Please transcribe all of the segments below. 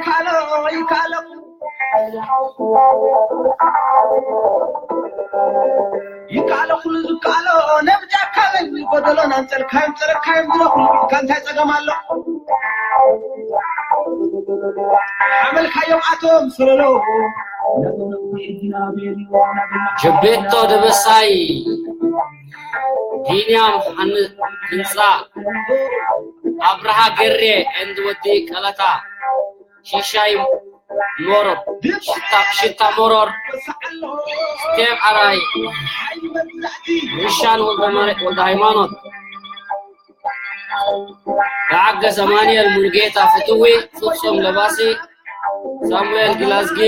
ይካሎ ይካሎ ይካሎ ኩሉ ዝካሎ ነብጃካ በል ጎደሎን ኣንጸልካዮም ጸረካዮም ዝረኹ ኢልካ እንታይ ጸገም ኣሎ? ሓመልካዮም ኣቶም ሰለሎ ጀቤቶ ደበሳይ፣ ቢንያም ሓን- ህንፃ፣ ኣብርሃ ገሬ፣ ኤንድ ወዲ ቀለታ፣ ሽሻይ ሞሮር፣ ሽታ- ሽታ ሞሮር፣ ስቴቭ ኣራይ፣ ሪሻን ወልደ ማርያም ወልደ ሃይማኖት፣ ተዓገስ ኣማኑኤል፣ ሙሉጌታ ፍትዊ፣ ፍጹም ለባሲ፣ ሳሙኤል ግላዝጊ፣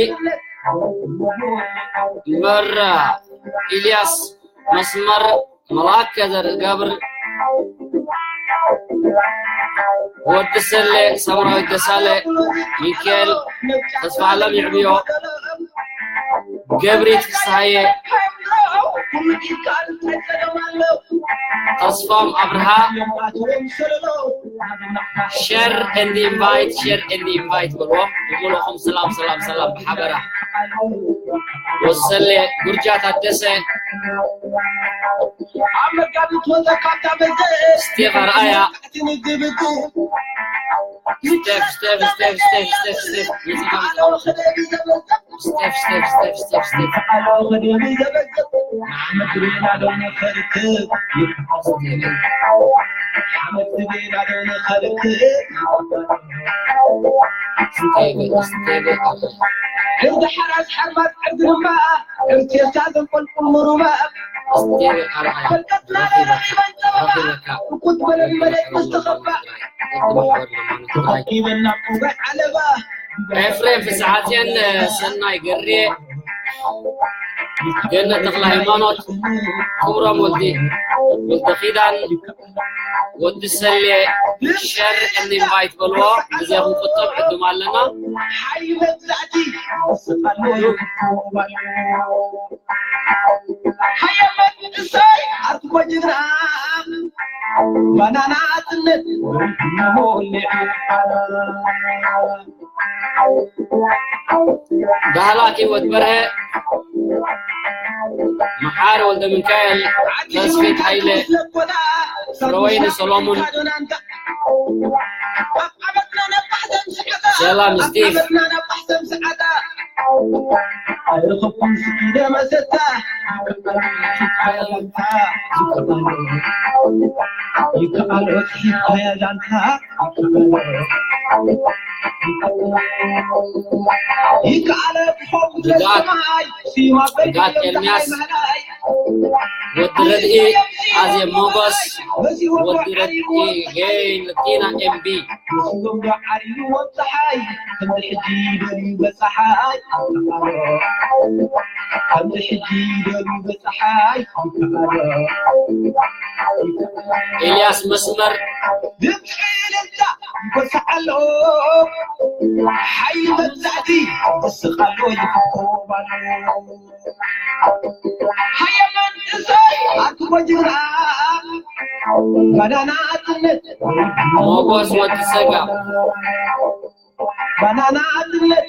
መራ ኢልያስ መስመር፣ መልኣከ ዘርእ ገብር፣ ወዲ ሰሌ፣ ሳምራዊት ደሳለ፣ ሚካኤል ተስፋኣለም ይዕብዮ፣ ገብሪት ፍስሃየ፣ ተስፋም ኣብርሃ፣ ሸር ኤንድ ኢንቫይት፣ ሸር ኤንድ ኢንቫይት በልዎ። ብምልኦም ሰላም ሰላም ሰላም ብሓበራ። ወሰሌ ጉርጃ ታደሰ፣ ኣብ መጋቢት ወፀካ እታ መዘ ስቴፍ ኣርኣያ፣ ስቴፍ ስቴፍ ስቴፍ ስቴፍ ስቴፍ ስቴፍ ስቴፍ ስቴፍ ስቴፍ ስቴፍ ስቴፍ ስቴፍ ሕርዚ ሓራስ ሓርማዝ ዕርዲ ድማ ዕርቴታ ዘንቆልቁል ምሩባ ፈልቀትና ነረኺበን ጸበባ እኩት በለኒ መሬት ምስትኸባ ተረኪበና ቁብዕ ዓለባ ኤፍሬም ፍስሓጽዮን፣ ሰናይ ገሬ፣ ገነት ተኽለ ሃይማኖት፣ ክብሮም ወልዲ፣ ወልደ ኪዳን፣ ወዲ ሰሌ፣ ሸር ኤንድ ኢንቫይት በልዎ። ግዜ ክንቁጠብ ዕድም ኣለና። ሓይ መግዛእቲ ስኻሎ ይፍትወሉ ሓየመት እሰይ ኣርትሞ ጅግና ባናና ኣጽነት ሞሊዑ ዳህላክ ህይወት በርሀ፣ መሓር ወልደ ሚካኤል፣ ተስፊት ሃይለ፣ ፍረወይኒ ሰሎሙን፣ ሰላም ስቲቭ። ይከኣል ኦትሒት ኣያ ዛንታ ይከኣል ፎም ንጋት ኤርምያስ፣ ወዲ ረድኢ ኣዜብ ሞጎስ፣ ወዲ ረድኢ ሄይ ነቲና ኤምቢ። ዓሪዎ ፀሓይ ከምዚ ሕጂ ደልዩ በፀሓይ ከምዚ ሕጂ ደልዩ በፀሓይ ኤልያስ መስመር ድምፂ ልልታ ይበስዓሎ ሓይ መግዛእቲ ይስቃሎ ይፍኮባሎ ሓየማን እሰይ ኣርክቦ ጅግና ባናና ኣትነት ሞጎስ ወዲ ሰጋ ባናና ኣትነት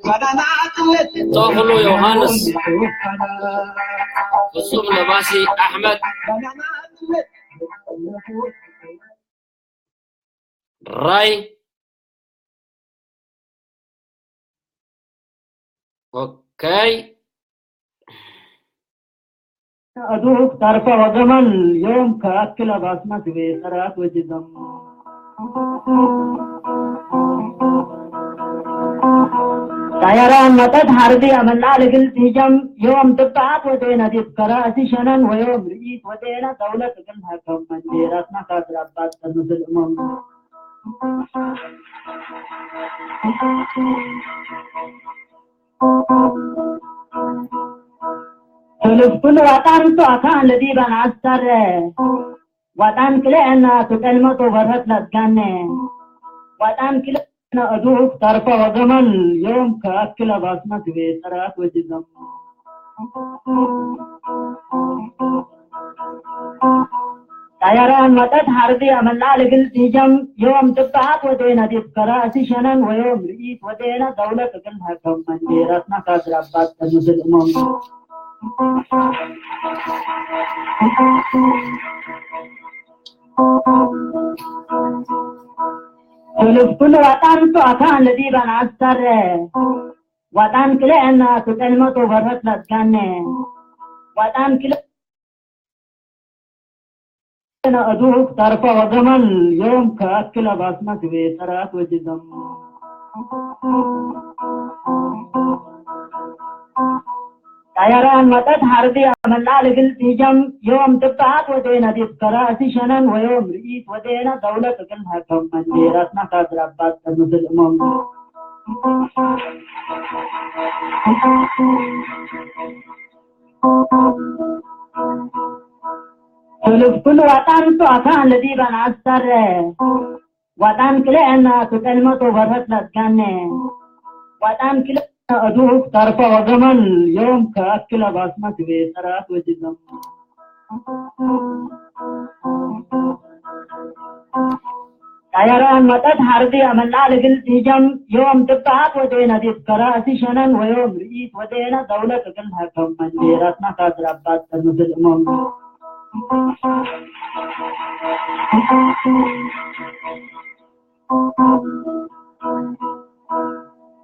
ባናና ኣትነት ተኽሉ ዮሃንስ ፍጹም ለባሲ ኣሕመድ ባናና ኣትነት ራይ ኦኬ أدعوك طرفة وجمل يوم كأكل بصمة ويسرات وجزم طيران متت حربي أمنا لقل تيجم يوم تبعت ودينا دي بكراسي شنن ويوم رئيس ودينا دولة قلها كم من ديرات ما خاطر أبات تنزل أمم Telefon watan to akan ladi ban astar watan kile ana to kalma to barat latgan watan kile ana aduk tarfa wagamal yom ka akila basma tuwe tarat wajizam ጣያራን መጠት ሐርቢ ኣመላ ልግል ዲጀም ዮም ትባዓት ወዴነ ዲብ ከራእሲ ሸነን ወዮም ርኢት ወዴነ ደውለት እግል ሀከም መንዴራትና ካድራባት ተምስል እሞም። ሰልፍኩን ዋጣን ቱ ኣካን ለዲባን ኣስተረ ዋጣን ክልኤና ትጠልመቶ በረት ለትጋነ ዋጣን ክልኤ أدوك طرف وزمن يوم كأكل بصمة ويسرات وجزم. ጣያራን መጠት ሐርቢ ኣመላ ልግል ዲጀም ዮም ትባዓት ወዴነ ዲብ ከራእሲ ሸነን ወዮም ርኢት ወዴነ ደውለት እግል ሀከም መንዴራትና ካድራባት ተምስል እሞም። ሰልፍኩን ዋጣን ቱ ኣካን ለዲባን ኣስተረ ዋጣን ክልኤና ትጠልመቶ በረት ለትጋነ ዋጣን ክልኤና أدوك طرف وزمن يوم كأكل بصمة ويسرات وجزم. ጣያራን መጠት ሐርቢ ኣመላ ልግል ዲጀም ዮም ትባዓት ወዴነ ዲብ ከራእሲ ሸነን ወዮም ርኢት ወዴነ ደውለት እግል ሀከም መንዴራትና ካድራባት ተምስል እሞም።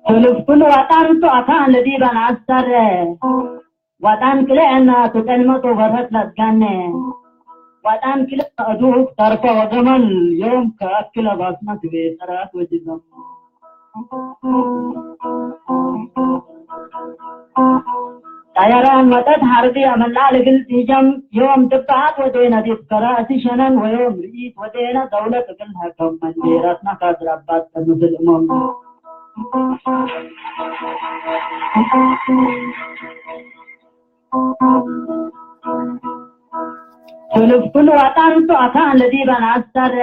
ሰልፍኩን ዋጣን ቱ ኣካን ለዲባን ኣስተረ ዋጣን ክልኤና ትጠልመቶ በረት ለትጋነ ዋጣን ክልኤ أدوك طرف وزمن يوم كأكل بصمة ويسرات وجزم. ጣያራን መጠት ሐርቢ ኣመላ ልግል ዲጀም ዮም ትባዓት ወዴነ ዲብ ከራእሲ ሸነን ወዮም ርኢት ወዴነ ደውለት እግል ሀከም መንዴራትና ካድራባት ተምስል እሞም። ሰልፍኩን ዋጣን ቱ ኣካን ለዲባን ኣስተረ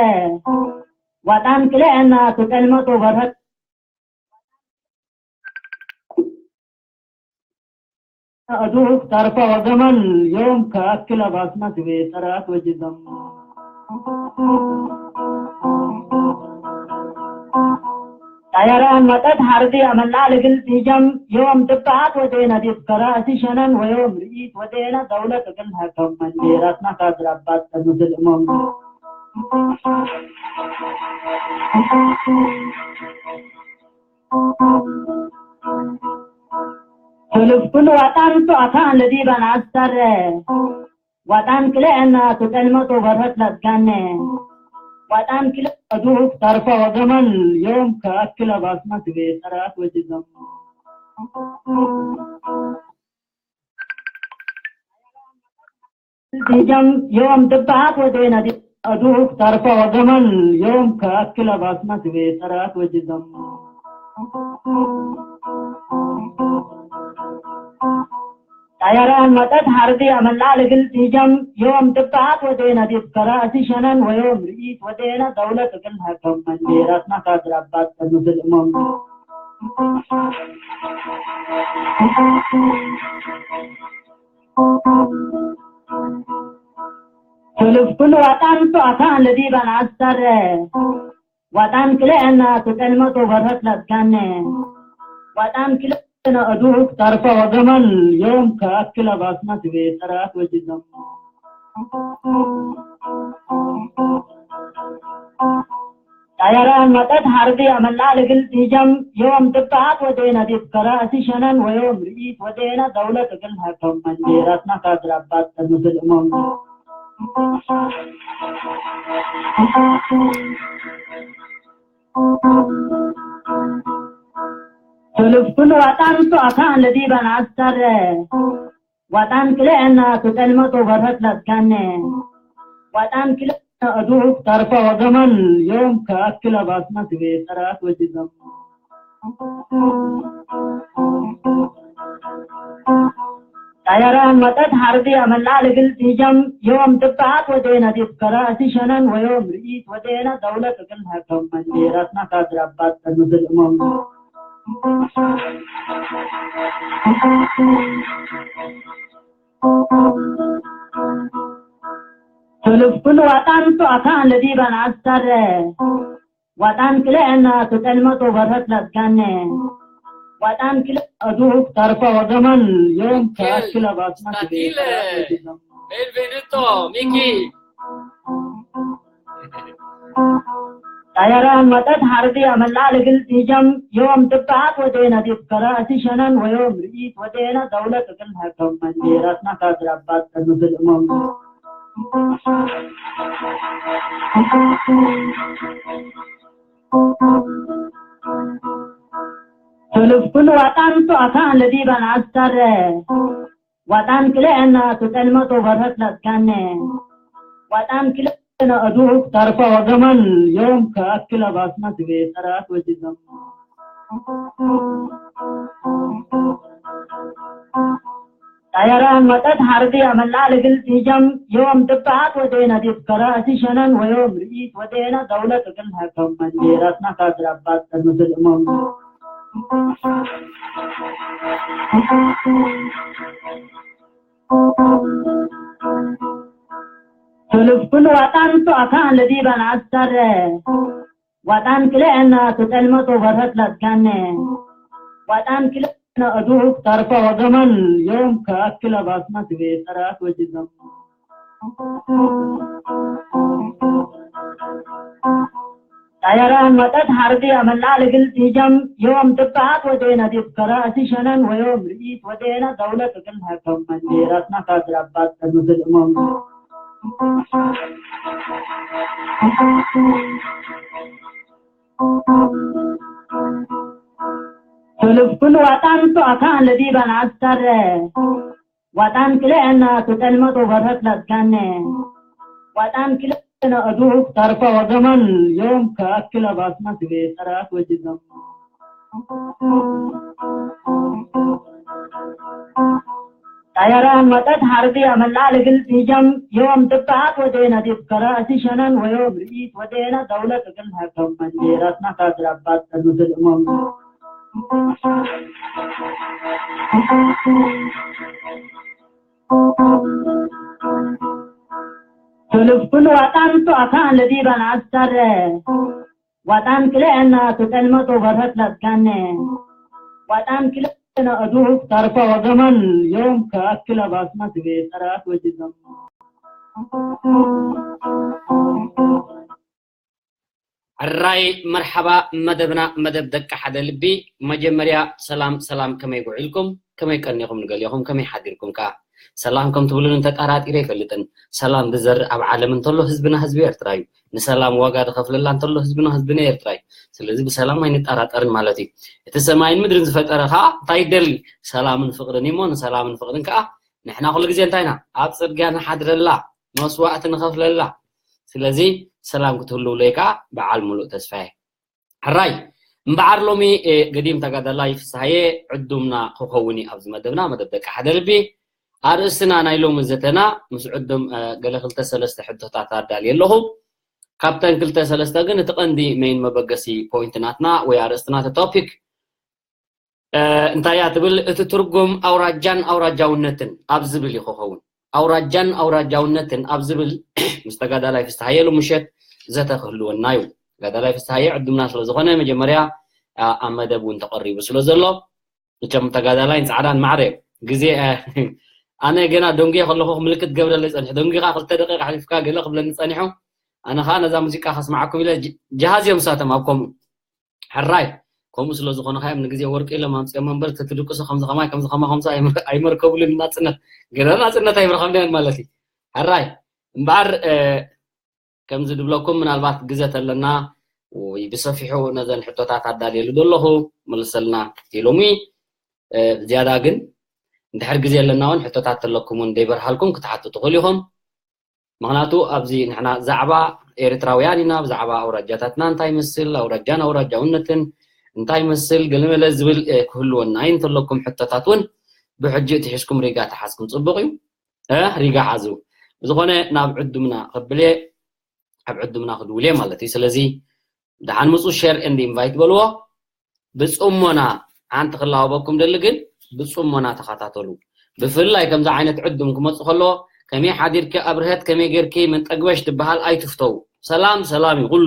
ዋጣን ክልኤና ትጠልመቶ በረት أدوك طرف وزمن يوم كأكل بصمة ويسرات وجزم. ጣያራን መጠት ሐርቢ ኣመላ ልግል ዲጀም ዮም ትባዓት ወዴነ ዲብ ከራእሲ ሸነን ወዮም ርኢት ወዴነ ደውለት እግል ሀከም መንዴራትና ካድራባት ተምስል እሞም። ሰልፍኩን ዋጣን ቱ ኣካን ለዲባን ኣስተረ ዋጣን ክልኤና ትጠልመቶ በረት ለትጋነ ዋጣን ክልኤ أدوك طرف وزمن يوم كأكل بصمة ويسرات وجزم. ዲጀም ዮም ትባዓት ወዴነ ዲብ أدوك طرف وزمن يوم كأكل بصمة ويسرات وجزم. ጣያራን መጠት ሐርቢ ኣመላ ልግል ዲጀም ዮም ትባዓት ወዴነ ዲብ ከራእሲ ሸነን ወዮም ርኢት ወዴነ ደውለት እግል ሀከም መንዴራትና ካድራባት ተምስል እሞም። ሰልፍኩን ዋጣን ቱ ኣካን ለዲባን ኣስተረ ዋጣን ክልኤና ትጠልመቶ በረት ለትጋነ ዋጣን ክልኤና أدوك طرف وزمن يوم كأكل بصمة ويسرات وجزم. ጣያራን መጠት ሐርቢ ኣመላ ልግል ዲጀም ዮም ትባዓት ወዴነ ዲብ ከራእሲ ሸነን ወዮም ርኢት ወዴነ ደውለት እግል ሀከም መንዴራትና ካድራባት ተምስል እሞም። ሰልፍኩን ዋጣን ቱ ኣካን ለዲባን ኣስተረ ዋጣን ክልኤና ትጠልመቶ በረት ለትጋነ ዋጣን ክልኤና أدوك طرف وزمن يوم كأكل بصمة ويسرات وجزم. ጣያራን መጠት ሐርቢ ኣመላ ልግል ዲጀም ዮም ትባዓት ወዴነ ዲብ ከራእሲ ሸነን ወዮም ርኢት ወዴነ ደውለት እግል ሀከም መንዴራትና ካድራባት ተምስል እሞም። Tulufkun waxaan to'akaan ladii banaa sarre. Waxaan kile ena tutelma to barrat latganne. Waxaan kile aduu tarfa wagaman yom kaakila basma. Benvenuto, Miki. Tayara matat harbi amalla legil tijam yom tibbaat wadena dibkara ati shanan wayom riit wadena dawla tukil hakam mandirat na kadrabat tanuzul umam. Tulufkun waxaan to'akaan ladii banaa sarre. Waxaan kile ena tutelma to barrat latganne. Waxaan kile ena aduu tarfa wagaman yom kaakila basma tibe tarat wajizam. Tayara matat harbi amalla legil tijam yom tibbaat wadena dibkara ati shanan wayom riit wadena dawla tukil hakam mandirat na kadrabat tanuzul umam. Tulufkun waxaan to'akaan ladii banaa sarre. Waxaan kile ena tutelma to barrat latganne. Waxaan kile ena aduu tarfa wagaman yom kaakila basma tibe tarat wajizam. Tayara matat harbi amalla legil tijam yom tibbaat wadena dibkara ati shanan wayom riit wadena dawla tukil hakam mandirat na kadrabat tanuzul umam. Tulufkun waxaan to'akaan ladii banaa sarre. Waxaan kile ena tutelma to barrat latganne. Waxaan kile ena aduu tarfa wagaman yom kaakila basma tibe tarat wajizam. Tayara matat harbi amalla legil tijam yom tibbaat wadena dibkara ati shanan wayom riit wadena dawla tukil hakam mandirat na kadrabat tanuzul umam. Tulufkun waxaan to'akaan ladii banaa sarre. Waxaan kile ena tutelma to barrat latganne. Waxaan kile ena aduu tarfa wagaman yom kaakila basma tibe tarat wajizam. ሕራይ መርሓባ መደብና መደብ ደቂ ሓደ ልቢ። መጀመርያ ሰላም ሰላም፣ ከመይ ውዒልኩም? ከመይ ቀኒኹም? ንገሊኹም ከመይ ሓዲርኩም ከኣ? ሰላም ከም ትብሉን እንተጠራጢረ ኣይፈልጥን። ሰላም ዝዘርእ ኣብ ዓለም እንተሎ ህዝብና ህዝቢ ኤርትራ እዩ። ንሰላም ዋጋ ዝኸፍለላ እንተሎ ህዝብና ህዝብና ኤርትራ እዩ። ስለዚ ብሰላም ኣይንጠራጠርን ማለት እዩ። እቲ ሰማይን ምድርን ዝፈጠረ ከኣ እንታይ ይደሊ? ሰላምን ፍቕርን እሞ ንሰላምን ፍቕርን ከኣ ንሕና ኩሉ ግዜ እንታይ ኢና ኣብ ጽርግያ ንሓድረላ፣ መስዋእቲ ንኸፍለላ። ስለዚ ሰላም ክትህልውለይ ከኣ በዓል ሙሉእ ተስፋ እየ። ሕራይ እምበዓር ሎሚ ገዲም ተጋዳላይ ፍስሃየ ዕዱምና ክኸውን እዩ ኣብዚ መደብና፣ መደብ ደቂ ሓደ ልቢ። ኣርእስትና ናይ ሎሚ ዘተና ምስ ዕዱም ገለ ክልተ ሰለስተ ሕቶታት ኣዳልየ ኣለኹ። ካብተን ክልተ ሰለስተ ግን እቲ ቀንዲ መይን መበገሲ ፖይንት ናትና ወይ ኣርእስትና እቲ ቶፒክ እንታይ እያ ትብል፣ እቲ ትርጉም ኣውራጃን ኣውራጃውነትን ኣብ ዝብል እዩ ክኸውን። ኣውራጃን ኣውራጃውነትን ኣብ ዝብል ምስ ተጋዳላይ ፍስሃየ ሎሚ ምሸት ዘተ ክህልወና እዩ። ተጋዳላይ ፍስሃየ ዕዱምና ስለ ዝኾነ መጀመርያ ኣብ መደብ እውን ተቐሪቡ ስለ ዘሎ፣ እቶም ተጋዳላይን ጻዕዳን ማዕረ ግዜ ኣነ ገና ደንጉየ ከለኹ ምልክት ገብረለይ ጸኒሑ። ደንጉኻ ክልተ ደቂቕ ኣሕሊፍካ ገለ ክብለኒ ጸኒሑ። ኣነ ኸኣ ነዛ ሙዚቃ ከስማዓኩም ኢለ ጅሃዝ እዮም ሳቶም ኣብ ከምኡ ሕራይ ከምኡ ስለ ዝኾነ ኻዮም ንግዜ ወርቂ ኢሎም ኣምፅኦም እምበር ተትድቅሱ ከምዚ ኸማይ ከምዚ ኸማ ከምዚ ኣይመርከብሉን ናፅነት ገለ ናፅነት ኣይምረኸብናዮን ማለት እዩ። ሕራይ እምበኣር ከምዚ ድብለኩም ምናልባት ግዘ ተለና ወይ ብሰፊሑ ነዘን ሕቶታት ኣዳልየሉ ዘለኹ መልሰልና ኢሎሚ። ዝያዳ ግን እንድሕር ግዜ ኣለና እውን ሕቶታት ተለኩም እውን ደይበርሃልኩም ክትሓቱ ትኽእሉ ኢኹም። ምኽንያቱ ኣብዚ ንሕና ዛዕባ ኤርትራውያን ኢና፣ ብዛዕባ ኣውራጃታትና እንታይ ይመስል፣ ኣውራጃን ኣውራጃውነትን እንታይ ይመስል፣ ገለመለ ዝብል ክህልወና እዩ። እንተለኩም ሕቶታት እውን ብሕጂ እቲ ሒዝኩም ሪጋ ተሓዝኩም ጽቡቕ እዩ። እ ሪጋ ሓዙ። ብዝኾነ ናብ ዕዱምና ክብል እየ፣ ኣብ ዕዱምና ክድውል እየ ማለት እዩ። ስለዚ ደሓን ምጹ፣ ሸር ኤንድ ኢንቫይት በልዎ። ብጽሞና ሓንቲ ክላወበኩም ደሊ ግን ብጽሞና ተኸታተሉ። ብፍላይ ከምዚ ዓይነት ዕዱም ክመጽእ ከሎ ከመይ ሓዲርኪ ኣብርሀት፣ ከመይ ጌርኪ፣ መን ጠግበሽ ድበሃል ኣይትፍተው። ሰላም ሰላም እዩ ኩሉ።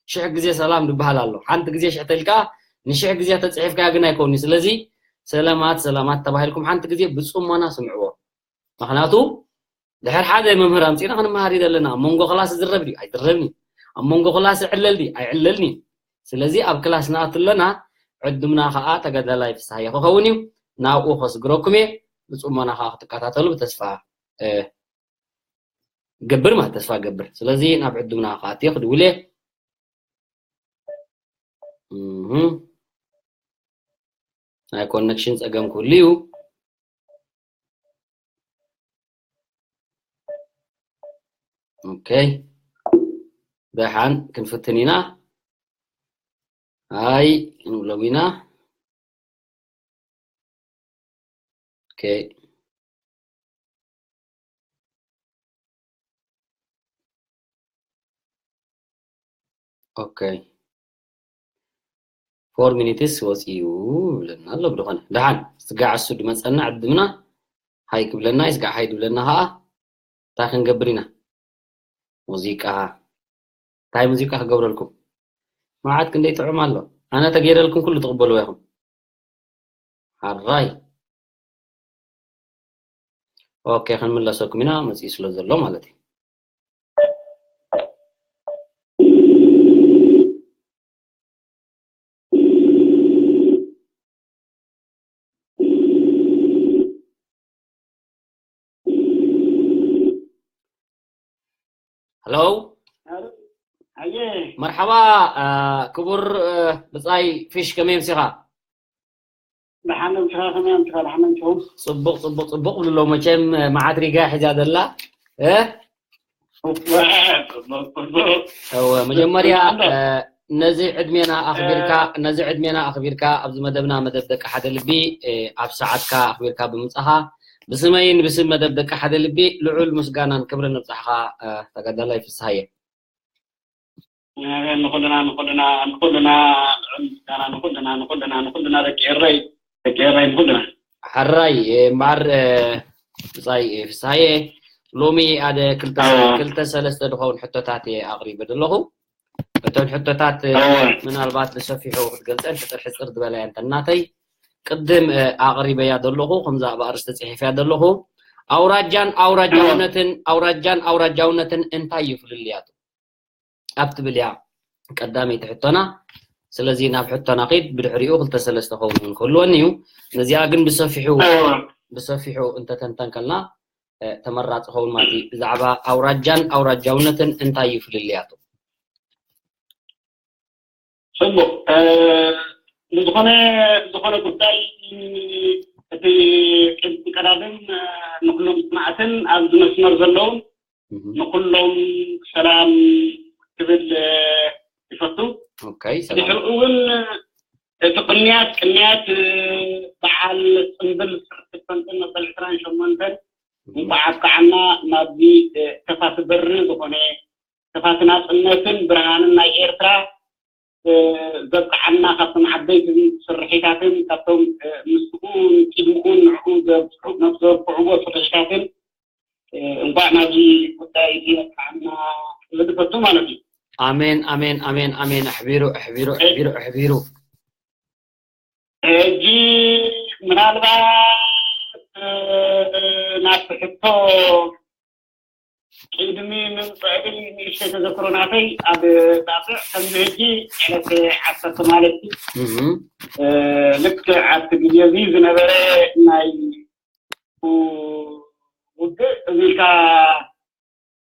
ሽሕ ግዜ ሰላም ድበሃል ኣሎ። ሓንቲ ግዜ ሽሕ ተልካ ንሽሕ ግዜ ተጽሒፍካ ግን ኣይኮንዩ። ስለዚ ሰላማት ሰላማት ተባሂልኩም ሓንቲ ግዜ ብጽሞና ስምዕዎ። ምኽንያቱ ድሕር ሓደ መምህር ኣምጺና ክንመሃር እዩ ዘለና። ኣብ መንጎ ክላስ ዝረብ ድዩ? ኣይዝረብን እዩ። ኣብ መንጎ ክላስ ይዕለል ድዩ? ኣይዕለልን እዩ። ስለዚ ኣብ ክላስ ንኣቱ ኣለና። ዕድምና ከኣ ተጋዳላይ ፍስሃየ ክኸውን እዩ። ናብኡ ከስግረኩም እየ። ብጽሞና ከኣ ክትከታተሉ ብተስፋ እ፣ ገብር ማለት ተስፋ ገብር። ስለዚ ናብ ዕድምና ከኣትየ ክድውል እየ። እህ፣ ናይ ኮኔክሽን ጸገም ክህሉ እዩ። ኦኬ፣ ደሓን ክንፍትን ኢና። ኣይ ክንብሎም ኢና። ኦኬ። ኦኬ። ፎር ሚኒትስ ወፂኡ ይብለና ኣሎ። ብድኾነ ደሓን ስጋዕ እሱ ድመፀና ዕድምና ሃይ ክብለና፣ ስጋዕ ሃይ ድብለና ከዓ እንታይ ክንገብር ኢና? ሙዚቃ፣ እንታይ ሙዚቃ ክገብረልኩም? መዓት ክንደይ ጥዑም ኣሎ። ኣነ ተገይረልኩም ኩሉ ትቕበልዎ ኢኹም። ሓራይ። ኦኬ፣ ክንምለሰኩም ኢና፣ መፂኡ ስለ ዘሎ ማለት እዩ። ሄሎ። ኣየ። መርሓባ፣ እ፣ ክቡር፣ እ፣ ብጻይ ፊሽ፣ ከመይ ኣምሲኻ? ደሓን ኣምሲኻ፣ ከመይ ኣምሲኻ? ደሓን ኣምሲኹም? ጽቡቕ፣ ጽቡቕ፣ ጽቡቕ ብሉ ኣሎ። መቸም፣ እ፣ መዓት ሪጋ ሒዛ ዘላ፣ እ? ጽቡቕ፣ ጽቡቕ፣ ጽቡቕ። እወ፣ መጀመርያ፣ ጽቡቕ። እ፣ ነዚ ዕድሜና ኣኽቢርካ፣ እ፣ ነዚ ዕድሜና ኣኽቢርካ ኣብዚ መደብና፣ መደብ ደቂ ሓደ ልቢ፣ እ፣ ኣብ ሰዓትካ ኣኽቢርካ ብምጻኻ ብስመይን ብስም መደብ ደቂ ሓደ ልቢ ልዑል ምስጋናን ክብርን ንብጻሕኻ፣ እ፣ ተጋዳላይ ፍስሃየ። ንኹልና፣ ንኹልና፣ ንኹልና፣ ልዑል ምስጋና ንኹልና፣ ንኹልና፣ ንኹልና ደቂ ኤረይ፣ ደቂ ኤረይ ንኹልና። ሕራይ፣ እ፣ እምበኣር፣ እ፣ ብጻይ፣ እ፣ ፍስሃየ፣ ሎሚ ኣደ ክልተ፣ ኣዎ። ክልተ ሰለስተ ዝኸውን ሕቶታት እየ ኣቕሪበ ዘለኹ። እተን ሕቶታት፣ እ፣ ኣዎ። ምናልባት ብሰፊሑ ክትገልጸን ሕጽር ሕጽር ዝበላ እየን። ተናተይ ቅድም፣ እ፣ ኣቕሪበያ ዘለኹ፣ ከምዛ ኣብ ኣርእስቲ ጽሒፈያ ዘለኹ። ኣውራጃን ኣውራጃውነትን፣ ኣውራጃን ኣውራጃውነትን እንታይ እዩ ፍልልያቱ? ኣብ ትብል እያ ቀዳመይቲ ሕቶና። ስለዚ ናብ ሕቶና ኸይድ፣ ብድሕሪኡ ክልተ ሰለስተ ኸውን እውን ክህልወኒ እዩ። ነዚኣ ግን ብሰፊሑ፣ ኣዎ። ብሰፊሑ እንተተንተንከልና፣ እ፣ ተመራጺ ኸውን ማለት እዩ። ብዛዕባ ኣውራጃን ኣውራጃውነትን እንታይ እዩ ፍልልያቱ? ጽቡቕ። እ፣ ንዝኾነ፣ ዝኾነ ጉዳይ እቲ ቅድሚ ቀዳድም፣ እ፣ ንኹሎም ሰማዕትን ኣብዚ መስመር ዘለውን እህ። ንኹሎም ሰላም ክብል፣ እ፣ ይፈቱ። ኦኬ፣ ሰላም። ድሕሪኡ እውን እቲ ቅንያት፣ ቅንያት፣ እ፣ በዓል ጽምብል ዕስራን ሸሞንተን መበል ዕስራን ሸሞንተን እህ። እንኳዕ ኣብቅዓና ናብዚ፣ እ፣ ከፋቲ በሪ ዝኾነ፣ ከፋቲ ናጽነትን ብርሃንን ናይ ኤርትራ፣ እ፣ ዘብቅዓና ካብቶም ዓበይቲ ስርሒታትን ካብቶም፣ እ፣ ምስኡ ቅድምኡን ንዕኡ ዘብቅዑ-፣ ዘብቅዕዎ ስርሒታትን፣ እ፣ እንኳዕ ናብዚ ጉዳይ እዚ ኣብቅዓና ክብል እፈቱ ማለት እዩ። ኣሜን፣ ኣሜን፣ ኣሜን፣ ኣሜን። ኣሕቢሩ፣ ኣሕቢሩ፣ እ፣ ኣሕቢሩ፣ ኣሕቢሩ። ሕጂ ምናልባት፣ እ፣ ናብቲ ሕቶ ቅድሚ ምምፅእ ግን ንእሽተይ ተዘክሮ ናተይ ኣብ ጣፍዕ ከምዚ ሕጂ ዕለት ዓሰርተ ማለት እዩ። እህ። እ፣ ልክዕ ኣብቲ ግዜ እዚ ዝነበረ ናይ ው-፣ ውግእ እዚ ኢልካ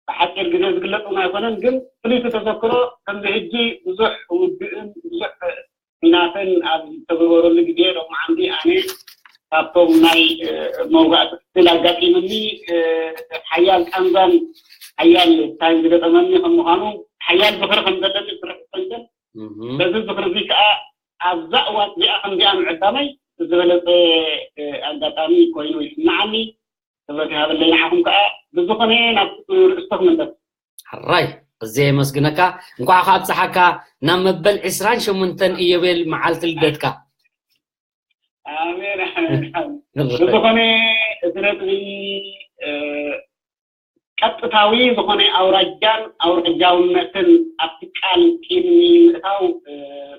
ብሓፂር ግዜ ዝግለፅ እውን ኣይኮነን፣ ግን ፍሉይቲ ተዘክሮ ከምዚ ሕጂ ብዙሕ ውግእን ብዙሕ ኲናትን ኣብ ዝተገበረሉ ግዜ ሎማዓንቲ ኣነ ካብቶም ናይ፣ እ፣ መውጋእቲ ክፍል ኣጋጢሙኒ፣ እ፣ ሓያል ቃንዛን ሓያል ታይም ዝገጠመኒ ከም ምዃኑ ሓያል ዝኽሪ ከም ዘለኒ ዝፍርሕ ፈንተን እህ። በዚ ዝኽሪ እዚ ከዓ ኣብዛ እዋን እዚኣ ከምዚኣ ምዕዳመይ ዝበለፀ፣ እ፣ ኣጋጣሚ ኮይኑ ይስምዓኒ። ክብረት ይሃበለይ ንዓኹም ከዓ። ብዝኾነ ናብ ርእስቶ ክምለስ። ሕራይ፣ ኣዝየ የመስግነካ። እንኳዕ ከኣ ኣብጽሓካ ናብ መበል ዕስራን ሸሞንተን ኢዮቤል መዓልቲ ልደትካ። ኣሜን፣ ኣሜን፣ ኣሜን። ሕራይ። ብዝኾነ እቲ ነጥቢ፣ እ፣ ቀጥታዊ ዝኾነ ኣውራጃን ኣውራጃውነትን ኣብቲ ቃል ቅድሚ ምእታው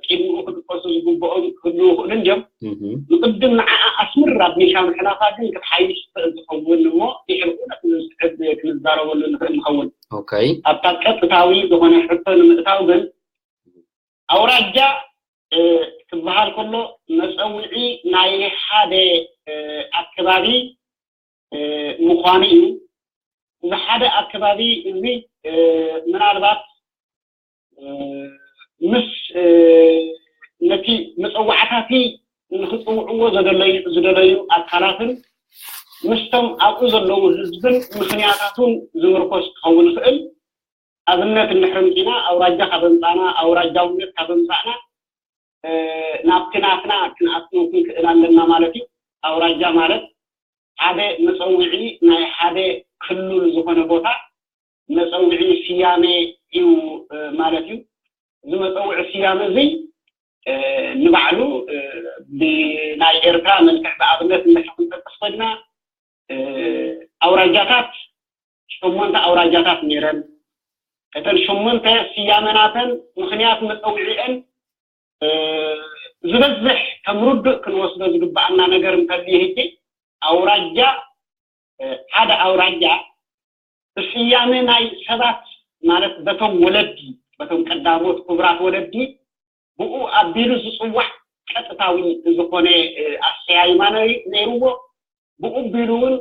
ቅድሚኡ ክጥቀሱ ዝግብኦም ክህልዉ ይኽእሉ እንድዮም። ንቅድም ንዓኣ ኣስምር ኣቢልካ ምሕላፋ ግን ክትሓይሽ ትኽእል ትኸውን እሞ ድሕሪኡ ነቲ ዝስዕብ ክንዛረበሉ ንኽእል ንኸውን። ኣብታ ቀጥታዊ ዝኾነ ሕቶ ንምእታው ግን ኣውራጃ ክበሃል ከሎ መፀውዒ ናይ ሓደ ኣከባቢ ምዃኑ እዩ። እዚ ሓደ ኣከባቢ እዚ ምናልባት ምስ ነቲ መፀዋዕታቲ ንክፅውዕዎ ዝደለዩ ኣካላትን ምስቶም ኣብኡ ዘለዉ ህዝብን ምኽንያታቱን ዝምርኮስ ክኸውን ይኽእል። ኣብነት እንድሕር ምፂና ኣውራጃ ካብ ኣምፃእና ኣውራጃውነት ካብ ኣምፃእና ናብቲ ናትና ክንኣትው ክንክእል ኣለና ማለት እዩ። ኣውራጃ ማለት ሓደ መፀውዒ ናይ ሓደ ክልል ዝኾነ ቦታ መፀውዒ ስያሜ እዩ ማለት እዩ። እዚ መፀውዒ ስያሜ እዚ ንባዕሉ ብናይ ኤርትራ መልክዕ ብኣብነት እንድሕር ክንጠቅስ ኮይና ኣውራጃታት ሸሞንተ ኣውራጃታት ነይረን። እተን ሸሞንተ ስያመናተን ምኽንያት መፀውዒአን ዝበዝሕ ከም ርዱእ ክንወስዶ ዝግበኣና ነገር እንተልዩ ሕጂ ኣውራጃ ሓደ ኣውራጃ ብስያመ ናይ ሰባት ማለት በቶም ወለዲ በቶም ቀዳሞት ክቡራት ወለዲ ብኡ ኣቢሉ ዝፅዋዕ ቀጥታዊ ዝኾነ ኣሰያይማ ነይርዎ። ብኡ ኣቢሉ እውን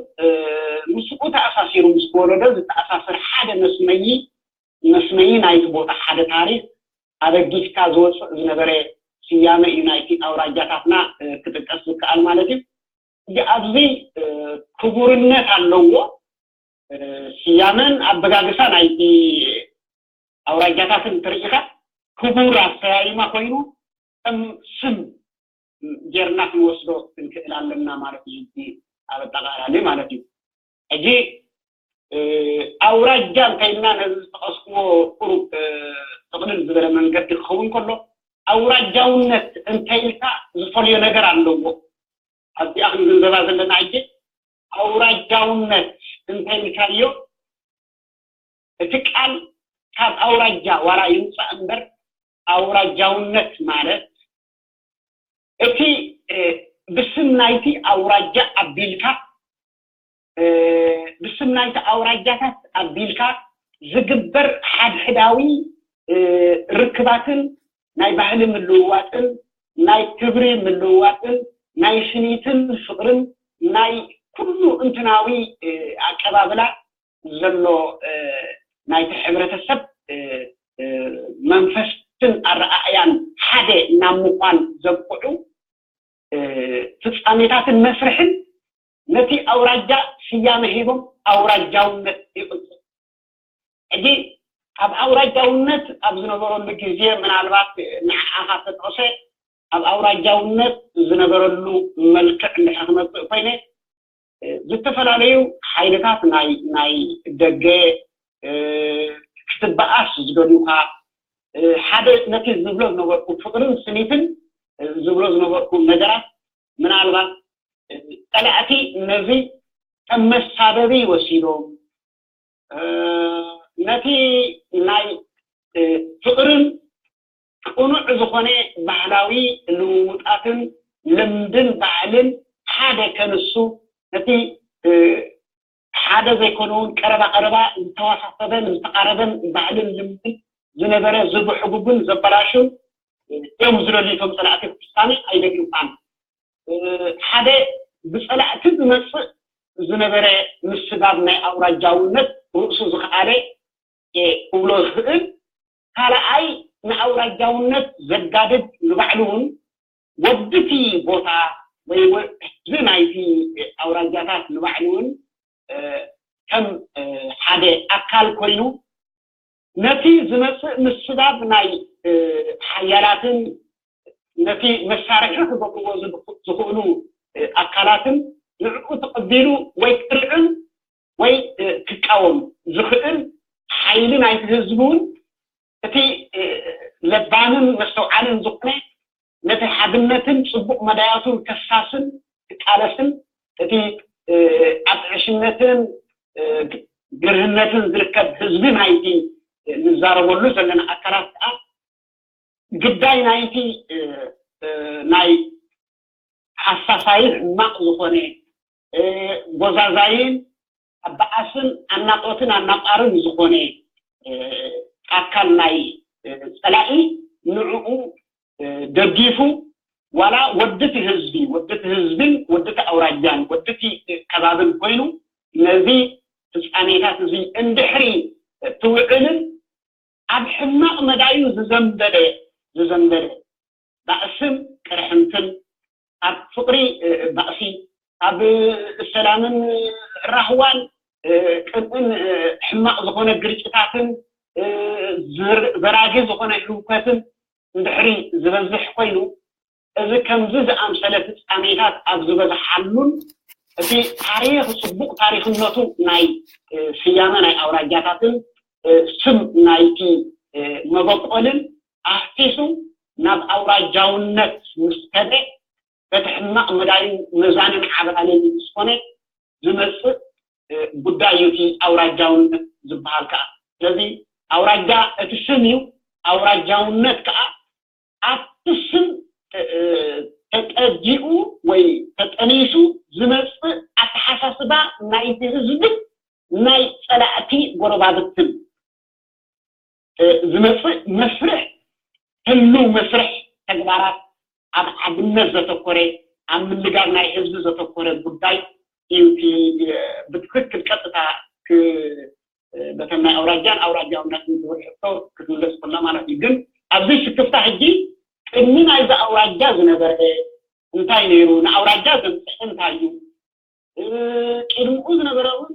ምስኡ ተኣሳሲሩ ምስ ወለዶ ዝተኣሳሰር ሓደ መስመይ መስመይ ናይቲ ቦታ ሓደ ታሪክ ኣበጊስካ ዝወፅእ ዝነበረ ስያመ እዩ ናይቲ ኣውራጃታትና ክጥቀስ ዝከኣል ማለት እዩ። ሕጂ ኣብዚ ክቡርነት ኣለዎ። ስያመን ኣበጋግሳ ናይቲ ኣውራጃታትን ትርኢኻ ክቡር ኣሰያይማ ኮይኑ ከም ስም ጌርና ክንወስዶ ክንክእል ኣለና ማለት እዩ። ሕጂ ኣብ ኣጠቓላሊ ማለት እዩ። ሕጂ ኣውራጃ እንተኢልና ነዚ ዝጠቐስክዎ ቁሩብ ጥቕልል ዝበለ መንገዲ ክኸውን ከሎ ኣውራጃውነት እንተኢልካ ዝፈልዮ ነገር ኣለዎ። ኣብዚኣ ክንግንዘባ ዘለና ሕጂ ኣውራጃውነት እንተኢልካዮ እቲ ቃል ካብ ኣውራጃ ዋላ ይምፃእ እምበር ኣውራጃውነት ማለት እቲ ብስም ናይቲ ኣውራጃ ኣቢልካ ብስም ናይቲ ኣውራጃታት ኣቢልካ ዝግበር ሓድሕዳዊ ርክባትን ናይ ባህሊ ምልውዋጥን ናይ ክብሪ ምልውዋጥን ናይ ስኒትን ፍቕርን ናይ ኩሉ እንትናዊ ኣቀባብላ ዘሎ ናይቲ ሕብረተሰብ መንፈስን ኣረኣእያን ሓደ ናብ ምዃን ዘብቅዑ ፍፃሜታትን መስርሕን ነቲ ኣውራጃ ስያመ ሂቦም ኣውራጃውነት ይቕፅል። ሕጂ ኣብ ኣውራጃውነት ኣብ ዝነበረሉ ግዜ ምናልባት ንዓኻ ተጠቕሰ ኣብ ኣውራጃውነት ዝነበረሉ መልክዕ እንድሕር ክመፅእ ኮይነ ዝተፈላለዩ ሓይልታት ናይ ናይ ደገ ክትበኣስ ዝደልዩካ ሓደ ነቲ ዝብሎ ዝነበርኩ ፍቕርን ስኒትን ዝብሎ ዝነበርኩ ነገራት ምናልባት ፀላእቲ ነዚ ከም መሳበቢ ወሲዶም ነቲ ናይ ፍቕርን ቅኑዕ ዝኾነ ባህላዊ ልውውጣትን ልምድን ባህልን ሓደ ከንሱ ነቲ ሓደ ዘይኮነውን ቀረባ ቀረባ ዝተዋሳሰበን ዝተቃረበን ባህልን ልምድን ዝነበረ ዝብሕጉግን ዘበላሹን እዮም ዝደልዩ እቶም ፀላእቲ ፍፃሜ ኣይደግፋን። ሓደ ብፀላእቲ ዝመፅእ ዝነበረ ምስጋብ ናይ ኣውራጃውነት ርእሱ ዝኸኣለ ክብሎ ዝኽእል ካልኣይ ንኣውራጃውነት ዘጋድድ ንባዕሉ እውን ወድቲ ቦታ ወይ ህዝቢ ናይቲ ኣውራጃታት ንባዕሉ እውን ከም ሓደ ኣካል ኮይኑ ነቲ ዝመፅእ ምስባብ ናይ ሓያላትን ነቲ መሳርሒ ክገብርዎ ዝኽእሉ ኣካላትን ንዕኡ ተቐቢሉ ወይ ክርዕም ወይ ክቃወም ዝኽእል ሓይሊ ናይቲ ህዝቢ እውን እቲ ለባምን መስተውዓልን ዝኾነ ነቲ ሓድነትን ፅቡቕ መዳያቱን ከሳስን ክቃለስን እቲ ኣብ ዕሽነትን ግርህነትን ዝርከብ ህዝቢ ናይቲ ንዛረበሉ ዘለና ኣካላት ከዓ ግዳይ ናይቲ ናይ ሓሳሳይን ሕማቕ ዝኾነ ጎዛዛይን ኣበኣስን ኣናጦትን ኣናቋርን ዝኾነ ኣካል ናይ ፀላኢ ንዕኡ ደጊፉ ዋላ ወድቲ ህዝቢ ወድቲ ህዝብን ወድቲ ኣውራጃን ወድቲ ከባብን ኮይኑ ነዚ ፍፃሜታት እዚ እንድሕሪ ትውዕልን ኣብ ሕማቕ መዳዩ ዝዘንበለ ዝዘንበለ ባእስን ቅርሕንትን ኣብ ፍቕሪ ባእሲ ኣብ ሰላምን ራህዋን ቅንእን ሕማቕ ዝኾነ ግርጭታትን ዘራጊ ዝኾነ ህውከትን እንድሕሪ ዝበዝሕ ኮይኑ እዚ ከምዚ ዝኣምሰለ ፍጻሜታት ኣብ ዝበዝሓሉን እቲ ታሪኽ ጽቡቕ ታሪኽነቱ ናይ ስያመ ናይ ኣውራጃታትን ስም ናይቲ መበቆልን ኣፍሲሱ ናብ ኣውራጃውነት ምስ ከደ በቲ ሕማቕ መዳዩ መዛንን ዓበጣልን ምስ ኮነ ዝመፅእ ጉዳይ እዩ እቲ ኣውራጃውነት ዝበሃል ከዓ። ስለዚ ኣውራጃ እቲ ስም እዩ፣ ኣውራጃውነት ከዓ ኣብቲ ስም ተጠዲኡ ወይ ተጠኒሱ ዝመፅእ ኣተሓሳስባ ናይቲ ህዝብን ናይ ፀላእቲ ጎረባብትን ዝመፅእ መስርሕ ህልው መስርሕ ተግባራት ኣብ ሓድነት ዘተኮረ ኣብ ምልጋብ ናይ ህዝቢ ዘተኮረ ጉዳይ እዩ። ብትክክል ቀጥታ በተን ናይ ኣውራጃን ኣውራጃውነትን ዝብል ሕቶ ክትምለስ ከላ ማለት እዩ። ግን ኣብዚ ስክፍታ ሕጂ ቅድሚ ናይዚ ኣውራጃ ዝነበረ እንታይ ነይሩ? ንኣውራጃ ዘምፅሐ እንታይ እዩ? ቅድምኡ ዝነበረ እውን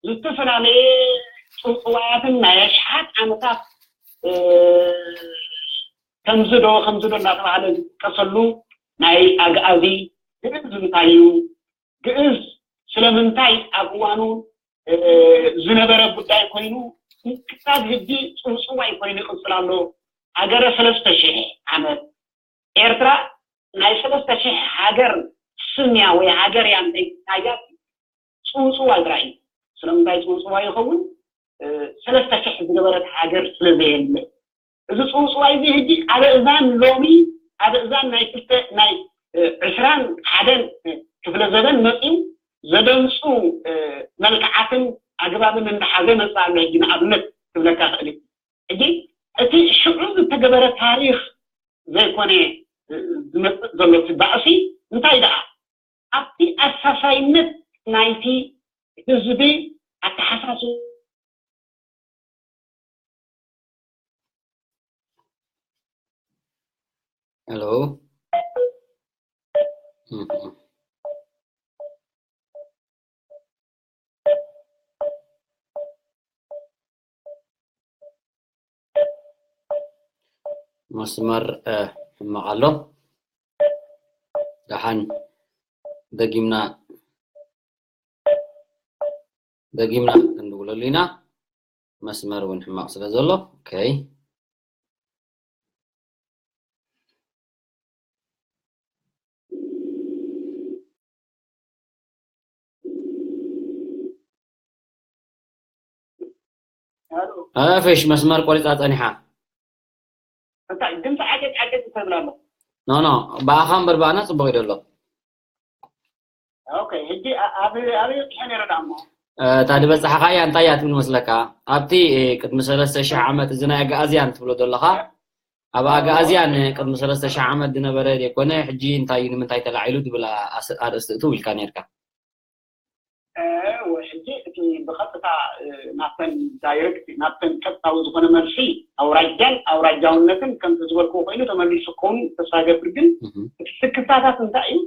ዝተፈላለየ ፅውፅዋያትን ናይ ኣሽሓት ዓመታት ከምዚ ዶ ከምዚ ዶ እናተባሃለ ዝጥቀሰሉ ናይ ኣግኣዚ ግእዝ እንታይ እዩ? ግእዝ ስለምንታይ ኣብ እዋኑ ዝነበረ ጉዳይ ኮይኑ ክሳብ ሕጂ ፅውፅዋይ ኮይኑ ይቕፅል ኣሎ? ሃገረ ሰለስተ ሽሕ ዓመት ኤርትራ ናይ ሰለስተ ሽሕ ሃገር ስም እያ ወይ ሃገር እያ እንተይታያት ፅውፅዋይ ጥራይ እዩ። ስለምንታይ ፅውፅዋይ ይኸውን? ሰለስተ ሽሕ ዝገበረት ሃገር ስለ ዘየለ እዚ ፅውፅዋይ እዚ ሕጂ ኣብ እዛን ሎሚ ኣብ እዛን ናይ ክልተ ናይ ዕስራን ሓደን ክፍለ ዘበን መፅዩ ዘደንፁ መልክዓትን ኣግባብን እንዳሓዘ መፅእ ኣሎ። ሕጂ ንኣብነት ክብለካ ክእል ሕጂ እቲ ሽዑ ዝተገበረ ታሪኽ ዘይኮነ ዝመፅእ ዘሎ እቲ ባእሲ እንታይ ደኣ ኣብቲ ኣሳሳይነት ናይቲ ህዝቢ ኣተሓሳስባ ሄሎ መስመር ሕማቕ ኣሎ። ደሓን ደጊምና ደጊምና ክንድውለሉ ኢና። መስመር እውን ሕማቕ ስለ ዘሎ okay። ኣፈሽ መስመር ቆሪፃ ፀኒሓ። እንታይ ድምፂ ዓገጭ ዓገጭ ተብል ኣሎ። ኖ ኖ ብኣኻ እምበር ብኣና ፅቡቕ እዩ ዘሎ። ኦኬ ሕጂ ኣብ ኣበይ በፂሐ ነይረ ደኣ እሞ እታ ዝበፃሕኻያ እንታይ እያ ትብል መስለካ? ኣብቲ ቅድሚ ሰለስተ ሽሕ ዓመት እዚ ናይ ኣግኣዝያን ትብሎ ዘለኻ ኣብ ኣግኣዝያን ቅድሚ ሰለስተ ሽሕ ዓመት ዝነበረ ዘይኮነ ሕጂ እንታይ እዩ ንምንታይ ተላዒሉ ዝብል ኣርእስቲ እትው ኢልካ ነርካ። ሕጂ እቲ ብቐጥታ ናብተን ዳይሬክት ናብተን ቀጥታዊ ዝኾነ መልሲ ኣውራጃን ኣውራጃውነትን ከምቲ ዝበልክዎ ኮይኑ ተመሊሱ ክኸውን ተስፋ ገብር። ግን እቲ ስክፍታታት እንታይ እዩ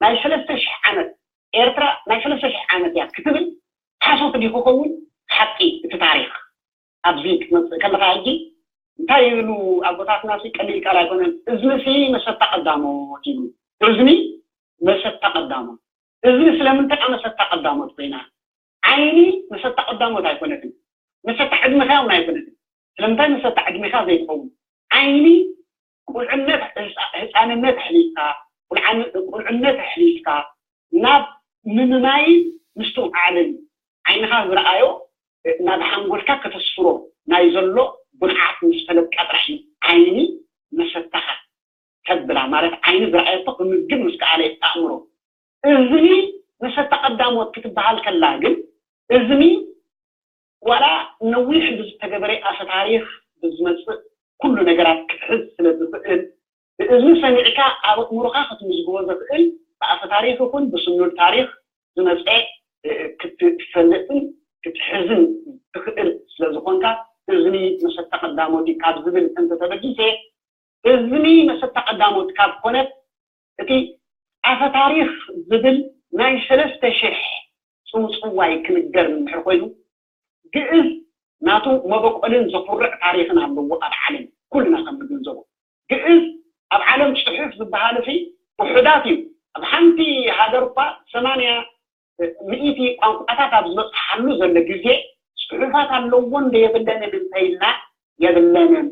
ናይ ሰለስተ ሽሕ ዓመት ኤርትራ ናይ ሰለስተ ሽሕ ዓመት እያ ክትብል ሓሶት ድዩ ክኸውን ሓቂ እቲ ታሪኽ ኣብዚ ክትመፅእ ከለካ ሕጂ እንታይ ይብሉ ኣቦታትና ሲ ቀሊል ቃል ኣይኮነን። እዝኒ ሲ መሰታ ቀዳሞት ይብሉ። እዝኒ መሰታ ቀዳሞት። እዝኒ ስለምንታይ እያ መሰታ ቀዳሞት ኮይና? ዓይኒ መሰታ ቀዳሞት ኣይኮነትን። መሰታ ዕድመኻ እውን ኣይኮነትን። ስለምንታይ መሰታ ዕድሜኻ ዘይትኸውን? ዓይኒ ቁልዕነት ህፃንነት ኣሕሊፍካ ቁልዕነት ኣሕሊፍካ ናብ ምምማይን ምስትውዓልን ዓይንኻ ዝረኣዮ ናብ ሓንጎልካ ከተስፍሮ ናይ ዘሎ ብቕዓት ምስ ፈለጥካ ጥራሕ እዩ ዓይኒ መሰታኻ ተብላ። ማለት ዓይኒ ዝረኣየቶ ክምዝግብ ምስ ከኣለ ኣእምሮ። እዝኒ መሰታ ቀዳሞት ክትበሃል ከላ ግን እዝኒ ዋላ ነዊሕ ብዝተገበረ ኣፈ ታሪኽ ብዝመፅእ ኩሉ ነገራት ክትሕዝ ስለ ዝኽእል ብእዝኒ ሰሚዕካ ኣብ ኣእምሮኻ ክትምዝግቦ ዘኽእል ብኣፈ ታሪኽ ይኹን ብስኑድ ታሪኽ ዝመፀ ክትፈልጥን ክትሕዝን ትኽእል ስለ ዝኾንካ እዝኒ መሰታ ቀዳሞት እዩ ካብ ዝብል እንተተበጊሰ እዝኒ መሰታ ቀዳሞት ካብ ኮነት እቲ ኣፈ ታሪኽ ዝብል ናይ ሰለስተ ሽሕ ፅውፅዋይ ክንገር እንድሕር ኮይኑ ግእዝ ናቱ መበቆልን ዘኹርዕ ታሪኽን ኣለዎ ኣብ ዓለም ኩልና ከም ንግንዘቦ ግእዝ ኣብ ዓለም ፅሑፍ ዝበሃል ሲ ውሑዳት እዩ ኣብ ሓንቲ ሃገር እኳ ሰማንያ ሚእቲ ቋንቋታት ኣብ ዝበፅሓሉ ዘሎ ግዜ ፅሑፋት ኣለዎ እንደ የብለንን እንተይልና የብለንን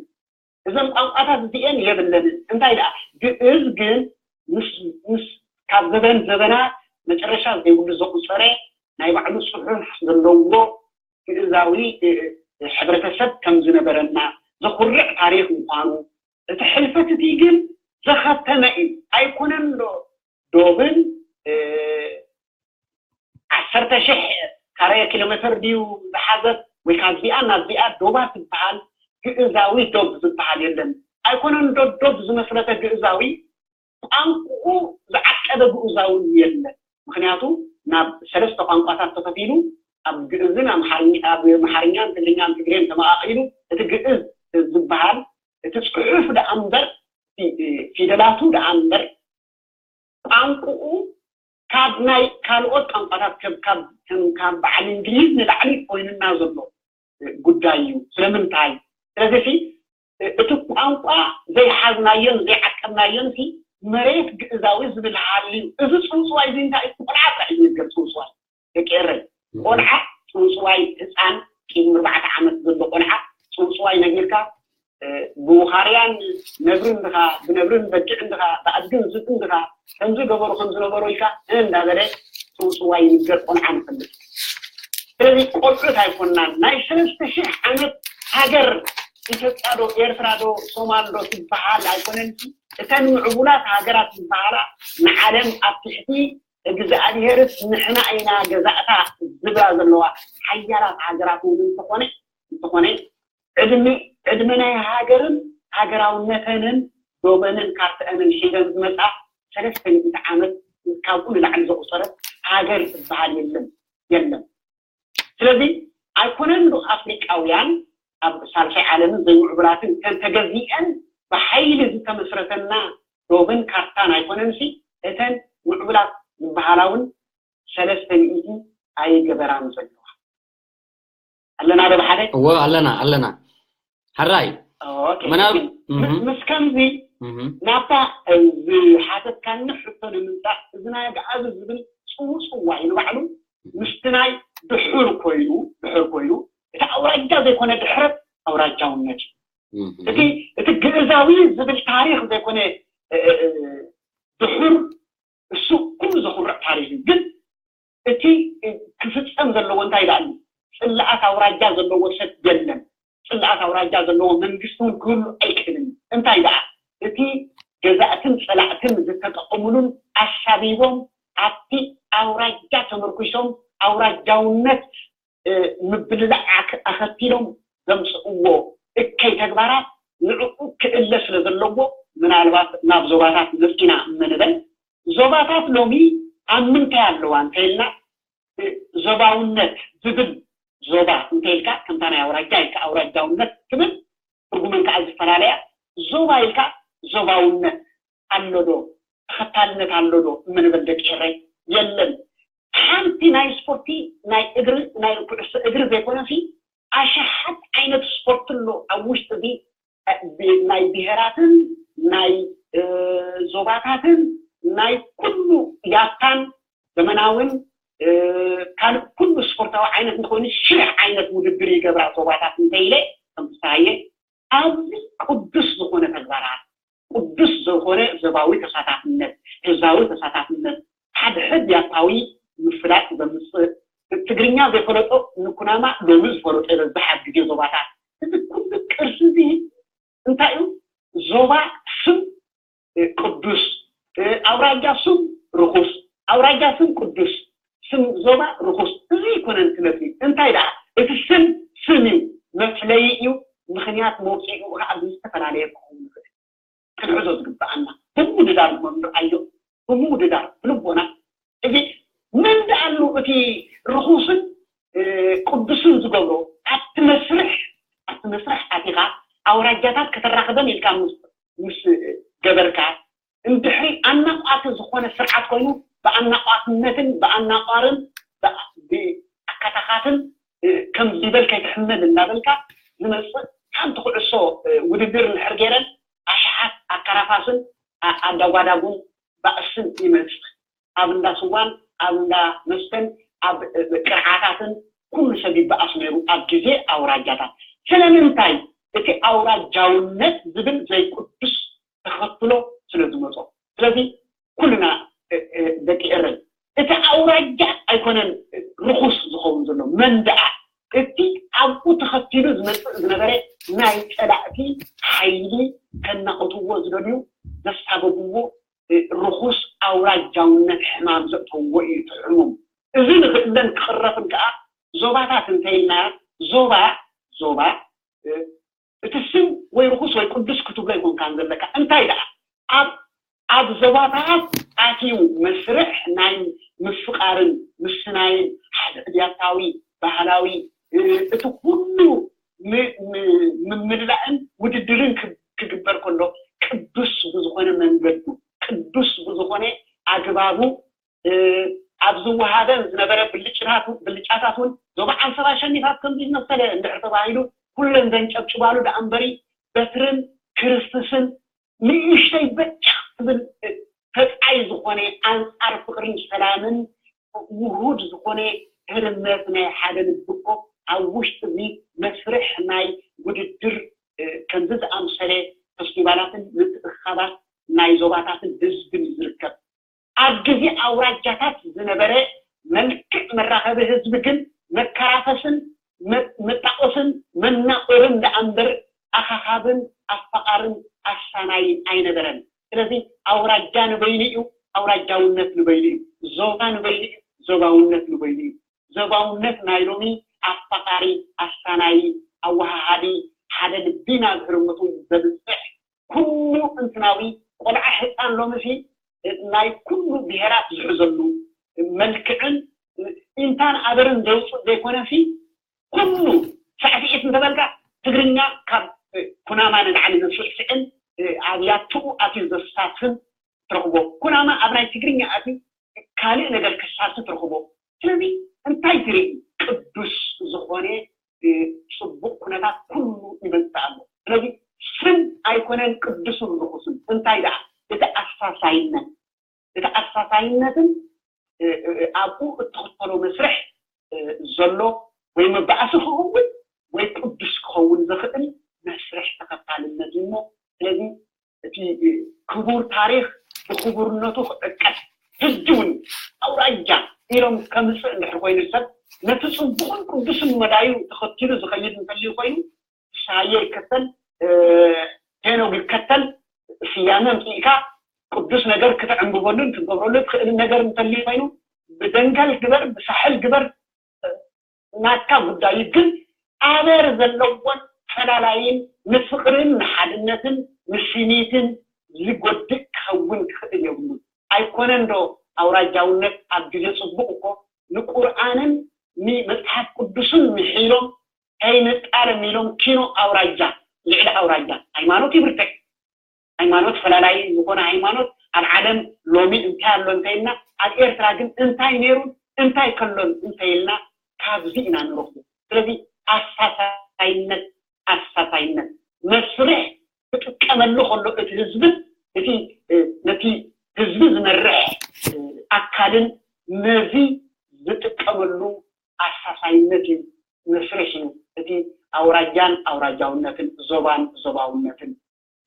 እዘን ቋንቋታት እዚኤን የብለንን እንታይ ደኣ ግእዝ ግን ምስ ምስ ካብ ዘበን ዘበናት መጨረሻ ዘይብሉ ዘቁፀረ ናይ ባዕሉ ፅሑፍ ዘለዎ ግእዛዊ ሕብረተሰብ ከም ዝነበረና ዘኩርዕ ታሪክ ምኳኑ እቲ ሕልፈት እቲ ግን ዘኸተመ እዩ ኣይኮነን ዶ ዶብን ዓሰርተ ሽሕ ካሬ ኪሎ ሜትር ድዩ ዝሓዘት ወይ ካብዚኣ ናብዚኣ ዶባ ትበሃል ግእዛዊ ዶብ ዝበሃል የለን ኣይኮነን ዶ ዶብ ዝመስረተ ግእዛዊ ቋንቁኡ ዝዓቀበ ግኡዛዊ የለን ምክንያቱ ናብ ሰለስተ ቋንቋታት ተኸፊሉ ኣብ ግእዝን ኣብ መሓርኛን ትግርኛን ትግሬን ተመቓቒሉ እቲ ግእዝ ዝበሃል እቲ ፅሑፍ ደኣ እምበር ፊደላቱ ደኣ እምበር ቋንቁኡ ካብ ናይ ካልኦት ቋንቋታት ከም ካብ ከም ካብ በዓል እንግሊዝ ንላዕሊ ኮይንና ዘሎ ጉዳይ እዩ ስለምንታይ ስለዚ እቲ ቋንቋ ዘይሓዝናዮን ዘይዓቀብናዮን ሲ መሬት ግእዛዊ ዝብል ሃልዩ እዚ ፅውፅዋይ እዚ እንታይ ቆልዓ ጥራሕ እዩ ዝነገር ፅውፅዋይ ደቂ ኤረይ ቆልዓ ፅውፅዋይ ህፃን ቂም ኣርባዕተ ዓመት ዘሎ ቆልዓ ፅውፅዋይ ነጊርካ ብውኻርያን ነብርን ድኻ ብነብርን በጊዕን ድኻ ብኣድግን ዝብን ድኻ ከምዚ ገበሩ ከምዝነበሩ ኢልካ እንዳበለ ፅውፅዋይ ይንገር ቆልዓ ንፈልጥ ስለዚ ቆልዑት ኣይኮናን ናይ ሰለስተ ሽሕ ዓመት ሃገር ኢትዮጵያ ዶ ኤርትራ ዶ ሶማል ዶ ትበሃል ኣይኮነን እተን ምዕቡላት ሃገራት ዝበሃላ ንዓለም ኣብ ትሕቲ እግዚኣብሄርስ ንሕና ኢና ገዛእታ ዝብላ ዘለዋ ሓያላት ሃገራት እውን እንተኾነ እንተኾነ ዕድመ ዕድመ ናይ ሃገርን ሃገራውነተንን ዶበንን ካርተአንን ሒዘን ዝመፃ ሰለስተ ሚእቲ ዓመት ካብኡ ንላዕሊ ዘቑፀረት ሃገር ዝበሃል የለን የለን ስለዚ ኣይኮነን ዶ ኣፍሪቃውያን ኣብ ሳልሳይ ዓለምን ዘይምዕቡላትን ከም ተገዚአን ብሓይሊ ዝተመስረተና ዶብን ካርታን ኣይኮነንሲ እተን ምዕቡላት ዝበሃላ እውን ሰለስተ ሚእቲ ኣይገበራን ዘለዋ ኣለና ዶ ብሓደ እዎ ኣለና ኣለና ሕራይ ምስ ከምዚ ናብታ ዝሓተትካኒ ሕቶ ንምምፃእ እዚ ናይ ኣግኣዚ ዝብል ፅውፅዋይ ንባዕሉ ምስቲ ናይ ድሑር ኮይኑ ድሑር ኮይኑ እቲ ኣውራጃ ዘይኮነ ድሕረት ኣውራጃውነት እዩ እቲ እቲ ግእዛዊ ዝብል ታሪክ ዘይኮነ ድሑር እሱ ኩሉ ዘኩርዕ ታሪክ እዩ ግን እቲ ክፍፀም ዘለዎ እንታይ ደኣ እዩ ፅላኣት ኣውራጃ ዘለዎ ሰብ የለን ፅላኣት ኣውራጃ ዘለዎ መንግስቲ እውን ክህሉ ኣይክእልን እንታይ ደኣ እቲ ገዛእትን ፀላእትን ዝተጠቐሙሉን ኣሳቢቦም ኣብቲ ኣውራጃ ተመርኩሶም ኣውራጃውነት ምብልላዕ ኣኸቲሎም ዘምፅእዎ እከይ ተግባራት ንዕኡ ክእለ ስለ ዘለዎ ምናልባት ናብ ዞባታት መፂና እመንበል ዞባታት ሎሚ ኣብ ምንታይ ኣለዋ እንተኢልና ዞባውነት ዝብል ዞባ እንተኢልካ ከምታ ናይ ኣውራጃ ኢልካ ኣውራጃውነት ትብል ትርጉመን ከዓ ዝተፈላለያ ዞባ ኢልካ ዞባውነት ኣሎ ዶ ተኸታልነት ኣሎ ዶ እመንበል ደቂ ኤረይ የለን ሓንቲ ናይ ስፖርቲ ናይ እግሪ ናይ ኩዕሶ እግሪ ዘይኮነሲ ኣሽሓት ዓይነት ስፖርት ኣሎ ኣብ ውሽጢ እዚ ናይ ብሄራትን ናይ ዞባታትን ናይ ኩሉ ያታን ዘመናውን ካልእ ኩሉ ስፖርታዊ ዓይነት እንተኮይኑ ሽሕ ዓይነት ውድድር ይገብራ ዞባታት እንተኢለ ከም ፍስሃየ ኣብዚ ቅዱስ ዝኾነ ተግባራት ቅዱስ ዝኾነ ዞባዊ ተሳታፍነት ህዝባዊ ተሳታፍነት ሓድሕድ ያታዊ ምፍላጥ ዘምፅእ ትግርኛ ዘይፈለጦ ንኩናማ ሎሚ ዝፈለጦ የበዝሕ ኣብ ግዜ ዞባታት። እዚ ኩሉ ቅርሲ እዚ እንታይ እዩ? ዞባ ስም ቅዱስ፣ ኣውራጃ ስም ርኹስ፣ ኣውራጃ ስም ቅዱስ፣ ስም ዞባ ርኹስ። እዚ ኣይኮነን ክነጥቢ። እንታይ ደኣ እቲ ስም ስም እዩ፣ መፍለይ እዩ። ምኽንያት መውፅኡ ከዓ ብዝተፈላለየ ክኸውን ይኽእል። ክንሕዞ ዝግብኣና ብምውድዳር እሞ ንርኣዮ፣ ብምውድዳር ብልቦና። እዚ መን ደኣሉ እቲ ርኹስን ቅዱስን ዝገብሮ ኣብቲ መስርሕ ኣብቲ መስርሕ ኣቲኻ ኣውራጃታት ከተራኽበን ኢልካ ምስ ገበርካ እንድሕሪ ኣናቋቲ ዝኾነ ስርዓት ኮይኑ ብኣናቋትነትን ብኣናቋርን ብኣካታኻትን ከም ዝበል ከይትሕመል እናበልካ ዝመፅእ ሓንቲ ኩዕሶ ውድድር እንድሕር ገይረን ኣሽሓት ኣከራፋስን ኣዳጓዳጉን ባእስን ይመፅእ። ኣብ እንዳ ስዋን ኣብ እንዳ መስተን ኣብ ቅርዓታትን ኩሉ ሰብ ይበኣስ ነይሩ ኣብ ግዜ ኣውራጃታት። ስለምንታይ? እቲ ኣውራጃውነት ዝብል ዘይቅዱስ ተኸትሎ ስለ ዝመፆ። ስለዚ ኩልና ደቂ ኤረይ እቲ ኣውራጃ ኣይኮነን ርኹስ ዝኸውን ዘሎ መንደኣ እቲ ኣብኡ ተኸቲሉ ዝመፅእ ዝነበረ ናይ ፀላእቲ ሓይሊ ከናቕትዎ ዝደልዩ ዘሳበብዎ ርኹስ ኣውራጃውነት ሕማም ዘእተውዎ እዩ እቲ ሕሙም። እዚ ንኽእለን ክቕረፍን ከዓ ዞባታት እንተይልና ዞባ ዞባ እቲ ስም ወይ ርኹስ ወይ ቅዱስ ክትብሎ ኣይኮንካን ዘለካ። እንታይ ደኣ ኣብ ኣብ ዞባታት ኣትዩ መስርሕ ናይ ምፍቃርን ምስናይን ሓደ ዕድያታዊ ባህላዊ እቲ ኩሉ ምምልላእን ውድድርን ክግበር ከሎ ቅዱስ ብዝኾነ መንገዱ ቅዱስ ብዝኾነ ኣግባቡ ኣብ ዝወሃበን ዝነበረ ብልጫታት እውን ዞባ ዓንሰባ ሸኒፋት ከምዚ ዝመሰለ እንድሕር ተባሂሉ ኩለን ዘንጨብጭባሉ ደኣ እምበሪ በትርን ክርስትስን ንእሽተይ በጫ ትብል ተጻይ ዝኾነ ኣንጻር ፍቕርን ሰላምን ውሁድ ዝኾነ ህርመት ናይ ሓደ ልቢ እኮ ኣብ ውሽጢ እዚ መስርሕ ናይ ውድድር ከምዚ ዝኣምሰለ ፈስቲቫላትን ምትእኽኻባት ናይ ዞባታትን ህዝብን እዩ ዝርከብ። ኣብ ግዜ ኣውራጃታት ዝነበረ መልክዕ መራኸቢ ህዝቢ ግን መከራፈስን መጣቆስን መናቆርን ደኣ እምበር ኣኻኻብን ኣፋቓርን ኣሳናይን ኣይነበረን። ስለዚ ኣውራጃ ንበይኑ እዩ፣ ኣውራጃውነት ንበይኑ እዩ፣ ዞባ ንበይኑ እዩ፣ ዞባውነት ንበይኑ እዩ። ዞባውነት ናይ ሎሚ ኣፋቓሪ፣ ኣሳናይ፣ ኣወሃሃዲ፣ ሓደ ልቢ ናብ ህርመቱ ዘብፅሕ ኩሉ እንትናዊ ቆልዓ ህፃን ሎምሲ ናይ ኩሉ ብሄራት ዝሕዘሉ መልክዕን ኢንታን ኣበርን ዘውፅእ ዘይኮነሲ ኩሉ ሳዕስዒት እንተበልካ ትግርኛ ካብ ኩናማ ንላዕሊ ዘስዕስዕን ኣብ ያትኡ ኣትዩ ዘሳትፍን ትረኽቦ። ኩናማ ኣብ ናይ ትግርኛ ኣትዩ ካልእ ነገር ክሳሲ ትረኽቦ። ስለዚ እንታይ ትርኢ? ቅዱስ ዝኾነ ፅቡቕ ኩነታት ኩሉ ይመፅእ ኣሎ። ስለዚ ስም ኣይኮነን ቅዱስን ርኹስን። እንታይ ደኣ እቲ ኣሳሳይነት እቲ ኣሳሳይነትን ኣብኡ እትኽተሎ መስርሕ ዘሎ ወይ መባእሲ ክኸውን ወይ ቅዱስ ክኸውን ዝኽእል መስርሕ ተኸታልነት እዩ እሞ ስለዚ እቲ ክቡር ታሪኽ ብክቡርነቱ ክዕቀስ ሕጂ እውን ኣውራጃ ኢሎም ከምፅእ እንድሕር ኮይኑ ሰብ ነቲ ፅቡቕን ቅዱስን መዳዩ ተኸቲሉ ዝኸይድ እንተልዩ ኮይኑ ፍስሃየ ይከተል ሄኖግ ይከተል ስያመ ኣምፂእካ ቅዱስ ነገር ክትዕንብበሉን ክትገብረሉ ትኽእል ነገር እንተልዩ ኮይኑ ብደንጋል ግበር ብሳሕል ግበር ናትካ ጉዳይ እዩ ግን ኣበር ዘለዎን ፈላላይን ንፍቅርን ንሓድነትን ንስኒትን ዝጎድእ ክኸውን ክኽእል የብሉን ኣይኮነን ዶ ኣውራጃውነት ኣብ ግዜ ፅቡቅ እኮ ንቁርኣንን ንመፅሓፍ ቅዱስን ምሒሎም ከይንጣለም ኢሎም ኪኖ ኣውራጃ ልዕሊ ኣውራጃ ሃይማኖት ይብርትዕ ሃይማኖት ፈላላይ ዝኾነ ሃይማኖት ኣብ ዓለም ሎሚ እንታይ ኣሎ እንተይልና ኣብ ኤርትራ ግን እንታይ ነይሩን እንታይ ከሎን እንተይልና ካብዚ ኢና ንረኽቦ ስለዚ ኣሳሳይነት ኣሳሳይነት መስርሕ ክጥቀመሉ ከሎ እቲ ህዝብን እቲ ነቲ ህዝቢ ዝመርሕ ኣካልን ነዚ ዝጥቀመሉ ኣሳሳይነት እዩ መስርሕ እዩ እቲ ኣውራጃን ኣውራጃውነትን ዞባን ዞባውነትን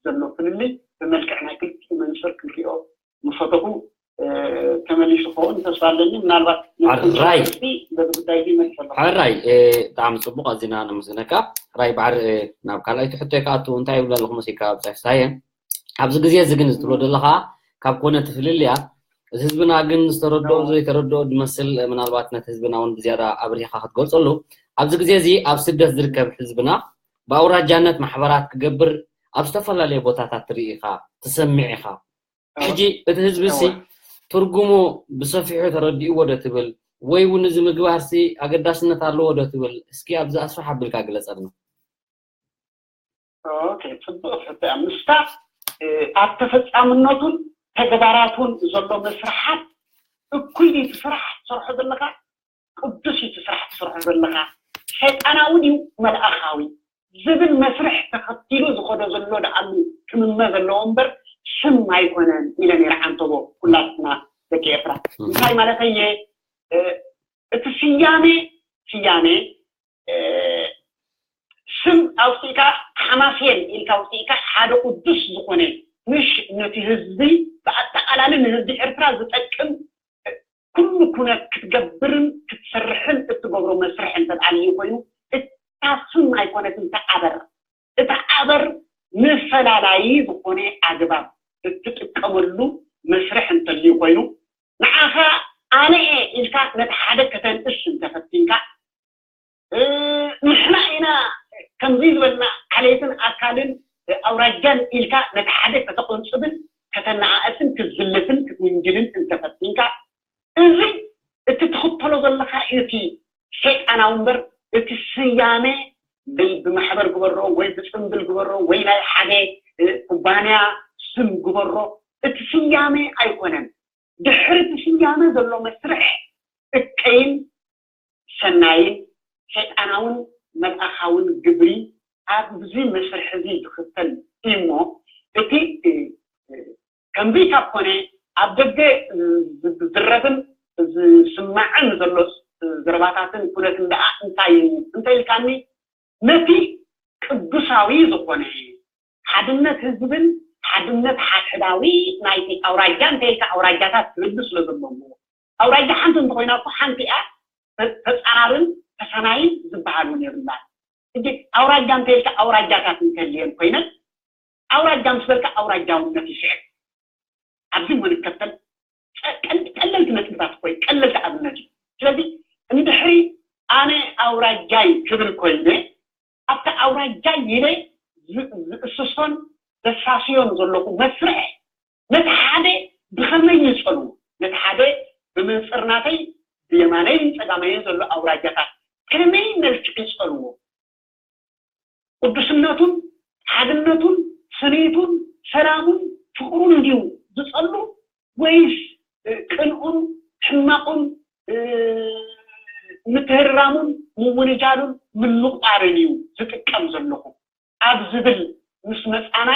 ዘሎ ፍልልይ ብመልክዕ ናይ ክልቲኡ መንፅር ክንሪኦ ምፈተኹ ተመሊሱ ክኸውን ተስፋ ኣለኒ ምናልባት ራይ በዚ ጉዳይ ሕራይ ብጣዕሚ ፅቡቅ ኣዚና ነመስግነካ። ሕራይ ባሕሪ ናብ ካልኣይቲ ሕቶይ ክኣቱ እንታይ ይብል ኣለኹ መሲካ ብፃይ ፍሳየ ኣብዚ ግዜ እዚ ግን ዝትብሎ ዘለካ ካብ ኮነ ትፍልልያ እዚ ህዝብና ግን ዝተረድኦ ዘይተረድኦ ዝመስል ምናልባት ነቲ ህዝብና እውን ብዝያዳ ኣብሪካ ክትገልፀሉ ኣብዚ ግዜ እዚ ኣብ ስደት ዝርከብ ህዝብና ብኣውራጃነት ማሕበራት ክገብር ኣብ ዝተፈላለዩ ቦታታት ትርኢ ኢካ ትሰምዕ ኢካ ሕጂ እቲ ህዝቢ ሲ ትርጉሙ ብሰፊሑ ተረዲእዎ ዶ ትብል ወይ እውን እዚ ምግባር ሲ ኣገዳስነት ኣለዎ ዶ ትብል እስኪ ኣብዚ ኣስፋሕ ኣቢልካ ግለፀልና ጽቡቅ ሕቶ ምስታ ኣብ ተፈፃምነቱን ተግባራቱን ዘሎ መስርሓት እኩይ እቲ ስራሕ ትሰርሖ ዘለካ ቅዱስ እቲ ስራሕ ትሰርሖ ዘለካ ሰይጣናዊ ድዩ መልኣኻዊ ዝብል መስርሕ ተኸቲሉ ዝኸዶ ዘሎ ደኣሉ ክምመ ዘለዎ እምበር ስም ኣይኮነን ኢለ ነይረ ዓንተቦ ኩላትና ደቂ ኤርትራ እንታይ ማለተየ እቲ ስያሜ ስያሜ ስም ኣውፅእካ ሓማሴን ኢልካ ኣውፅእካ ሓደ ቅዱስ ዝኾነ ምሽ ነቲ ህዝቢ ብኣጠቃላሊ ንህዝቢ ኤርትራ ዝጠቅም ኩሉ ኩነት ክትገብርን ክትሰርሕን እትገብሮ መስርሕ እንተድኣልዩ ኮይኑ እታ ስም ኣይኮነትን ተዓበር እቲ ዓበር ንፈላላዪ ዝኾነ ኣግባብ እትጥቀመሉ መስርሕ እንተልዩ ኮይኑ ንዓኻ ኣነ እየ ኢልካ ነቲ ሓደ ከተንእስ እንተፈቲንካ ንሕና ኢና ከምዚ ዝበልና ዓሌትን ኣካልን ኣውራጃን ኢልካ ነቲ ሓደ ከተቆንፅብን ከተነኣእስን ክትዝልፍን ክትውንጅልን እንተፈቲንካ እዚ እቲ ትኽተሎ ዘለካ እቲ ሰይጣናዊ እምበር እቲ ስያሜ ወይ ብማሕበር ግበሮ ወይ ብፅምብል ግበሮ ወይ ናይ ሓደ ኩባንያ ስም ግበሮ እቲ ስያሜ ኣይኮነን ድሕሪ እቲ ስያመ ዘሎ መስርሕ እከይን ሰናይን ሰይጣናውን መልኣኻውን ግብሪ ኣብዚ መስርሕ እዚ ዝኽተል እዩ እሞ እቲ ከምዚ ካብ ኮነ ኣብ ደገ ዝዝረብን ዝስማዕን ዘሎ ዘረባታትን ኩነትን ደኣ እንታይ እዩ እንተ ኢልካኒ ነቲ ቅዱሳዊ ዝኾነ ሓድነት ህዝብን ሓድነት ሓድሕዳዊ ናይቲ ኣውራጃ እንተ ኢልካ ኣውራጃታት ትብል ስለ ዘለዎ ኣውራጃ ሓንቲ እንተኮይና እኮ ሓንቲ እያ ተፃራርን ተሰናይን ዝበሃል እውን የብላን ሕጂ ኣውራጃ እንተ ኢልካ ኣውራጃታት እንተልየን ኮይነን ኣውራጃ ምስ በልካ ኣውራጃውነት ይስዕብ ኣብዚ ምንከተል ቀለልቲ ነጥብታት እኮ ቀለልቲ ኣብነት እዩ ስለዚ እንድሕሪ ኣነ ኣውራጃይ ክብል ኮይነ ኣብቲ ኣውራጃይ ኢለ ዝእስሶን ዘሳስዮን ዘለኹ መስርሕ ነቲ ሓደ ብኸመይ ይፀልዎ ነቲ ሓደ ብመንፅር ናተይ ብየማነይን ፀጋመይን ዘሎ ኣውራጃታት ከመይ መልክዕ ይፀልዎ ቅዱስነቱን ሓድነቱን ስኒቱን ሰላሙን ፍቅሩን እንዲዩ ዝፀሉ ወይስ ቅንኡን ሕማቁን ምትህራሙን ምውንጃሉን ምንቁጣርን እዩ ዝጥቀም ዘለኹ ኣብ ዝብል ምስ መፃና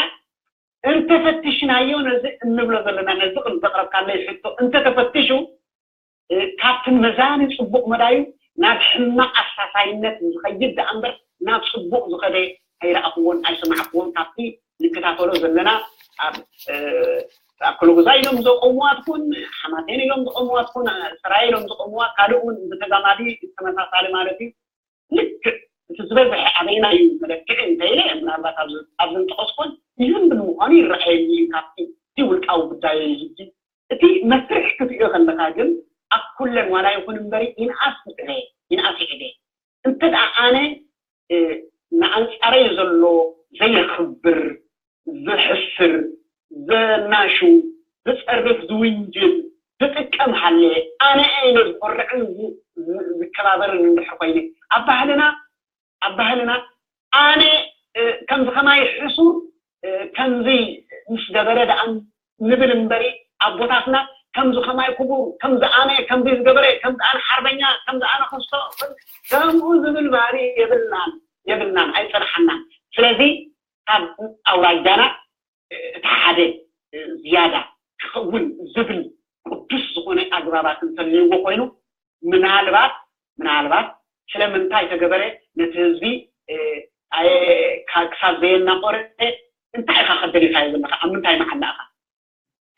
እንተፈትሽናዮ ነዚ እንብሎ ዘለና ነዚ ቅድሚ ዘቅረብካለይ ሕቶ እንተተፈትሹ ካብቲ መዛኒ ፅቡቅ መዳዩ ናብ ሕማቅ ኣሳሳይነት ዝኸይድ ደኣ እምበር ናብ ፅቡቅ ዝኸደ ኣይረኣኽዎን ኣይሰማዕክዎን ካብቲ ንከታተሎ ዘለና ኣብ ኣክሎግዛ ኢሎም ዘቆምዋ ትኩን ሓማቴን ኢሎም ዘቆምዋ ትኩን ስራይ ኢሎም ዘቆምዋ ካልእ እውን ብተዛማዲ ተመሳሳሊ ማለት እዩ ልክዕ እቲ ዝበዝሐ ኣበይና እዩ መለክዒ እንተኢለ ምናልባት ኣብዚ እንጠቀስኮን ይህን ብምዃኑ ይረኣየኒ እዩ ካብቲ እቲ ውልቃዊ ጉዳይ ህጂ እቲ መስርሕ ክትሪኦ ከለካ ግን ኣብ ኩለን ዋላ ይኹን እምበሪ ይንኣስ ይዕበ ይንኣስ ይዕበ እንተ ደኣ ኣነ ንኣንጻረይ ዘሎ ዘየኽብር ዘሕስር ዘናሹ ዝጸርፍ ዝውንጅል ዝጥቀም ሃለ ኣነ ኢለ ዝኮርዕን ዝከባበርን እንድሕር ኮይነ ኣብ ባህልና ኣብ ባህልና ኣነ ከምዚ ከማይ ሕሱር ከምዚ ምስ ገበረ ደኣ ንብል እምበሪ ኣቦታትና ከምዚ ከማይ ክቡር ከምዚ ኣነ ከምዚ ዝገበረ ከምዚ ኣነ ሓርበኛ ከምዚ ኣነ ክስቶ ከምኡ ዝብል ባህሪ የብልናን የብልናን ኣይፀንሓናን ስለዚ ካብ ኣውራጃና እቲ ሓደ ዝያዳ ክኸውን ዝብል ቅዱስ ዝኾነ ኣግባባት እንተልይዎ ኮይኑ ምናልባት ምናልባት ስለምንታይ ተገበረ ነቲ ህዝቢ ክሳብ ዘየናቆረ እንታይ ኢኻ ከደሊኻዮ ዘለካ ኣብ ምንታይ መዓላ ኢኻ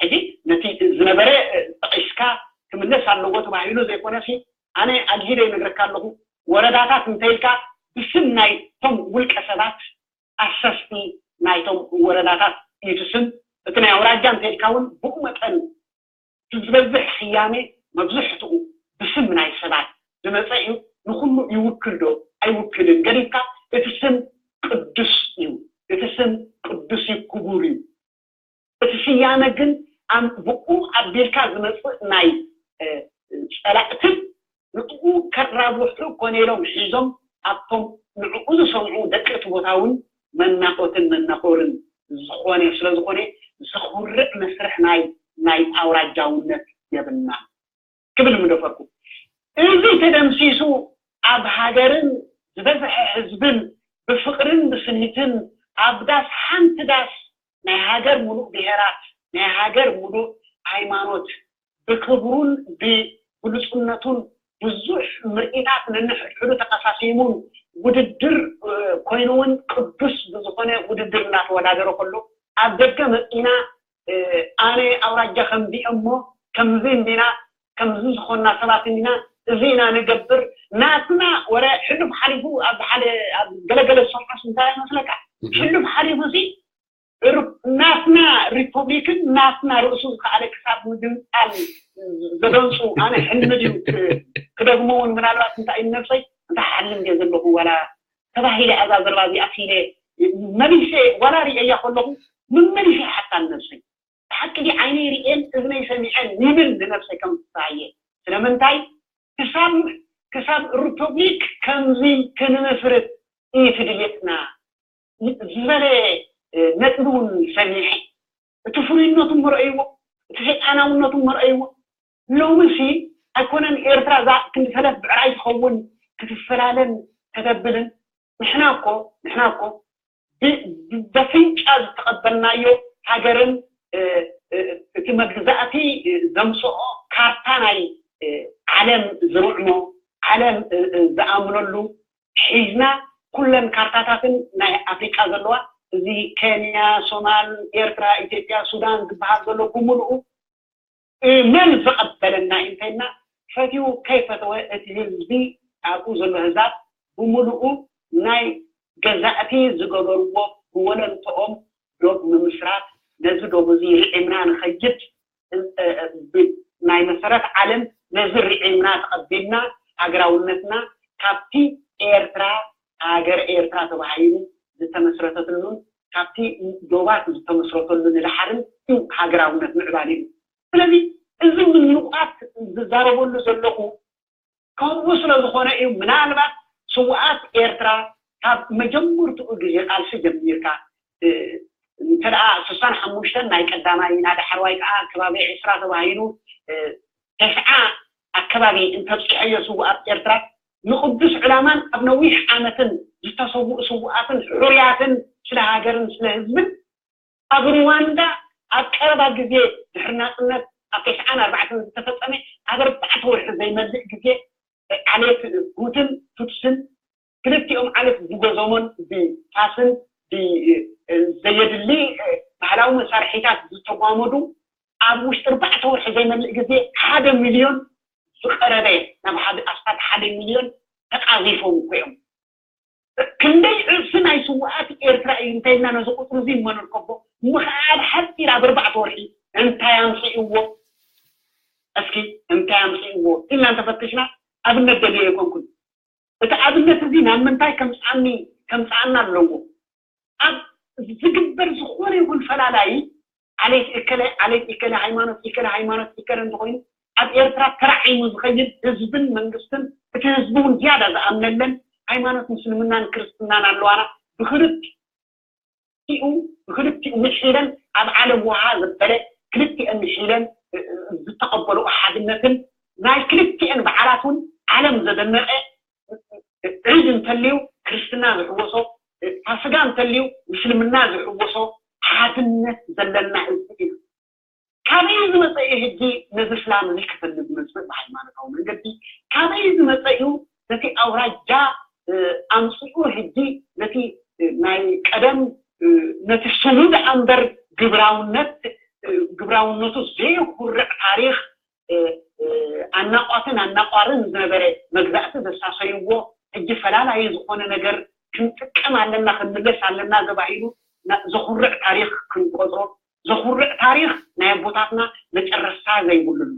ሕጂ ነቲ ዝነበረ ጠቂስካ ክምለስ ኣለዎ ተባሂሉ ዘይኮነሲ ኣነ ኣግሂደ ይነግረካ ኣለኹ ወረዳታት እንተኢልካ ብስም ናይቶም ውልቀ ሰባት ኣሰስቲ ናይቶም ወረዳታት እዩ እቲ ስም። እቲ ናይ ኣውራጃ እንተኢልካ እውን ብኡ መጠን እቲ ዝበዝሕ ስያሜ መብዝሕትኡ ብስም ናይ ሰባት ዝመፀ እዩ። ንኩሉ ይውክል ዶ ኣይውክልን ገዲፍካ እቲ ስም ቅዱስ እዩ። እቲ ስም ቅዱስ እዩ፣ ክቡር እዩ። እቲ ስያመ ግን ኣም- ብኡ ኣቢልካ ዝመፅእ ናይ እ፣ ፀላእትን ንዕኡ ከራብሑ ኮነ ኢሎም ሒዞም ኣብቶም ንዕኡ ዝሰምዑ ደቂ እቲ ቦታ እውን መናቆትን መናቆርን ዝኾነ ስለዝኾነ ዘኹርዕ መስርሕ ናይ ናይ ኣውራጃውነት የብልናን ክብል ምደፈርኩ። እዚ ተደምሲሱ ኣብ ሃገርን ዝበዝሐ ህዝብን ብፍቕርን ብስኒትን ኣብ ዳስ ሓንቲ ዳስ ናይ ሃገር ሙሉእ ብሄራት ናይ ሃገር ሙሉእ ሃይማኖት ብክብሩን ብግሉፅነቱን ብዙሕ ምርኢታት ነንሕድሕዱ ተቀሳሲሙን ውድድር እ፣ ኮይኑ እውን ቅዱስ ብዝኾነ ውድድር እናተወዳደረ ከሎ ኣብ ደገ መፂና እ፣ ኣነ ኣውራጃ ከምዚ እሞ ከምዚ እንዲና ከምዚ ዝኾንና ሰባት እንዲና እዚ ኢና ንገብር ናትና ወረ ሕሉፍ ሓሊፉ ኣብ ሓደ ኣብ ገለገለ ዝሰምዖስ እንታይ ይመስለካ? ሕሉፍ ሓሊፉ እዚ ር- ናትና ሪፐብሊክን ናትና ርእሱ ዝከኣለ ክሳብ ምግንፃል ዘደንፁ ኣነ ሕልሚ ድዩ ክ- ክደግሞ እውን ምናልባት እንታይ እዩ ነብሰይ እንታይ ሓልም ድየ ዘለኹ ዋላ ተባሂለ ኣብዛ ዘረባ እዚኣ ሲለ መሊሰ ዋላ ርእያ ከለኹ መመሊሰ ሓታ ነብሰይ ብሓቂ ድየ ዓይነይ ርእየን እዝነይ ሰሚዐን ይብል ንነብሰይ ከም ፍስሃየ ስለምንታይ ክሳብ ክሳብ ሪፐብሊክ ከምዚ ክንምስርት እዩ ትድልየትና ዝበለ ነጥቢ እውን ሰሚዐ እቲ ፍሉይነቱ መርአይዎ እቲ ሰይጣናውነቱ መርአይዎ ሎምሲ ኣይኮነን ኤርትራ እዛ ክንዲ ሰለፍ ብዕራይ ትኸውን ክትፈላለን ከተብልን ንሕና እኮ ንሕና እኮ በፍንጫ ዝተቐበልናዮ ሃገርን እቲ መግዛእቲ ዘምፅኦ ካርታ ናይ ዓለም ዝርዕሞ ዓለም ዝኣምነሉ ሒዝና ኩለን ካርታታትን ናይ ኣፍሪቃ ዘለዋ እዚ ኬንያ፣ ሶማል፣ ኤርትራ፣ ኢትዮጵያ፣ ሱዳን ዝበሃል ዘሎ ብምልኡ መን ዝቐበለና እንተና ፈትዩ ከይፈተወ እቲ ህዝቢ ኣብኡ ዘሎ ህዛብ ብምልኡ ናይ ገዛእቲ ዝገበርዎ ብወለንተኦም ዶብ ምምስራት ነዚ ዶብ እዚ ርዒምና ንኸይድ ናይ መሰረት ዓለም ነዚ ርዒምና ተቐቢልና ሃገራውነትና ካብቲ ኤርትራ ሃገር ኤርትራ ተባሂሉ ዝተመስረተትሉን ካብቲ ዶባት ዝተመስረተሉ ንድሓርን እዩ ሃገራውነት ምዕባሊኡ። ስለዚ እዚ ምንውቃት ዝዛረበሉ ዘለኹ ከምኡ ስለ ዝኾነ እዩ ምናልባት ስውኣት ኤርትራ ካብ መጀመርትኡ ግዜ ቃልሲ ጀሚርካ እንተ ደኣ ስሳን ሓሙሽተን ናይ ቀዳማይ ናይ ዳሕረዋይ ከዓ ከባቢ ዕስራ ተባሂሉ ተስዓ ኣከባቢ እንተብፅሐዮ ስውኣት ኤርትራ ንቅዱስ ዕላማን ኣብ ነዊሕ ዓመትን ዝተሰውኡ ስውኣትን ሕሩያትን ስለ ሃገርን ስለ ህዝብን ኣብ ሩዋንዳ ኣብ ቀረባ ግዜ ድሕሪ ናፅነት ኣብ ተስዓን ኣርባዕተን ዝተፈፀመ ኣብ ኣርባዕተ ወርሒ ዘይመልእ ግዜ ዓሌት ሁትን ቱትስን ክልቲኦም ዓሌት ብጎዞሞን ብፋስን ዘየድሊ ባህላዊ መሳርሒታት ዝተጓመዱ ኣብ ውሽጢ ኣርባዕተ ወርሒ ዘይመልእ ግዜ ሓደ ሚልዮን ዝቐረበ ናብ ሓደ ኣስታት ሓደ ሚልዮን ተቃዚፎም እኮ እዮም። ክንደይ ዕብሲ ናይ ስውኣት ኤርትራ እዩ እንተኢልና ነዚ ቁፅሪ እዚ እሞ ንርከቦ ምኽኣል ሓፂር ኣብ ኣርባዕተ ወርሒ እንታይ ኣምፅእዎ እስኪ እንታይ ኣምፅእዎ ኢልና እንተፈትሽና ኣብነት ደልዮ ኣይኮንኩን እቲ ኣብነት እዚ ናብ ምንታይ ከምፅኣኒ ከምፅኣና ኣለዎ ኣብ ዝግበር ዝኾነ ይኹን ፈላላይ ዓሌት እከለ ዓሌት እከለ ሃይማኖት እከለ ሃይማኖት እከለ እንተኮይኑ ኣብ ኤርትራ ተራዒሙ ዝኸይድ ህዝብን መንግስትን እቲ ህዝቢ እውን ዝያዳ ዝኣምነለን ሃይማኖት ምስልምናን ክርስትናን ኣለዋና ብክልቲኡ ብክልቲኡ ምሒለን ኣብ ዓለም ውሃ ዘበለ ክልቲአን ምሒለን ዝተቐበልኦ ሓድነትን ናይ ክልቲአን በዓላት እውን ዓለም ዘደነቀ ዒድ እንተልዩ ክርስትና ዝሕወሶ ፋስጋ እንተልዩ ምስልምና ዝሕወሶ ሓድነት ዘለና ህዝቢ ኢና። ካበይ ዝመፀ እዩ ህጂ ነዚ ስላም እዚ ክፈልግ ዝመፅእ ብሃይማኖታዊ መንገዲ? ካበይ ዝመፀ እዩ ነቲ ኣውራጃ ኣምፅኡ ህጂ ነቲ ናይ ቀደም ነቲ ስሙ ደኣ እምበር ግብራውነት ግብራውነቱ ዘይኩርዕ ታሪኽ ኣናቋትን ኣናቋርን ዝነበረ መግዛእቲ ዘሳሰይዎ ሕጂ ፈላላዪ ዝኾነ ነገር ክንጥቀም ኣለና፣ ክንምለስ ኣለና ተባሂሉ ዘኹርዕ ታሪኽ ክንቆፅሮ፣ ዘኹርዕ ታሪኽ ናይ ኣቦታትና መጨረስታ ዘይብሉ ኣሎ።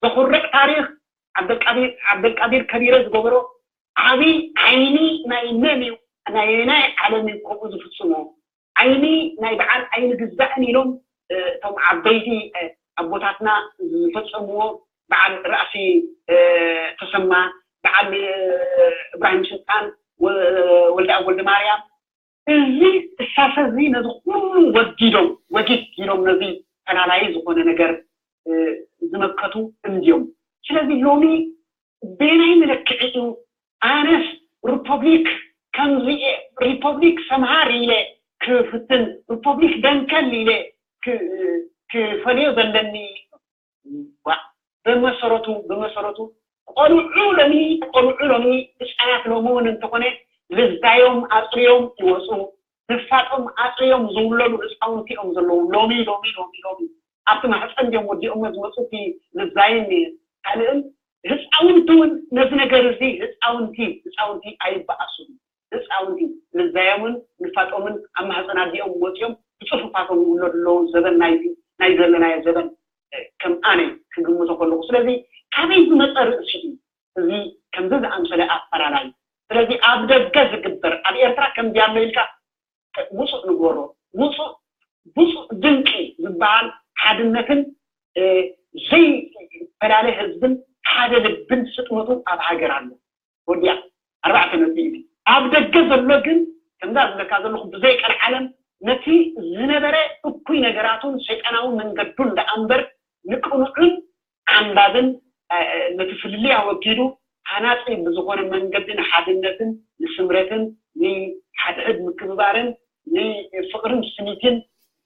ዘኹርዕ ታሪኽ ዓብደልቃዲር ከቢረ ዝገበሮ ዓብዪ ዓይኒ ናይ መን እዩ? ናይ ናይ ዓለም እዩ ከምኡ ዝፍፅሞ። ዓይኒ ናይ በዓል ኣይንግዛእን ኢሎም እቶም ዓበይቲ ኣቦታትና ዝፈፀምዎ፣ በዓል ራእሲ ተሰማ፣ በዓል እብራሂም ስልጣን፣ ወልደኣብ ወልደ ማርያም፣ እዚ እሳሰ እዚ ነዚ ኩሉ ወጊዶም ወጊድ ኢሎም ነዚ ፈላላዪ ዝኾነ ነገር ዝመከቱ እንድዮም። ስለዚ ሎሚ በየናይ መለክዒ እዩ ኣነስ ሪፖብሊክ ከምዚ ሪፖብሊክ ሰምሃር ኢለ ክፍትን፣ ሪፖብሊክ ደንከል ኢለ ክፈልዮ ዘለኒ? ብመሰረቱ ብመሰረቱ ቆልዑ ሎሚ ቆልዑ ሎሚ ህፃናት ሎሚ እውን እንተኾነ ልዛዮም ኣፅርዮም ይወፁ፣ ንፋጦም ኣፅርዮም ዝውለዱ ህፃውንቲ እዮም ዘለዉ። ሎሚ ሎሚ ሎሚ ሎሚ ኣብቲ ማህፀን ድዮም ወዲኦሞ ዝመፁ እቲ ልዛይን ካልእን ህፃውንቲ እውን ነዚ ነገር እዚ ህፃውንቲ ህፃውንቲ ኣይበኣሱን። ህፃውንቲ ልዛዮምን ንፋጦምን ኣብ ማህፀን ኣዲኦም ወፂኦም ብፅፉፋቶም ይውለዱ ኣለዉ። ዘበን ናይ ዘለናዮ ዘበን ከም ኣነ ክግምቶ ከለኹ፣ ስለዚ ካበይ ዝመፀ ርእሲ እዩ እዚ ከምዚ ዝኣምሰለ ኣፈላላይ? ስለዚ ኣብ ደገ ዝግበር ኣብ ኤርትራ ከምዚ ኣሎ ኢልካ ውፁእ ንግበሮ። ውፁእ ውፁእ ድንቂ ዝበሃል ሓድነትን ዘይፈላለ ህዝብን ሓደ ልብን ስጥመቱ ኣብ ሃገር ኣሎ። ወዲያ ኣርባዕተ ነጥቢ እዩ። ኣብ ደገ ዘሎ ግን ከምዛ ዝብለካ ዘለኹ ብዘይ ቀልዓለም ነቲ ዝነበረ እኩይ ነገራቱን ሰይጣናዊ መንገዱን ደኣ እምበር ንቅኑዕን ዓንባብን ነቲ ፍልልይ ኣወጊዱ ሃናፂ ብዝኾነ መንገዲ ንሓድነትን ንስምረትን ንሓድሕድ ምክብባርን ንፍቕርን ስኒትን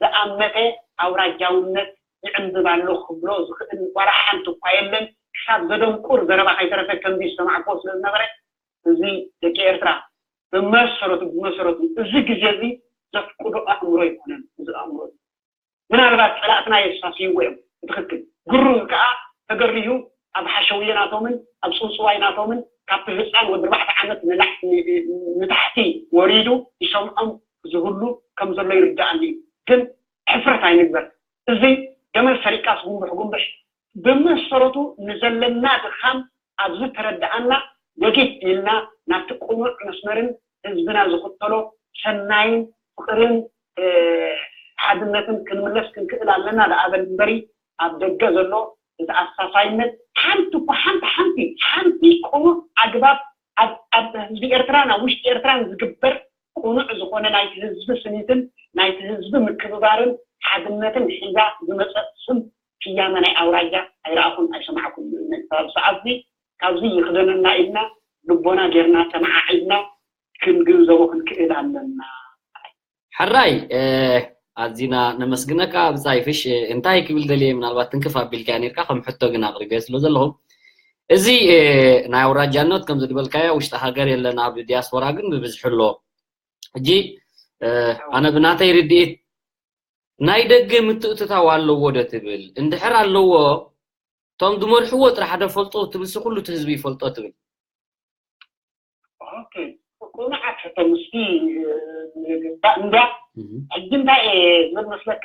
ዝኣመተ ኣውራጃውነት ይዕንብብ ኣሎ ክብሎ ዝኽእል ዋላ ሓንቲ እኳ የለን። ክሳብ ዘደንቁር ዘረባ ከይተረፈ ከምዚ ዝሰማዕክዎ ስለ ዝነበረ እዚ ደቂ ኤርትራ ብመሰረቱ ብመሰረቱ እዚ ግዜ እዚ ዘፍቅዶ ኣእምሮ ኣይኮነን። እዚ ኣእምሮ እዚ ምናልባት ፀላእትና የሳስይዎ እዮም። ብትኽክል ግሩም ከዓ ተገርዩ ኣብ ሓሸውየ ናቶምን ኣብ ፅውፅዋይ ናቶምን ካብቲ ህፃን ወዲ ኣርባዕተ ዓመት ንታሕቲ ወሪዱ ይሰምዖም ዝህሉ ከም ዘሎ ይርዳእኒ እዩ። ግን ሕፍረት ኣይንግበር። እዚ ገመል ሰሪቃስ ጉንብሕ ጉንብሕ ብመሰረቱ ንዘለና ድኻም ኣብዚ ተረዳኣና ወጊድ ኢልና ናብቲ ቅኑዕ መስመርን ህዝብና ዝኽተሎ ሰናይን ፍቕርን ሓድነትን ክንምለስ ክንክእል ኣለና። ደኣ በል እምበሪ ኣብ ደገ ዘሎ እቲ ኣሳሳይነት ሓንቲ እኳ ሓንቲ ሓንቲ ሓንቲ ቅኑዕ ኣግባብ ኣብ ህዝቢ ኤርትራን ኣብ ውሽጢ ኤርትራን ዝግበር ቅኑዕ ዝኾነ ናይቲ ህዝቢ ስኒትን ናይቲ ህዝቢ ምክብባርን ሓድነትን ሒዛ ዝመፀት ስም ስያመ ናይ ኣውራጃ ኣይረኣኹን ኣይሰማዕኩን። ነቲ ሰዓት እዚ ካብዚ ይኽደነና ኢልና ልቦና ጌርና ተመዓዒድና ክንግንዘቦ ክንክእል ኣለና። ሕራይ ኣዚና ነመስግነካ ብጻይ ፍሽ። እንታይ ክብል ደልየ ምናልባት ትንክፍ ኣቢልካ ነርካ ከም ሕቶ ግን ኣቕሪበ ስለ ዘለኹ እዚ ናይ ኣውራጃነት ከም ዝድበልካዮ ውሽጢ ሃገር የለን ኣብ ዲያስፖራ ግን ብብዝሒ ኣሎ። ሕጂ ኣነ ብናተይ ርድኢት ናይ ደገ ምትእትታው ኣለዎ ዶ ትብል? እንድሕር ኣለዎ እቶም ዝመርሕዎ ጥራሕ ዶ ፈልጦ ትብል? ስኩሉ እቲ ህዝቢ ይፈልጦ ትብል? ቁኑዓት ሕቶ ምስቲ እንዳ ሕጂ እንታይ ዝብል መስለካ?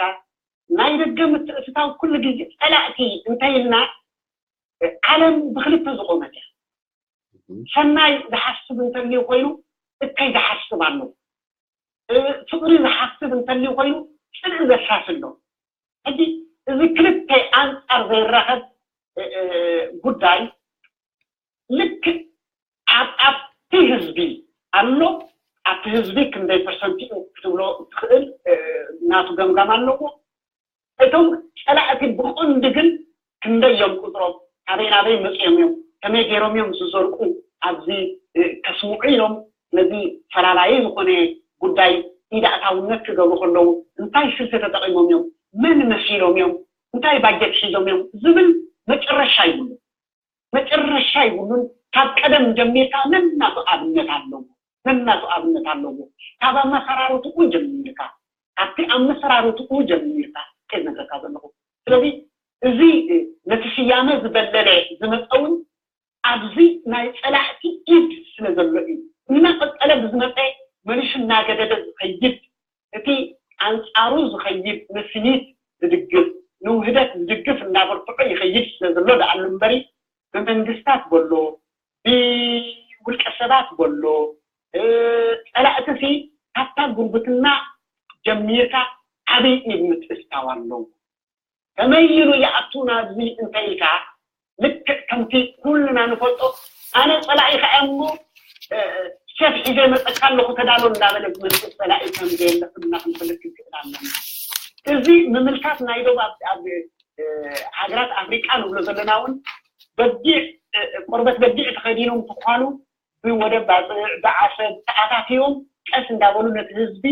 ናይ ደገ ምትእትታው ኩሉ ግዜ ፀላእቲ እንተይልና ዓለም ብክልተ ዝቆመት እያ። ሰናይ ዝሓስብ እንተልዩ ኮይኑ እከይ ዝሓስብ ኣሎ። ፍቅሪ ዝሓስብ እንተልዩ ኮይኑ ፅልኢ ዘሳሲ ኣሎ። ሕጂ እዚ ክልተ ኣንፃር ዘይራኸብ ጉዳይ ልክዕ ኣብቲ ህዝቢ ኣሎ። ኣብቲ ህዝቢ ክንደይ ፐርሰንት እዩ ክትብሎ ትኽእል ናቱ ገምጋም ኣለዎ። እቶም ፀላእቲ ብቐንዱ ግን ክንደይ እዮም ቁፅሮም፣ ኣበይ ናበይ መፂኦም እዮም፣ ከመይ ገይሮም እዮም ዝዘርቁ ኣብዚ ከስምዑ ኢሎም ነዚ ፈላላዪ ዝኾነ ጉዳይ ኢድ ኣእታውነት ክገብሩ ከለዉ እንታይ ስልቲ ተጠቒሞም እዮም፣ መን መሲሎም እዮም፣ እንታይ ባጀት ሒዞም እዮም ዝብል መጨረሻ ይብሉ። መጨረሻ ይብሉን ካብ ቀደም ጀሚርካ ነናቱ ኣብነት ኣለዎ ነናቱ ኣብነት ኣለዎ ካብ ኣመሰራርትኡ ጀሚርካ ካብቲ ኣመሰራርትኡ ጀሚርካ ከይነገርካ ዘለኹ ስለዚ እዚ ነቲ ስያመ ዝበለለ ዝመፀውን ኣብዚ ናይ ፀላእቲ ኢድ ስለ ዘሎ እዩ እናገደደ ዝኸይድ፣ እቲ ኣንጻሩ ዝኸይድ ንስኒት ዝድግፍ፣ ንውህደት ዝድግፍ እናበርትዖ ይኸይድ ስለ ዘሎ ደኣ እምበሪ፣ ብመንግስታት በሎ፣ ብውልቀ ሰባት በሎ፣ እ፣ ጸላእትሲ ካብታ ጉርብትና ጀሚርካ ዓብዪ ኢድ ምትእስሳብ ኣለዎ። ከመይ ኢሉ ይኣቱ ናብዚ እንተ ኢልካ፣ ልክዕ ከምቲ ኩልና ንፈልጦ፣ ኣነ ጸላኢኻ እየ እሞ፣ እ፣ ሴፍ ሒዘ መጸካ ኣለኹ ተዳሎ እንዳበለ ዝመጽእ ጸላኢ ከም ዘየለ ኩልና ክንፈልጥ ክንክእል ኣለና። እዚ ምምልካት ናይ ዶብ ኣብ፣ ኣብ፣ እ፣ ሃገራት ኣፍሪቃ ንብሎ ዘለና እውን በጊዕ፣ እ፣ ቆርበት በጊዕ ተኸዲኖም ትኳኑ ብወደብ ባጽዕ፣ ብዓሰብ ተኣታትዮም ቀስ እንዳበሉ ነቲ ህዝቢ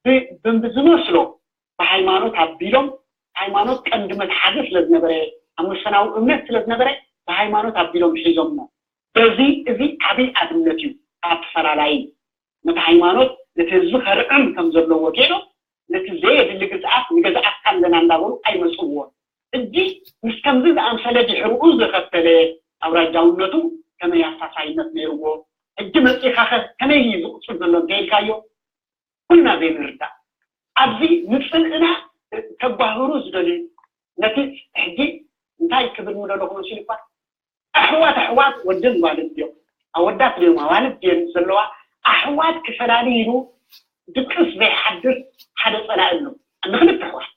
ብ-፣ ብዝመስሎ ብሃይማኖት ኣቢሎም፣ ሃይማኖት ቀንዲ መትሓዚ ስለ ዝነበረ፣ ኣብ መሰናዊ እምነት ስለ ዝነበረ፣ ብሃይማኖት ኣቢሎም ሒዞሞ። በዚ እዚ ዓብዪ ኣብነት እዩ። ኣብ ተፈላላይ ነቲ ሃይማኖት ነቲ ህዝቢ ከርዕም ከም ዘለዎ ገይሮም፣ ነቲ ዘየድሊ ግዝኣት ንገዝኣካ ኣለና እንዳበሉ ኣይመፅእዎን። ሕጂ ምስ ከምዚ ዝኣምሰለ ድሕርኡ ዝኸተለ ኣውራጃውነቱ ከመይ ኣሳሳይነት ነይርዎ? ሕጂ መፂእካ ከ ከመይ እዩ ዝቕፅል ዘሎ እንተኢልካዮ፣ ኩልና ዘይንርዳእ፣ ኣብዚ ንፅልእና ተጓህሩ ዝደልዩ፣ ነቲ ሕጂ እንታይ ክብል ምደለኹ መሲሉ እኳ፣ ኣሕዋት ኣሕዋት ወድን ጓልን ድዮም፣ ኣወዳት ድዮም ኣዋልድ ድየን ዘለዋ፣ ኣሕዋት ክፈላሊ ኢሉ ድቅስ ዘይሓድር ሓደ ፀላኢ ኣሎ። ንክልተ ኣሕዋት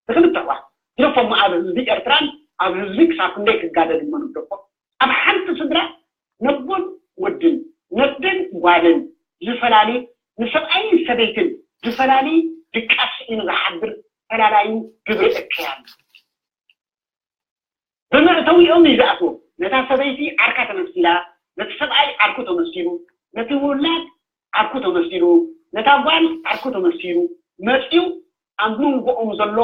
ንክልተ ኣሕዋት ግደፎም፣ ኣብ ህዝቢ ኤርትራን ኣብ ህዝቢ ክሳብ ክንደይ ክጋደል እሞ ንግደፎም። ኣብ ሓንቲ ስድራ ነቦን ወድን፣ ነብደን ጓልን ዝፈላሊ፣ ንሰብኣይን ሰበይትን ዝፈላሊ ድቃስ ስኢኑ ዝሓድር ፈላላዩ ግብሪ እከይ ኣሎ። ብመእተዊኦም እዩ ዝኣትዎም። ነታ ሰበይቲ ዓርካ ተመሲላ፣ ነቲ ሰብኣይ ዓርኩ ተመሲሉ፣ ነቲ ውላድ ዓርኩ ተመሲሉ፣ ነታ ጓል ዓርኩ ተመሲሉ መፂኡ ኣብ መንጎኦም ዘሎ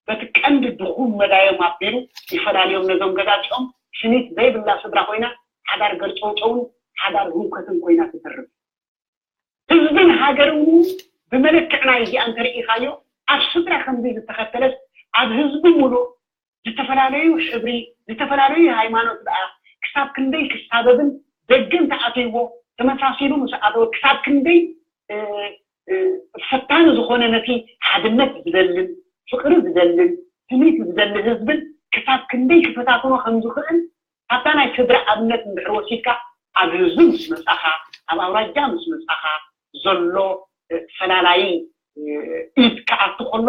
በቲ ቀንዲ ድኹም መዳዮም ኣቢሉ ይፈላልዮም። ነዞም ገዛዚኦም ስኒት ዘይብላ ስድራ ኮይና ሓዳር ገርጨውጨውን ሓዳር ህውከትን ኮይና ትተርፍ። ህዝብን ሃገርን እውን ብመለክዕ ናይ እዚኣ እንተርኢኻዮ ኣብ ስድራ ከምዚ ዝተኸተለስ ኣብ ህዝቢ ሙሉእ ዝተፈላለዩ ሕብሪ፣ ዝተፈላለዩ ሃይማኖት ደኣ ክሳብ ክንደይ ክሳበብን ደገን ተኣትይዎ ተመሳሲሉ ምስ ኣተወ ክሳብ ክንደይ፣ እ፣ እ፣ ፈታኒ ዝኾነ ነቲ ሓድነት ዝደልን ፍቕሪ ዝደልን ስኒት ዝደሊ ህዝብን ክሳብ ክንደይ ክፈታትኖ ከም ዝኽእል ካብታ ናይ ስድራ ኣብነት እንድሕር ወሲድካ ኣብ ህዝቢ ምስ መጻኻ፣ ኣብ ኣውራጃ ምስ መጻኻ ዘሎ፣ እ፣ ፈላላዪ፣ እ፣ ኢድ ክኣቱ ከሎ፣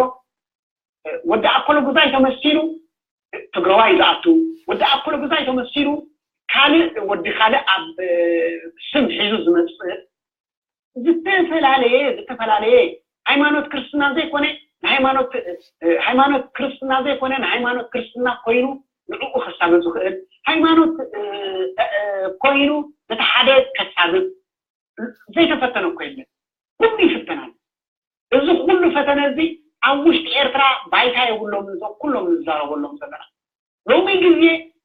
እ፣ ወዲ ኣኮለ ጉዛይ ተመሲሉ፣ እ፣ ትግረዋይ ዝኣቱ፣ ወዲ ኣኮለ ጉዛይ ተመሲሉ ካልእ ወዲ ካልእ ኣብ፣ እ፣ ስም ሒዙ ዝመጽእ ዝተፈላለየ፣ ዝተፈላለየ ሃይማኖት ክርስትና ዘይኮነ ንሃይማኖት፣ እ፣ ሃይማኖት ክርስትና ዘይኮነ ንሃይማኖት ክርስትና ኮይኑ ንዕኡ ከሳብብ ዝኽእል ሃይማኖት፣ እ፣ እ፣ ኮይኑ ነቲ ሓደ ከሳብብ ዘይተፈተነ እኮ የለን። ኩሉ ይፍተናል። እዚ ኩሉ ፈተነ እዚ ኣብ ውሽጢ ኤርትራ ባይታ የብሎም፣ እዞም ኩሎም ንዛረበሎም ዘለና። ሎሚ ግዜ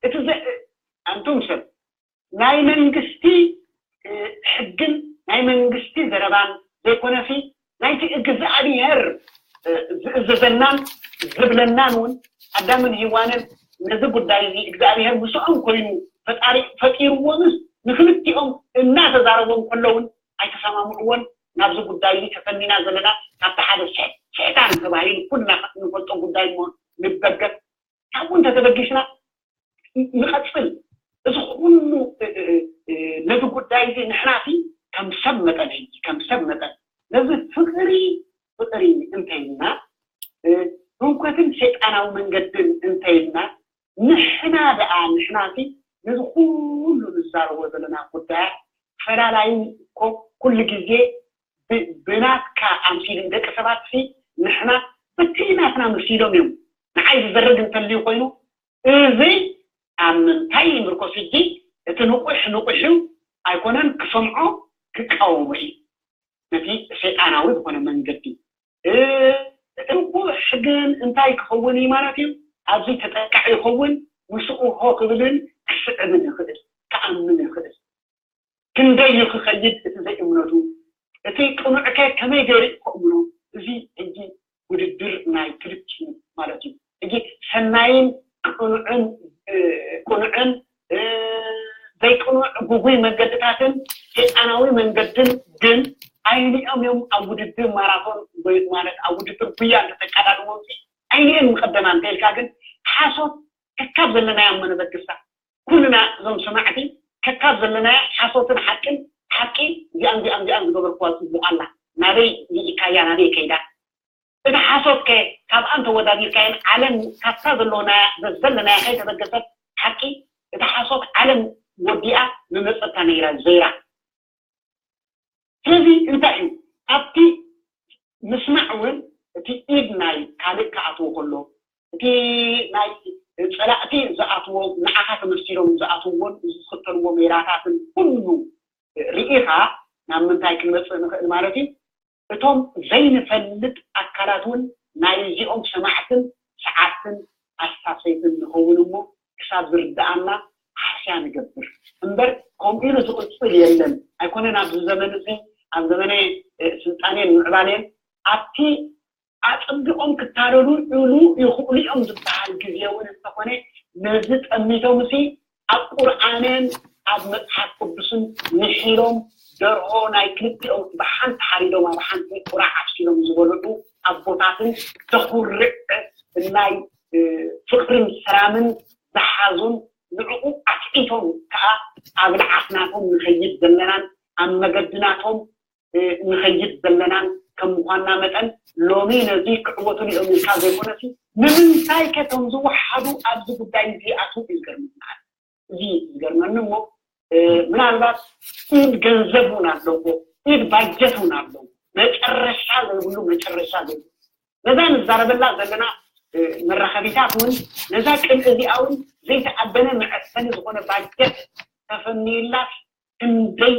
እቲ ዘ-፣ ኣንቱም ሰብ ናይ መንግስቲ፣ እ፣ ሕግን ናይ መንግስቲ ዘረባን ዘይኮነሲ ናይቲ እግዚኣብሄር፣ እ፣ ዝእዘዘናን ዝብለናን እውን ኣዳምን ሄዋንን ነዚ ጉዳይ እዚ እግዚኣብሄር ምስኦም ኮይኑ ፈጣሪ ፈጢርዎምስ ንክልቲኦም እናተዛረቦም ከለውን ኣይተሰማምዕዎን። ናብዚ ጉዳይ እዚ ተፈኒና ዘለና ካብቲ ሓደ ስሕ-፣ ስሕታን ተባሂሉ ኩልና ንፈልጦ ጉዳይ እሞ ንበገስ ካብኡ እንተተበጊስና ንቐጽል። እዚ ኩሉ፣ እ፣ እ፣ እ፣ ነዚ ጉዳይ እዚ ንሕናሲ ከም ሰብ መጠን ሕጂ፣ ከም ሰብ መጠን ነዚ ፍቕሪ፣ ፍቕሪ እንተይልና፣ እ፣ ህውከትን ሰይጣናዊ መንገድን እንተይልና፣ ንሕና ደኣ፣ ንሕናሲ ነዚ ኩሉ ንዛረቦ ዘለና ጉዳያት ፈላላዩ እኮ ኩሉ ግዜ ብ-፣ ብናትካ ኣምሲሉ ደቂ ሰባትሲ ንሕና በቲ ናትና መሲሎም እዮም ንዓይ ዝዘርግ እንተልዩ ኮይኑ፣ እዚ ኣብ ምንታይ ይምርኮስ ሕጂ? እቲ ንቑሕ ንቑሕ እዩ ኣይኮነን፣ ክሰምዖ ክቃወሞ እዩ። ነቲ ሰይጣናዊ ዝኾነ መንገዲ። እ፣ ንቑሕ ግን እንታይ ክኸውን እዩ ማለት እዩ? ኣብዚ ተጠቃዒ ይኸውን፣ ምስኡ ሆ ክብልን ክስዕብን ይኽእል፣ ክኣምን ይኽእል። ክንደይ እዩ ክኸይድ እቲ ዘይእምነቱ? እቲ ቅኑዕከ ከመይ ገይሩ እዩ ከእምኖ? እዚ ሕጂ ውድድር ናይ ክልቲኡ ማለት እዩ። ሕጂ ሰናይን ቅኑዕን፣ እ፣ ቅኑዕን፣ እ፣ ዘይቅኑዕ ጉጉይ መንገድታትን ሰይጣናዊ መንገድን ግን ኣይንኦም እዮም ኣብ ውድድር ማራቶን ወይ ማለት ኣብ ውድድር ጉያ እንተተቀዳድሞም ሲ ኣይንኦም ምቀደማ እንተኢልካ ግን ሓሶት ከካብ ዘለናዮ መነበግስታ ኩልና እዞም ሰማዕቲ ከካብ ዘለናዮ ሓሶትን ሓቅን ሓቂ እዚኣን እዚኣን እዚኣን ዝገበርክዋ ፅቡቅ ኣላ ናበይ ሊኢካያ ናበይ ከይዳ እቲ ሓሶት ከ ካብኣን ተወዳዲርካየን ዓለም ካብታ ዘለናያ ዘለናያ ከይተበገሰት ሓቂ እቲ ሓሶት ዓለም ወዲኣ ምመፀታ ነይራ ዘይራ ስለዚ እንታይ እዩ ኣብቲ ምስማዕ እውን እቲ ኢድ ናይ ካልእ ክኣትዎ ከሎ እቲ ናይ ፀላእቲ ዝኣትዎ ንዓኻ ተመሲሎም ዝኣትውዎን ዝኽተልዎ ሜላታትን ኩሉ ርኢኻ ናብ ምንታይ ክንመፅእ ንኽእል ማለት እዩ እቶም ዘይንፈልጥ ኣካላት እውን ናይ እዚኦም ሰማዕትን ሰዓብትን ኣስታሰይትን ንኸውን እሞ ክሳብ ዝርድኣና ሃስያ ንገብር እምበር ከምኡ ኢሉ ዝቕፅል የለን ኣይኮነን ኣብዚ ዘመን እዚ ኣብ ዘመነ ስልጣኔን ምዕባሌን ኣብቲ ኣፀቢቖም ክታለሉ ኢሉ ይኽእሉ እዮም ዝበሃል ግዜ እውን እንተኾነ ነዚ ጠሚቶም ሲ ኣብ ቁርኣንን ኣብ መፅሓፍ ቅዱስን ምሒሎም ደርሆ ናይ ክልቲኦም ብሓንቲ ሓሪዶም ኣብ ሓንቲ ቁራዕ ኣብሲሎም ዝበልዑ ኣቦታትን ተኹርዕ ናይ ፍቅርን ሰላምን ዝሓዙን ንዕኡ ኣስዒቶም ከዓ ኣብ ልዓት ናቶም ንኸይድ ዘለናን ኣብ መገዲ ናቶም ንኸይድ ዘለናን ከም ምኳንና መጠን ሎሚ ነዚ ክዕወትሉ እዮም ኢልካ ዘይኮነሲ ንምንታይ ከ ከም ዝወሓዱ ኣብዚ ጉዳይ እዚ ኣትዉ እዩ ዝገርመና እዚ ዝገርመኒ እሞ ምናልባት ኢድ ገንዘብ እውን ኣለዎ ኢድ ባጀት እውን ኣለዎ መጨረሻ ዘይብሉ መጨረሻ ዘይብሉ ነዛ ንዛረበላ ዘለና መራኸቢታት እውን ነዛ ቅን እዚኣ እውን ዘይተኣበነ መዐፈኒ ዝኾነ ባጀት ተፈንይላስ ክንደይ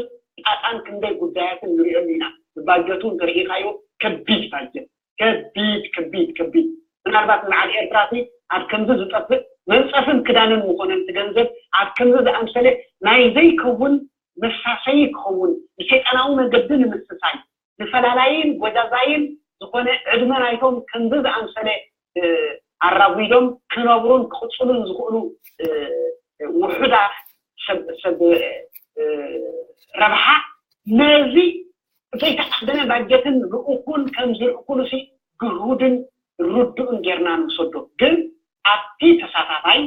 ጣጣን ክንደይ ጉዳያትን ንሪኦ ኣለና። ብባጀቱ እንተርኢኻዮ ከቢድ ባጀት፣ ከቢድ ከቢድ ከቢድ። ምናልባት ንበዓል ኤርትራ እቲ ኣብ ከምዚ ዝጠፍእ መንጸፍን ክዳንን ምኾነን እቲ ገንዘብ ኣብ ከምዚ ዝኣምሰለ ናይ ዘይከውን መሳሰዪ ክኸውን ንሰይጣናዊ መገዲ ንምስሳይ ንፈላላይን ጎዳዛይን ዝኾነ ዕድመ ናይቶም ከምዚ ዝኣምሰለ ኣራጒዶም ክነብሩን ክቕፅሉን ዝኽእሉ ውሑዳት ሰብ ረብሓ ነዚ ዘይተዓደነ ባጀትን ልኡኹን ከም ዝልእኩሉ ሲ ግሁድን ርዱእን ጌርና ንውሰዶ። ግን ኣብቲ ተሳታፋይ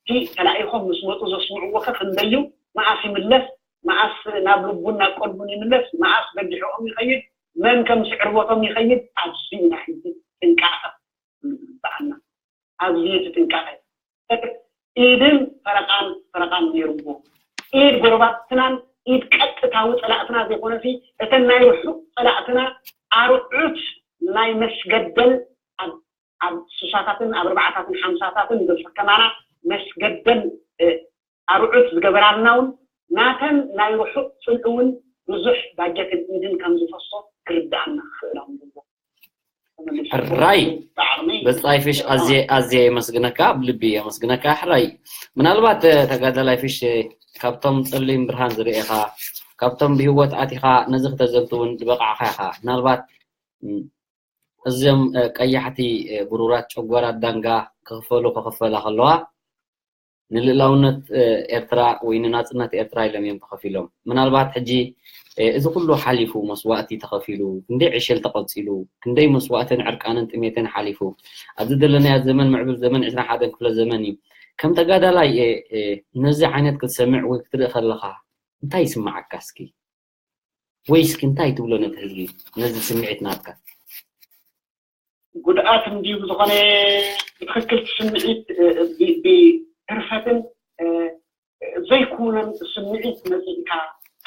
እቲ ተላኢኾም ምስ መፁ ዘስምዕዎ ከ ክንደዩ መዓስ ይምለስ መዓስ ናብ ልቡን ናብ ቀልቡን ይምለስ መዓስ በጊሕኦም ይኸይድ መን ከም ስዕርቦቶም ይኸይድ ኣብዚ ኢና ሕጂ ጥንቃቐ ዝግበኣና ኣብዚ እቲ ጥንቃቐ ኢድን ፈረቓን ፈረቓን ነይርዎ ኢድ ጎረባብትናን ኢድ ቀጥታዊ ፀላእትና ዘይኮነሲ እተን ናይ ርሑቕ ፀላእትና ኣርዑት ናይ መስገደል ኣብ ስሳታትን ኣብ ርባዕታትን ሓምሳታትን ዘሰከማና መስገደል ኣርዑት ዝገበራልና እውን ናተን ናይ ርሑቕ ፅልኢ እውን ብዙሕ ባጀትን ኢድን ከም ዝፈሶ ክርድኣና ክኽእል ኣለዎ። ሕራይ በፃይ ፊሽ ኣዝየ ኣዝየ የመስግነካ ብልቢ የመስግነካ ሕራይ ምናልባት ተጋዳላይ ፊሽ ካብቶም ፀሊም ብርሃን ዝርኤኻ ካብቶም ብህይወት ኣቲኻ ነዚ ክተዘንቱ እውን ዝበቃዕኻ ኢኻ ምናልባት እዚም ቀያሕቲ ብሩራት ጨጓራት ዳንጋ ክኽፈሉ ክኽፈላ ከለዋ ንልእላውነት ኤርትራ ወይ ንናጽነት ኤርትራ ኢሎም እዮም ተኸፊሎም። ምናልባት ሕጂ እዚ ኩሉ ሓሊፉ መስዋእቲ ተኸፊሉ ክንደይ ዕሸል ተቐጺሉ ክንደይ መስዋእትን ዕርቃንን ጥሜትን ሓሊፉ ኣብዚ ዘለናዮ ዘመን ምዕብል ዘመን ዕስራን ሓደን ክፍለ ዘመን እዩ። ከም ተጋዳላይ ነዚ ዓይነት ክትሰምዕ ወይ ክትርኢ ከለኻ እንታይ ይስምዓካ እስኪ? ወይ እስኪ እንታይ ትብሎ ነቲ ህዝቢ ነዚ ስምዒት ናትካ? ጉድኣት እንድዩ ብዝኾነ ብትኽክል ስምዒት ብህርፈትን ዘይኩነን ስምዒት መፂእካ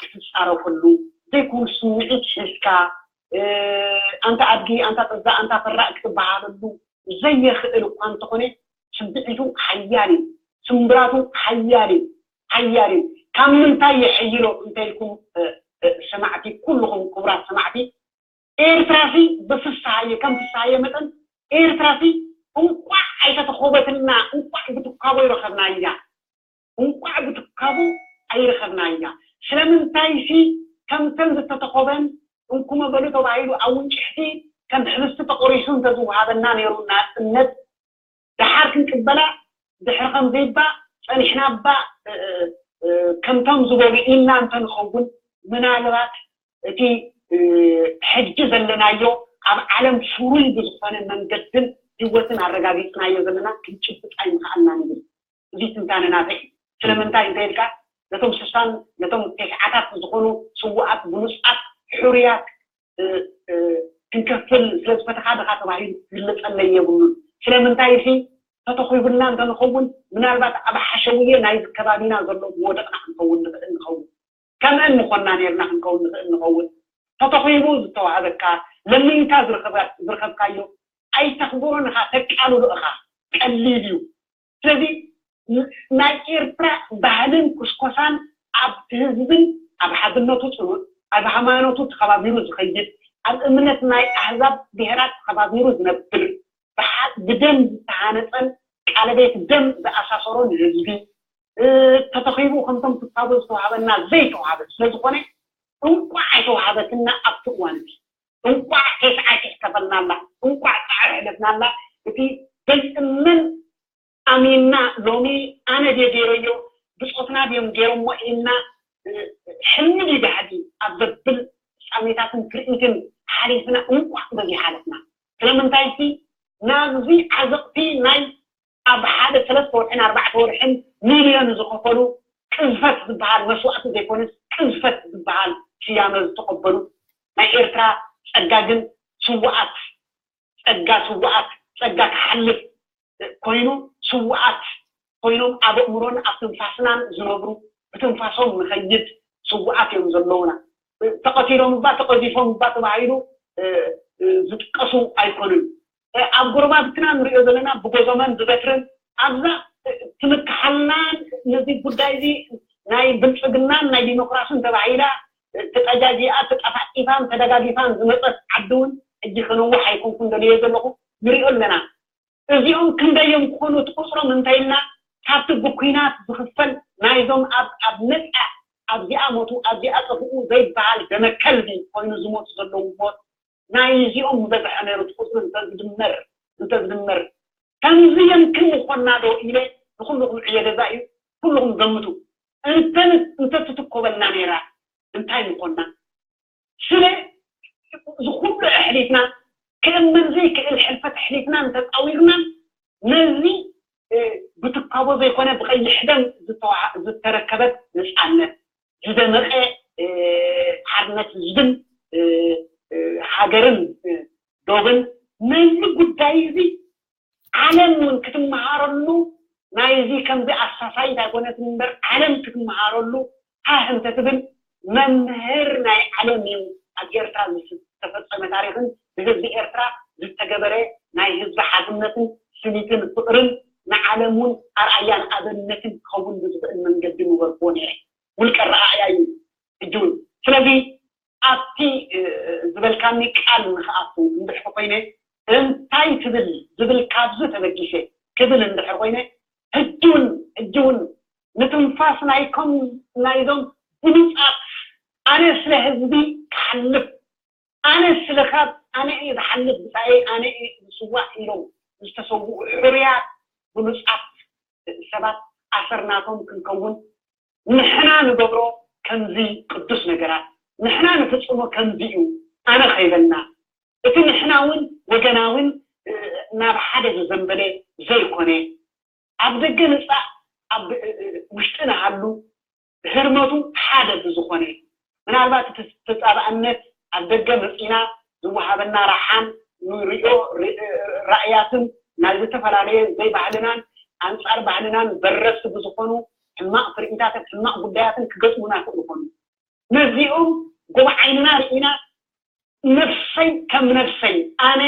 ክትፃረፈሉ ዘይኩን ስምዒት ሒዝካ ኣንታ ኣድጊ ኣንታ ጠዛ ኣንታ ፈራእ ክትበሃለሉ ዘየኽእል እኳ እንተኾነ ስምዒቱ ሓያል እዩ። ስምብራቱ ሓያል እዩ። ሓያል እዩ። ካብ ምንታይ የሐይሎ እንተኢልኩም ሰማዕቲ ኩልኹም ክቡራት ሰማዕቲ ኤርትራሲ ብፍስሃየ ከም ፍስሃየ መጠን ኤርትራሲ እንቋዕ ኣይተተኾበትና እንቋዕ ብትካቦ ይረኸብናያ እንቋዕ ብትካቡ ኣይረኸብናያ። ስለምንታይሲ ከምተን ዝተተኾበን እንኩመ በሉ ተባሂሉ ኣብ ውንጭሕቲ ከም ሕብስቲ ተቆሪሱ እንተዝወሃበና ነይሩ ናጽነት ደሓር ክንቅበላ ድሕሪ ከም ዘይባ ጸኒሕና ባ ከምቶም ዝበሉ ኢልና እንተንኸውን ምናልባት እቲ ሕጂ ዘለናዮ ኣብ ዓለም ፍሩይ ብዝኾነ መንገድን ህይወትን ኣረጋጊፅናዮ ዘለና ክንጭብጥ ኣይምኽኣልናን ይብል። እዚ ትንታነ ናተይ እዩ። ስለምንታይ እንተ ኢልካ ነቶም ስሳን ነቶም ተስዓታት ዝኾኑ ስውኣት ብሉፃት ሕሩያት ክንከፍል ስለ ዝፈተኻ ድኻ ተባሂሉ ክግለፀለይ የብሉን። ስለምንታይ ሲ ተተኺቡልና እንተንኸውን ምናልባት ኣብ ሓሸውየ ናይዚ ከባቢና ዘሎ መወደቕና ክንኸውን ንኽእል ንኸውን። ከምአን ምኾንና ነርና ክንከውን ንኽእል ንኸውን። ተተኺቡ ዝተዋህበካ ለሚንካ ዝረኸብካዮ ኣይተኽብሮን ኢኻ፣ ተቃልሎ ኢኻ። ቀሊል እዩ። ስለዚ ናይ ኤርትራ ባህልን ኩስኮሳን ኣብ ህዝብን ኣብ ሓድነቱ ፅኑዕ፣ ኣብ ሃይማኖቱ ተኸባቢሩ ዝኸይድ፣ ኣብ እምነት ናይ ኣህዛብ ብሄራት ተኸባቢሩ ዝነብር፣ ብደም ዝተሃነፀን ቃለቤት ደም ዝኣሳሰሮን ህዝቢ ተተኺቡ ከምቶም ትካቦ ዝተዋሃበና ዘይተዋሃበ ስለዝኾነ እንቋዕ ኣይተዋሃበትና። ኣብቲ እዋን እቲ እንቋዕ ተስዓ ሽሕ ከፈልናላ፣ እንቋዕ ፃዕሪ ሕለፍናላ። እቲ በይእመን ኣሚንና ሎሚ ኣነ ድየ ገይረዮ፣ ብፆትና ድዮም ገይሮሞ ኢልና ሕልሚ ድዩ ዳሕዲ ኣብ ዘብል ፍፃሜታትን ትርኢትን ሓሊፍና እንቋዕ በዚ ሓለፍና። ስለምንታይ ሲ ናብዚ ዓዘቕቲ ናይ ኣብ ሓደ ሰለስተ ወርሕን ኣርባዕተ ወርሕን ሚልዮን ዝኸፈሉ ቅዝፈት ዝበሃል መስዋእቲ ዘይኮነስ ቅዝፈት ዝበሃል ስያመ ዝተቐበሉ ናይ ኤርትራ ጸጋ ግን ስውኣት ጸጋ ስውኣት ጸጋ ክሓልፍ ኮይኑ ስውኣት ኮይኖም ኣብ ኣእምሮን ኣብ ትንፋስናን ዝነብሩ ብትንፋሶም ንኸይድ ስውኣት እዮም ዘለውና። ተቐቲሎም እባ ተቐዚፎም እባ ተባሂሉ ዝጥቀሱ ኣይኮኑን። ኣብ ጎረባብትና ንሪኦ ዘለና ብጎዞመን ዝበትርን ኣብዛ ትምክሓልናን ነዚ ጉዳይ እዚ ናይ ብልፅግናን ናይ ዲሞክራስን ተባሂላ ተጠጃጂኣ ተጠፋቂፋን ተደጋጊፋን ዝመፀት ዓዲ እውን ሕጂ ከነውሕ ኣይኮንኩን ደልዮ ዘለኹ ንሪኦ ኣለና። እዚኦም ክንደዮም ክኾኑ እቲ ቁፅሮም እንተኢልና ካብቲ ብኩናት ዝኽፈል ናይዞም ኣብ ኣብ ነፃ ኣብዚኣ ሞቱ ኣብዚኣ ጠፍኡ ዘይበሃል ደመ ከልቢ ኮይኑ ዝሞቱ ዘለዉ ሞት ናይ እዚኦም ዝበዝሐ ነይሩ እቲ ቁፅሪ እንተዝድመር እንተዝድመር ከምዚ የምክን ምኾንና ዶ ኢለ ንኩልኹም ዕየ ገዛ እዩ። ኩልኹም ገምቱ። እንተትትኮበልና ነይራ እንታይ ምኾንና? ስለ ዝኩሉ ኣሕሊፍና ክእመን ዘይክእል ሕልፈት ኣሕሊፍና እንተፃዊርና ነዚ ብትካቦ ዘይኮነ ብቀይሕ ደም ዝተረከበት ነፃነት ዝደመቀ ሓርነት ህዝብን ሃገርን ዶብን ነዚ ጉዳይ እዚ ዓለም እውን ክትመሃረሉ ናይዚ ከምዚ ኣሳሳይት ኣይኮነትን እምበር ዓለም ክትመሃረሉ ሃህ እንተትብል መምህር ናይ ዓለም እዩ። ኣብ ኤርትራ ዝተፈፀመ ታሪክን ብህዝቢ ኤርትራ ዝተገበረ ናይ ህዝቢ ሓድነትን ስኒትን ፍቅርን ንዓለም እውን ኣርኣያን ኣበነትን ክኸውን ብዝኽእል መንገዲ ምበርክዎ ነይረ። ውልቀ ረኣያ እዩ ሕጂ እውን። ስለዚ ኣብቲ ዝበልካኒ ቃል ንክኣቱ እንድሕር ኮይነ እንታይ ትብል ዝብል ካብዚ ተበጊሰ ክብል እንድሕር ኮይነ ሕጂ እውን ሕጂ እውን ንትንፋስ ናይኮም ናይዞም ብሉፃት ኣነ ስለ ህዝቢ ክሓልፍ ኣነ ስለ ካብ ኣነ እየ ዝሓልፍ ብፃየይ ኣነ እየ ዝስዋእ ኢሎም ዝተሰውኡ ሕሩያት ብሉፃት ሰባት ኣሰር ናቶም ክንከውን ንሕና ንገብሮ ከምዚ ቅዱስ ነገራት ንሕና ንፍፅሞ ከምዚ እዩ ኣነ ከይበልና እቲ ንሕና እውን ወገናውን ናብ ሓደ ዝዘንበለ ዘይኮነ ኣብ ደገ ንፃእ ኣብ ውሽጢ ንሃሉ ህርመቱ ሓደ ብዝኾነ ምናልባት እቲ ተፃባእነት ኣብ ደገ መፂና ዝወሃበና ረሓን ንሪኦ ራእያትን ናይ ዝተፈላለየ ዘይባህልናን ኣንፃር ባህልናን በረስቲ ብዝኾኑ ሕማቕ ትርኢታትን ሕማቕ ጉዳያትን ክገጥሙና ይኽእሉ ይኾኑ። ነዚኦም ጎብ ዓይንና ርኢና ነፍሰይ ከም ነፍሰይ ኣነ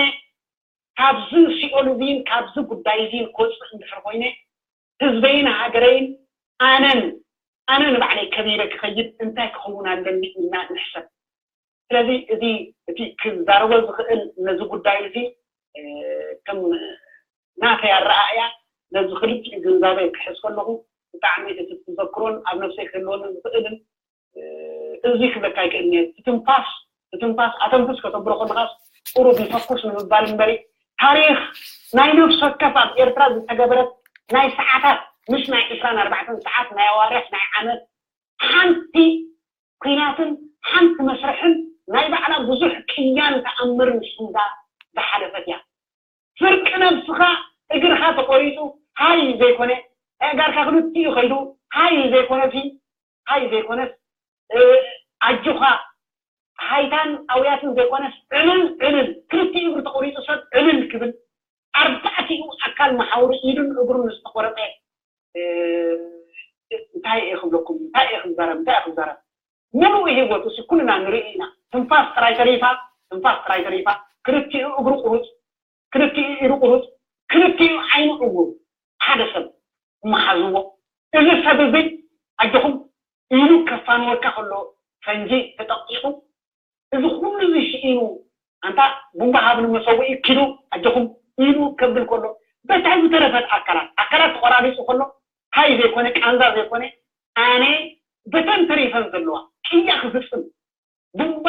ካብዚ ሲኦል እዚን ካብዚ ጉዳይ እዚን ክወፅእ እንድሕር ኮይነ ህዝበይን ሃገረይን ኣነን ኣነ ንባዕለይ ከቢረ ክኸይድ እንታይ ክኸውን ኣለኒ ኢልና ንሕሰብ። ስለዚ እዚ እቲ ክዛረቦ ዝኽእል ነዚ ጉዳይ እዚ ከም ናተይ ኣረኣእያ ነዚ ክልቲኡ ግንዛበ ክሕዝ ከለኹ ብጣዕሚ እቲ ተዘክሮን ኣብ ነፍሰይ ክህልወኒ ዝኽእልን እዚ ክብለካ ይክእል እየ። ትትንፋስ ትትንፋስ ኣተንፍስ ከተብሎ ከለኻስ ቁሩብ ይተኩስ ንምባል እምበሪ ታሪኽ ናይ ነፍሲ ወከፍ ኣብ ኤርትራ ዝተገበረት ናይ ሰዓታት ምስ ናይ ዕስራን ኣርባዕተን ሰዓት ናይ ኣዋርሕ ናይ ዓመት ሓንቲ ኩናትን ሓንቲ መስርሕን ናይ ባዕላ ብዙሕ ቅያን ተኣምርን ሒዛ ዝሓለፈት እያ። ፍርቂ ነብስኻ እግርኻ ተቆሪጹ ሃይ ዘይኮነ፣ ኣእጋርካ ክልቲኡ ከይዱ ሃይ ዘይኮነሲ፣ ሃይ ዘይኮነስ፣ እ፣ ኣጆኻ ሃይታን ኣውያትን ዘይኮነስ፣ ዕልል ዕልል፣ ክልቲኡ እግሩ ተቆሪጹ ሰብ ዕልል ክብል፣ ኣርባዕቲኡ ኣካል መሓውሩ ኢዱን እግሩን ዝተቆረጸ፣ እ፣ እንታይ እየ ክብለኩም? እንታይ እየ ክዛረብ? እንታይ እየ ክዛረብ? ምሉእ ህይወቱ ሲ ኩልና ንርኢ ኢና። ትንፋስ ጥራይ ተሪፋ፣ ትንፋስ ጥራይ ተሪፋ፣ ክልቲኡ እግሩ ቁሩጽ፣ ክልቲኡ ኢዱ ቁሩጽ፣ ክልቲኡ ዓይኑ ዕውር፣ ሓደ ሰብ መሓዝዎ። እዚ ሰብ እዚ ኣጆኹም ኢሉ ከፋንወካ ከሎ ፈንጂ ተጠቂቑ፣ እዚ ኩሉ እዚ ሽኢኑ፣ ኣንታ ቡምባ ሃብኒ መሰውኢ ኪዱ ኣጆኹም ኢሉ ከብል ከሎ፣ በታ ዝተረፈት ኣካላት፣ ኣካላት ተቆራሪጹ ከሎ፣ ሃይ ዘይኮነ፣ ቃንዛ ዘይኮነ፣ ኣነ በተን ተሪፈን ዘለዋ ቅያ ክፍጽም፣ ቡምባ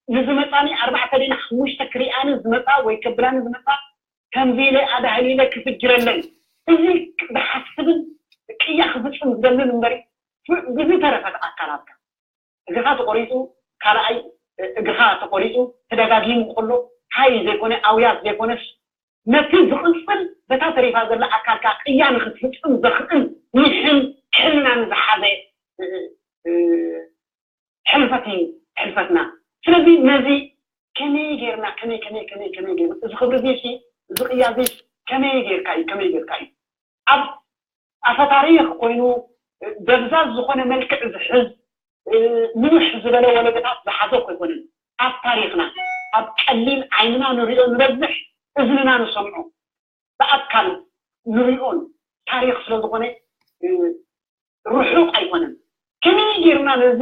ንዝመጻኒ ኣርባዕተ ድና ሓሙሽተ ክሪኣኒ ዝመጻ ወይ ከብላኒ ዝመጻ፣ ከምዚ ኢለ ኣዳህሊለ ክፍጅረለን፣ እዚ ዝሓስብን ቅያ ክፍጽም ዝደልን እምበሪ፣ ብዝተረፈት ኣካላትካ፣ እግርኻ ተቆሪጹ፣ ካልኣይ እግርኻ ተቆሪጹ፣ ተደጋጊሙ ከሎ፣ ሃይ ዘይኮነ፣ ኣውያት ዘይኮነስ፣ ነቲ ዝቕጽል በታ ተሪፋ ዘላ ኣካልካ ቅያ ንኽትፍጽም ዘኽእል ኒሕን ሕልናን ዝሓዘ፣ እ፣ እ፣ ሕልፈት እዩ ሕልፈትና። ስለዚ ነዚ ከመይ ጌርና፣ ከመይ፣ ከመይ፣ ከመይ፣ ከመይ ጌርና፣ እዚ ክብሪ እዚሲ፣ እዚ ቅያ እዚስ ከመይ ጌርካ እዩ፣ ከመይ ጌርካ እዩ? ኣብ ኣፈ ታሪኽ ኮይኑ ደብዛዝ ዝኾነ መልክዕ ዝሕዝ፣ እ፣ ንውሕ ዝበለ ወለዶታት ዝሓዘ እኮ ኣይኮነን። ኣብ ታሪኽና፣ ኣብ ቀሊል ዓይንና ንሪኦ ንበዝሕ፣ እዝንና ንሰምዖ፣ ብኣካል ንሪኦን ታሪኽ ስለ ዝኾነ፣ እ፣ ርሑቕ ኣይኮነን። ከመይ ጌርና ነዚ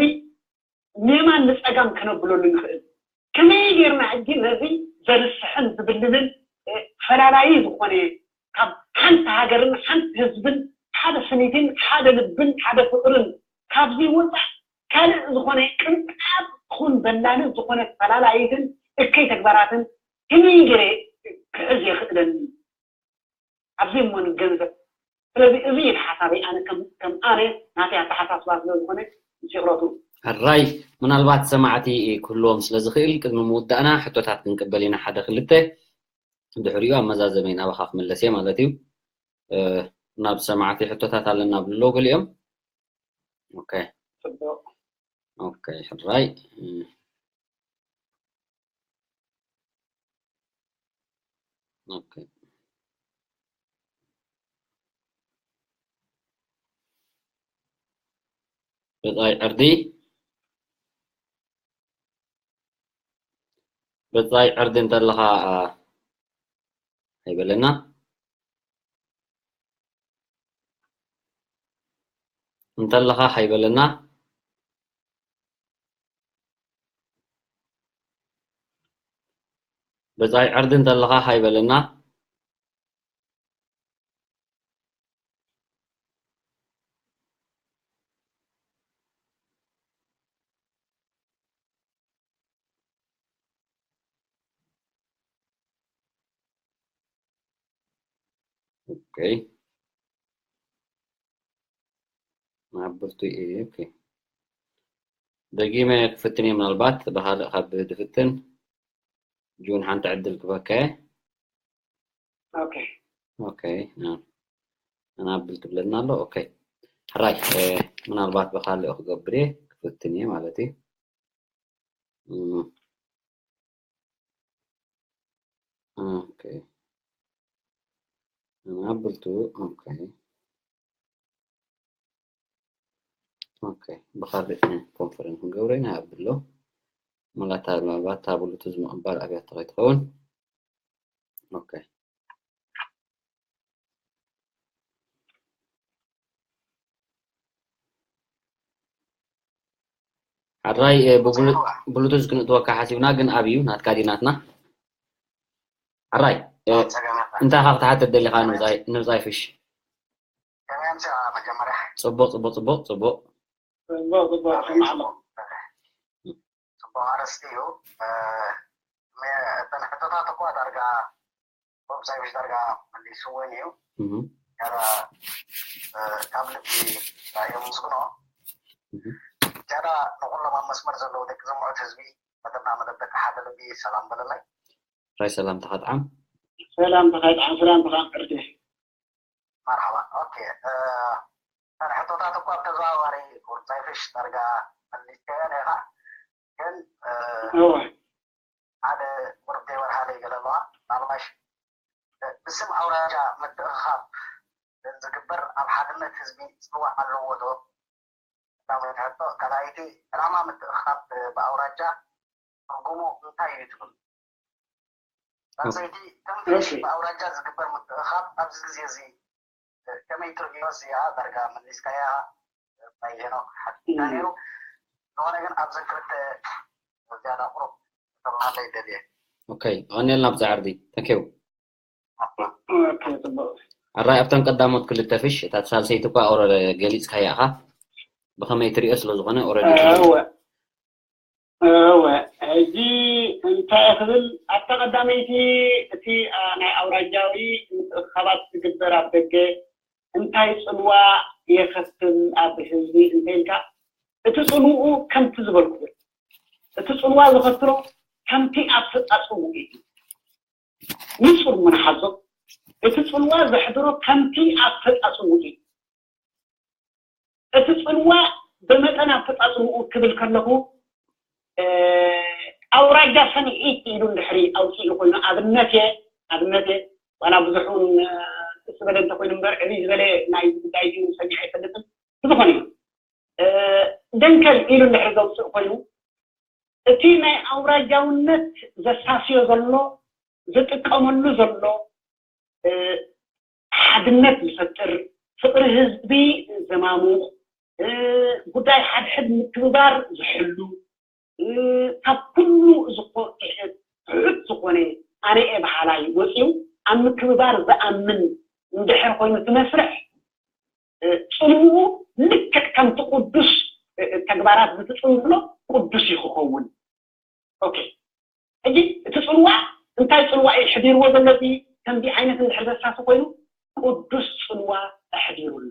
ንየማን ንጸጋም ከነብለሉ ንኽእል? ከመይ ጌርና ሕጂ ነዚ ዘርስሕን ዝብልልን፣ እ፣ ፈላላዪ ዝኾነ፣ ካብ ሓንቲ ሃገርን ሓንቲ ህዝብን፣ ሓደ ስኒትን ሓደ ልብን ሓደ ፍቕርን ካብዚ ወጻእ ካልእ ዝኾነ ቅንጣብ ኹን በላኒ ዝኾነ ፈላላይትን እከይ ተግባራትን ከመይ ገይረ ክሕዝ የኽእለኒ? ኣብዚ እሞ ንገንዘብ። ስለዚ እዚ እዩ ሓሳበይ፣ ኣነ ከም፣ ከም ኣነ ናተይ ኣተሓሳስባ ስለ ዝኾነ ምስ ይቕረቱ። ሕራይ፣ ምናልባት ሰማዕቲ ክህልዎም ስለ ዝኽእል ቅድሚ ምውዳእና ሕቶታት ክንቅበል ኢና፣ ሓደ ክልተ። ድሕሪኡ ኣብ መዛዘመይ ናባኻ ክምለስ እየ ማለት እዩ። እ፣ ናብ ሰማዕቲ ሕቶታት ኣለና ብሎ ገሊኦም። ኦኬ። ጽቡቕ። ኦኬ፣ ሕራይ። እ፣ ኦኬ። ብጻይ ዕርዲ፣ ብጻይ ዕርዲ እንተለኻ፣ አ፣ ኣይበለና። እንተለኻ ሃይ በለና። ብጻይ ዕርዲ እንተለኻ ሃይ በለና። ኦኬ። ማዕበልቱ እየ። ኦኬ። ደጊመ ክፍትን እየ፣ ምናልባት ብኻልእ ካብ ድፍትን ጁን ሓንቲ ዕድል ክበካ እየ። ኦኬ። ኦኬ፣ ና-፣ ኣናብል ትብለና ኣሎ። ኦኬ። ሕራይ፣ እ፣ ምናልባት ብኻልእ ክገብር እየ፣ ክፍትን እየ ማለት እዩ። እም። ኦኬ። ኣናብልቱ፣ ኦኬ። ኦኬ። ብኻልእ ኮንፈረንስ ክንገብሮ ኢና፣ ኣብሎ። መላታ ምናልባት ታብሉቱ ዝምቕባል ኣብያት ተኸይ ትኸውን። ኦኬ። ሕራይ፣ እ፣ ብብሉ-፣ ብሉቱዝ ክንእትወካ ሓሲብና፣ ግን ኣብዩ ናትካ ድዩ ናትና? ሕራይ፣ እ፣ እንታይ ኢኻ ክትሓትት ደሊኻ ንብጻይ፣ ንብጻይ ፍሽ? ከመይ ኣምሲኻ መጀመርያ? ጽቡቕ፣ ጽቡቕ፣ ጽቡቕ፣ ጽቡቕ። ጽቡቕ፣ ጽቡቕ፣ ጽቡቕ። ጽቡቕ ኣርእስቲ እዩ። እ፣ መ-፣ እተን ሕቶታት እኳ ዳርጋ ቦብ ሳይሽ ዳርጋ መሊስወን እዩ። እህ። ያዳ፣ እ፣ ካብ ልቢ የመስግኖ። እህ። ያዳ ንኹሎም ኣብ መስመር ዘለዉ ደቂ ዝምዑት ህዝቢ መደብና መደብ ደቂ ሓደ ልቢ ሰላም በለላይ። ራይ ሰላምታኻ ጥዓም። ሰላምታኻ ጥዓም፣ ሰላምታኻ ዕርዲ። መርሓባ። ኦኬ፣ ሕቶታት እኳ ብተዘዋዋሪ ቁርጻይ ፍሽ ዳርጋ መሊስካዮ ኢኻ፣ ግን እወ ሓደ ቁርብ ዘይበርሃለይ ገለ ኣለዋ። ምናልባሽ ብስም ኣውራጃ ምትእኽኻብ ዝግበር ኣብ ሓድነት ህዝቢ ጽልዋ ኣለዎ ዶ? ቀዳመይቲ ሕቶ። ካልኣይቲ፣ ዕላማ ምትእኽኻብ ብኣውራጃ ትርጉሙ እንታይ እዩ ትብል? ሳልሰይቲ፣ ከም ፍሽ ብኣውራጃ ዝግበር ምትእኽኻብ ኣብዚ ግዜ እዚ ከመይ ትርእዮ? እዚኣ ዳርጋ መሊስካያ ናይ ሄኖክ ሓቲትካ ነይሩ። ዝኾነ ግን ኣብዘን ክልተ ዝያዳ ቁሩብ ተብሃለይ ደልየ። ኦኬ፣ ቀኒልና ብዛ ዕርዲ። Thank you። ኦኬ፣ ጽቡቕ። ኣራይ ኣብተን ቀዳሞት ክልተ ፍሽ እታ ሳልሰይቲ እኳ ኦረ ገሊጽካያ ኢኻ። ብኸመይ ትርእዮ ስለ ዝኾነ ኦረዲ እወ እወ፣ ሕጂ እንታይ ክብል ኣብታ ቀዳመይቲ እቲ ኣ፣ ናይ ኣውራጃዊ ምትእኽኻባት ዝግበር ኣብ ደገ እንታይ ጽልዋ የኸትል ኣብ ህዝቢ እንተኢልካ፣ እቲ ጽልውኡ ከምቲ ዝበልኩ እቲ ጽልዋ ዘኸትሎ ከምቲ ኣፈጻጽምኡ እዩ። ንጹር ምንሓዞ እቲ ጽልዋ ዘሕድሮ ከምቲ ኣፈጻጽምኡ እዩ። እቲ ጽልዋ ብመጠን ኣፈጻጽምኡ ክብል ከለኹ ኣውራጃ ሰንዒት ኢሉ እንድሕሪ ኣውፂኡ ኮይኑ ኣብነት እየ ኣብነት እየ ዋላ ብዙሕ እውን ዝበለ እንተኮይኑ እምበር ዕብይ ዝበለ ናይ ጉዳይ እዩ ሰሚዐ ኣይፈልጥን ብዝኾነ እዩ ደንከል ኢሉ እንድሕሪ ዘውፅእ ኮይኑ እቲ ናይ ኣውራጃውነት ዘሳስዮ ዘሎ ዝጥቀመሉ ዘሎ ሓድነት ዝፈጥር ፍቅሪ ህዝቢ ዘማሙቕ ጉዳይ ሓድሕድ ምትብባር ዝሕሉ ካብ ኩሉ ትሑት ዝኾነ ኣነ እየ በሃላይ ወፂኡ ኣብ ምክብባር ዝኣምን እንድሕር ኮይኑ እቲ መስርሕ ፅልውኡ ልክዕ ከምቲ ቅዱስ ተግባራት ዝትፅንብሎ ቅዱስ እዩ ክኸውን ኦኬ ሕጂ እቲ ፅልዋ እንታይ ፅልዋ እዩ ሕዲርዎ ዘሎ እዚ ከምዚ ዓይነት እንድሕር ዘሳሲ ኮይኑ ቅዱስ ፅልዋ ኣሕዲሩ ኣሎ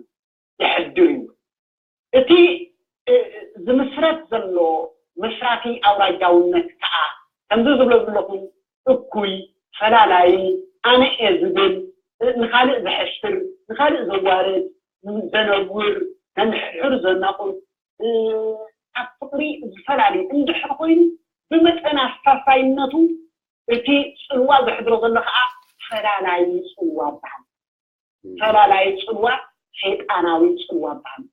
የሕድር እዩ እቲ ዝምስረት ዘሎ መስራቲ ኣውራጃውነት ከዓ ከምዚ ዝብሎ ዘለኹ እኩይ ፈላላይ ኣነ እየ ዝብል ንካልእ ዘሕስር ንካልእ ዘዋርድ ዘነውር ነንሕሕር ዘናቁር ካብ ፍቅሪ ዝፈላሊ እንድሕር ኮይኑ ብመጠን ኣሳሳይነቱ እቲ ፅልዋ ዘሕድሮ ዘሎ ከዓ ፈላላይ ፅልዋ በሃል ፈላላይ ፅልዋ ሰይጣናዊ ፅልዋ በሃል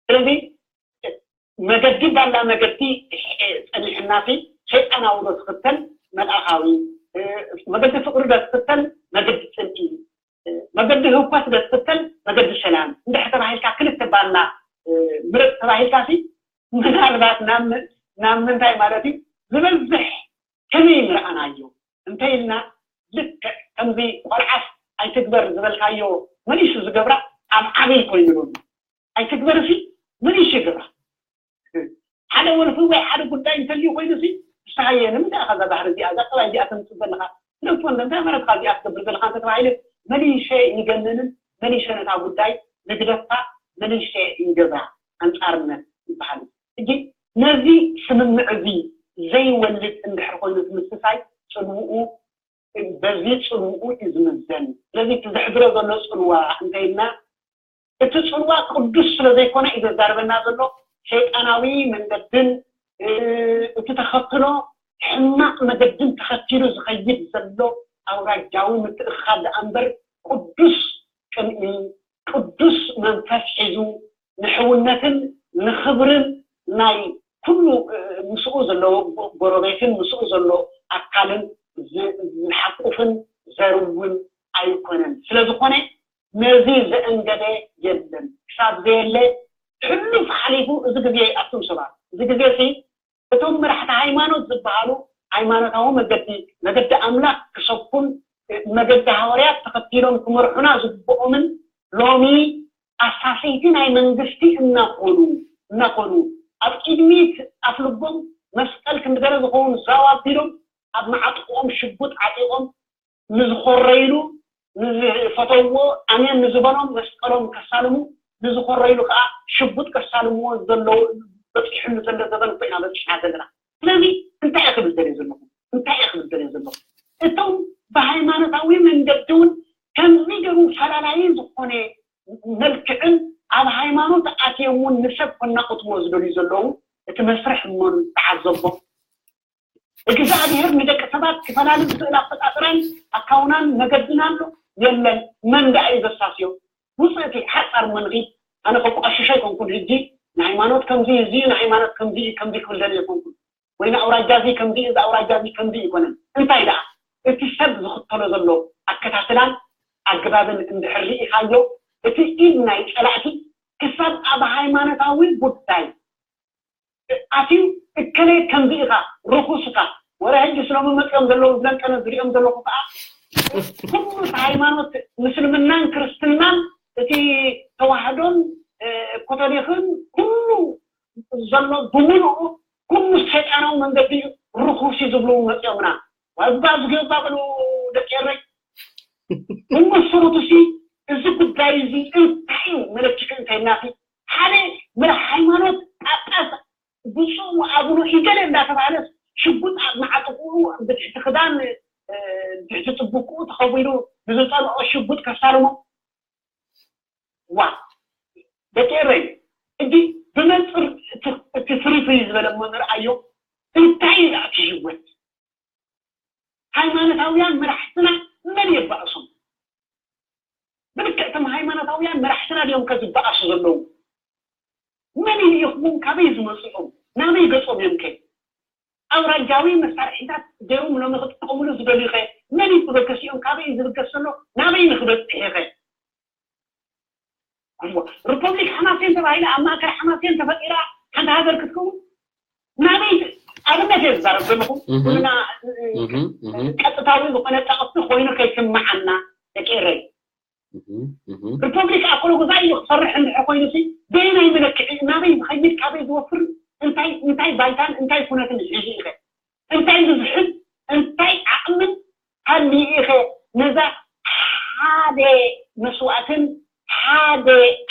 ስለዚ መገዲ ባላ መገዲ ፀኒሕና ሰይጣናዊ ዶ ትኽተል መልኣኻዊ መገዲ ፍቅሪ ዶ ትኽተል መገዲ ፅልኢ መገዲ ህውከት ዶ ትኽተል መገዲ ሰላም እንድሕር ተባሂልካ ክልተ ባና ምረፅ ተባሂልካ ሲ ምናልባት ናብ ምንታይ ማለት እዩ ዝበዝሕ ከመይ ንረኣናዮ እንተ ኢልና ልክዕ ከምዚ ቆልዓስ ኣይትግበር ዝበልካዮ መሊሱ ዝገብራ ኣብ ዓብይ ኮይኑ ኣይትግበር ሲ መሊሱ ይገብራ ሓደ ወልፊ ወይ ሓደ ጉዳይ እንተልዩ ኮይኑ ሲ ንስኻየ ንምንታይ ኢኻ እዛ ባህሪ እዚኣ እዛ ጠባይ እዚኣ ተምፅእ ዘለኻ ስለዝኾነ እንታይ ማለት ካብ እዚኣ ትገብር ዘለኻ እንተተባሂለ መሊሸ ይገንንን መሊሸ ነታ ጉዳይ ንግደፋ መሊሸ ይገብራ ኣንፃርነት ይበሃል ሕጂ ነዚ ስምምዕ እዚ ዘይወልድ እንድሕር ኮይኑ ትምስሳይ ፅልውኡ በዚ ፅልውኡ እዩ ዝምዘን ስለዚ እቲ ዘሕድሮ ዘሎ ፅልዋ እንተይልና እቲ ፅልዋ ቅዱስ ስለ ዘይኮነ እዩ ዘዛርበና ዘሎ ሰይጣናዊ መንገድን እቲ ተኸትሎ ሕማቅ መገድን ተኸቲሉ ዝኸይድ ዘሎ ኣውራጃዊ ምትእኻብ ደኣ እምበር ቅዱስ ቅንኢ ቅዱስ መንፈስ ሒዙ ንሕውነትን ንኽብርን ናይ ኩሉ ምስኡ ዘለዎ ጎረቤትን ምስኡ ዘሎ ኣካልን ዝሓቁፍን ዘርውን ኣይኮነን ስለ ዝኾነ ነዚ ዘእንገደ የለን ክሳብ ዘየለ ሕሉፍ ሓሊፉ እዚ ግዜ ኣቱም ሰባት እዚ ግዜ ሲ እቶም መራሕቲ ሃይማኖት ዝበሃሉ ሃይማኖታዊ መገዲ መገዲ ኣምላኽ ክሰብኩን መገዲ ሃዋርያት ተኸቲሎም ክመርሑና ዝግብኦምን ሎሚ ኣሳሰይቲ ናይ መንግስቲ እናኾኑ እናኾኑ ኣብ ቅድሚት ኣፍልቦም መስቀል ክንድገለ ዝኸውን ዛው ኣቢሎም ኣብ መዓጥቆኦም ሽጉጥ ዓጢቖም ንዝኾረይሉ ንዝፈተውዎ ኣሜን ንዝበሎም መስቀሎም ከሳልሙ ንዝኾረይሉ ከዓ ሽጉጥ ከሳልምዎ ዘለዉ በፂሕሉ ዘሎ ዘበን ኮይና በፂሕና ዘለና ስለዚ እንታይ እየ ክብል ደልየ ዘለኹ? እንታይ እየ ክብል ደልየ ዘለኹ? እቶም ብሃይማኖታዊ መንገዲ እውን ከምዚ ገሩ ፈላላዪ ዝኾነ መልክዕን ኣብ ሃይማኖት ኣትዮም እውን ንሰብ ከናቑትዎ ዝደልዩ ዘለዉ እቲ መስርሕ እሞ ተዓዘቦ። እግዚኣብሔር ንደቂ ሰባት ክፈላሊ ዝኽእል ኣፈጣጥራን ኣካውናን መገድን ኣሎ የለን። መን ደኣ እዩ ዘሳስዮ? ውፅእቲ ሓፃር መንኺት ኣነ ከቋሽሾ ኣይኮንኩን። ሕጂ ንሃይማኖት ከምዚ እዩ፣ እዚ ንሃይማኖት ከምዚ እዩ፣ ከምዚ ክብል ደልየ ኣይኮንኩን። ወይ ንኣውራጃ እዚ ከምዚ እዩ፣ እዚ ኣውራጃ እዚ ከምዚ ኣይኮነን። እንታይ ደኣ እቲ ሰብ ዝኽተሎ ዘሎ ኣከታትላን ኣገባብን እንድሕር ርኢኻዮ፣ እቲ ኢድ ናይ ፀላእቲ ክሳብ ኣብ ሃይማኖታዊ ጉዳይ ኣትዩ እከለ ከምዚ ኢኻ ርኹስ ኢኻ ወረ ሕጂ ስሎሚ መፅኦም ዘለዉ ዝለንቀነ ዝሪኦም ዘለኹ ከዓ ኩሉ እቲ ሃይማኖት ምስልምናን ክርስትናን እቲ ተዋህዶን ኮቶሊክን ኩሉ ዘሎ ብምሉኡ ኩሉ ሰይጣናዊ መንገዲ እዩ ርኹስ እዩ ዝብሉ መፅኦምና ዋባ ዝገባ በሉ ደቂ ኤረይ እሞ ስሩትሲ እዚ ጉዳይ እዚ እንታይ እዩ መለክዒ እንተይናሲ ሓደ መራሒ ሃይማኖት ጳጳስ ብፁዕ ወኣቡነ ኢገለ እንዳተባህለ ሽጉጥ ኣብ መዓጥቁኡ ብትሕቲ ክዳን ብትሕቲ ጥብቁኡ ተኸዊሉ ንዝፀንኦ ሽጉጥ ከሳልሞ ዋ ደቂ ኤረይ እንዲ ብመንፅር እቲ ፍሪ ፍሪ ዝበለ እሞ ንርኣዮ እንታይ እዩ እቲ ህይወት ሃይማኖታውያን መራሕትና መን የባእሶም ብልክዕ እቶም ሃይማኖታውያን መራሕትና ድዮም ከ ዝበኣሱ ዘለዉ መን ይልኢኽዎም ካበይ ዝመፁ እዮም ናበይ ገፆም እዮም ከ ኣውራጃዊ መሳርሒታት ገይሮም ሎሚ ክጥቀምሉ ዝደልዩ ከ መን ይፅበከስ እዮም ካበይ ዝብገስ ዘሎ ናበይ ንክበፅሕ ከ ሪፖብሊክ ሓማሴን ተባሂላ ኣብ ማእከል ሓማሴን ተፈጢራ ሓንቲ ሃገር ክትከውን ናበይ ኣብነት እየ ዝዛረብ ዘለኹ ኩልና ቀጥታዊ ዝኾነ ጠቕሲ ኮይኑ ከይስምዓና ደቂ ኤረይ ሪፖብሊክ ኣኮሎ ጉዛይ እዩ ክሰርሕ እንድሕር ኮይኑ ሲ በየናይ መለክዒ ናበይ ዝኸይድ ካበይ ዝወፍር እንታይ እንታይ ባይታን እንታይ ኩነትን ሒዙ ኢኸ እንታይ ብዝሕዝ እንታይ ዓቕምን ሃልዩ ኢኸ ነዛ ሓደ መስዋእትን ሓደ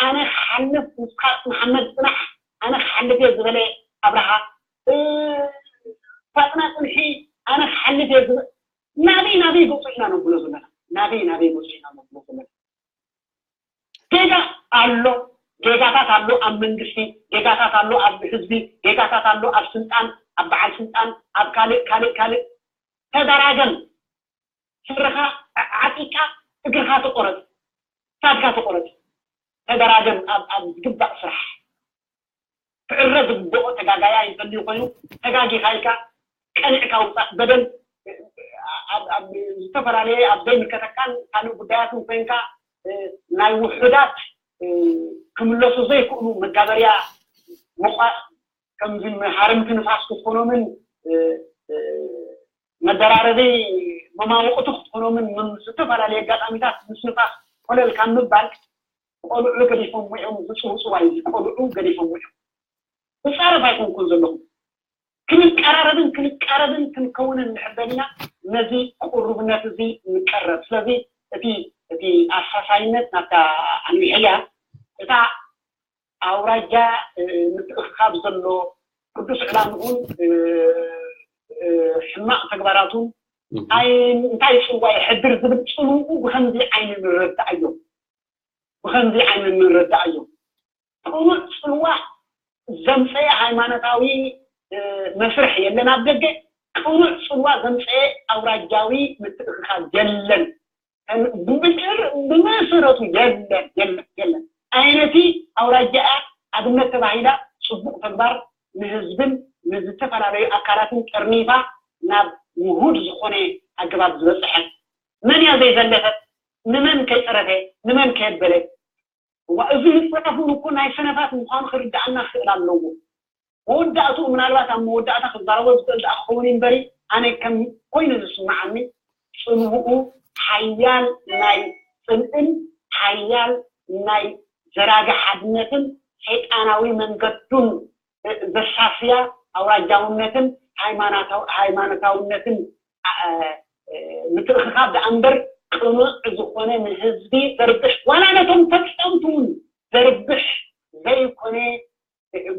ኣነ ክሓልፍ ንስኻ መሓመድ ፅናሕ ኣነ ክሓልፍ እየ ዝበለ ኣብርሃ ፋጥና ፅንሒ ኣነ ክሓልፍ እየ ዝበለ ናበይ ናበይ ገፁ ኢና ነብሎ ዘለና ናበይ ናበይ ገፁ ኢና ነብሎ ዘለና ጌጋ ኣሎ ጌጋታት ኣሎ ኣብ መንግስቲ ጌጋታት ኣሎ ኣብ ህዝቢ ጌጋታት ኣሎ ኣብ ስልጣን ኣብ በዓል ስልጣን ኣብ ካልእ ካልእ ካልእ ተደራገም ስርኻ ዓጢቃ እግርኻ ተቆረፅ ሳድካ ተቆረፅ ተደራገም ኣብ ዝግባእ ስራሕ ክዕረ ዝግብኦ ተጋጋያይ እንተልዩ ኮይኑ ተጋጊኻ ኢልካ ቀኒዕካ ውፃእ በደል ኣብ ዝተፈላለየ ኣብ ዘይምልከተካን ካልእ ጉዳያትን ኮይንካ ናይ ውሑዳት ክምለሱ ዘይክእሉ መጋበርያ ምቋ ከምዚ ሃረምቲ ንፋስ ክትኮኖምን መደራረቢ መማውቕቲ ክትኮኖምን ዝተፈላለዩ ኣጋጣሚታት ምስ ንፋስ ኮለል ካብ ምባል ቆልዑ ገዲፎም እዮም ዝፅውፅዋይ ቆልዑ ገዲፎም እዮም ክፃረፍ ኣይኮንኩን ዘለኹ ክንቀራረብን ክንቀረብን ክንከውንን ንሕበል ኢና ነዚ ቅሩብነት እዚ ንቀረብ ስለዚ እቲ እቲ ኣሳሳይነት ናብታ ኣንዊሐያ እታ ኣውራጃ ምትእኽኻብ ዘሎ ቅዱስ ዕላምኡን ሕማቕ ተግባራቱን እንታይ ፅልዋ የሕድር ዝብል ፅልውኡ ብከምዚ ዓይኒ ንረዳእ እዮም ብኸምዚ ዓይነት ንረዳእ እዮም። ቅኑዕ ጽልዋ ዘምጸኤ ሃይማኖታዊ መስርሕ የለን ኣብ ደገ፣ ቅኑዕ ጽልዋ ዘምጸኤ ኣውራጃዊ ምትእኽኻብ የለን። ብመሰረቱ የለን የለን የለን። ኣይ ነቲ ኣውራጃኣ ኣብነት ተባሂላ ጽቡቕ ተግባር ንህዝብን ንዝተፈላለዩ ኣካላትን ጠርኒፋ ናብ ውሁድ ዝኾነ ኣገባብ ዝበጽሐት መን እያ ዘይዘለፈት? ንመን ከይጸረፈ? ንመን ከየበለ? እዋ እዚ ምጽራፍ እውን እኮ ናይ ሰነፋት ምዃኑ ክርድኣና ክኽእል ኣለዎ። መወዳእትኡ ምናልባት ኣብ መወዳእታ ክዛረቦ ዝኽእል ደኣ ክኸውን እዩ እምበሪ ኣነ ከም ኮይኑ ዝስምዓኒ ጽልውኡ ሓያል ናይ ጽልእን ሓያል ናይ ዘራጊ ሓድነትን ሰይጣናዊ መንገዱን ዘሳስያ ኣውራጃውነትን ሃይማኖታውነትን ምትእኽኻብ ደኣ እምበር ቅኑዕ ዝኾነ ንህዝቢ ዘርብሕ ዋላ ነቶም ፈጸምቲ እውን ዘርብሕ ዘይኮነ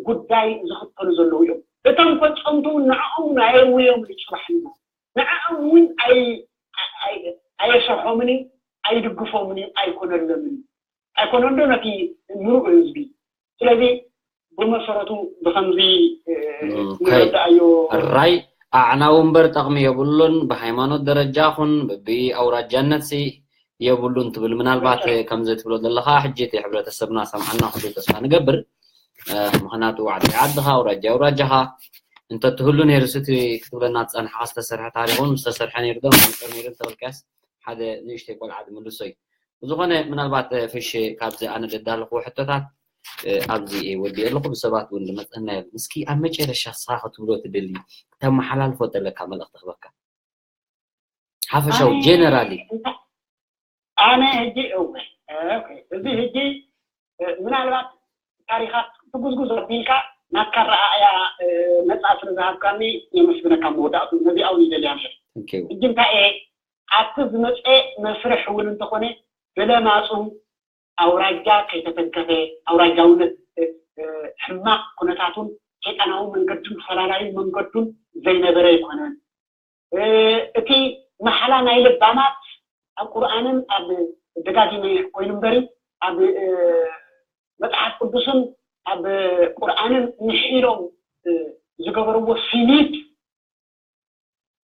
ጉዳይ ዝኽተሉ ዘለዉ እዮም። እቶም ፈጸምቲ እውን ንዕኦም የእውዮም እዩ ጽባሕ ንግሆ። ንዕኦም እውን ኣይ-፣ ኣይ-፣ ኣየሰርሖምን እዩ፣ ኣይድግፎምን እዩ፣ ኣይኮነሎምን እዩ። ኣይኮነን ዶ ነቲ ምሉእ ህዝቢ? ስለዚ ብመሰረቱ ብኸምዚ፣ እ፣ ኦኬ። ንረዳኣዮ። ራይ ኣዕናዊ እምበር ጠቕሚ የብሉን። ብሃይማኖት ደረጃ ኹን ብኣውራጃነት ሲ የብሉን ትብል። ምናልባት፣ እ፣ ከምዚ ትብሎ ዘለኻ ሕጂ እቲ ሕብረተሰብና ሰምዓና ኩሉ ተስፋ ንገብር። እ፣ ምኽንያቱ ዓዲ ዓድኻ፣ ኣውራጃ ኣውራጃኻ እንተትህሉ ነይሩ ስቲ ክትብለና ዝጸንሓኻ ዝተሰርሐ ታሪኽ እውን ዝተሰርሐ ነይሩ ዶ? ምንቅር ነይሩ እንተበልካስ ሓደ ንእሽተይ ቆልዓ ዝምልሶ እዩ። ብዝኾነ ምናልባት፣ እ፣ ፍሽ ካብዚ ኣነ ዘዳለኽዎ ሕቶታት፣ እ፣ ኣብዚ እየ ወዲኤ ኣለኹ። ብሰባት እውን ዝመጽእና የለን። እስኪ ኣብ መጨረሻ ንስኻ ክትብሎ ትደሊ፣ ከተመሓላልፎ ዘለካ መልእኽቲ ክበካ። ሓፈሻዊ ኣነ ጀነራሊ። እንታ-፣ ኣነ ሕጂ እወ፣ ኦኬ፣ እዚ ሕጂ፣ እ፣ ምናልባት ታሪኻት ትጉዝጉዝ ኣቢልካ ናትካ ኣረኣእያ፣ እ፣ ነጻ ስለ ዝሃብካኒ የመስግነካ። መወዳእቱ ነዚኣ እውን ይደልያ ነይረ። Thank you። ሕጂ እንታይ እየ ኣብቲ ዝመጸ መስርሕ እውን እንተኾነ ብለማጹ ኣውራጃ ከይተተንከፈ፣ ኣውራጃውነት፣ እ፣ እ፣ ሕማቕ ኩነታቱን ሰይጣናዊ መንገዱን ፈላላዩ መንገዱን ዘይነበረ ኣይኮነን። እ፣ እቲ መሓላ ናይ ለባማት ኣብ ቁርኣንን ኣብ ደጋጊመ ኮይኑ እምበሪ ኣብ፣ እ፣ መጽሓፍ ቅዱስን ኣብ ቁርኣንን ምሒሎም፣ እ፣ ዝገበርዎ ስኒት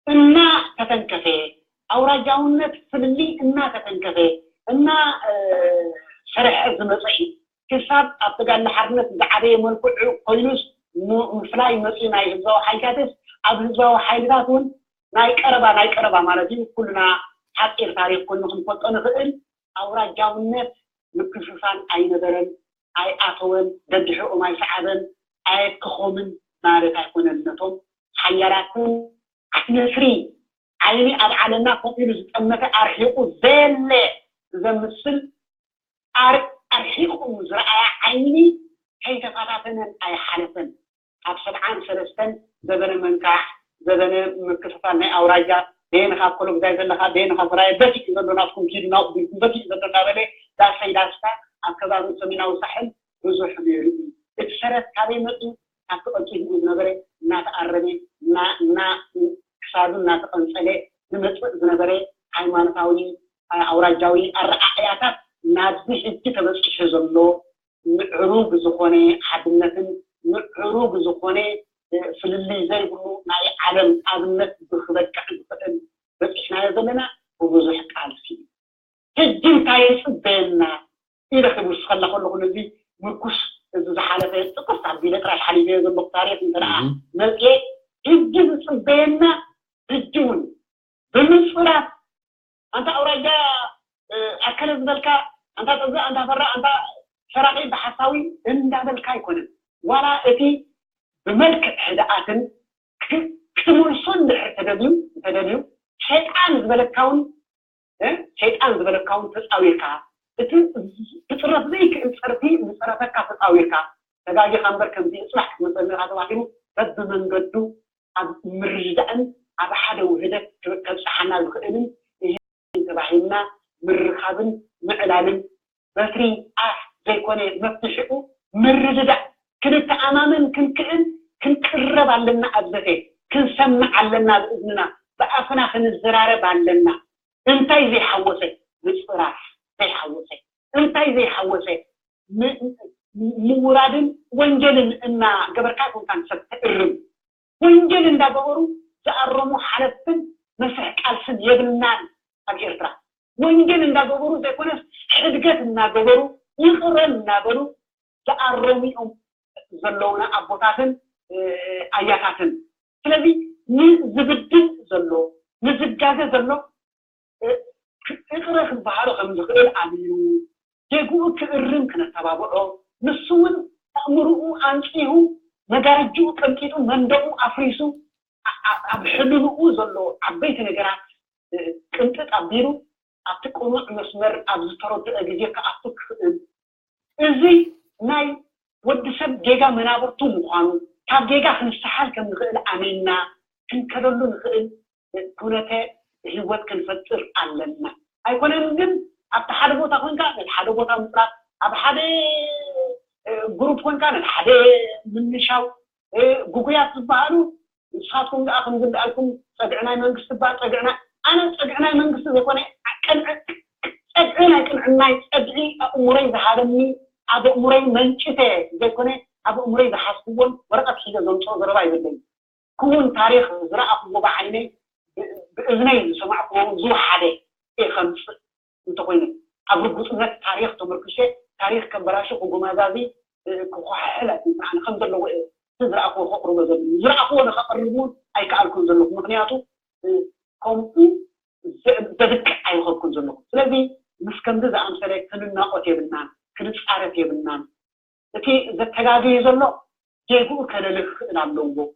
እናተተንከፈ፣ ኣውራጃውነት ፍልልይ እናተተንከፈ፣ እና፣ እ፣ ሰረሐ ዝመጸ እዩ። ክሳብ ኣብ ተጋድሎ ሓርነት ዝዓበየ መልክዑ ኮይኑስ ሙ-፣ ምፍላይ መጺኡ ናይ ህዝባዊ ሓይልታትስ ኣብ ህዝባዊ ሓይልታት እውን ናይ ቀረባ፣ ናይ ቀረባ ማለት እዩ፣ ኩልና ሓጺር ታሪኽ ኮይኑ ክንፈልጦ ንኽእል፣ ኣውራጃውነት ምክፍፋል ኣይነበረን፣ ኣይኣተወን፣ ደድሕኦም ኣይሰዓበን፣ ኣየትከኾምን ማለት ኣይኮነን። ነቶም ሓያላትን ንስሪ ዓይኒ ኣብ ዓለምና ኮፍ ኢሉ ዝጠመተ ኣርሒቑ ዘየለ ዘምስል ኣር-፣ ኣርሒቑ ዝረኣያ ዓይኒ ከይተፈታተነን ኣይሓለፈን። ኣብ ሰብዓን ሰለስተን ዘበነ መንካሕ፣ ዘበነ ምክፍፋል ናይ ኣውራጃ፣ ደየንኻ ኣብ ኮሎምዛይ ዘለኻ፣ ደየንኻ ስራየ በቲ እዩ ዘሎ ናትኩም ኪዱ ናብኡ ቢልኩም በቲ እዩ ዘሎ እናበለ ዳሰይ ዳስታ ኣብ ከባቢ ሰሜናዊ ሳሕል ብዙሕ ነይሩ እዩ። እቲ ሰረት ካበይ መፅኡ? ካብቲ ቀልጢፉ ዝነበረ እናተኣረመ፣ እና-፣ እና-፣ ክሳዱ እናተቐንፀለ ዝመፅእ ዝነበረ ሃይማኖታዊ፣ አ-፣ ኣውራጃዊ ኣረኣእያታት ናብዚ ሕጂ ተበፂሑ ዘሎ ምዕሩግ ዝኾነ ሓድነትን ምዕሩግ ዝኾነ፣ እ፣ ፍልልይ ዘይብሉ ናይ ዓለም ኣብነት ብክበቅዕ ዝኽእል በፂሕናዮ ዘለና ብብዙሕ ቃልሲ እዩ። ሕጂ እንታይ ይፅበየና ኢለ ክምልስ ከላ ከለኹ ነዚ ምርኩስ እዚ ዝሓለፈ ጥቅስ ኣቢለ ጥራይ ሓሊፈዮ ዘለኹ ታሪኽ እንተ ደኣ እህ። መፅኤ ሕጂ ዝፅበየና ሕጂ እውን ብምፅራፍ ኣንታ ኣውራጃ፣ እ፣ ኣከለ ዝበልካ ኣንታ ጠዚ ኣንታ ፈራ ኣንታ ሰራቂ ብሓሳዊ እንዳበልካ ኣይኮነን። ዋላ እቲ ብመልክዕ ህድኣትን ክ-፣ ክትመልሶ እንድሕር ተደልዩ፣ እንተደልዩ፣ ሰይጣን ዝበለካ እውን፣ እ፣ ሰይጣን ዝበለካ እውን ተጻዊርካ፣ እቲ ክጽረፍ ዘይክእል ጸርፊ ዝጸረፈካ ተጻዊርካ፣ ተጋጊኻ እምበር ከምዚ እዩ ጽባሕ ክትመጸኒ ኢኻ ተባሂሉ በብመንገዱ ኣብ ምርድዳእን ኣብ ሓደ ውህደት ከብጽሓና ዝኽእልን እዩ ተባሂልና ምርኻብን ምዕላልን በትሪ ኣፍ ዘይኮነ መፍትሒኡ ምርድዳእ፣ ክንተኣማመን ክንክእል ክንቅረብ ኣለና፣ ኣብ ዘተ ክንሰምዕ ኣለና፣ ብእዝንና ብኣፍና ክንዘራረብ ኣለና። እንታይ ዘይሓወሰ ምፅራፍ ዘይሓወሰ እንታይ ዘይሓወሰ ም-፣ ምውራድን ወንጀልን እናገበርካ ኣይኮንካን ሰብ ተእርም። ወንጀል እንዳገበሩ ዝኣረሙ ሓለፍትን መስርሕ ቃልስን የብልናን ኣብ ኤርትራ። ወንጀል እንዳገበሩ ዘይኮነስ ሕድገት እናገበሩ ይቕረ እናበሉ ዝኣረሙ እዮም ዘለውና ኣቦታትን፣ እ፣ ኣያታትን። ስለዚ ንዝብድል ዘሎ፣ ንዝጋገ ዘሎ፣ እ፣ ክ-፣ ይቕረ ክበሃሎ ከም ዝኽእል ኣሚኑ፣ ጌግኡ ክእርም ክነተባብዖ፣ ንሱ እውን ኣእምርኡ ኣንጺሁ፣ መጋረጅኡ ቀንጢጡ፣ መንደቑ ኣፍሪሱ፣ ኣ-፣ ኣ-፣ ኣብ ሕልንኡ ዘሎ ዓበይቲ ነገራት፣ እ፣ ቅንጥጥ ኣቢሉ፣ ኣብቲ ቅኑዕ መስመር ኣብ ዝተረድኦ ግዜ ክኣቱ ክኽእል፣ እዚ ናይ ወዲ ሰብ ጌጋ መናብርቱ ምዃኑ፣ ካብ ጌጋ ክንሰሓል ከም ንኽእል ኣሚንና ክንከደሉ ንኽእል ኩነተ ህይወት ክንፈጥር ኣለና። ኣይኮነን ግን ኣብቲ ሓደ ቦታ ኮንካ ነቲ ሓደ ቦታ ምፅራፍ፣ ኣብ ሓደ፣ እ፣ ግሩፕ ኮንካ ነቲ ሓደ ምንሻው፣ እ፣ ግጉያት ዝበሃሉ ንስኻትኩም ደኣ ከምዚ እንዳኣልኩም ጸግዒ ናይ መንግስቲ እባ ጸግዒ ናይ ኣነ ጸግዒ ናይ መንግስቲ ዘይኮነ ቅንዕ ጸግዒ ናይ ቅንዕናይ ጸግዒ ኣእምሮይ ዝሃበኒ ኣብ ኣእምሮይ መንጭተ ዘይኮነ ኣብ ኣእምሮይ ዝሓዝክዎን ወረቐት ሒዘ ዘምፅኦ ዘረባ ይብለይ ክውን ታሪኽ ዝረኣኽዎ ብዓይነይ ብእዝነይ ዝሰማዕክዎ ዝወሓደ እየ ከምፅእ እንተኮይነ ኣብ ርጉፅነት ታሪኽ ተመርክሸ ታሪኽ ከበላሹ ክጎማዛዚ ክኮሓሕል ኣይፅንዓን ከም ዘለዎ እየ ዝረኣኽዎ ከቅርቦ ዘሎ ዝረኣኽዎ ንከቅርብ እውን ኣይከኣልኩን ዘለኹ ምክንያቱ ከምኡ ዘብቅዕ ኣይረኸብኩን ዘለኹ ስለዚ ምስ ከምዚ ዝኣምሰለ ክንናቆት የብልናን ክንፃረት የብልናን እቲ ዘተጋግዩ ዘሎ ጌግኡ ከለልህ ክኽእል ኣለዎ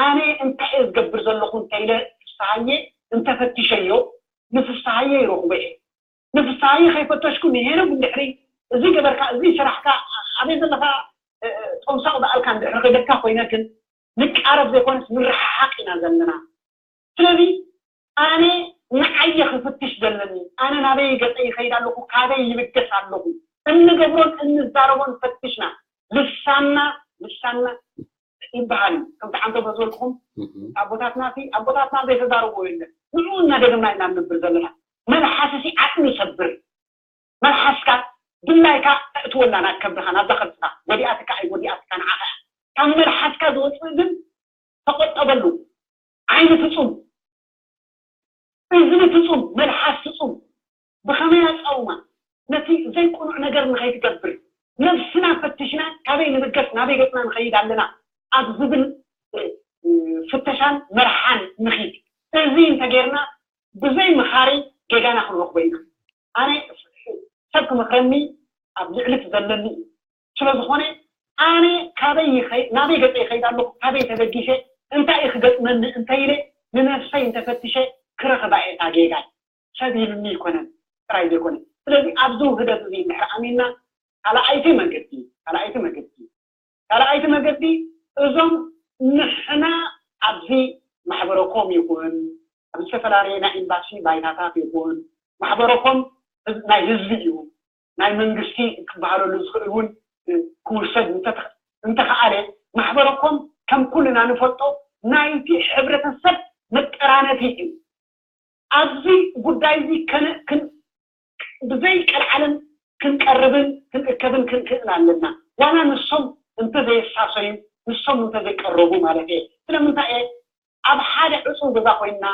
ኣነ እንታይ እየ ዝገብር ዘለኹ እንተኢለ ፍስሃየ እንተፈቲሸዮ ንፍስሃየ ይረኽቦ እየ ንፍስሃየ ከይፈተሽኩ ንሄኖክ እንድሕሪ እዚ ገበርካ እዚ ሰራሕካ ኣበይ ዘለካ ጦምሳቕ ዝኣልካ እንድሕሪ ክደካ ኮይነ ግን ንቃረብ ዘይኮነስ ንረሓሓቕ ኢና ዘለና ስለዚ ኣነ ንዓየ ክፍትሽ ዘለኒ ኣነ ናበይ ገፀ ይኸይድ ኣለኹ ካበይ ይብገስ ኣለኹ እንገብሮን እንዛረቦን ፈትሽና ልሳና ልሳና ይበሃል እዩ ከምቲ ሓንቶ በዝበልኩም ኣቦታትና ሲ ኣቦታትና ዘይተዛረቦ የለን ንዑ እናደገምና ኢና ንነብር ዘለና መልሓስ ሲ ዓቅሚ ይሰብር መልሓስካ ድላይካ እእትወላ ናብ ከብድኻ ናብዛ ከብድኻ ወዲኣትካ ኣይ ወዲኣትካ ንዓኻ ካብ መልሓስካ ዝወፅእ ግን ተቆጠበሉ ዓይኒ ፍፁም እዝኒ ፍፁም መልሓስ ፍፁም ብኸመይ ኣቃውማ ነቲ ዘይቁኑዕ ነገር ንኸይትገብር ነብስና ፈትሽና ካበይ ንብገስ ናበይ ገፅና ንኸይድ ኣለና ኣብ ዝብል ፍተሻን መርሓን ንኺድ እዚ እንተጌርና ብዘይ ምኻሪ ጌጋና ክንረኽቦ ኢና ኣነ ሰብ ክመኽረኒ ኣብ ልዕሊ ዘለኒ እዩ ስለ ዝኾነ ኣነ ካበይ ይኸይ ናበይ ገፀ ይኸይድ ኣለኹ ካበይ ተበጊሰ እንታይ እዩ ክገጥመኒ እንተኢለ ንነፍሰይ እንተፈትሸ ክረኽባ እየ እታ ጌጋይ ሰብ ኢሉኒ ይኮነን ጥራይ ዘይኮነ ስለዚ ኣብዚ ውህደት እዚ እንድሕር ኣሚንና ካልኣይቲ መገዲ ካልኣይቲ መገዲ ካልኣይቲ መገዲ እዞም ንሕና ኣብዚ ማሕበረኮም ይኹን ኣብ ዝተፈላለየ ናይ ኤምባሲ ባይታታት ይኹን ማሕበረኮም ናይ ህዝቢ እዩ ናይ መንግስቲ ክበሃለሉ ዝኽእል እውን ክውሰድ እንተተኸኣለ ማሕበረኮም ከም ኩልና ንፈልጦ ናይቲ ሕብረተሰብ መጠራነፊ እዩ ኣብዚ ጉዳይ እዚ ብዘይ ቀልዓለም ክንቀርብን ክንእከብን ክንክእልን ኣለና ዋላ ንሶም እንተዘየሳሰዩ ንሶም እንተዘይቀረቡ ማለት እየ ስለምንታይ እየ ኣብ ሓደ ዕፁው ገዛ ኮይና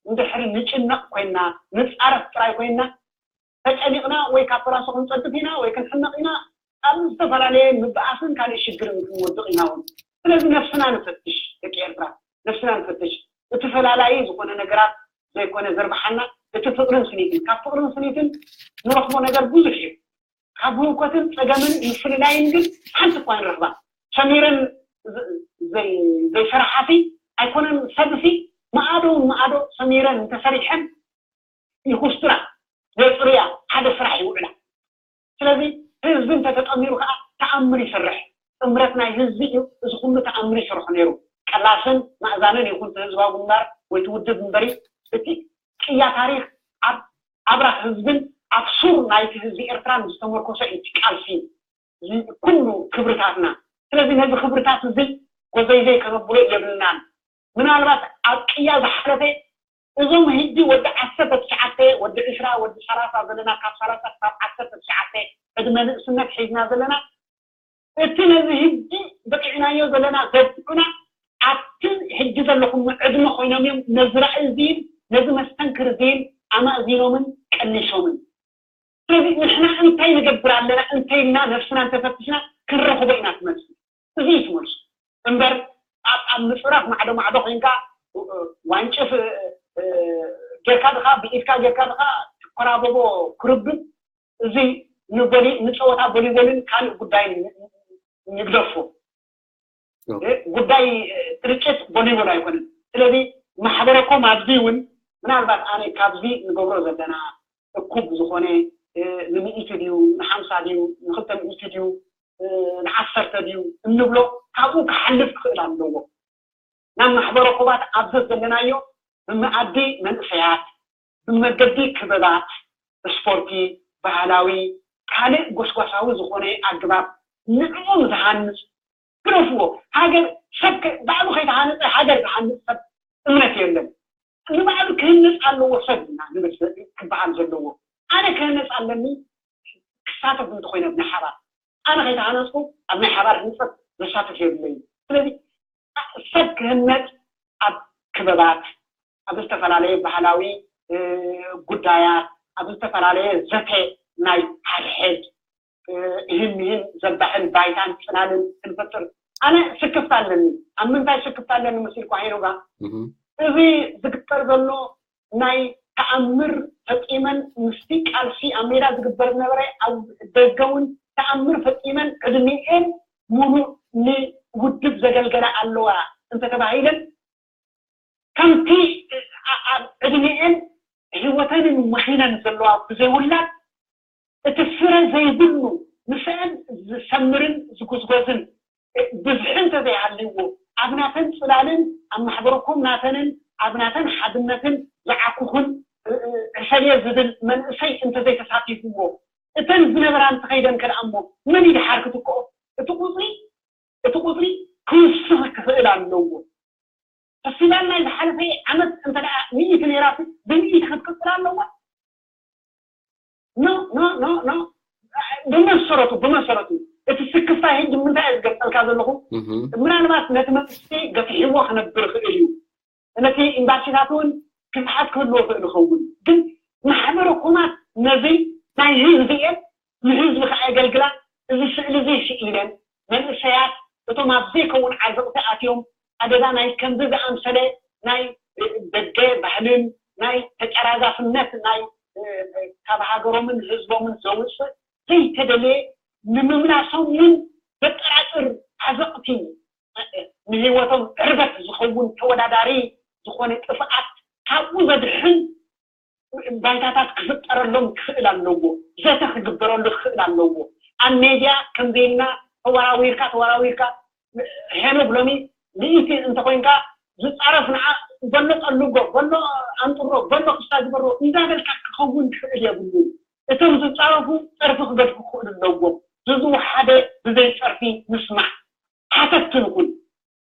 እንድሕሪ ንጭነቕ ኮይና ንፃረፍ ጥራይ ኮይና ተጨኒቕና ወይ ካብ ፖላሶ ክንፀድፍ ኢና ወይ ክንሕነቕ ኢና ኣብ ዝተፈላለየ ምብኣስን ካልእ ሽግርን ክንወድቕ ኢና እውን ስለዚ ነፍስና ንፈትሽ ደቂ ኤርትራ ነፍስና ንፈትሽ እቲ ፈላላዪ ዝኾነ ነገራት ዘይኮነ ዘርብሓና እቲ ፍቕርን ስኒትን ካብ ፍቕርን ስኒትን ንረኽቦ ነገር ብዙሕ እዩ ካብ ህውከትን ፀገምን ምፍልላይን ግን ሓንቲ እኳ ንረኽባ ሰሚረን ዘይሰራሓሲ ኣይኮነን ሰብሲ መኣዶ እውን መኣዶ ሰሚረን እንተሰሪሐን ይኹስቱራ የፅርያ ሓደ ስራሕ ይውዕላ ስለዚ ህዝቢ እንተተጠሚሩ ከዓ ተኣምር ይሰርሕ ጥምረት ናይ ህዝቢ እዩ እዚ ኩሉ ተኣምር ይሰርሖ ነይሩ ቀላስን ማእዛንን ይኹን ህዝባዊ ግንባር ወይ ትውድብ እምበሪ እቲ ቅያ ታሪክ ኣብ ኣብራክ ህዝብን ኣብ ሱር ናይቲ ህዝቢ ኤርትራን ዝተመርኮሰ እዩ ቃልሲ ኩሉ ክብርታትና ስለዚ ነዚ ክብርታት እዚ ጎዘይዘይ ከነብሎ የብልናን ምናልባት ኣብ ቅያ ዝሓለፈ እዞም ህጂ ወዲ ዓሰርተ ትሽዓተ ወዲ ዕስራ ወዲ ሰላሳ ዘለና ካብ ሰላሳ ካብ ዓሰርተ ትሽዓተ ዕድመ ንእስነት ሒዝና ዘለና እቲ ነዚ ህጂ በቂዕናዮ ዘለና ዘብዑና ኣብቲ ሕጂ ዘለኹም ዕድመ ኮይኖም እዮም ነዚ ራእይ እዚን ነዚ መስተንክር እዚን ኣማእዚኖምን ቀኒሶምን ስለዚ ንሕና እንታይ ንገብር ኣለና እንተይልና ነብስና እንተፈትሽና ክንረኽቦ ኢና ትመልሱ እዚ እዩ ትመልሱ እምበር ኣብ ኣብ ምፅራፍ ማዕዶ ማዕዶ ኮይንካ ዋንጭፍ ጌርካ ድኻ ብኢድካ ጌርካ ድኻ ትኮራበቦ ክርብብ እዚ ንጸወታ ቮሊቦልን ካልእ ጉዳይ ንግደፎ ጉዳይ ስርጭት ቮሊቦል ኣይኮነን ስለዚ ማሕበረኮም ኣብዚ እውን ምናልባት ኣነ ካብዚ ንገብሮ ዘለና እኩብ ዝኾነ ንምእቲ ድዩ ንሓምሳ ድዩ ንክልተ ምእቲ ድዩ ንዓሰርተ ድዩ እንብሎ ካብኡ ክሓልፍ ክኽእል ኣለዎ ናብ ማሕበረኮባት ኣብዚ ዘለናዮ ብመኣዲ መንእሰያት ብመገዲ ክበባት ስፖርቲ ባህላዊ ካልእ ጎስጓሳዊ ዝኾነ ኣግባብ ንዕኦም ዝሃንፅ ግደፍዎ። ሃገር ሰብ ከ- ባዕሉ ከይተሃነፀ ሃገር ዝሃንፅ ሰብ እምነት የለን። ንባዕሉ ክህነፅ ኣለዎ ሰብ ኢና ንብል ክበሃል ዘለዎ። ኣነ ክህነፅ ኣለኒ ክሳተፍ እንተኮይነ ናይ ሓባር ኣነ ከይተሃነፅኩ ኣብ ናይ ሓባር ህንፀት ዘሳተፍ የብለይ። ስለዚ ሰብ ክህነፅ ኣብ ክበባት ኣብ ዝተፈላለየ ባህላዊ ጉዳያት ኣብ ዝተፈላለየ ዘተ ናይ ሓድሕድ ይህን ይህን ዘባሕን ባይታን ፅላልን ክንፈጥር ኣነ ስክፍታ ኣለኒ። ኣብ ምንታይ ስክፍታ ኣለኒ መሲልኳ ሄኖጋ? እዚ ዝግበር ዘሎ ናይ ተኣምር ፈፂመን ምስቲ ቃልሲ ኣብ ሜዳ ዝግበር ዝነበረ ኣብ ደገ እውን ተኣምር ፈፂመን ዕድሚኤን ሙሉእ ንውድብ ዘገልገላ ኣለዋ እንተተባሂለን ከምቲ ኣብ ዕድሚኤን ህይወተንን መኺነን ዘለዋ ብዘይውላድ እቲ ፍረ ዘይብሉ ምስአን ዝሰምርን ዝጉዝጎዝን ብዝሒ እንተዘይሃልይዎ ኣብ ናተን ፅላልን ኣብ ማሕበረኮም ናተንን ኣብ ናተን ሓድነትን ዝዓኩኹን ዕሰልየ ዝብል መንእሰይ እንተዘይተሳቲፍዎ እተን ዝነበራ እንተኸይደን ከደኣ እሞ መን እዩ ድሓር ክትክኦ? እቲ ቁፅሪ እቲ ቁፅሪ ክውስኽ ክኽእል ኣለዎ። ፈስቲቫል ናይ ዝሓለፈ ዓመት እንተ ደኣ ሚእቲ ነይራሲ ብሚእቲ ክትቅፅል ኣለዋ። ኖ ኖ ኖ ኖ ብመሰረቱ ብመሰረቱ እቲ ስክፍታ ሕጂ ንምንታይ እየ ዝገልፀልካ ዘለኹ? ምናልባት ነቲ መንግስቲ ገፊሕዎ ክነብር ይኽእል እዩ። ነቲ ኤምባሲታት እውን ክፍሓት ክህልዎ ይኽእል ይኸውን። ግን ማሕበረ ኮማት ነዚ ናይ ህዝቢ እየን ንህዝቢ ከዓ የገልግላ። እዚ ስእሊ እዚ ስኢለን መንእሰያት እቶም ኣብ ዘይከውን ዓዘቕቲ ኣትዮም ኣደዳ ናይ ከምዚ ዝኣምሰለ ናይ ደገ ባህልን ናይ ተጨራጋፍነት ናይ ካብ ሃገሮምን ህዝቦምን ዘውፅእ ዘይተደለየ ንምምላሶም እውን ዘጠራጥር ዓዘቕቲ ንህይወቶም ዕርበት ዝኸውን ተወዳዳሪ ዝኾነ ጥፍኣት ካብኡ ዘድሕን ባይታታት ክፍጠረሎም ክኽእል ኣለዎ። ዘተ ክግበረሉ ክኽእል ኣለዎ። ኣብ ሜድያ ከምዘይልና ተወራዊርካ ተወራዊርካ ሄኖግ ሎሚ ሚእቲ እንተኮይንካ ዝፃረፍ ንዓ በሎ ጠልጎ በሎ ኣንጥሮ በሎ ክስታ ዝበሮ እንዳበልካ ክኸውን ክኽእል የብሉን። እቶም ዝፃረፉ ፀርፊ ክገድፉ ክኽእሉ ኣለዎም። ዝዝወሓደ ብዘይ ፀርፊ ምስማዕ ሓተትቲ ንኹን።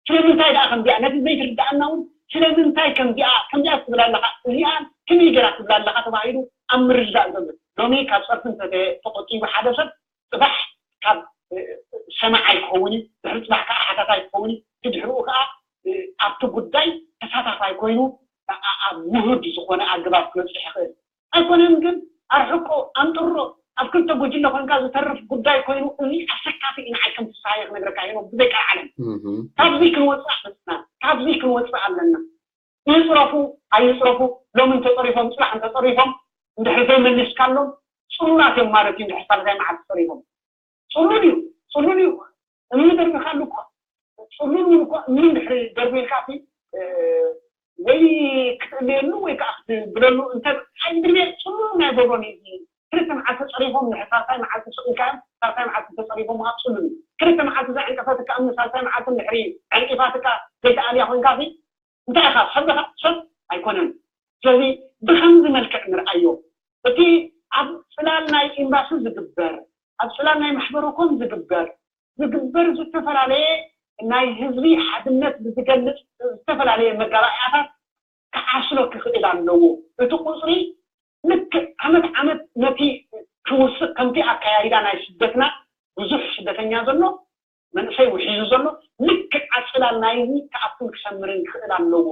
ስለምንታይ ደኣ ከምዚኣ ነቲ ዘይትርድኣና እውን ስለምንታይ ከምዚኣ ከምዚኣ ትብል ኣለኻ እዚኣ ከመይ ገይራ ትብል ኣለኻ ተባሂሉ ኣብ ምርድዳእ ዘሎ ሎሚ ካብ ፀርፊ እንተተቆጢቡ ሓደ ሰብ ፅባሕ ካብ ሰማዓይ ክኸውን እዩ ድሕሪ ፅባሕ ከዓ ሓታታይ ክኸውን እዩ ድሕሪኡ ከዓ ኣብቲ ጉዳይ ተሳታፋይ ኮይኑ ኣብ ውሁድ ዝኾነ ኣገባብ ክበፅሕ ይኽእል ኣይኮነን ግን ኣርሕቆ ኣንጥሮ ኣብ ክልተ ጉጅለ ኮንካ ዝተርፍ ጉዳይ ኮይኑ እዚ ኣሰካፊ እዩ ንዓይ ከም ፍስሃየ ክነግረካ ሄኖ ብዘይ ቃል ዓለም ካብዚ ክንወፅእ ኣለና ካብዚ ክንወፅእ ኣለና ይፅረፉ ኣይፅረፉ ሎሚ እንተፀሪፎም ፅባሕ እንተፀሪፎም እንድሕር ዘይመሊስካሎም ፅሉላት እዮም ማለት እዩ እንድሕር ሳልሳይ መዓልቲ ፀሪፎም ፅሉል እዩ ፅሉል እዩ እምኒ ደርቢኻሉ እኮ ፅሉል እውን እኮ እምኒ እንድሕር ደርቢልካ ወይ ክትእለየሉ ወይ ከዓ ክትብለሉ እንተ ኣይድልየ ፅሉል ናይ ጎጎን እዩ ክልተ መዓልቲ ፀሪፎም ንሕሳርታይ መዓልቲ ስቕ ኢልካዮም ሳርታይ መዓልቲ ተፀሪፎም ከዓ ፅሉል እዩ ክልተ መዓልቲ እዛ ዕንቀፈትካ እምኒ ሳርታይ መዓልቲ እንድሕሪ ዕንቂፋትካ ዘይተኣልያ ኮይንካ እንታይ ኢኻ ሰብ ዲኻ ሰብ ኣይኮነን ስለዚ ብከምዚ መልክዕ ንርኣዮ እቲ ኣብ ፅላል ናይ ኤምባሲ ዝግበር ኣብ ፅላል ናይ ማሕበረኮም ዝግበር ዝግበር ዝተፈላለየ ናይ ህዝቢ ሓድነት ብዝገልፅ ዝተፈላለየ መጋባእያታት ክዓስሎ ክኽእል ኣለዎ። እቲ ቁፅሪ ልክዕ ዓመት ዓመት ነቲ ክውስኽ ከምቲ ኣካያይዳ ናይ ስደትና ብዙሕ ስደተኛ ዘሎ መንእሰይ ውሒዙ ዘሎ ልክዕ ኣፅላል ናይዚ ክኣቱን ክሰምርን ክኽእል ኣለዎ።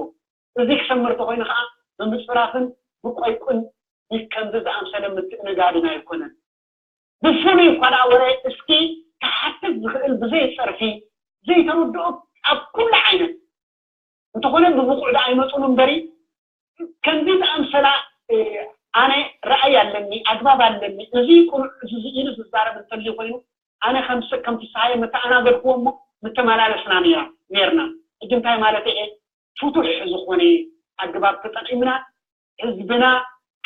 እዚ ክሰምር ተኮይኑ ከዓ ብምፅራፍን ብቆይቁን ከምዚ ዝኣምሰለ ምትእንጋድን ኣይኮነን። ብፍሉይ እኳ ደኣ ወረ እስኪ ክሓትት ዝኽእል ብዘይ ጸርፊ ዘይተረድኦ ኣብ ኩሉ ዓይነት እንተኾነ ብብቑዕ ደኣ ኣይመጹን እምበሪ ከምዚ ዝኣምሰላ ኣነ ረኣይ ኣለኒ ኣግባብ ኣለኒ እዚ ቁኑዕ እዚ ኢሉ ዝዛረብ እንተልዩ ኮይኑ ኣነ ከም ፍስሃየ ምተኣናገድክዎ እሞ ምተመላለስና ነርና ሕጂ እንታይ ማለት እየ ፍቱሕ ዝኾነ ኣገባብ ተጠቒምና ህዝብና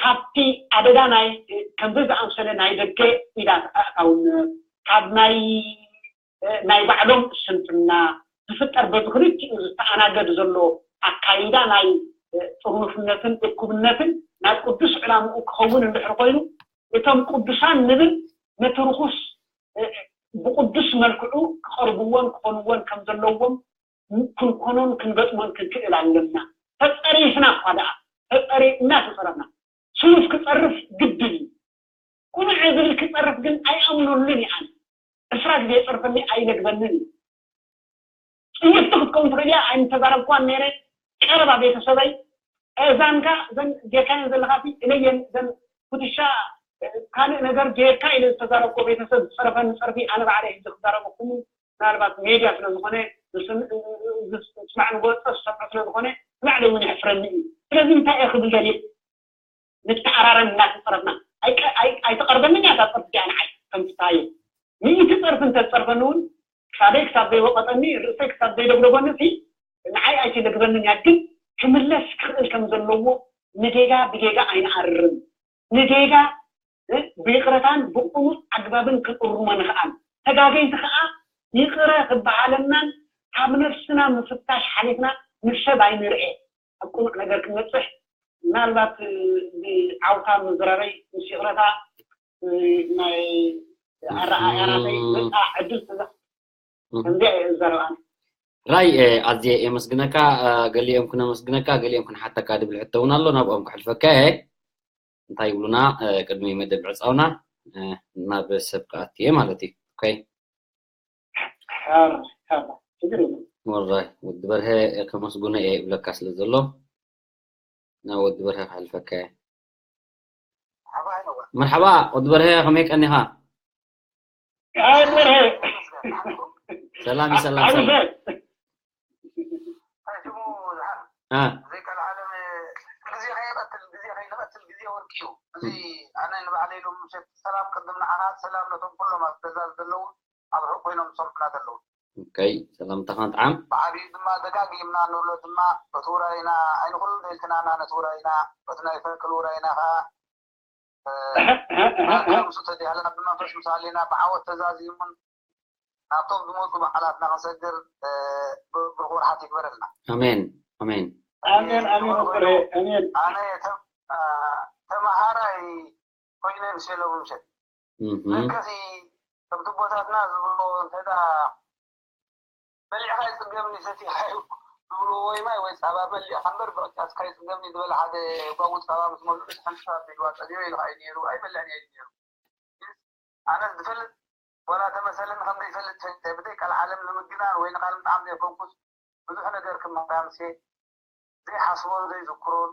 ካብቲ ኣደዳ ናይ ከምዚ ዝኣምሰለ ናይ ደገ ኢዳት ኣእታውነት ካብ ናይ ናይ ባዕሎም ስንፍና ዝፍጠር በዚ ክልቲኡ ዝተኣናገድ ዘሎ ኣካይዳ ናይ ጥርኑፍነትን እኩብነትን ናብ ቅዱስ ዕላምኡ ክኸውን እንድሕር ኮይኑ እቶም ቅዱሳን ንብል ነቲ ርኹስ ብቑ ብቕዱስ መልክዑ ክቐርብዎን ክኾንዎን ከም ዘለዎም ክንኮኖን ክንገጥሞን ክንክእል ኣለና። ተጸሪፍና እኳ ደኣ፣ ተጸሪ-፣ እናተጸረፍና። ስኑፍ ክጸርፍ ግድን እዩ። ቅኑዕ ዝብል ክጸርፍ ግን ኣይኣምነሉን እየ ኣነ። ዕስራ ግዜ የጸርፈኒ ኣይነግበንን እዩ። ጽይፍቲ ክትከውን ትኽእል እያ፣ ኣይምተዛረብኳን ነይረ። ቀረባ ቤተሰበይ፣ እዛንካ ዘን ጌርካየን ዘለኻሲ እለየን፣ ዘን ኩትሻ፣ እ፣ ካልእ ነገር ጌርካ ኢለ ዝተዛረብኮ ቤተሰብ ዝጸረፈኒ ጸርፊ ኣነ ባዕለይ ሕጂ ክዛረበኩም ምናልባት ሜድያ ስለ ዝኾነ ዝስም-፣ እ፣ እ፣ እ፣ ዝስማዕ ንጎጸ ዝሰምዖ ስለ ዝኾነ ንባዕለይ እውን የሕፍረኒ እዩ። ስለዚ እንታይ እየ ክብል ደልየ? ንተዓራረም እናተጸረፍና። ኣይቀ-፣ ኣይ-፣ ኣይትቐርበንን እያ እዛ ጸርፊ እዚኣ ንዓይ ከም ፍትሃ እዩ። ሚእቲ ጸርፊ እንተዝጸርፈኒ እውን ክሳደይ ክሳብ ዘይወቐጠኒ፣ ርእሰይ ክሳብ ዘይደግደጎኒ ሲ ንዓይ ኣይትደግበንን እያ። ግን ክምለስ ክኽእል ከም ዘለዎ ንጌጋ ብጌጋ ኣይንኣርም። ንጌጋ፣ እ፣ ብይቕረታን ብቕኑዕ ኣግባብን ክንእርሞ ንኽኣል። ተጋገይቲ ከኣ ይቕረ ክበሃለናን ካብ ነፍስና ምፍታሽ ሓሊፍና ንሰብ ኣይንርኤ። ኣብ ቅኑዕ ነገር ክንበጽሕ ምናልባት፣ እ፣ ብዓውታ ምዝራበይ ምስ ይቕረታ፣ እ፣ ናይ ኣረኣእያናተይ እም። በቃ ዕድል ስለ እም። ከምዚኣ እየ ዝዛረብ ኣነ። ራይ፣ እ፣ ኣዝየ የመስግነካ፣ እ፣ ገሊኦም ክነመስግነካ፣ ገሊኦም ክንሓተካ ድብል ሕቶ እውን ኣሎ፣ ናብኦም ክሕልፈካ እየ። እንታይ ይብሉና፣ እ፣ ቅድሚ መደብ ዕጻውና፣ እ፣ ናብ ሰብ ክኣቱ እየ ማለት እዩ። ኦኬ። ሓር፣ ሓር፣ ችግር የለም። ወራይ፣ ወዲ በርሀ ከመስግኖ እየ ይብለካ ስለ ዘሎ፣ ናብ ወዲ በርሀ ክሕልፈካ እየ። ሓባ ይነዋ። መርሓባ፣ ወዲ በርሀ፣ ከመይ ቀኒኻ? ኣይ በርሀ። ሰላም፣ ሰላም፣ ሓቢሰ። ሰላም። እንታይ ሽሙ ዝሓ-? አ። ዘይቃል ዓለም፣ ግዜ ከይቐትል፣ ግዜ ከይንቐትል፣ ግዜ ወርቂ እዩ። እዚ ኣነ ንባዕለይ ሎም ምሸት ሰላም ቅድም ንዓኻ፣ ሰላም ነቶም ኩሎም ኣብ ገዛ ዘለዉ፣ ኣብ ርሑቕ ኮይኖም ዝሰምዑና ዘለዉ። ኦኬ፣ ሰላምታኻ ጥዓም። ብዓብዩ ድማ ደጋጊምና ንብሎ ድማ፣ እቲ ውራይና ኣይንኹሉ ደልትናና ነቲ ውራይና፣ እቲ ናይ ፈንቅል ውራይና ኸኣ፣ እ፣ ብኣካል ምስኡ ተዳህለና፣ ብመንፈስ ምስ ሃለና፣ ብዓወት ተዛዚሙን ናብቶም ዝመጹ በዓላትና ክንሰግር፣ እ፣ ብሩኽ ወርሓት ይግበረልና። ኣሜን፣ ኣሜን። ኣሜን፣ ኣሜን፣ ወፍሬ፣ ኣሜን። ኣነ ተ-፣ እ፣ ተመሃራይ ኮይነ ምሸሎም ምሸት። እህ። መከሲ ከምቲ ቦታትና ዝብሎ እንተ ደኣ በሊዕኻ ይጽገምኒ ሰቲኻ እዩ ዝብልዎ ወይ ማይ ወይ ጸባ በሊዕኻ እምበር ብዕጫስካ ይጽገምኒ ዝበለ ሓደ ጓጉ ጸባ ምስ መሉኡ ሓንቲ ሰብ ኣቢልዋ ጸጊበ ኢሉ ከኣ እዩ ነይሩ። ኣይበልዕን እየ ኢሉ ነይሩ። ኣነ ዝፈልጥ ዋላ ተመሰለኒ ከም ዘይፈልጥ ፈሊጠ ብዘይ ቃል ዓለም ንምግናን ወይ ንቃል ምጥዓም ዘይኮንኩስ ብዙሕ ነገር ክመሃር ኣምስየ ዘይሓስቦን ዘይዝክሮን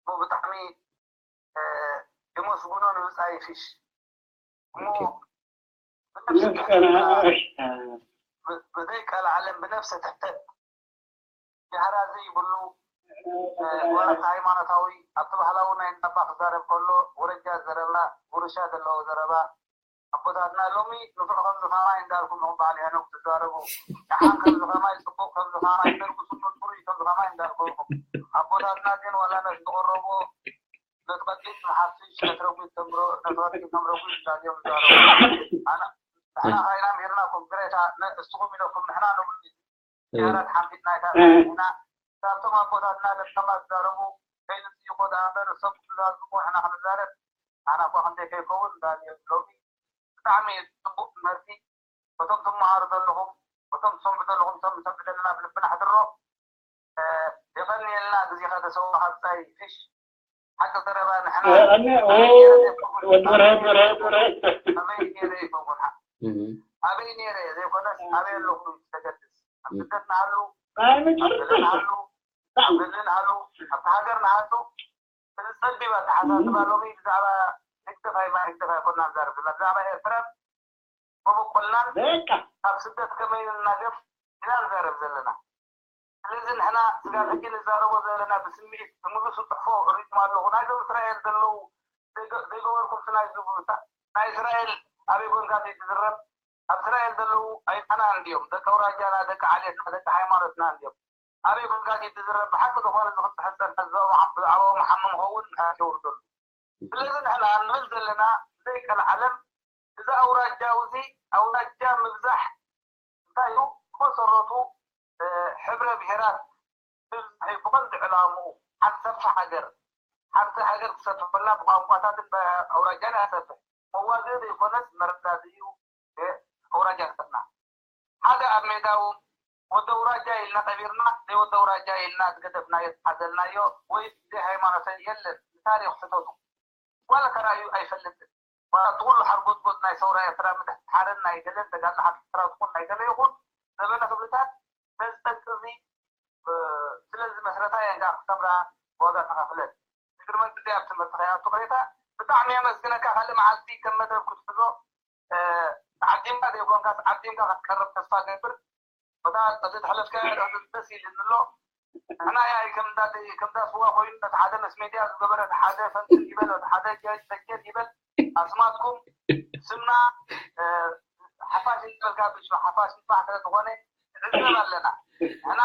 እሞ ብጣዕሚ፣ እ፣ የመስግኖ ንብጻይ ፊሽ። እሞ ኦኬ። ብነፍሲ ትሕት፣ ብ-፣ ብዘይ ቀልዓለም ብነፍሲ ትሕት፣ ጃህራ ዘይብሉ፣ እ፣ ዋላ እቲ ሃይማኖታዊ ኣብቲ ባህላዊ ናይ እንዳባ ክዛረብ ከሎ ውረጃ ዘረባ፣ ውርሻ ዘለዎ ዘረባ፣ ኣቦታትና ሎሚ ንፉዕ ከምዚ ከማይ እንዳልኩም ኢኹም በዓል ሄኖክ ትዛረቡ። ደሓን ከምዚ ከማይ፣ ጽቡቕ ከምዚ ከማይ፣ ደርጉ ስኑን ጽሩይ ከምዚ ከማይ እንዳልኩም ኢኹም። ኣቦታትና ግን ዋላ ነቲ ዝቐረብዎ፣ ነቲ ቀጢን ንሓፍሽ፣ ነቲ ረጒድ ከም ረ-፣ ነቲ ረቂቕ ከም ረጒድ እንዳልዮም ዝዛረቡ። ኣነ፣ ንሕና ኸይና ምሂርናኩም፣ ግሬታ፣ ነ-፣ እስኹም ኢለኩም፣ ንሕና ንብሉ። እ። ጃህራ ተሓንፊጥና ኣይተረፍና። እ። ንሕና ካብቶም ኣቦታትና ለቀማ ዝዛረቡ ከይንጽይቆ ደኣ እምበር፣ እሶም ክዛዝሙ ንሕና ክንዛረብ፣ ኣና እኳ ክንደይ ከይከውን ዳንኤል ሎሚ ብጣዕሚ ጽቡቕ ትምህርቲ፣ በቶም ትመሃሩ ዘለኹም፣ በቶም ትሰምዑ ዘለኹም፣ እቶም ንሰምዕ ዘለና ኣብ ልብና ኣሕድሮ። እ፣ የቐንየልና ግዜኻ ተሰዊእኻ ብጻይ ፊሽ። ሓቂ ዘረባ ንሕና እ፣ ኣነ፣ ኦ፣ ኣበይ ነይረ ዘይኮንኩን፣ ወዲ በርሀ፣ ኣበይ ነይረ ወዲ በርሀ፣ ወዲ በርሀ። ኣይኮንኩን፣ ኣበይ ነይረ ኣይኮንኩን። እህ። ኣበይ ነይረ ዘይኮነስ ኣበይ ኣለኹ እዩ ዘገድስ። ኣብ ስደት ንሃሉ፣ ኣብ ገለ ንሃሉ፣ ኣብ ገለ ንሃሉ፣ ኣብቲ ሃገር ንሃሉ፣ እዚ ጸቢብ ኣተሓሳስባ ሎሚ ብዛዕባ ህግደፍ ኣይማ-፣ ህግደፍ ኣይኮንና ንዛረብ ዘለና። ብዛዕባ ኤርትራን መበቆልናን በቃ። ካብ ስደት ከመይ ንናገፍ ኢና ንዛረብ ዘለና። ስለዚ ንሕና ስጋብ ሕጂ ንዛረቦ ዘለና ብስምዒት ብምሉእ ዝጽሕፎ ሪኢኹም ኣለኹ። ናይዞም እስራኤል ዘለዉ ዘይገ-፣ ዘይገበርኩምስ ናይ ዝብሉ፣ ናይ እስራኤል ኣበይ ኮንካ ዘይትዝረብ? ኣብ እስራኤል ዘለዉ ኣይናና እንድዮም፣ ደቂ ኣውራጃና፣ ደቂ ዓሌትና፣ ደቂ ሃይማኖትና እንድዮም። ኣበይ ኮንካ ዘይትዝረብ? ብሓቂ ዝኾነ ዝኽጽሐ ጸንሐ ብዛዕባ፣ ብዛዕባኦም ሓምም ኸውን ምሕረት የውርደሉ። ስለዚ ንሕና ንብል ዘለና ዘይቀልዓለም እዚ ኣውራጃዊ እዚ ኣውራጃ ምብዛሕ እንታይ እዩ? ብመሰረቱ፣ እ፣ ሕብረ ብሄራት ምብዛሕ እዩ ብቐንዱ ዕላምኡ። ሓንቲ ሰፊሕ ሃገር፣ ሓንቲ ሃገር ትሰፍሕ ከላ ብቋንቋታትን ብኣውራጃን እያ ትሰፍሕ። መዋግኢ ዘይኮነስ መረዳድኢ እዩ። እ፣ ኣውራጃ ኣውራጃታትና ሓደ ኣብ ሜዳ እውን ወዲ ኣውራጃ ኢልና ቀቢርና፣ ዘይወዲ ኣውራጃ ኢልና ዝገደፍናዮ ዝሓዘልናዮ ወይ ዘይሃይማኖተይ የለን። ንታሪኽ ሕተቱ። ዋላ ተራእዩ ኣይፈልጥን። ዋላ እቲ ኩሉ ሓርጎጽጎጽ ናይ ሰውራ ኤርትራ ምድሕሓርን ናይ ገለን ተጋድሎ ሓድሕድ ኤርትራ ዝኹን ናይ ገለ ይኹን ዘበነ ክብርታት ነዚ ጠንቂ እዚ ስለ ዝመስረታ እየን ከዓ ክሰምራ ዋጋ ተኸፍለን። እግሪ መንገዲ ኣብ ትምህርቲ ከይኣቱ ቅሬታ ብጣዕሚ የመስግነካ። ካልእ መዓልቲ ከም መደብ ክትሕዞ ተዓዲምካ ዘይኮንካስ ዓዲምካ ክትቀርብ ተስፋ ገብር። በታ እቲ ተሕለፍካዮ ደስ ኢልኒ ኣሎ። ንሕና ያይ ከምዳ ከምዳ ስዋ ኮይኑ ነቲ ሓደ መስ ሜድያ ዝገበረ እቲ ሓደ ፈንትን ይበል እቲ ሓደ ጀጀን ይበል ኣስማትኩም ስምና ሓፋሽ እንበልካ ብሽ ሓፋሽ ንፋሕ ስለ ዝኾነ ንዕዘብ ኣለና። ንሕና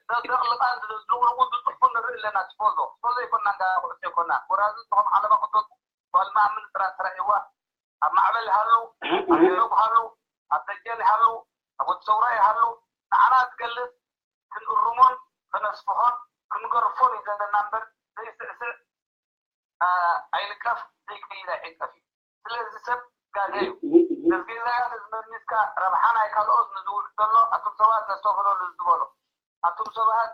ደቅልቃን ዝልቅልቁ ዝጥፉ ንርኢ ኣለና። ትፎዞ ትፎዞ ይኮና እንዳ ኩዕሶ ይኮና ወራዚ ዝኾም ዓለማ ቅዶት ጓል ማምን ጥራት ተራእይዋ ኣብ ማዕበል ይሃሉ ኣብ ሄኖክ ሃሉ ኣብ ደጀን ይሃሉ ኣብ ወዲ ሰውራ ይሃሉ ንዓና ዝገልጽ ክንእርሞን ከነስፍሖን ክንገርፎን እዩ ዘለና እምበር ዘይስዕስዕ ኣይልቀፍ ዘይቀይር ኣይዕንቀፍ እዩ። ስለዚ ሰብ ጋገ እዩ። ነዚ ጌዛያት እዚ መሚስካ ረብሓ ናይ ካልኦት ንዝውዕል ዘሎ ኣቱም ሰባት ነስተብህለሉ ዝበሎ ኣቱም ሰባት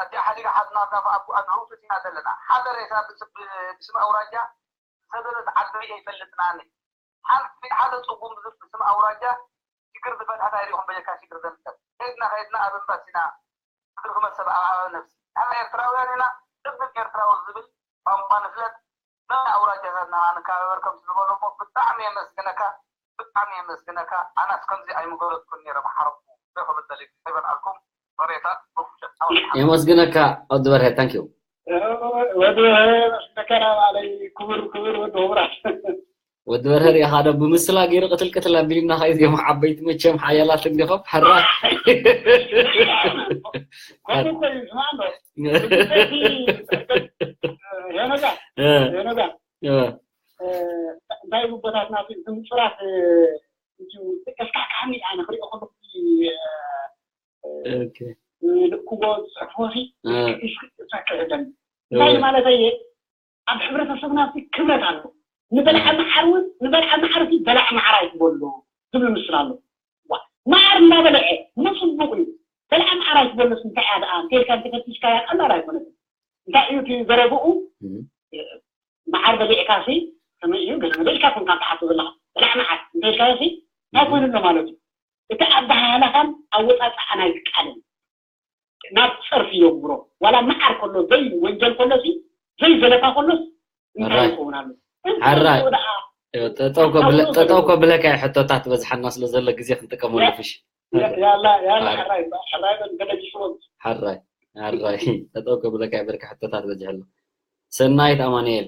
ኣዲኣ ሓዲጋ ሓዝና ዛፍ ኣብ ኣድህውቱ ኢና ዘለና ሓደ ሬሳ ብስም ኣውራጃ ዝሰደደት ዓዲ ኣይፈልጥናን። ሓንቲ ሓደ ጽጉም ብስም ኣውራጃ ሽግር ዝፈትሐት ኣይሪኹም በጀካ ሽግር ዘምጸት ከይድና ከይድና ኣብ እምባሲና ምድሪ ክመሰብ ኣብ ዓባቢ ነብሲ ንሕና ኤርትራውያን ኢና። ቅድም ኤርትራዊ ዝብል ቋንቋ ንፍለጥ ናይ ኣውራጃታትና ንከባበር ከም ዝበሎ እሞ ብጣዕሚ የመስግነካ። ብጣዕሚ የመስግነካ። ኣናስ ከምዚ ኣይምገለጽኩን ነይረ መሓረኩ ዘይኮበተል ይበልዓልኩም። የመስግነካ ወዲ በርሀ ታንኪዩ። ወዲ በርሀ መስግነካ ናባለይ ክቡር ክቡር ወዲ ክቡራት። ወዲ በርሀ ሪኢኻ ዶ ብምስላ ገይሩ ቅትል ቅትል ኣቢልና ኸዩ እዚኦም ዓበይቲ መቸም ሓያላት እንዲኹም ሕራ ከምኡ እኮ እዩ ስማ ኣሎ። ሄኖጋ ሄኖጋ እንታይ ይብሉ ኣቦታትና እቲ ምጹራት እስካሕካሕኒ ኣነ ክሪኦ ከለኹ ልእክዎ ዝፅሕፍዎ ሲ ፈክዕደን እንታይ ማለት ኣየ ኣብ ሕብረተሰብና ሲ ክብረት ኣሎ። ንበልዓ መዓር እውን ንበልዓ መዓር ሲ በላዕ መዓር ኣይትበሎ ዝብል ምስል ኣሎ። መዓር እንዳበልዐ ንፅቡቅ እዩ። በልዓ መዓር ኣይትበሎ እንታይ እያ ደኣ እንተልካ እንተፈቲሽካ ቀላል ኣይኮነትን። እንታይ እዩ እቲ ዘረብኡ መዓር በሊዕካ ሲ ከመይ እዩ ገለ መለ ኢልካ ኮንካ ትሓቶ ዘለኻ በላዕ መዓር እንተ ኢልካዮ ሲ እንታይ ኮይኑ ኣሎ ማለት እዩ። እቲ ኣበሃህላኻን ኣወፃፅኣ ናይቲ ቃልን ናብ ፀርፊ የጉብሮ። ዋላ መዓር ከሎ ዘይ ወንጀል ከሎ ሲ ዘይ ዘለፋ ከሎስ እንታይ ይኸውን ኣሎ? እንታይ ሓራይ ይኸውን ደኣ? ጠጠው ከብለ- ጠጠው ከብለካ ሕቶታት በዝሓና ስለ ዘሎ ግዜ ክንጥቀመሉ ፍሽ ያላ ያላ ሕራይ ሕራይ በል ገለጊስዎም ሓራይ ሓራይ ጠጠው ከብለካ በልካ ሕቶታት በዝሐሉ ሰናይት ኣማኑኤል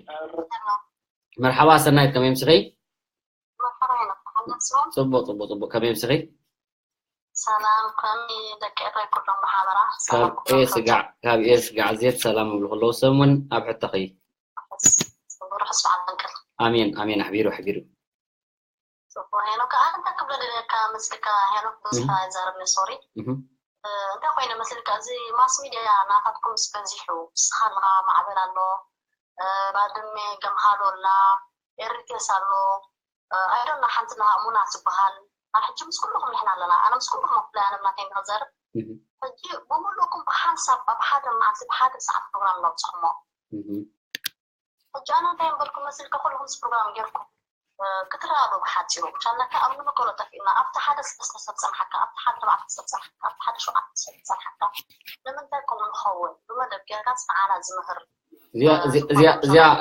መርሓባ ሰናይት ከመይ ምስኺ መርሓባ ይነብርካ። ጽቡቅ ጽቡቅ ጽቡቅ ከመይ ምስኺ ሰላም ከመይ ደቂ ኤረይ ኩሎም ብሓበራ ካብ ኤ ስጋዕ ካብ ኤ ስጋዕ ዜት ሰላም ይብሉ ከለዉ ሰሙን ኣብ ሕቶኺ ርሑስ በዓል መንቀል ኣሜን ኣሜን ኣሕቢሩ ኣሕቢሩ ጽቡቅ ሄኖክ ኣንተ ክብለ ደልየካ መስልካ ሄኖክ ብዙሕ ኣይዛረብን ሶሪ እህም። እንታይ ኮይነ መስልካ እዚ ማስ ሚድያ ናታትኩም ምስ በዚሑ ንስኻ ኣለኻ ማዕበል ኣሎ ባድመ ገምሃሎ ኣላ ኤሪቴስ ኣሎ ኣይዶና ሓንቲ ናሃ ሙና ትበሃል ኣብ ሕጂ ምስ ኩልኹም ንሕና ኣለና ኣነ ምስ ኩልኹም ኣፍላይ ኣነ ብናተይ ንክዘርብ ሕጂ ብምሉእኩም ብሓንሳብ ኣብ ሓደ መዓልቲ ብሓደ ሰዓት ፕሮግራም ነብፅሕሞ ሕጂ ኣነ እንታይ እምበልኩም መሲልካ ኩልኹም ምስ ፕሮግራም ጌርኩም ክትረኣሉ ብሓፂሩ ቻልናካ ኣብ ንመቀሎ ጠፊእና ኣብቲ ሓደ ሰለስተ ሰብ ፀንሓካ ኣብቲ ሓደ ኣርባዕተ ሰብ ፀንሓካ ኣብቲ ሓደ ሸውዓተ ሰብ ፀንሓካ ንምንታይ ከምኡ ንኸውን ብመደብ ጌርካስ ንዓና ዝምህር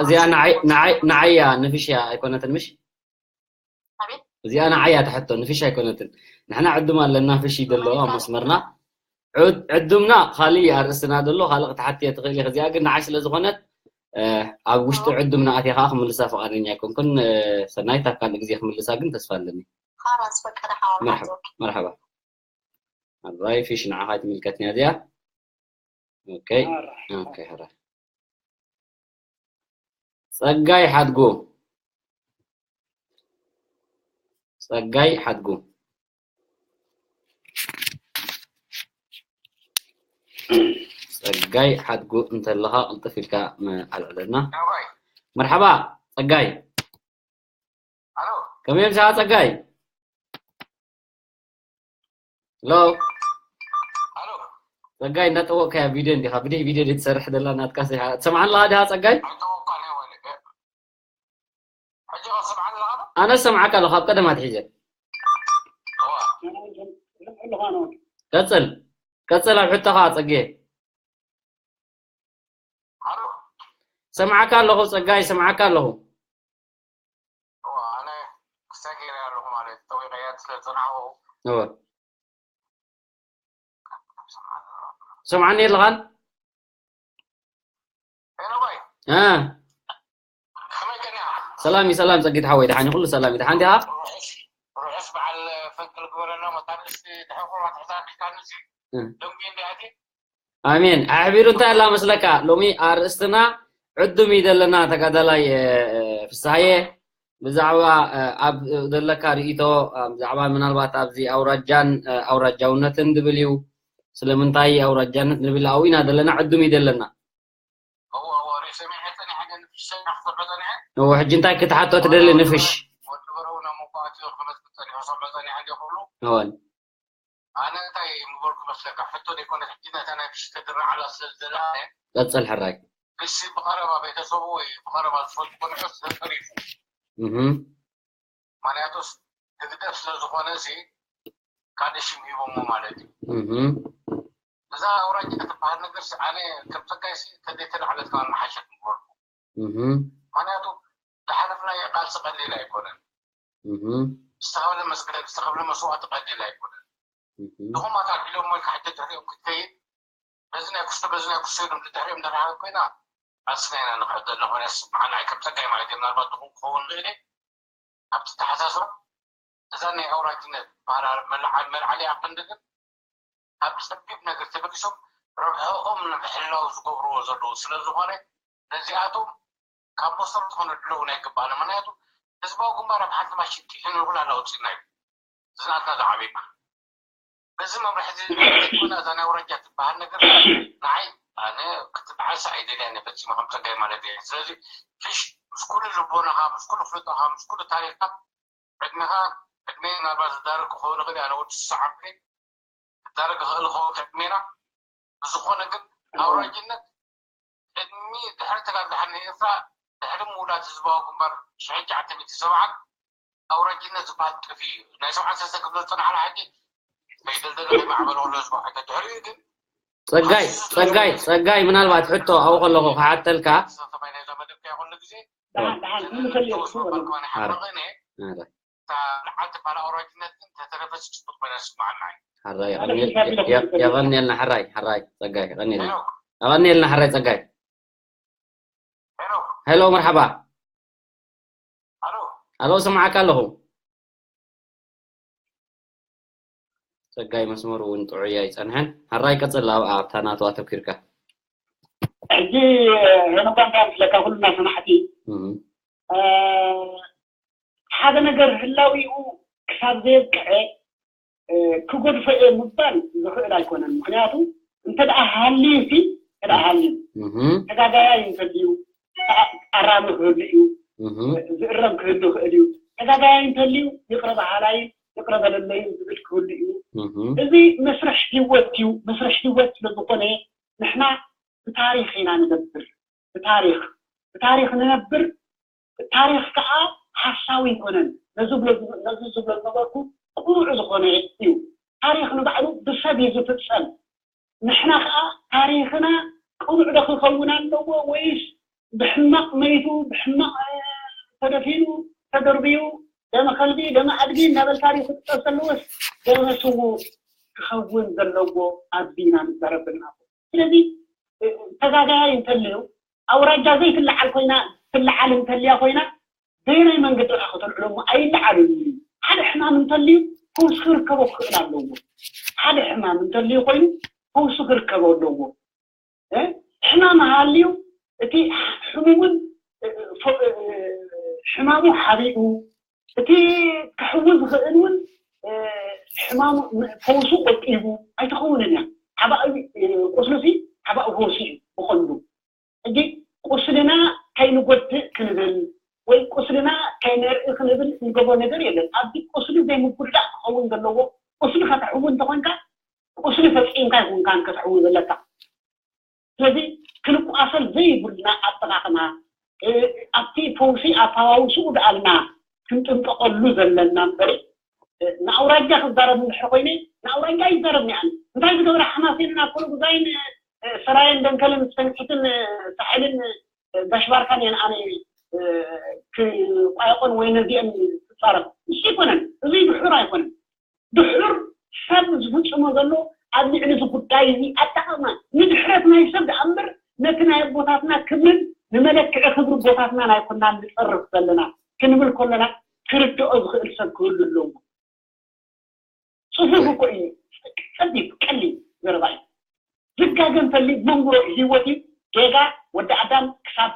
እዚኣ ንዓያ ንፍሽ እያ ኣይኮነትን ምሽ እዚኣ ንዓያ ትሕቶ ንፍሽ ኣይኮነትን ንሕና ዕዱም ኣለና ፍሽ ደለዎ ኣብ መስመርና ዕዱምና ካሊእ ኣርእስትና ደሎ ካልእ ክትሓትዮ ትኽእል ኢኺ እዚኣ ግን ንዓይ ስለ ዝኾነት ኣብ ውሽጢ ዕዱምና ኣትየ ከዓ ክምልሳ ፍቓደኛ ኣይኮንኩን ሰናይት ኣብ ካልእ ግዜ ክምልሳ ግን ተስፋ ኣለኒ መርሓባ ኣራይ ፊሽ ንዓኻ ትምልከትንያ እዚኣ ኦኬ ኦኬ ሕራይ ጸጋይ ሓድጉ ጸጋይ ሓድጉ ጸጋይ ሓድጉ እንተለኻ ቅልጥፍ ኢልካ ኣልዕለና መርሓባ ጸጋይ ከመይ ምሳኻ ጸጋይ ሎ። ኣሎ። ጸጋይ፣ እንዳጠወቅካያ ቪድዮ እንዲኻ፣ ብድሕ ቪድዮ ድትሰርሕ ደላ ናትካ ሲሓ። ትሰምዓኒ ኣለኻ ድኻ ጸጋይ? ኣይጠወቅካን እየ ወይለ። ሕጂ ኸ ትሰምዓኒ ኣለኻ ዶ? ኣነ ሰምዓካ ኣለኹ፣ ካብ ቀደም ኣትሒዘ። እዋ። ቀጽል። ቀጽል ኣብ ሕቶኻ ጸጌ። ኣሎ። ሰምዓካ ኣለኹ ጸጋይ፣ ሰምዓካ ኣለኹ። እዋ፣ ኣነ ክስታይ ገይረ ኣለኹ ማለት ጠዊቐያ ስለ ዝጸናሕኩ። እወ። ሰምዓኒ ኣለኻን? ሄኖካይ። እ። ከመይ ቀኒኻ? ሰላም እዩ፣ ሰላም ጸጊት ሓወይ፣ ደሓን እዩ፣ ኩሉ ሰላም እዩ፣ ደሓን ዲኻ? ርሑስ፣ ርሑስ በዓል ፈንቅል ግበረና፣ መታን እስቲ ድሕሪ ቁርባን ትሕዛን ቢልካኒ እዚ እ። ደንጉ እንዲያቲ? ኣሜን። ኣሕቢሩ እንታይ ኣላ መስለካ? ሎሚ ኣርእስትና ዕዱም እዩ ዘለና ተጋዳላይ፣ እ፣ እ፣ ፍስሃየ። ብዛዕባ፣ እ፣ ኣብ ዘለካ ርእይቶ፣ እ፣ ብዛዕባ ምናልባት ኣብዚ ኣውራጃን፣ እ፣ ኣውራጃውነትን ዝብል እዩ። ስለምንታይ ኣውራጃነት ንብል ኣብኡ ኢና ዘለና፣ ዕዱም እዩ ዘለና። እዎ፣ እዎ፣ ርእሰ ምሕረት ጸኒሐ ግን ፍሽኽ ክሰርሖ ጸኒሐ። እዎ፣ ሕጂ እንታይ ክትሓቶ ትደሊ ንፍሽ? ወዲ በረው ናብ መቋዕትኡ ክመጽእ ጸኒሑ ክሰርሖ ጸኒሐ እንዲ ኩሉ። እወን። ኣነ እንታይ ምበልኩ መስለካ? ሕቶ ዘይኮነ ሕጂ ነታ ናይ ፍሽተ ድራዕ ዓላ ስለ ዝደለኻ እየ። ቀጽል ሕራይ። ክሲ ብቐረባ ቤተሰቡ ወይ ብቐረባ ዝፈልጡ ቆልዑ ተሪፉ። እህ። ምኽንያቱስ ህግደፍ ስለ ዝኾነ እዚ ካልእ ሽም ሂቦሞ ማለት እዩ። እህ። እዛ ኣውራጃ ትበሃል ነገርሲ ኣነ ከም ጸጋይሲ ተዘይተላዕለት ከማን መሓሸት ምበልኩ። እህ። ምኽንያቱ ዝሓለፍናዮ ቃልሲ ቀሊል ኣይኮነን። እህ። ዝተኸፍለ መስገደል፣ ዝተኸፍለ መስዋእቲ ቀሊል ኣይኮነን። እህ። ድኹማት ኣቢሎም ወይ ከዓ ድሕሪኦም ክትከይድ፣ በዚ ናይ ኩስቶ፣ በዚ ናይ ኩስቶ ኢሎም ድሕሪኦም ደራኸብ ኮይና፣ ቃልስና ኢና ንኽሕድ ዘለና ኮይና፣ ስምዓና፣ ኣይ ከም ጸጋይ ማለት እዩ፣ ምናልባት ድኹም ክኸውን ይኽእል እዩ። ኣብቲ ኣተሓሳስባ፣ እዛ ናይ ኣውራጅነት ባህላ መልዓ-፣ መልዓሊኣ ክንዲ ግን፣ ኣብ ጸቢብ ነገር ተበጊሶም ረብሕኦም ንምሕላው ዝገብርዎ ዘለዉ ስለ ዝኾነ፣ ነዚኣቶም ካብ መሰረት ክኾኑ ድለው ናይ ግባእ። ምኽንያቱ፣ ህዝባዊ ግንባር ኣብ ሓንቲ ማሽን ጢሒኑ ንኹላና ኣውጺእና እዩ። እዚ ናትና ዝዓበየና። በዚ መምርሒ እዚ ዘይኮነ፣ እዛ ናይ ኣውራጃ ትበሃል ነገር ንዓይ፣ ኣነ ክትበዓልሲ ኣይደልያን እየ ፈጺመ፣ ከም ጸጋይ ማለት እየ። ስለዚ፣ ፍሽ፣ ምስ ኩሉ ልቦናኻ፣ ምስ ኩሉ ፍልጠኻ፣ ምስ ኩሉ ታሪኽካ፣ ዕድሜኻ፣ ዕድመይ ምናልባት ዝዳረግ ክኸውን ይኽእል እዩ፣ ኣነ ወዲ ስሳ ዓመት እየ፣ ክዳረግ ይኽእል ይኸውን ዕድሜና። ብዝኾነ ግን፣ ኣውራጅነት ቅድሚ ድሕሪ ተጋግሓ ንኤርትራ፣ ድሕሪ ምውላድ ህዝባዊ ግንባር ሽሕን ትሽዓተ ሚእቲ ሰብዓን ኣውራጅነት ዝበሃል ጠፊኡ እዩ። ናይ ሰብዓን ሰለስተን ክብሎ ዝጸናሕና ሕጂ ከይደልደለ ከይማዕበለ ከሎ ህዝባዊ ሕቶ ድሕሪኡ ግን ጸጋይ፣ ሓሲሱ ጸጋይ፣ ዝነበረ ጸጋይ፣ ምናልባት ሕቶ ኣብኡ ከለኹ ክሓተልካ። ሰብኣይ ናይዛ መደብ ከኣ ኩሉ ግዜ ደሓን፣ ደሓን፣ ክምልሰሉ እየ፣ ክስወር እዩ። ከማን ሓራይ። ይሓርቕን እየ። ኣረ። እታ ንዓል ትበሃል ኣውራጅነት ግን ተተረፈስ ጽቡቕ ኮይና ትስምዓና እያ። ሓራይ፣ ኣነ የቐንየል-፣ ፊልም የ-፣ የ-፣ የቐንየልና ሓራይ፣ ሓራይ፣ ጸጋይ፣ የቐንየልና። ሄሎ። የቐንየልና ሓራይ ጸጋይ። ሄሎ። ሄሎ፣ መርሓባ። ኣሎ። ኣሎ፣ ሰማዓካ ኣለኹ። ጸጋይ መስመሩ እውን ጥዑይ ኣይጸንሐን። ሓራይ ቀጽል፣ ኣብ፣ ኣብታ ናቱ ኣተኲርካ። ሕጂ ሄኖካ እንታይ ምስለካ ኩልና ሰማዕቲ፣ እም። እ፣ ሓደ ነገር ህላዊኡ ክሳብ ዘየብቅዐ፣ እ፣ ክጎድፎ እየ ምባል ዝኽእል ኣይኮነን። ምኽንያቱ እንተ ደኣ ሃልዩሲ፣ እንተ ደኣ ሃልዩ፣ እህ። ተጋጋያይ እንተልዩ፣ ኣራሚ ክህሉ እዩ፣ እህ። ዝእረም ክህሉ ይኽእል እዩ። ተጋጋያይ እንተልዩ፣ ይቕረ በሃላይ፣ ይቕረ በለለይ ዝብል ክህሉ እዩ። እህ። እዚ መስርሕ ህይወት እዩ። መስርሕ ህይወት ስለ ዝኾነ፣ ንሕና ብታሪኽ ኢና ንነብር። ብታሪኽ፣ ብታሪኽ ንነብር። ታሪኽ ከኣ ሓሳዊ ኣይኮነን። ነዚ ብሎ፣ ነዚ ዝብሎ ዝነበርኩ ቅኑዕ ዝኾነ እዩ። ታሪኽ ንባዕሉ ብሰብ እዩ ዝፍጸም። ንሕና ከኣ ታሪኽና ቅኑዕ ዶ ክኸውን ኣለዎ ወይስ ብሕማቕ መይቱ፣ ብሕማቕ፣ እ፣ ተደፊኑ፣ ተደርብዩ፣ ደመ ከልቢ፣ ደመ ኣድጊ እናበል ታሪኽ ክጥቀስ ዘለዎስ ደመ ስዉእ ክኸውን ዘለዎ ኣብዚና ንዛረብ ዘለና? ስለዚ፣ እ፣ ተጋጋያይ እንተልዩ፣ ኣውራጃ ዘይትለዓል ኮይና፣ ትለዓል እንተልያ ኮይና፣ በየናይ መንገዲ ኢኻ ከተልዕሎ እሞ ኣይለዓልን እዩ። ሓደ ሕማም እንተልዩ፣ ፈውሲ ክርከቦ ክኽእል ኣለዎ። ሓደ ሕማም እንተልዩ ኮይኑ፣ ፈውሲ ክርከቦ ኣለዎ። እ፣ ሕማም ሃልዩ፣ እቲ ሕሙምን፣ እ፣ ፈ-፣ እ፣ ሕማሙ ሓቢኡ፣ እቲ ክሕዊ ዝኽእል እውን፣ እ፣ ሕማሙ፣ ፈውሱ ቆጢቡ ኣይትኸውንን እያ። ሓባእ፣ እ፣ ቁስሉሲ ሓባእ ፈውሲ እዩ ብቐንዱ። ሕጂ ቁስልና ከይንጎድእ ክንብል ወይ ቁስልና ከይነርኢ ክንብል እንገብሮ ነገር የለን። ኣብዚ ቁስሊ ዘይምጉድዳእ ክኸውን ዘለዎ ቁስሊ ከተሕዊ እንተኾንካ፣ ቁስሊ ፈጺምካ ይኹንካን ከተሕዊ ዘለካ። ስለዚ ክንቋሰል ዘይብልና ኣጠቓቕማ፣ እ፣ ኣብቲ ፈውሲ ኣፈዋውስኡ ደኣልና ክንጥንቀቐሉ ዘለና እምበሪ፣ እ፣ ንኣውራጃ ክዛረብ እንድሕር ኮይነ፣ ንኣውራጃ ይዛረብ ኒኣን። እንታይ ዝገብረ ሓማሴንን ኣኮለጉዛይን፣ እ፣ ሰራየን ደንከልን ሰንሒትን፣ እ፣ ሳሕልን፣ እ፣ ጋሽ ባርካን እየን ኣነ፣ እ፣ ክቋየቆን ወይ ነዚአን ክጻረፍ። እሱ ኣይኮነን። እዚ ድሑር ኣይኮነን። ድሑር ሰብ ዝፍጽሞ ዘሎ ኣብ ልዕሊ እዚ ጉዳይ እዚ ኣጠቓቕማ ንድሕረት ናይ ሰብ ደኣ እምበር ነቲ ናይ ኣቦታትና ክብርን ንመለክዒ ክብሪ ኣቦታትናን ኣይኮናን ንጸርፍ ዘለና ክንብል ከለና ክርድኦ ዝኽእል ሰብ ክህሉ ኣለዎ። ጽፉፍ እኮ እዩ። ጸቢብ ቀሊል ዘረባ እዩ። ዝጋገ እንተልዩ መንጉሮ ህይወት እዩ። ጌጋ ወዲ ኣዳም ክሳብ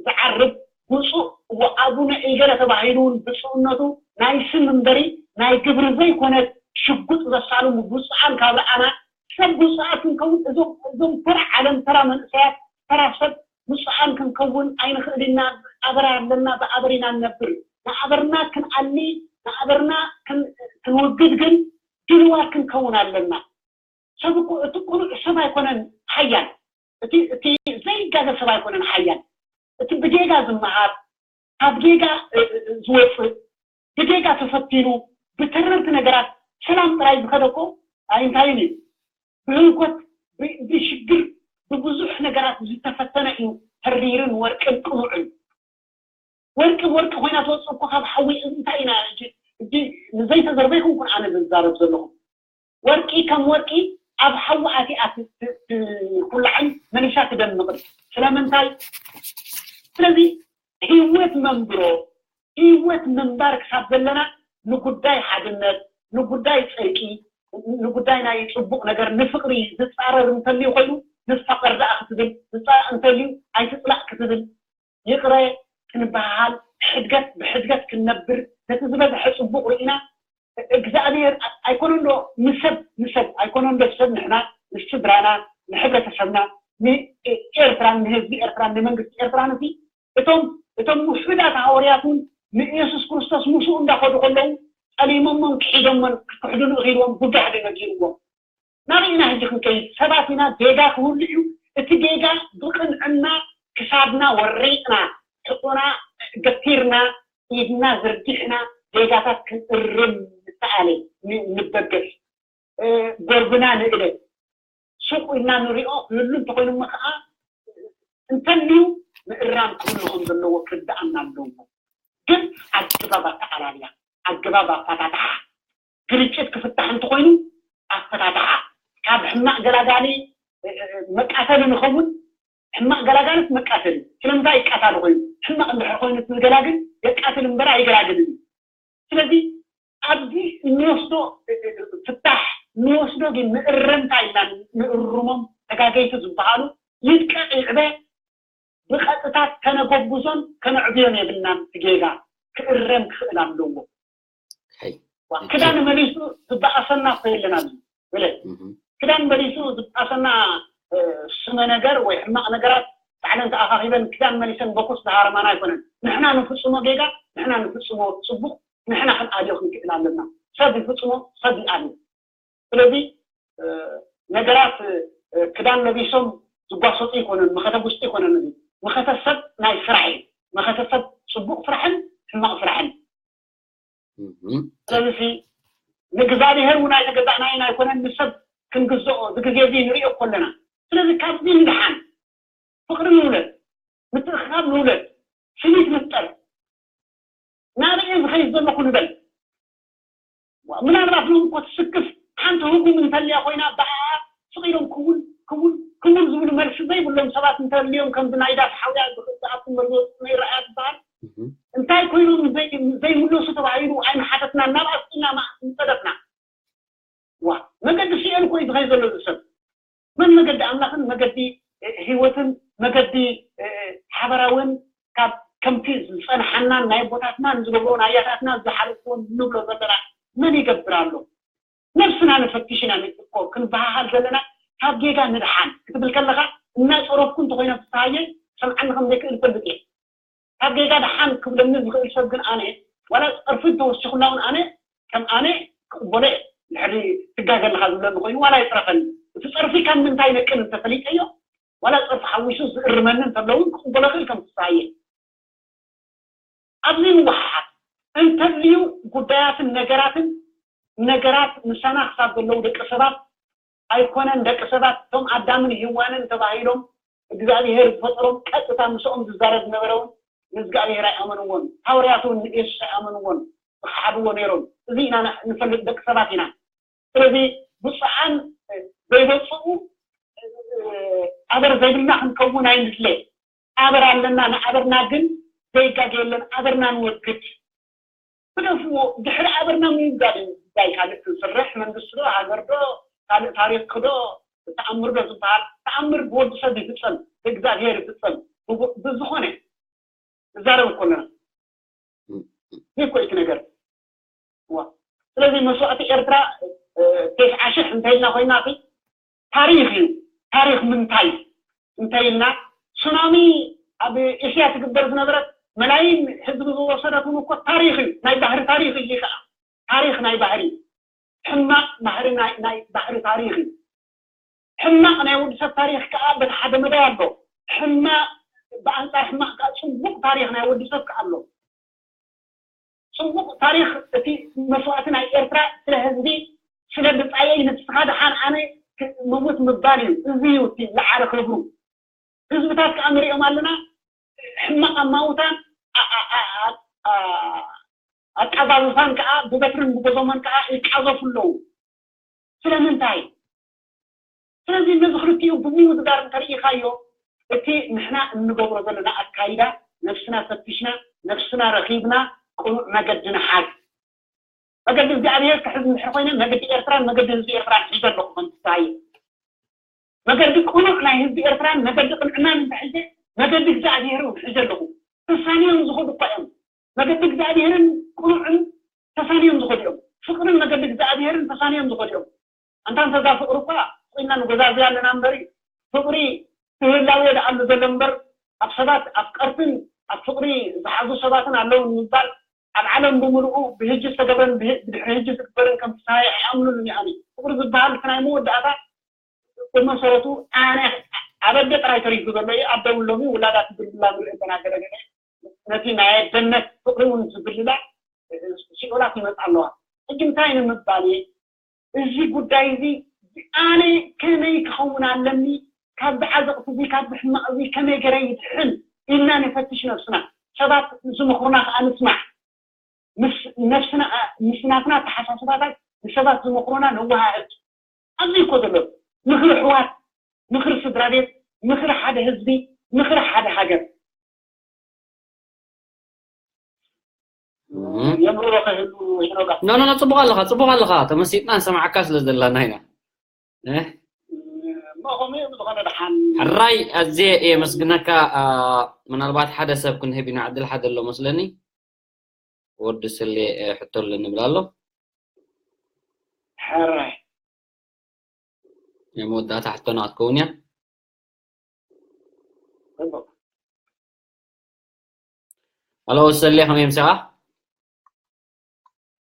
ዝዓርብ ብፁዕ ወኣቡነ ኢገለ ተባሂሉ እውን ብፁዕነቱ ናይ ስም እምበሪ ናይ ግብሪ ዘይኮነት ሽጉጥ ዘሳልሙ ብፁዓን ካብ ረኣና ሰብ ብፁዓት ክንከውን እዞም እዞም ተራ ዓለም ተራ መንእሰያት ተራ ሰብ ብፁዓን ክንከውን ኣይንኽእል ኢና። ኣበር ኣለና ብኣበር ኢና ንነብር። ንኣበርና ክንኣሊ ንኣበርና ክን- ክንውግድ ግን ድልዋት ክንከውን ኣለና። ሰብ እኮ እቲ ቅኑዕ ሰብ ኣይኮነን ሓያል፣ እቲ እቲ ዘይጋገ ሰብ ኣይኮነን ሓያል። እቲ ብጌጋ ዝመሃር ካብ ጌጋ እ- እ- ዝወፅእ ብጌጋ ተፈቲኑ ብተረርቲ ነገራት ሰላም ጥራይ ዝኸደ እኮ ኣይንታይን እዩ። ብህንኮት ብ- ብሽግር ብብዙሕ ነገራት ዝተፈተነ እዩ። ተሪርን ወርቅን ቅኑዕን ወርቂ ብወርቂ ኮይና ትወፅእ እኮ ካብ ሓዊ። እዚ እንታይ ኢና ሕጂ? ሕጂ ንዘይተዘርበይኩም ኩን ኣነ ዝዛረብ ዘለኹ። ወርቂ ከም ወርቂ ኣብ ሓዊ ኣቲኣ ት- ት- ትኩላዕን መሊሳ ትደምቕን። ስለምንታይ? ስለዚ ህይወት መንብሮ ህይወት ምንባር ክሳብ ዘለና ንጉዳይ ሓድነት፣ ንጉዳይ ጽድቂ፣ ንጉዳይ ናይ ጽቡቕ ነገር ንፍቕሪ ዝጻረር እንተልዩ ኮይኑ ንፋቐር ደኣ ክትብል፣ ዝጻእ እንተልዩ ኣይትጽላእ ክትብል፣ ይቕረ ክንበሃል፣ ሕድገት ብሕድገት ክንነብር፣ ነቲ ዝበዝሐ ጽቡቕ ርኢና እግዚኣብሔር ኣይኮነን ዶ ንሰብ ንሰብ ኣይኮነን ዶ ሰብ ንሕና ንስድራና ንሕብረተሰብና ንኤርትራን ንህዝቢ ኤርትራን ንመንግስቲ ኤርትራን እዚ እቶም እቶም ውሑዳት ሃዋርያት እውን ንኢየሱስ ክርስቶስ ምስኡ እንዳኸዱ ከለዉ ጸሊሞሞን ክሒዶሞን ክክሕዱ ንእኺልዎም ጉዳሕ ዶ ነጊርዎም ናበይ ኢና ሕጂ ክንከይድ ሰባት ኢና ጌጋ ክህሉ እዩ እቲ ጌጋ ብቕንዕና ክሳድና ወሪቕና ሕቁና ገቲርና ኢድና ዝርጊሕና ጌጋታት ክንእርም ንተኣለ ንበገስ ጎርብና ንእለ ሱቕ ኢልና ንሪኦ ክህሉ እንተኮይኑ እሞ ከዓ እንተልዩ ምእራም ክህሉ ከም ዘለዎ ክርድኣና ኣለዎ። ግን ኣገባብ ኣተኣላልያ ኣገባብ ኣፈታትሓ ግርጭት ክፍታሕ እንተኮይኑ ኣፈታትሓ ካብ ሕማቕ ገላጋሊ መቃተሊ ንኸውን ሕማቕ ገላጋልስ መቃተሊ ስለምንታይ ይቃታሉ ኮይኑ ሕማቕ እንድሕር ኮይኑ ትገላግል የቃትል እምበር ኣይገላግልን እዩ። ስለዚ ኣብዚ እንወስዶ ፍታሕ እንወስዶ ግን ምእረምታ ኢልና ንእርሞም ተጋገይቲ ዝበሃሉ ይድቀቕ ይዕበ ብቐጥታ ከነጎብዞን ከነዕብዮን የብልናን። እቲ ጌጋ ክእረም ክኽእል ኣለዎ። ክዳን መሊሱ ዝበኣሰና እኮ የለን ኣብዚ ብለ ክዳን መሊሱ ዝበኣሰና ስመ ነገር ወይ ሕማቕ ነገራት ባዕለን ተኣኻኺበን ክዳን መሊሰን በኩስ ዝሃረማና ኣይኮነን። ንሕና ንፍፅሞ ጌጋ ንሕና ንፍፅሞ ፅቡቕ ንሕና ክንኣልዮ ክንክእል ኣለና። ሰብ ይፍፅሞ ሰብ ይኣልዮ። ስለዚ ነገራት ክዳን ለቢሶም ዝጓሰጡ ኣይኮነን። መኸተ ውሽጢ ኣይኮነን። እዚ መኸተ ሰብ ናይ ስራሕ እዩ። መኸተ ሰብ ፅቡቕ ስራሕን ሕማቕ ስራሕን። ስለዚ ንእግዚኣብሔር እውን ኣይተገዛእናይን ኣይኮነን ንሰብ ክንግዝኦ እዚ ግዜ እዚ ንሪኦ እኮ ኣለና። ስለዚ ካብዚ ንድሓን ፍቕሪ ንውለድ፣ ምትእኽኻብ ንውለድ፣ ስኒት ንፍጠር። ናበይ እየ ዝኸይድ ዘለኹ ንበል። ምናልባት ሎም እኮ ትስክፍ ሓንቲ ህጉም እንተልያ ኮይና ብኣ ስቕ ኢሎም ክውል ክውል ክውል ዝብሉ መልሲ ዘይብሎም ሰባት እንተልዮም ከምዚ ናይ ዳስ ሓውያ ዝኣቱ መርወፅና ይረኣያ ዝበሃል እንታይ ኮይኖም ዘይምለሱ ተባሂሉ ኣይመሓተትና እናብኣስና ንፀደፍና ዋ መገዲ ሲኦል እኮ እዩ ዝኸይ ዘሎ እዚ ሰብ መን መገዲ ኣምላኽን መገዲ ህይወትን መገዲ ሓበራውን ካብ ከምቲ ዝፀንሓናን ናይ ኣቦታትናን ዝገብሮ ናይ ኣያታትና ዝሓለፍዎን ንብሎ ዘለና መን ይገብር ኣሎ ነብስና ንፈትሽና እኮ ክንበሃሃል ዘለና ካብ ጌጋ ንድሓን ክትብል ከለኻ እናፀረፍኩ እንተኮይነ ፍስሃየ ሰምዓኒ ከም ዘይክእል ፈልጥ እየ ካብ ጌጋ ደሓን ክብለኒ ዝኽእል ሰብ ግን ኣነ ዋላ ጸርፊ እንተወሲኹላ እውን ኣነ ከም ኣነ ክቕበሎ እየ። ድሕሪ ትጋገ ኣለኻ ዝብለኒ ኮይኑ ዋላ ይፅረፈኒ። እቲ ፀርፊ ካብ ምንታይ ነቅል እንተፈሊጠዮ ዋላ ፀርፊ ሓዊሱ ዝእርመኒ እንተሎ እውን ክቕበሎ ክእል ከም ፍስሃየ። ኣብዚ ምውሓሓት እንተልዩ ጉዳያትን ነገራትን ነገራት ምሳና ክሳብ ዘለዉ ደቂ ሰባት ኣይኮነን ደቂ ሰባት እቶም ኣዳምን ሂዋንን ተባሂሎም እግዚኣብሔር ዝፈጠሮም ቀጥታ ምስኦም ዝዛረብ ዝነበረ እውን ንእግዚኣብሔር ኣይኣመንዎን። ሃዋርያት እውን ንየሱስ ኣይኣመንዎን፣ ዝኸሓድዎ ነይሮም። እዚ ኢና ንፈልጥ ደቂ ሰባት ኢና። ስለዚ ብፁዓን ዘይበፅኡ ኣበር ዘይብልና ክንከውን ኣይንድለ። ኣበር ኣለና፣ ንኣበርና ግን ዘይጋገ የለን። ኣበርና ንወግድ። ግደፍዎ፣ ድሕሪ ኣበርና ምውጋድ እዩ ጉዳይ። ካልእ ክንስርሕ መንግስቲ ዶ ሃገር ዶ ካልእ ታሪክ ዶ ተኣምር ዶ ዝበሃል ተኣምር ብወዲ ሰብ ይፍፀም፣ ብእግዚኣብሔር ይፍፀም። ብዝኾነ እዛረብ እኮ ኣለና። ይህ እኮ እቲ ነገር ዋ። ስለዚህ መስዋዕቲ ኤርትራ ተስዓ ሽሕ እንተይልና ኮይና ታሪኽ እዩ። ታሪኽ ምንታይ እንተይልና ሱናሚ ኣብ ኤስያ ትግበር ዝነበረት መላይን ህዝቢ ዝወሰደት እውን እኮ ታሪኽ እዩ። ናይ ባህሪ ታሪኽ እዩ ከዓ ታሪኽ ናይ ባህሪ ሕማቕ ባህሪ ናይ ባህሪ ታሪኽ እዩ። ሕማቕ ናይ ወዲ ሰብ ታሪኽ ከዓ በቲ ሓደ መዳይ ኣሎ። ሕማቕ ብኣንፃር ሕማቕ ከዓ ፅቡቕ ታሪኽ ናይ ወዲ ሰብ ከዓ ኣሎ። ፅቡቕ ታሪኽ እቲ መስዋእቲ ናይ ኤርትራ ስለ ህዝቢ ስለ ብፃየይ ንስኻ ደሓን ኣነ ምሙት ምባል እዩ። እዚ እዩ እቲ ዝዓረ ክብሩ። ህዝብታት ከዓ ንሪኦም ኣለና ሕማቕ ኣማውታን ኣቃዛዝፋን ከዓ ብበትርን ብጎዞሞን ከዓ ይቃዘፉ ኣለዉ። ስለምንታይ? ስለዚ ነዚ ክልቲኡ ብምውድዳር እንተርኢኻዮ እቲ ንሕና እንገብሮ ዘለና ኣካይዳ ነብስና ፈቲሽና ነብስና ረኺብና ቅኑዕ መገዲ ንሓዝ። መገዲ እግዚኣብሔር ክሕዝ እንድሕር ኮይነ መገዲ ኤርትራን መገዲ ህዝቢ ኤርትራን ሒዘ ኣለኹ። መንግስቲ ሃየ መገዲ ቅኑዕ ናይ ህዝቢ ኤርትራን መገዲ ቅንዕናን እንተሒዘ መገዲ እግዚኣብሔር እውን ሒዘ ኣለኹ። ተሳንዮም ዝኸዱ እኳ እዮም። መገዲ እግዚኣብሔርን ቅኑዕን ተሳንዮም ዝኸዱ እዮም። ፍቅርን መገዲ እግዚኣብሔርን ተሳንዮም ዝኸዱ እዮም። ኣንታ እንተዛ ፍቅሪ እኳ ኮይና ንጎዛዝያ ኣለና እምበሪ ፍቅሪ ብህላዌ ደኣሉ ዘሎ እምበር ኣብ ሰባት ኣፍቀርትን ኣብ ፍቅሪ ዝሓዙ ሰባትን ኣለዉ ንምባል ኣብ ዓለም ብምልኡ ብህጂ ዝተገብረን ብድሕሪ ህጂ ዝግበርን ከም ፍስሃየ ኣይኣምኑን እኒኣኒ። ፍቅሪ ዝበሃል እቲ ናይ መወዳእታ ብመሰረቱ ኣነ ኣብ ኣደ ጥራይ ተሪፉ ዘሎ እዩ። ኣደ እውን ሎሚ ውላዳ ትብልብላ ንርኢ ኣለና። ገለገለ ነቲ ናይ ኣደነት ፍቅሪ እውን ዝብልላ ሲኦላት ይመፃ ኣለዋ። ሕጂ እንታይ ንምባል እየ? እዚ ጉዳይ እዚ ኣነ ከመይ ክኸውን ኣለኒ? ካብዚ ዓዘቕቲ እዚ ካብዚ ሕማቕ እዚ ከመይ ገረ ይድሕን ኢልና ንፈትሽ ነብስና። ሰባት ዝመኽሩና ከዓ ንስማዕ። ምስ ነፍስና ምስ ናትና ኣተሓሳስባታት ንሰባት ዝመኽሩና ነወሃህድ። ኣብዚ እኮ ዘሎ ምኽሪ ኣሕዋት፣ ምኽሪ ስድራ ቤት፣ ምኽሪ ሓደ ህዝቢ፣ ምኽሪ ሓደ ሃገር። የምርሮ ከህሉ ሄኖጋ ኖ ኖ ኖ፣ ጽቡቕ ኣለኻ፣ ጽቡቕ ኣለኻ። ተመሲጥና ንሰማዓካ ስለ ዘለና ኢና። እህ? እሞ ከምኡ እዮም ዝኾነ ደሓን ሕራይ ኣዝየ የመስግነካ። አ፣ ምናልባት ሓደ ሰብ ክንህብ ኢና ዕድል፣ ሓደ ኣሎ መስለኒ። ወዲ ስሌ፣ እ፣ ሕቶ ኣሎ ንብል ኣሎ። ሕራይ ናይ መወዳእታ ሕቶና ክትከውን እያ። ጽቡቕ። ኣሎ ወሰሌ፣ ከመይ ምሳኻ?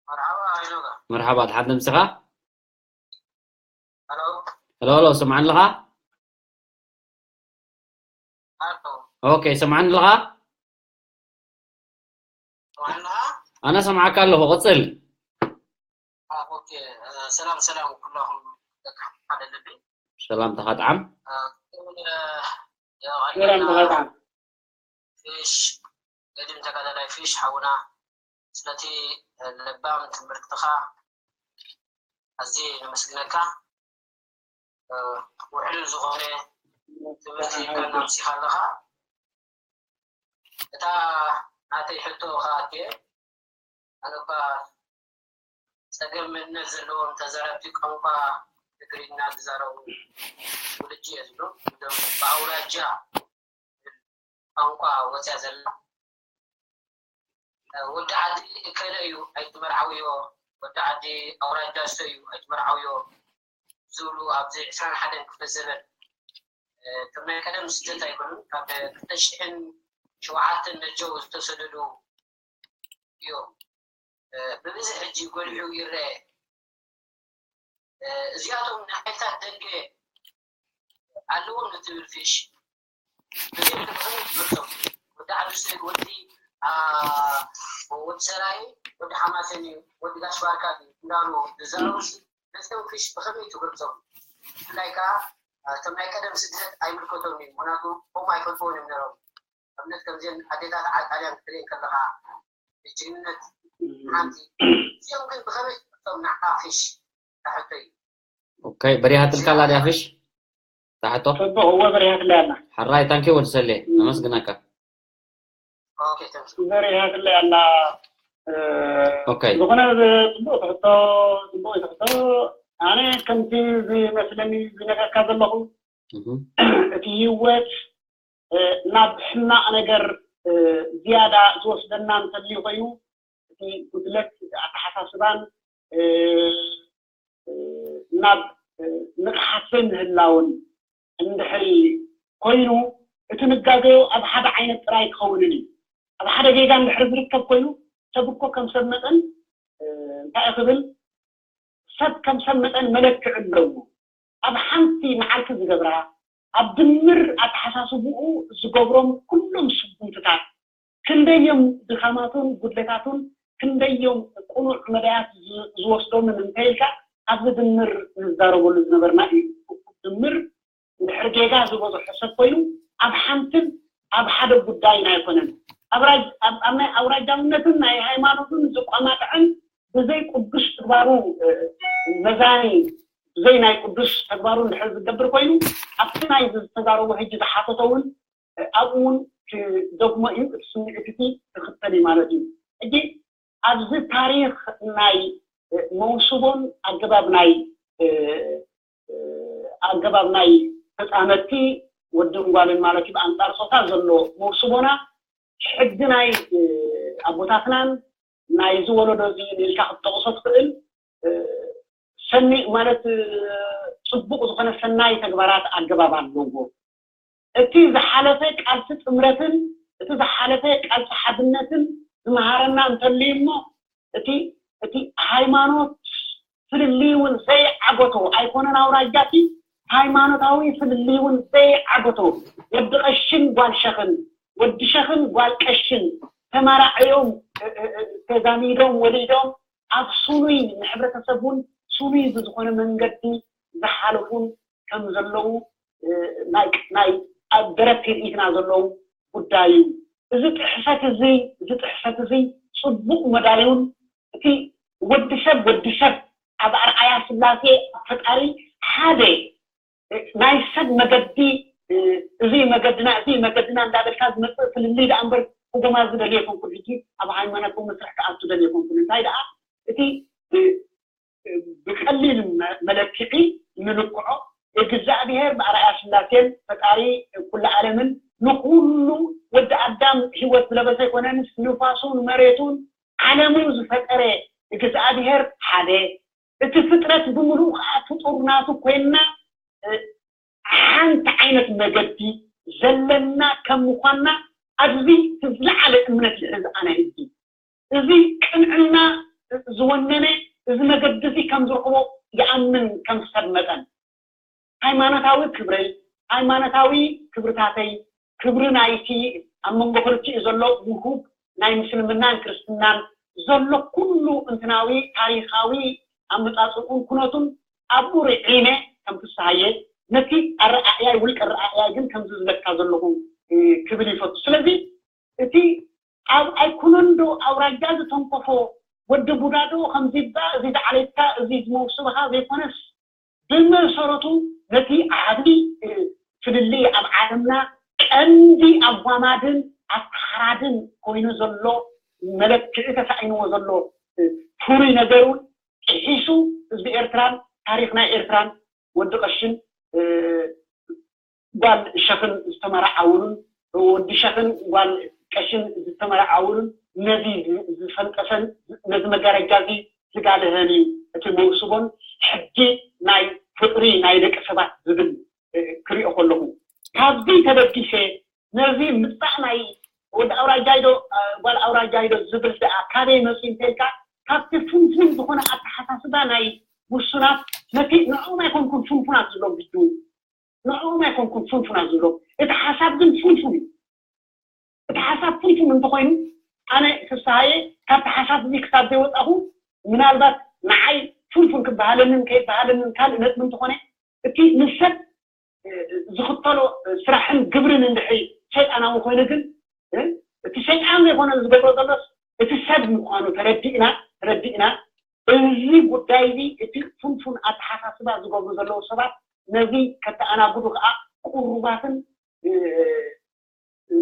መርሓባ፣ ኣይኖጋ። መርሓባ፣ ድሓን ምሳኻ? ኣሎ። ኣሎ፣ ኣሎ፣ ስምዓኒ ኣለኻ? ኣሎ። ኦኬ፣ ስምዓኒ ኣለኻ? ስምዓኒ ኣለኻ? ኣነ ሰምዓካ ኣለኹ፣ ቀጽል። አ፣ ኦኬ፣ እ፣ ሰላም፣ ሰላም፣ ኩላኹም ደቂ ሓደ ልቢ። ሰላምታኻ ጥዓም። እ፣ እ፣ ሰላም፣ የቐንየልና። ተኸታም። ፊሽ፣ ገዲም ተጋዳላይ ፊሽ ሓውና፣ ስለቲ ለባም ትምህርትኻ ኣዝየ ነመስግነካ። እ፣ ውሕሉል ዝኾነ ትምህርቲ ሒዝካ እናምሲኻ ኣለኻ። እታ ናተይ ሕቶ ኸኣ ኣትየ፣ ኣነ እኳ ጸገም መንነት ዘለዎም ተዛረብቲ ቋንቋ ትግርኛ ዝዛረቡ ውልቂ እየ ዝብሎ። እዞም ብኣውራጃ ቋንቋ ወፅያ ዘላ፣ እ፣ ወዲ ዓዲ እከለ እዩ ኣይትመርዓውዮ፣ ወዲ ዓዲ ኣውራጃ እሱ እዩ ኣይትመርዓውዮ ዝብሉ ኣብዚ ዕስራን ሓደን ክፍለ ዘበን፣ እ፣ ከም ናይ ቀደም ስደት ኣይኮኑን። ካብ ክልተ ሽሕን ሸውዓተን ነጀው ዝተሰደዱ እዮም። እ፣ ብብዝሒ ሕጂ ጎሊሑ ይረአ። እዚኣቶም ንሓይልታት ደገ ኣለዎም ንትብል ፊሽ እዚ ብኸመይ ትገልጾም? ወዲ ዓብዱሰይድ፣ ወዲ ወዲ ሰራይ፣ ወዲ ሓማሴን እዩ፣ ወዲ ጋሽ ባርካ እዩ እንዳሉ ዝዛረቡ ነዚኦም ፊሽ ብኸመይ ትገልጾም? ብፍላይ ከዓ እቶም ናይ ቀደም ስደት ኣይምልከቶም እዩ። ምክንያቱ ከምኡ ኣይፈልጥዎን እዮም ነይሮም። ኣብነት ከምዚአን ኣዴታት ዓጣልያን ክትርኢ ከለኻ ጅግንነት ሓንቲ እዚኦም ግን ብኸመይ ትገልጾም ንዓኻ ፊሽ ታሕቶ እዩ። ኦኬ፣ በሪሃትልካ ኣላ ድያ ፊሽ? ታሕቶ ጽቡቕ እወ በሪሃትለይ ኣላ። ሓራይ ታንኪ ወዲ ሰሌ ነመስግነካ። ኦኬ፣ ተምስ በሪሃትለይ ኣላ። ኦኬ። ዝኾነ ጽቡቕ ትሕቶ ጽቡቕ ትሕቶ። ኣነ ከምቲ ዝመስለኒ ዝነገርካ ዘለኹ እቲ ህይወት ናብ ሕማቕ ነገር ዝያዳ ዝወስደና እንተልዩ ኮይኑ እቲ ጉድለት ኣተሓሳስባን ናብ ንቕሓት ዘይምህላውን እንድሕሪ ኮይኑ እቲ ንጋገዮ ኣብ ሓደ ዓይነት ጥራይ ክኸውንን እዩ። ኣብ ሓደ ጌጋ እንድሕሪ ዝርከብ ኮይኑ ሰብ እኮ ከም ሰብ መጠን እንታይ ክብል ሰብ ከም ሰብ መጠን መለክዕ ኣለዎ። ኣብ ሓንቲ መዓልቲ ዝገብራ ኣብ ድምር ኣተሓሳስብኡ ዝገብሮም ኩሎም ስጉምትታት ክንደዮም ድኻማቱን ጉድለታቱን ክንደዮም ቁኑዕ መዳያት ዝወስዶምን እንተይልካ ኣብዚ ድምር ንዛረበሉ ዝነበርና እዩ። ድምር እንድሕር ጌጋ ዝበዝሖ ሰብ ኮይኑ ኣብ ሓንትን ኣብ ሓደ ጉዳይን ኣይኮነን። ኣብ ናይ ኣውራጃውነትን ናይ ሃይማኖትን ዝቋማጥዐን ብዘይ ቅዱስ ተግባሩ መዛኒ ብዘይ ናይ ቅዱስ ተግባሩ እንድሕር ዝገብር ኮይኑ ኣብቲ ናይ ዝተዛረቦ ሕጂ ዝሓተቶ እውን ኣብኡ እውን ክደግሞ እዩ። እቲ ስምዒት እቲ ክኽተል እዩ ማለት እዩ። ሕጂ ኣብዚ ታሪኽ ናይ መውስቦን ኣገባብ ናይ ኣገባብ ናይ ተፃመድቲ ወድን ጓልን ማለት እዩ ብኣንፃር ፆታ ዘሎ መውስቦና ሕጊ ናይ ኣቦታትናን ናይዚ ወለዶ እዚ ንኢልካ ክትጠቕሶ ትኽእል ሰኒ ማለት ፅቡቕ ዝኾነ ሰናይ ተግባራት ኣገባብ ኣለዎ። እቲ ዝሓለፈ ቃልሲ ጥምረትን እቲ ዝሓለፈ ቃልሲ ሓድነትን ዝመሃረና እንተልዩ እሞ እቲ እቲ ሃይማኖት ፍልልይ እውን ዘይዓገቶ ኣይኮነን ኣውራጃቲ ሃይማኖታዊ ፍልልይ እውን ዘይዓገቶ ወዲ ቀሽን ጓል ሸኽን ወዲ ሸኽን ጓል ቀሽን ተመራዕዮም ተዛሚዶም ወሊዶም ኣብ ስኑይ ንሕብረተሰብ እውን ስኑይ ብዝኾነ መንገዲ ዝሓለፉን ከም ዘለዉ ናይ ኣብ ደረት ርእይትና ዘለዉ ጉዳይ እዩ። እዚ ጥሕሰት እዚ እዚ ጥሕሰት እዚ ፅቡቕ መዳዩን እቲ ወዲ ሰብ ወዲ ሰብ ኣብ ኣርኣያ ስላሴ ፈጣሪ ሓደ ናይ ሰብ መገዲ እዚ መገድና እዚ መገድና እንዳበልካ ዝመፅእ ፍልልይ ደኣ እምበር ክጎማ ዝደሊ የኮንኩን። ሕጂ ኣብ ሃይማኖታዊ መስርሕ ክኣቱ ደሊ የኮንኩን። እንታይ ደኣ እቲ ብቀሊል መለክዒ እንልክዖ እግዚኣብሔር ብኣርኣያ ስላሴን ፈጣሪ ኩሉ ዓለምን ንኩሉ ወዲ ኣዳም ህይወት ዝለበሰ ኣይኮነንስ ንፋሱን መሬቱን ዓለሙን ዝፈጠረ እግዚኣብሔር ሓደ እቲ ፍጥረት ብምሉኡ ከዓ ፍጡር ናቱ ኮይንና ሓንቲ ዓይነት መገዲ ዘለና ከም ምኳንና ኣብዚ ዝለዓለ እምነት ይሕዝ ኣነ ህጂ እዚ ቅንዕና ዝወነነ እዚ መገዲ እዚ ከም ዝረኽቦ ይኣምን ከም ሰብ መጠን ሃይማኖታዊ ክብረይ ሃይማኖታዊ ክብርታተይ ክብሪ ናይቲ ኣብ መንጎ ክልቲኡ ዘሎ ውሁብ ናይ ምስልምናን ክርስትናን ዘሎ ኩሉ እንትናዊ ታሪኻዊ ኣመፃፅኡን ኩነቱን ኣብኡ ርዒነ ከም ፍስሃየ ነቲ ኣረኣእያይ ውልቀ ኣረኣእያይ ግን ከምዚ ዝብለካ ዘለኹ ክብል ይፈቱ ስለዚ እቲ ኣብ ኣይኮነን ዶ ኣውራጃ ዝተንኮፎ ወዲ ቡዳ ዶ ከምዚ ይባ እዚ ዝዓሌትካ እዚ ዝመውስብኻ ዘይኮነስ ብመሰረቱ ነቲ ዓብዪ ፍልልይ ኣብ ዓለምና ቀንዲ ኣጓማድን ኣተሓራድን ኮይኑ ዘሎ መለክዒ ተሳኢንዎ ዘሎ ፍሩይ ነገር እውን ጥሒሱ ህዝቢ ኤርትራን ታሪኽ ናይ ኤርትራን ወዲ ቀሽን ጓል ሸኽን ዝተመራዓውሉን ወዲ ሸኽን ጓል ቀሽን ዝተመራዓውሉን ነዚ ዝፈንጠሰን ነዚ መጋረጃ እዚ ዝጋልሀን እዩ እቲ መውስቦን ሕጊ ናይ ፍቅሪ ናይ ደቂ ሰባት ዝብል ክሪኦ ከለኹ ካብዚ ተበጊሰ ነዚ ምፃእ ናይ ወዲ ኣውራጃይዶ ጓል ኣውራጃይዶ ዝብል ደኣ ካበይ መፅኡ እንተልካ ካብቲ ፍንፉን ዝኾነ ኣተሓሳስባ ናይ ውሱናት ነቲ ንዕኦም ኣይኮንኩን ፍንፉናት ዝብሎም ህዝቢ እውን ንዕኦም ኣይኮንኩን ፍንፉናት ዝብሎም። እቲ ሓሳብ ግን ፍንፉን እዩ። እቲ ሓሳብ ፍንፉን እንተኾይኑ ኣነ ፍስሃየ ካብቲ ሓሳብ እዚ ክሳብ ዘይወፃኹ ምናልባት ንዓይ ፍንፉን ክበሃለንን ከይበሃለንን ካልእ ነጥቢ እንተኾነ እቲ ንሰብ ዝኽተሎ ስራሕን ግብርን እንድሕሪ ሰይጣናዊ ኮይኑ ግን እቲ ሰይጣን ዘይኮነ ዝገብሮ ዘሎስ እቲ ሰብ ምዃኑ ተረዲእና ተረዲእና እዚ ጉዳይ እዚ እቲ ፍንፉን ኣተሓሳስባ ዝገብሩ ዘለዉ ሰባት ነዚ ከተኣናግዱ ከዓ ቅሩባትን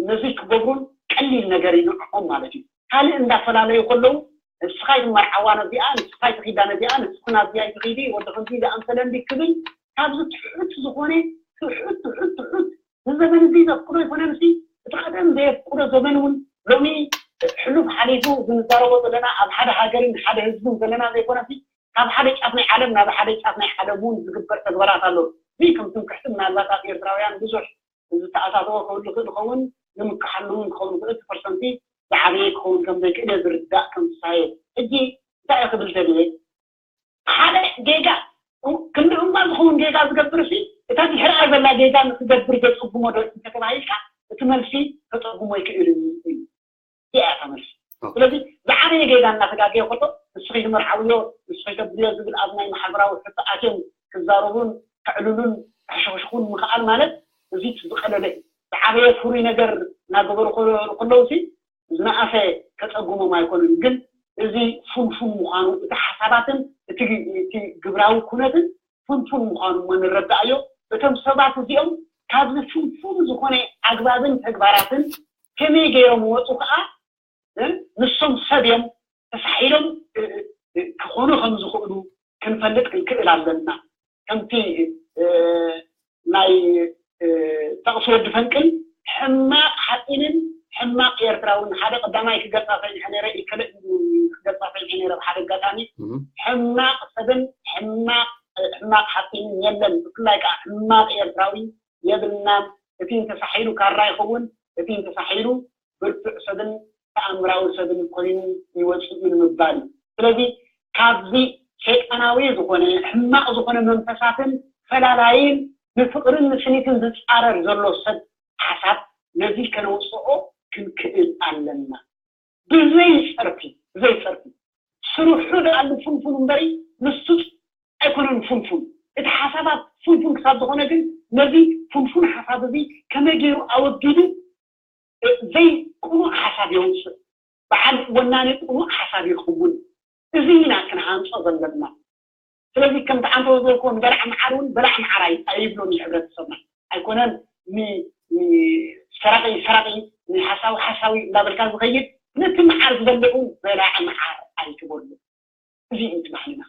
ነዚ ክገብሩን ቀሊል ነገር እዩ ንዕኦም ማለት እዩ። ካልእ እንዳፈላለዩ ከለዉ ንስኻ ይትመርዓዋ ነዚኣ፣ ንስኻ ይትኺዳ ነዚኣ፣ ንስኹ ናብዚኣ ይትኺዲ፣ ወዲ ከምዚ ዝኣምሰለ እንዲ ክብል ካብዚ ትሑት ዝኾነ ትሑት ትሑት ትሑት ንዘመን እዚ ዘፍቅዶ ይኮነ ምሲ እቲ ቀደም ዘየፍቅዶ ዘመን እውን ሎሚ ሕሉፍ ሓሊፉ ዝንዛረቦ ዘለና ኣብ ሓደ ሃገርን ሓደ ህዝብን ዘለና ዘይኮነሲ ካብ ሓደ ጫፍ ናይ ዓለም ናብ ሓደ ጫፍ ናይ ዓለም እውን ዝግበር ተግባራት ኣሎ። እዚ ከም ትምክሕቲ ምናልባት ኣብ ኤርትራውያን ብዙሕ ዝተኣታተወ ክህሉ ይኽእል ይኸውን፣ ንምክሓሉ እውን ክኸውን ይኽእል፣ እቲ ፐርሰንቲ ዝዓበየ ክኸውን ከም ዘይክእል እየ ዝርዳእ ከም ፍስሃየ። ሕጂ እንታይ እየ ክብል ደልየ? ሓደ ጌጋ ክንዲ እማ ዝኸውን ጌጋ ዝገብር ሲ እታ ድሕርኣ ዘላ ጌጋ ንክገብር ዘፅጉሞ ዶ እንተተባሂልካ እቲ መልሲ ተፀጉሞ ይክእል እዩ። እዚኣ እያ እታ መልሲ። ስለዚ ዝዓበየ ጌጋ እናተጋገየ ከሎ ንስኺ ትመርዓውዮ ንስኺ ተብልዮ ዝብል ኣብ ናይ ማሕበራዊ ሕቶ ኣትዮም ክዛረቡን ከዕልሉን ከሕሸኽሽኹን ምኽኣል ማለት እዚ ዝቐለለ እዩ። ዝዓበየ ፍሩይ ነገር እናገበሩ ከለዉ ሲ ዝነኣሰ ከፀጉሞም ኣይኮኑን። ግን እዚ ፍንፉን ምዃኑ እቲ ሓሳባትን እቲ ግብራዊ ኩነትን ፍንፉን ምዃኑ እሞ ንረዳእዮ። እቶም ሰባት እዚኦም ካብዚ ፍንፉን ዝኾነ ኣግባብን ተግባራትን ከመይ ገይሮም ወፁ ከዓ ንሶም ሰብ እዮም ተሳሒሎም ክኾኑ ከም ዝኽእሉ ክንፈልጥ ክንክእል ኣለና። ከምቲ ናይ ጠቕሲ ወዲ ፈንቅል ሕማቕ ሓፂንን ሕማቕ ኤርትራውን ሓደ ቀዳማይ ክገልፃ ሰሚዐ ነይረ ይከለ ክገልፃ ሰሚዐ ነይረ ብሓደ ኣጋጣሚ ሕማቕ ሰብን ሕማቕ ሕማቕ ሓፂንን የለን ብፍላይ ከዓ ሕማቕ ኤርትራዊ የብልናን እቲ እንተሳሒሉ ካራ ይኸውን እቲ እንተሳሒሉ ብርቱዕ ሰብን ተኣምራዊ ሰብን ኮይኑ ይወፅእ እዩ ንምባል እዩ ስለዚ ካብዚ ሸይጣናዊ ዝኾነ ሕማቕ ዝኾነ መንፈሳትን ፈላላይን ንፍቕርን ንስኒትን ዝፃረር ዘሎ ሰብ ሓሳብ ነዚ ከነውፅኦ ክንክእል ኣለና ብዘይ ፀርፊ ብዘይ ፀርፊ ስርሑ ደኣሉ ፍንፉን እምበሪ ንሱ ኣይኮነን ፍንፉን እቲ ሓሳባት ፍንፉን ክሳብ ዝኾነ ግን ነዚ ፍንፉን ሓሳብ እዚ ከመይ ገይሩ ኣወጊዱ ዘይቅኑዕ ሓሳብ የውፅእ በዓል ወናኒ ቅኑዕ ሓሳብ ይኸውን እዚ ኢና ክንሃንፆ ዘለና ስለዚ ከምቲ ዓንተ ዝበልክዎ ንበላዕ መዓር እውን በላዕ መዓር ኣይብሎን እዩ ሕብረተሰብና ኣይኮነን ሰራቂ ሰራቂ ንሓሳዊ ሓሳዊ እንዳበልካ ዝኸይድ ነቲ መዓር ዝበልዕ እውን በላዕ መዓር ኣይትበሉ እዚ እዩ እቲ ባህልና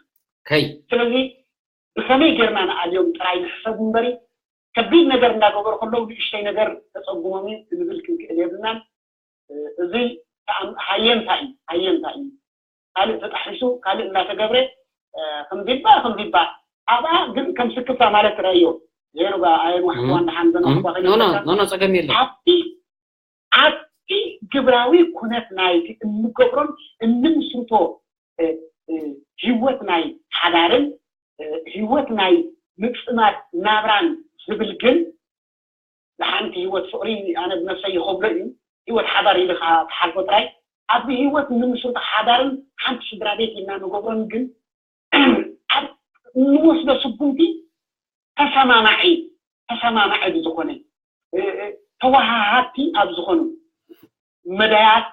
ከይ ስለዚ ብኸመይ ጌርና ንኣልዮም ጥራይ ንሕሰብ እምበሪ ከቢድ ነገር እንዳገበሩ ከለዉ ንእሽተይ ነገር ተፀጉሞም እዩ ክንብል ክንክእል የብልናን እዚ ሃየንታ እዩ ሃየንታ እዩ ካልእ ተጣሒሱ ካልእ እንዳተገብረ ከምዚባ ከምዚባ ኣብኣ ግን ከም ስክፍታ ማለት ትረኣዮ ዜሩባ ኣየን ዋሕዋን ደሓን ዘናሕባ ኖ ኖ ኖ ኖ ጸገም የለን ኣብቲ ኣብቲ ግብራዊ ኩነት ናይቲ እንገብሮን እንምስርቶ ህይወት ናይ ሓዳርን ህይወት ናይ ምፅማድ ናብራን ዝብል ግን ንሓንቲ ህይወት ፍቕሪ ኣነ ብነብሰይ ይኸብሎ እዩ ህይወት ሓዳር ኢልኻ ትሓልፎ ጥራይ ኣብዚ ህይወት ንምስርቶ ሓዳርን ሓንቲ ስድራ ቤት ኢልና ንገብሮን ግን ኣብ እንወስዶ ስጉምቲ ተሰማማዒ ተሰማማዒ ብዝኾነ ተወሃሃድቲ ኣብ ዝኾኑ መዳያት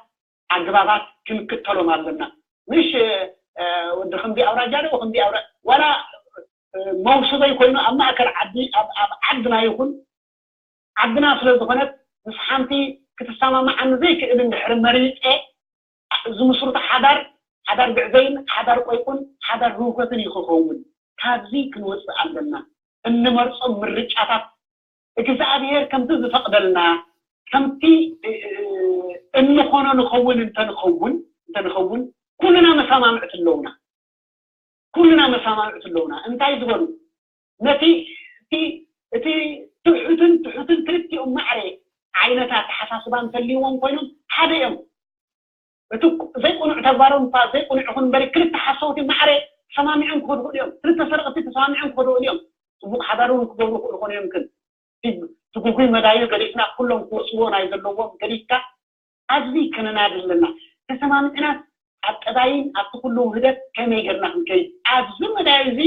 ኣግባባት ክንክተሎም ኣለና ምሽ ወዲ ክንዲ ኣውራጃ ዶ ክንዲ ኣውራ ዋላ መውስበይ ኮይኑ ኣብ ማእከል ዓዲ ኣብ ዓድና ይኹን ዓድና ስለ ዝኾነት ምስ ሓንቲ ክትሰማማዓኒ ዘይክእል እንድሕሪ መሪፀ ዝምስርቶ ሓዳር ሓዳር ግዕዘይን ሓዳር ቆይቁን ሓዳር ህውከትን እዩ ክኸውን ካብዚ ክንወፅእ ኣለና እንመርፆም ምርጫታት እግዚኣብሔር ከምቲ ዝፈቅደልና ከምቲ እንኾኖ ንኸውን እንተንኸውን እንተንኸውን ኩልና መሰማምዕቲ ኣለውና ኩልና መሰማምዕቲ ኣለውና እንታይ ዝበሉ ነቲ እቲ እቲ ትሑትን ትሑትን ክልቲኦም ማዕረ ዓይነት ኣተሓሳስባ እንተልይዎም ኮይኖም ሓደ እዮም እቲ ዘይቁኑዕ ተግባሮም እኳ ዘይቁኑዕ ይኹን እምበሪ ክልተ ሓሰውቲ ማዕረ ተሰማሚዖም ክኸዱ ይኽእሉ እዮም። ክልተ ሰረቕቲ ተሰማሚዖም ክኸዱ ይኽእሉ እዮም። ጽቡቕ ሓዳር እውን ክገብሩ ይኽእሉ ይኾኑ እዮም። ግን እቲ እቲ ግጉይ መዳዩ ገዲፍና፣ ኩሎም ክወጽዎ ናይ ዘለዎም ገዲፍካ፣ ኣብዚ ከነናድር ኣለና። ተሰማሚዕናስ ኣብ ጠባይን ኣብቲ ኩሉ ውህደት ከመይ ጌርና ክንከይድ፣ ኣብዚ መዳይ እዚ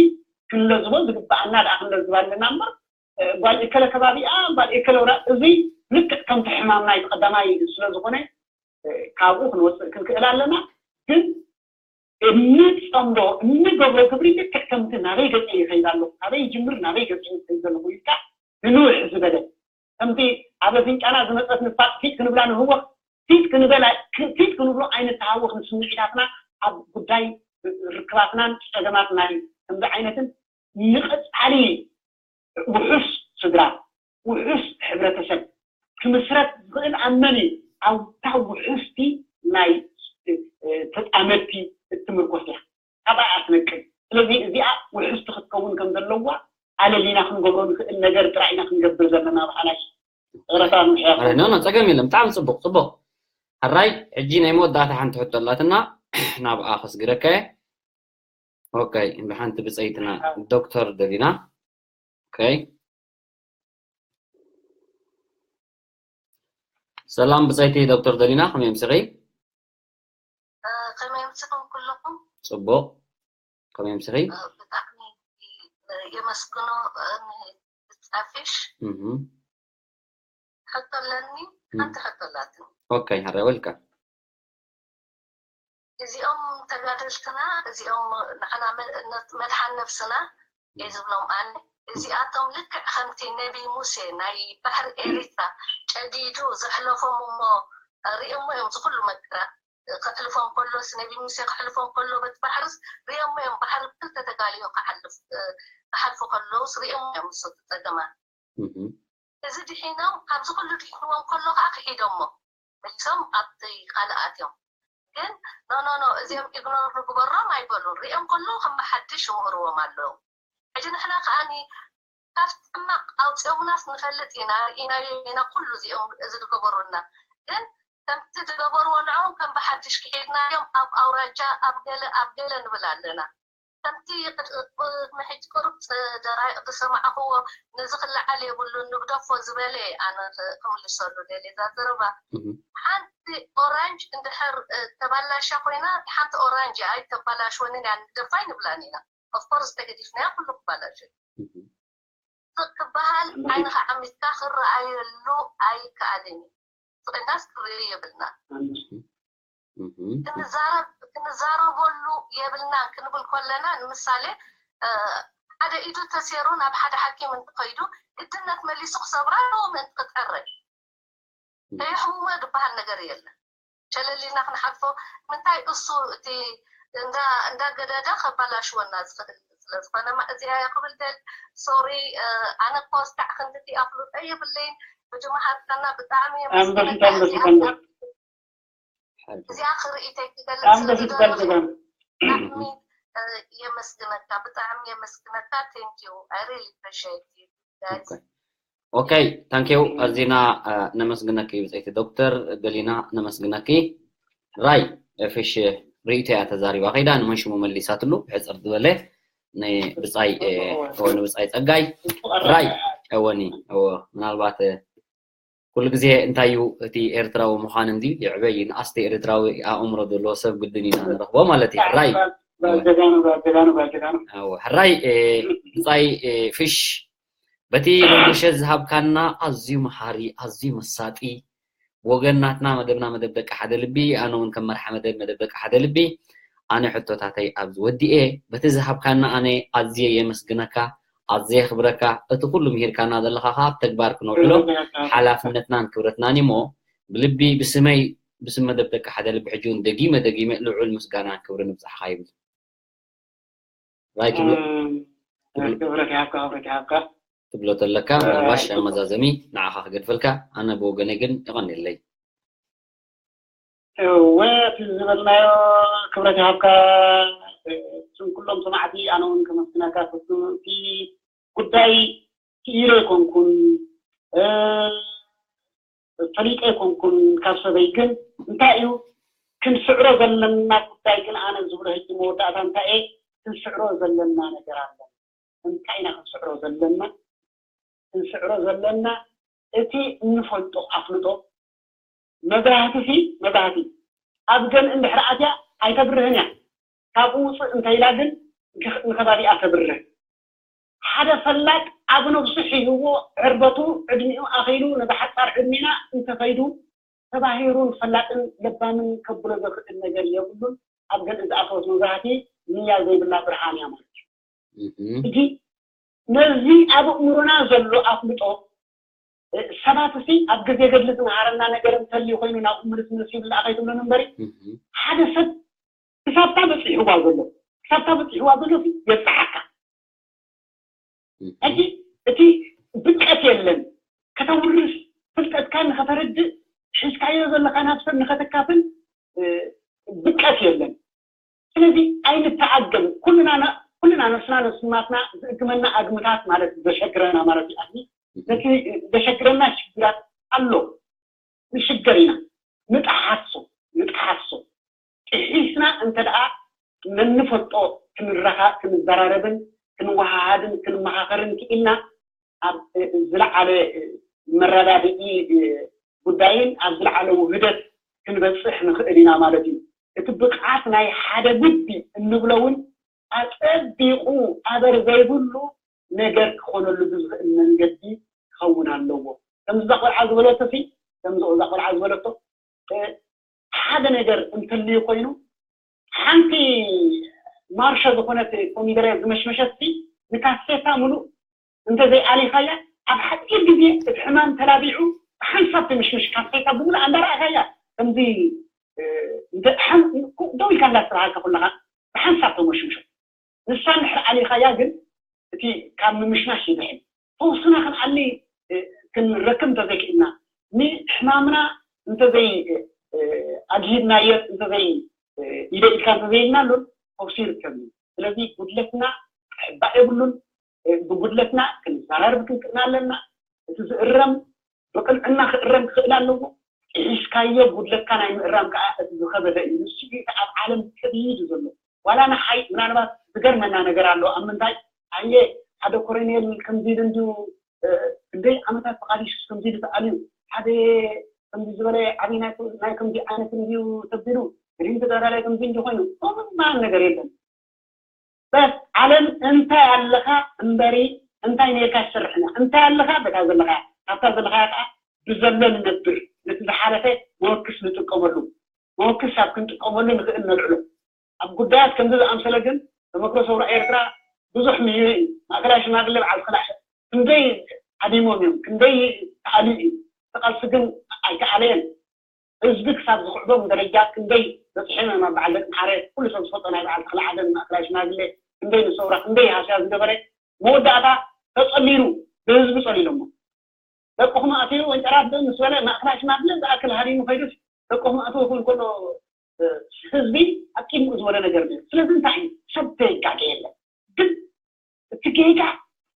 ክንለዝቦ ዝግብኣና ደኣ ክንለዝብ ኣለና እምበር፣ እ፣ ጓል እከለ ከባቢኣ፣ ጓል እከለ ወራ፣ እዚ ልክዕ ከምቲ ሕማም ናይቲ ቀዳማይ ስለ ዝኾነ፣ እ፣ ካብኡ ክንወጽእ ክንክእል ኣለና። ግን እንጸምዶ፣ እንገብሮ ግብሪ ልክዕ ከምቲ ናበይ ገጸ ይኸይድ ኣለኹ፣ ካበይ ይጅምር፣ ናበይ ገጸ ይኸይድ ዘለኹ ኢልካ ንንውሕ ዝበለ፣ ከምቲ ኣብ ኣፍንጫና ዝመጸት ንፋጥ ፊት ክንብላ ንህወኽ፣ ፊት ክንበላ፣ ፊት ክንብሎ ኣይንተሃወኽ። ንስምዒታትና ኣብ ጉዳይ ርክባትናን ጸገማት ናይ ከምዚ ዓይነትን ንቐጻሊ ውሑስ ስድራ፣ ውሑስ ሕብረተሰብ ክምስረት ዝኽእል ኣብ መን እዩ? ኣብታ ውሑስቲ ናይ፣ እ፣ ተጻመድቲ እትምርኮስ እያ። ኣብኣ እያ ትነቅል። ስለዚ እዚኣ ውሕስቲ ክትከውን ከም ዘለዋ ኣለሊና ክንገብሮ ንኽእል ነገር ጥራይ ኢና ክንገብር ዘለና። ብሓላሽ ይቕረታ ንምሕያት። ኣረ፣ ኖ፣ ኖ፣ ጸገም የለን። ብጣዕሚ ጽቡቕ፣ ጽቡቕ። ሕራይ፣ ሕጂ ናይ መወዳእታ ሓንቲ ሕቶ ኣላትና፣ ናብኣ ከስግረካ እየ። ኦኬ፣ ብሓንቲ ብጸይትና ዶክተር ደሊና። ኦኬ። ሰላም ብጸይቲ ዶክተር ደሊና፣ ከመይ ኣምሲኺ? እ፣ ከመይ ኣምሲኹም ኩለኹም? ጽቡቕ። ከመይ ኣምሲኺ? እ፣ ብጣዕሚ፣ እ፣ የመስግኖ፣ እ፣ ንብጻይ ፊሽ። እህ። ሕቶ ኣለኒ፣ እም። ሓንቲ ሕቶ ኣላትኒ። ኦኬ፣ ሕራይ፣ ዌልካም። እዚኦም ተጋደልትና፣ እዚኦም ንዓና መ-፣ ነ-፣ መድሓን ነብስና እየ ዝብሎም ኣነ። እዚኣቶም ልክዕ ከምቲ ነቢ ሙሴ ናይ ባሕሪ ኤሪትራ ጨዲዱ ዘሕለፎም እሞ ሪኦሞ እዮም፣ ዝኹሉ መከራ ከሕልፎም ከሎስ፣ ነቢ ሙሴ ከሕልፎም ከሎ በቲ ባሕርስ ሪኦሞ እዮም፣ ባሕሪ ብክልተ ተጋልዮ ክሓልፍ፣ ክሓልፉ ከለውስ ሪኦሞ እዮም፣ ንሱ እቲ ጸገማት። እህ። እዚ ድሒኖም፣ ካብዚ ኩሉ ድሒንዎም ከሎ ከዓ ክሒዶሞ። መሊሶም ኣብቲ ካልእ ኣትዮም። ግን፣ ኖ፣ ኖ፣ ኖ፣ እዚኦም ኢግኖር ንግበሮም ኣይበሉን። ሪኦም ከለዉ ከም ብሓድሽ ይምህርዎም ኣለዉ። ሕጂ ንሕና ከኣኒ ካብቲ ሕማቕ ኣውፂኦምናስ ንፈልጥ ኢና፣ ርኢናዮ ኢና ኩሉ እዚኦም እዚ ዝገበሩልና። ግን ከምቲ ዝገበርዎ ንዕኦም ከም ብሓድሽ ክሒድናዮም ኣብ ኣውራጃ፣ ኣብ ገለ፣ ኣብ ገለ ንብል ኣለና። ከምቲ ቅድ-፣ ቅድሚ ሕጂ ቁሩብ ጸ-፣ ደራይ ዝሰማዕክዎ፣ ነዚ ክለዓል የብሉን፣ ንግደፎ ዝበለ፣ ኣነ ክ-፣ ክምልሰሉ ደልየ እዛ ዘረባ። እህ። ሓንቲ ኦራንጅ እንድሕር፣ እ፣ ተባላሻ ኮይና፣ ሓንቲ ኦራንጅ ኣይተባላሽወንን እያ፣ ንግደፋ ኣይንብላን ኢና። ኦፍኮርስ፣ ተገዲፍናዮ ኩሉ ክባላሽ እዩ። እህ። ስቕ ክበሃል ዓይንኻ ዓሚትካ ክረኣየሉ ኣይከኣልን እዩ። ስቕ ኢልናስ ክርእዮ የብልናን። እህ። ክንዛረብ-፣ ክንዛረበሉ የብልናን ክንብል ከለና፣ ንምሳሌ፣ እ፣ ሓደ ኢዱ ተሴሩ ናብ ሓደ ሓኪም እንትኸይዱ፣ ግድነት መሊሱ ክሰብራ ኣለዎ ምእንቲ ክጠረ። ከየሕሙሞ ዝበሃል ነገር የለን። ሸለል ኢልና ክንሓልፎ፣ ምንታይ እሱ እቲ እንዳ-፣ እንዳገደደ ከባላሽወና ዝኽእል ስለ ዝኾነ፣ ማ-፣ እዚኣ እየ ክብል ደል-፣ ሶሪ፣ እ፣ ኣነ እኮ እስካዕ ክንድቲ ኣፍልጦ የብለይን፣ ብድመሃርካና ብጣዕሚ ኣንበሲት፣ የመስግነካ። ኣንበሲት፣ እዚኣ ኣንበሲት። እዚኣ ክርእይተይ ክገልጽ ኣንበሲት ስለ ዝደለኹ ዳልግና። ብጣዕሚ፣ እ፣ የመስግነካ፣ ብጣዕሚ የመስግነካ። Thank you. I really appreciate you guys. ኦኬ። ኦኬ፣ ታንኪዩ። ኣዚና፣ እ፣ ነመስግነኪ ብጸይቲ ዶክተር ደሊና፣ ነመስግነኪ። ራይ፣ እ፣ ፊሽ ርእይቶ እያ ተዛሪባ ከይዳ፣ ንመን ሽሙ መሊሳትሉ፣ ብሕጽር ዝበለ፣ ንብጻይ፣ እ፣ እወ፣ ንብጻይ ጸጋይ። ራይ፣ እወኒ፣ እወ፣ ምናልባት፣ እ፣ ኩሉ ግዜ እንታይ እዩ እቲ ኤርትራዊ ምዃን እንዲ ይዕበ እዩ፣ ንኣስቲ ኤርትራዊ ኣእምሮ ዘለዎ ሰብ ግድን ኢና ንረኽቦ ማለት እዩ። ራይ። ጀጋኑ፣ ጀጋኑ፣ ጀጋኑ። እወ፣ ሕራይ፣ እ፣ ብጻይ፣ እ፣ ፊሽ፣ በቲ ሎሚ ምሸት ዝሃብካና ኣዝዩ መሃሪ፣ ኣዝዩ መሳጢ፣ ወገን ናትና መደብና መደብ ደቂ ሓደ ልቢ፣ ኣነ እውን ከም መርሓ መደብ መደብ ደቂ ሓደ ልቢ፣ ኣነ ሕቶታተይ ኣብዚ ወዲኤ። በቲ ዝሃብካና ኣነ ኣዝየ የመስግነካ፣ ኣዝየ የኽብረካ። እቲ ኩሉ ምሂርካና ዘለኻ ከኣ ኣብ ተግባር ክነውዕሎ ሓላፍነትናን ክብረትናን እዩ እሞ፣ ብልቢ ብስመይ፣ ብስም መደብ ደቂ ሓደ ልቢ ሕጂ እውን ደጊመ ደጊመ ልዑል ምስጋናን ክብርን ይብጻሕኻ ይብል። ራይ ትብሎ፣ እም፣ ትብሎ፣ ክብረት ይሃብካ፣ ክብረት ይሃብካ። ትብሎ ተለካ፣ እ፣ ምናልባሽ ኣመዛዘሚ ንዓኻ ክገድፈልካ፣ ኣነ ብወገነይ ግን የቐንየለይ። እወ፣ እቲ ዝበልናዮ ክብረት ይሃብካ፣ እ፣ ስም ኩሎም ሰማዕቲ ኣነ እውን ከመስግነካ ክፍቱ። እቲ ጉዳይ ክኢለ ኣይኮንኩን፣ እ፣ ፈሊጠ ኣይኮንኩን ካብ ሰበይ፣ ግን እንታይ እዩ ክንስዕሮ ዘለና ጉዳይ፣ ግን ኣነ ዝብሎ ሕጂ መወዳእታ እንታይ እየ፣ ክንስዕሮ ዘለና ነገር ኣሎ። እንታይ ኢና ክንስዕሮ ዘለና? ክንስዕሮ ዘለና እቲ እንፈልጦ ኣፍልጦ መብራህቲ ሲ መብራህቲ ኣብ ገን እንድሕር ኣትያ ኣይተብርህን እያ። ካብኡ ውፅእ እንተኢላ ግን ንከባቢኣ ተብርህ። ሓደ ፈላጥ ኣብ ነብሱ ሒዝዎ ዕርበቱ ዕድሚኡ ኣኺሉ ነዚ ሓፃር ዕድሜና እንተኸይዱ ተባሂሩን ፈላጥን ለባምን ከብሎ ዘኽእል ነገር የብሉን። ኣብ ገን ዝኣተወት መብራህቲ ንያ ዘይብላ ብርሃን እያ ማለት እዩ። ሕጂ ነዚ ኣብ ኣእምሮና ዘሎ ኣፍልጦ ሰባት ሲ ኣብ ግዜ ገድሊ ዝመሃረና ነገር እንተልዩ ኮይኑ ናብ ምልስ ምልስ ይብል ደኣ ከይትብሉን እምበሪ ሓደ ሰብ ክሳብታ በፂሕዋ ዘሎ ክሳብታ በፂሕዋ ዘሎ የብፅሓካ። ሕጂ እቲ ብቀት የለን ከተውርስ ፍልጠትካ ንኸተረድእ ሒዝካዮ ዘለካ ናብ ሰብ ንኸተካፍል ብቀት የለን። ስለዚ ኣይንተኣገም ኩልና ኩልና ነብስና ነብስናትና ዝእግመና ኣግምታት ማለት ዘሸግረና ማለት እዩ። ነቲ ዘሸግረና ሽግራት ኣሎ ንሽገር ኢና ንጠሓሶ ንጠሓሶ ጥሒስና እንተ ደኣ ነንፈልጦ ክንረኻ ክንዘራረብን ክንወሃሃድን ክንመኻኸርን ክኢልና ኣብ ዝለዓለ መረዳድኢ ጉዳይን ኣብ ዝለዓለ ውህደት ክንበፅሕ ንኽእል ኢና ማለት እዩ። እቲ ብቕዓት ናይ ሓደ ጉዲ እንብሎ እውን ኣፀቢቑ ኣበር ዘይብሉ ነገር ክኾነሉ ብዝኽእል መንገዲ ክኸውን ኣለዎ። ከምዚ እዛ ቆልዓ ዝበለቶ ሲ ከምዚ እዛ ቆልዓ ዝበለቶ ሓደ ነገር እንተልዩ ኮይኑ ሓንቲ ማርሾ ዝኾነት ኮሚደረ ዝመሽመሸት ሲ ንካሴታ ሙሉእ እንተዘይኣሊኻያ ኣብ ሓፂር ግዜ እቲ ሕማም ተላቢዑ ብሓንሳብ ትምሽምሽ ካሴታ ብምሉእ እንዳረኣኻያ ከምዚ ደው ኢልካ እንዳስተባሃልካ ኩለኻ ብሓንሳብ ተመሽምሾ። ንሳ እንድሕር ኣሊኻያ ግን እቲ ካብ ምምሽማሽ ይድሕን። ፈውስና ክንኣሊ ክንረክብ እንተዘይክእልና ንሕማምና እንተዘይ ኣግሂድናዮ እንተዘይ ኢደ ኢድካ እንተዘይልናሉን ፈውሲ ይርከብ እዩ። ስለዚ ጉድለትና ክሕባእ የብሉን። ብጉድለትና ክንዘራረብ ክንክእና ኣለና። እቲ ዝእረም ብቅንዕና ክእረም ክኽእል ኣለዎ። ጥሒስካዮ ጉድለትካ ናይ ምእራም ከዓ እቲ ዝኸበደ እዩ። ንሱ እዩ እቲ ኣብ ዓለም ከቢድ ዘሎ። ዋላ ንሓይ ምናልባት ዝገርመና ነገር ኣሎ። ኣብ ምንታይ ኣየ ሓደ ኮሎኔል ከምዚ ኢሉ እንድዩ ክንደይ ዓመታት ተቓሊሱስ ከምዚ ኢሉ ተኣልዩ ሓደ ከምዚ ዝበለ ዓብዪ ናይ ከምዚ ዓይነት እንድዩ ተቢሉ ግሪን ተጋዳላይ ከምዚ እንዲ ኮይኑ ኖርማል ነገር የለን። በስ ዓለም እንታይ ኣለኻ እምበሪ እንታይ ኔርካ ትሰርሕና እንታይ ኣለኻ በታ ዘለኻ ካብታ ዘለኻ ከዓ ብዘሎ ንነብር ነቲ ዝሓለፈ መወክስ ንጥቀመሉ መወክስ ኣብ ክንጥቀመሉ ንኽእል ነልዕሎ ኣብ ጉዳያት ከምዚ ዝኣምሰለ ግን ተመክሮ ሰውራ ኤርትራ ብዙሕ ምሂሩ እዩ። ማእከላይ ሽማግለ በዓል ክላዕ ክንደይ ዓዲሞም እዮም ክንደይ ተኣልዩ እዩ። እቲ ቃልሲ ግን ኣይተኣለየን። ህዝቢ ክሳብ ዝኽዕቦም ደረጃ ክንደይ በፂሖም እዮም ኣብ በዓል ደቂ መሓረ ኩሉ ሰብ ዝፈልጦ ናይ በዓል ተኽለ ዓደን ማእከላይ ሽማግሌ ክንደይ ንሰውራ ክንደይ ሃስያ ዝገበረ መወዳእታ ተፀሊሉ ብህዝቢ ፀሊሎሞ ደቅኹም ኣትዩ ወንጨራት ዶ ምስ በለ ማእከላይ ሽማግሌ ዝኣክል ሃዲሙ ከይዱስ ደቅኹም ኣትዎ ክብል ከሎ ህዝቢ ኣብ ቅድሚኡ ዝበለ ነገር ነይሩ ስለዚ እንታይ እዩ ሰብ ተይጋገ የለን ግን እቲ ጌጋ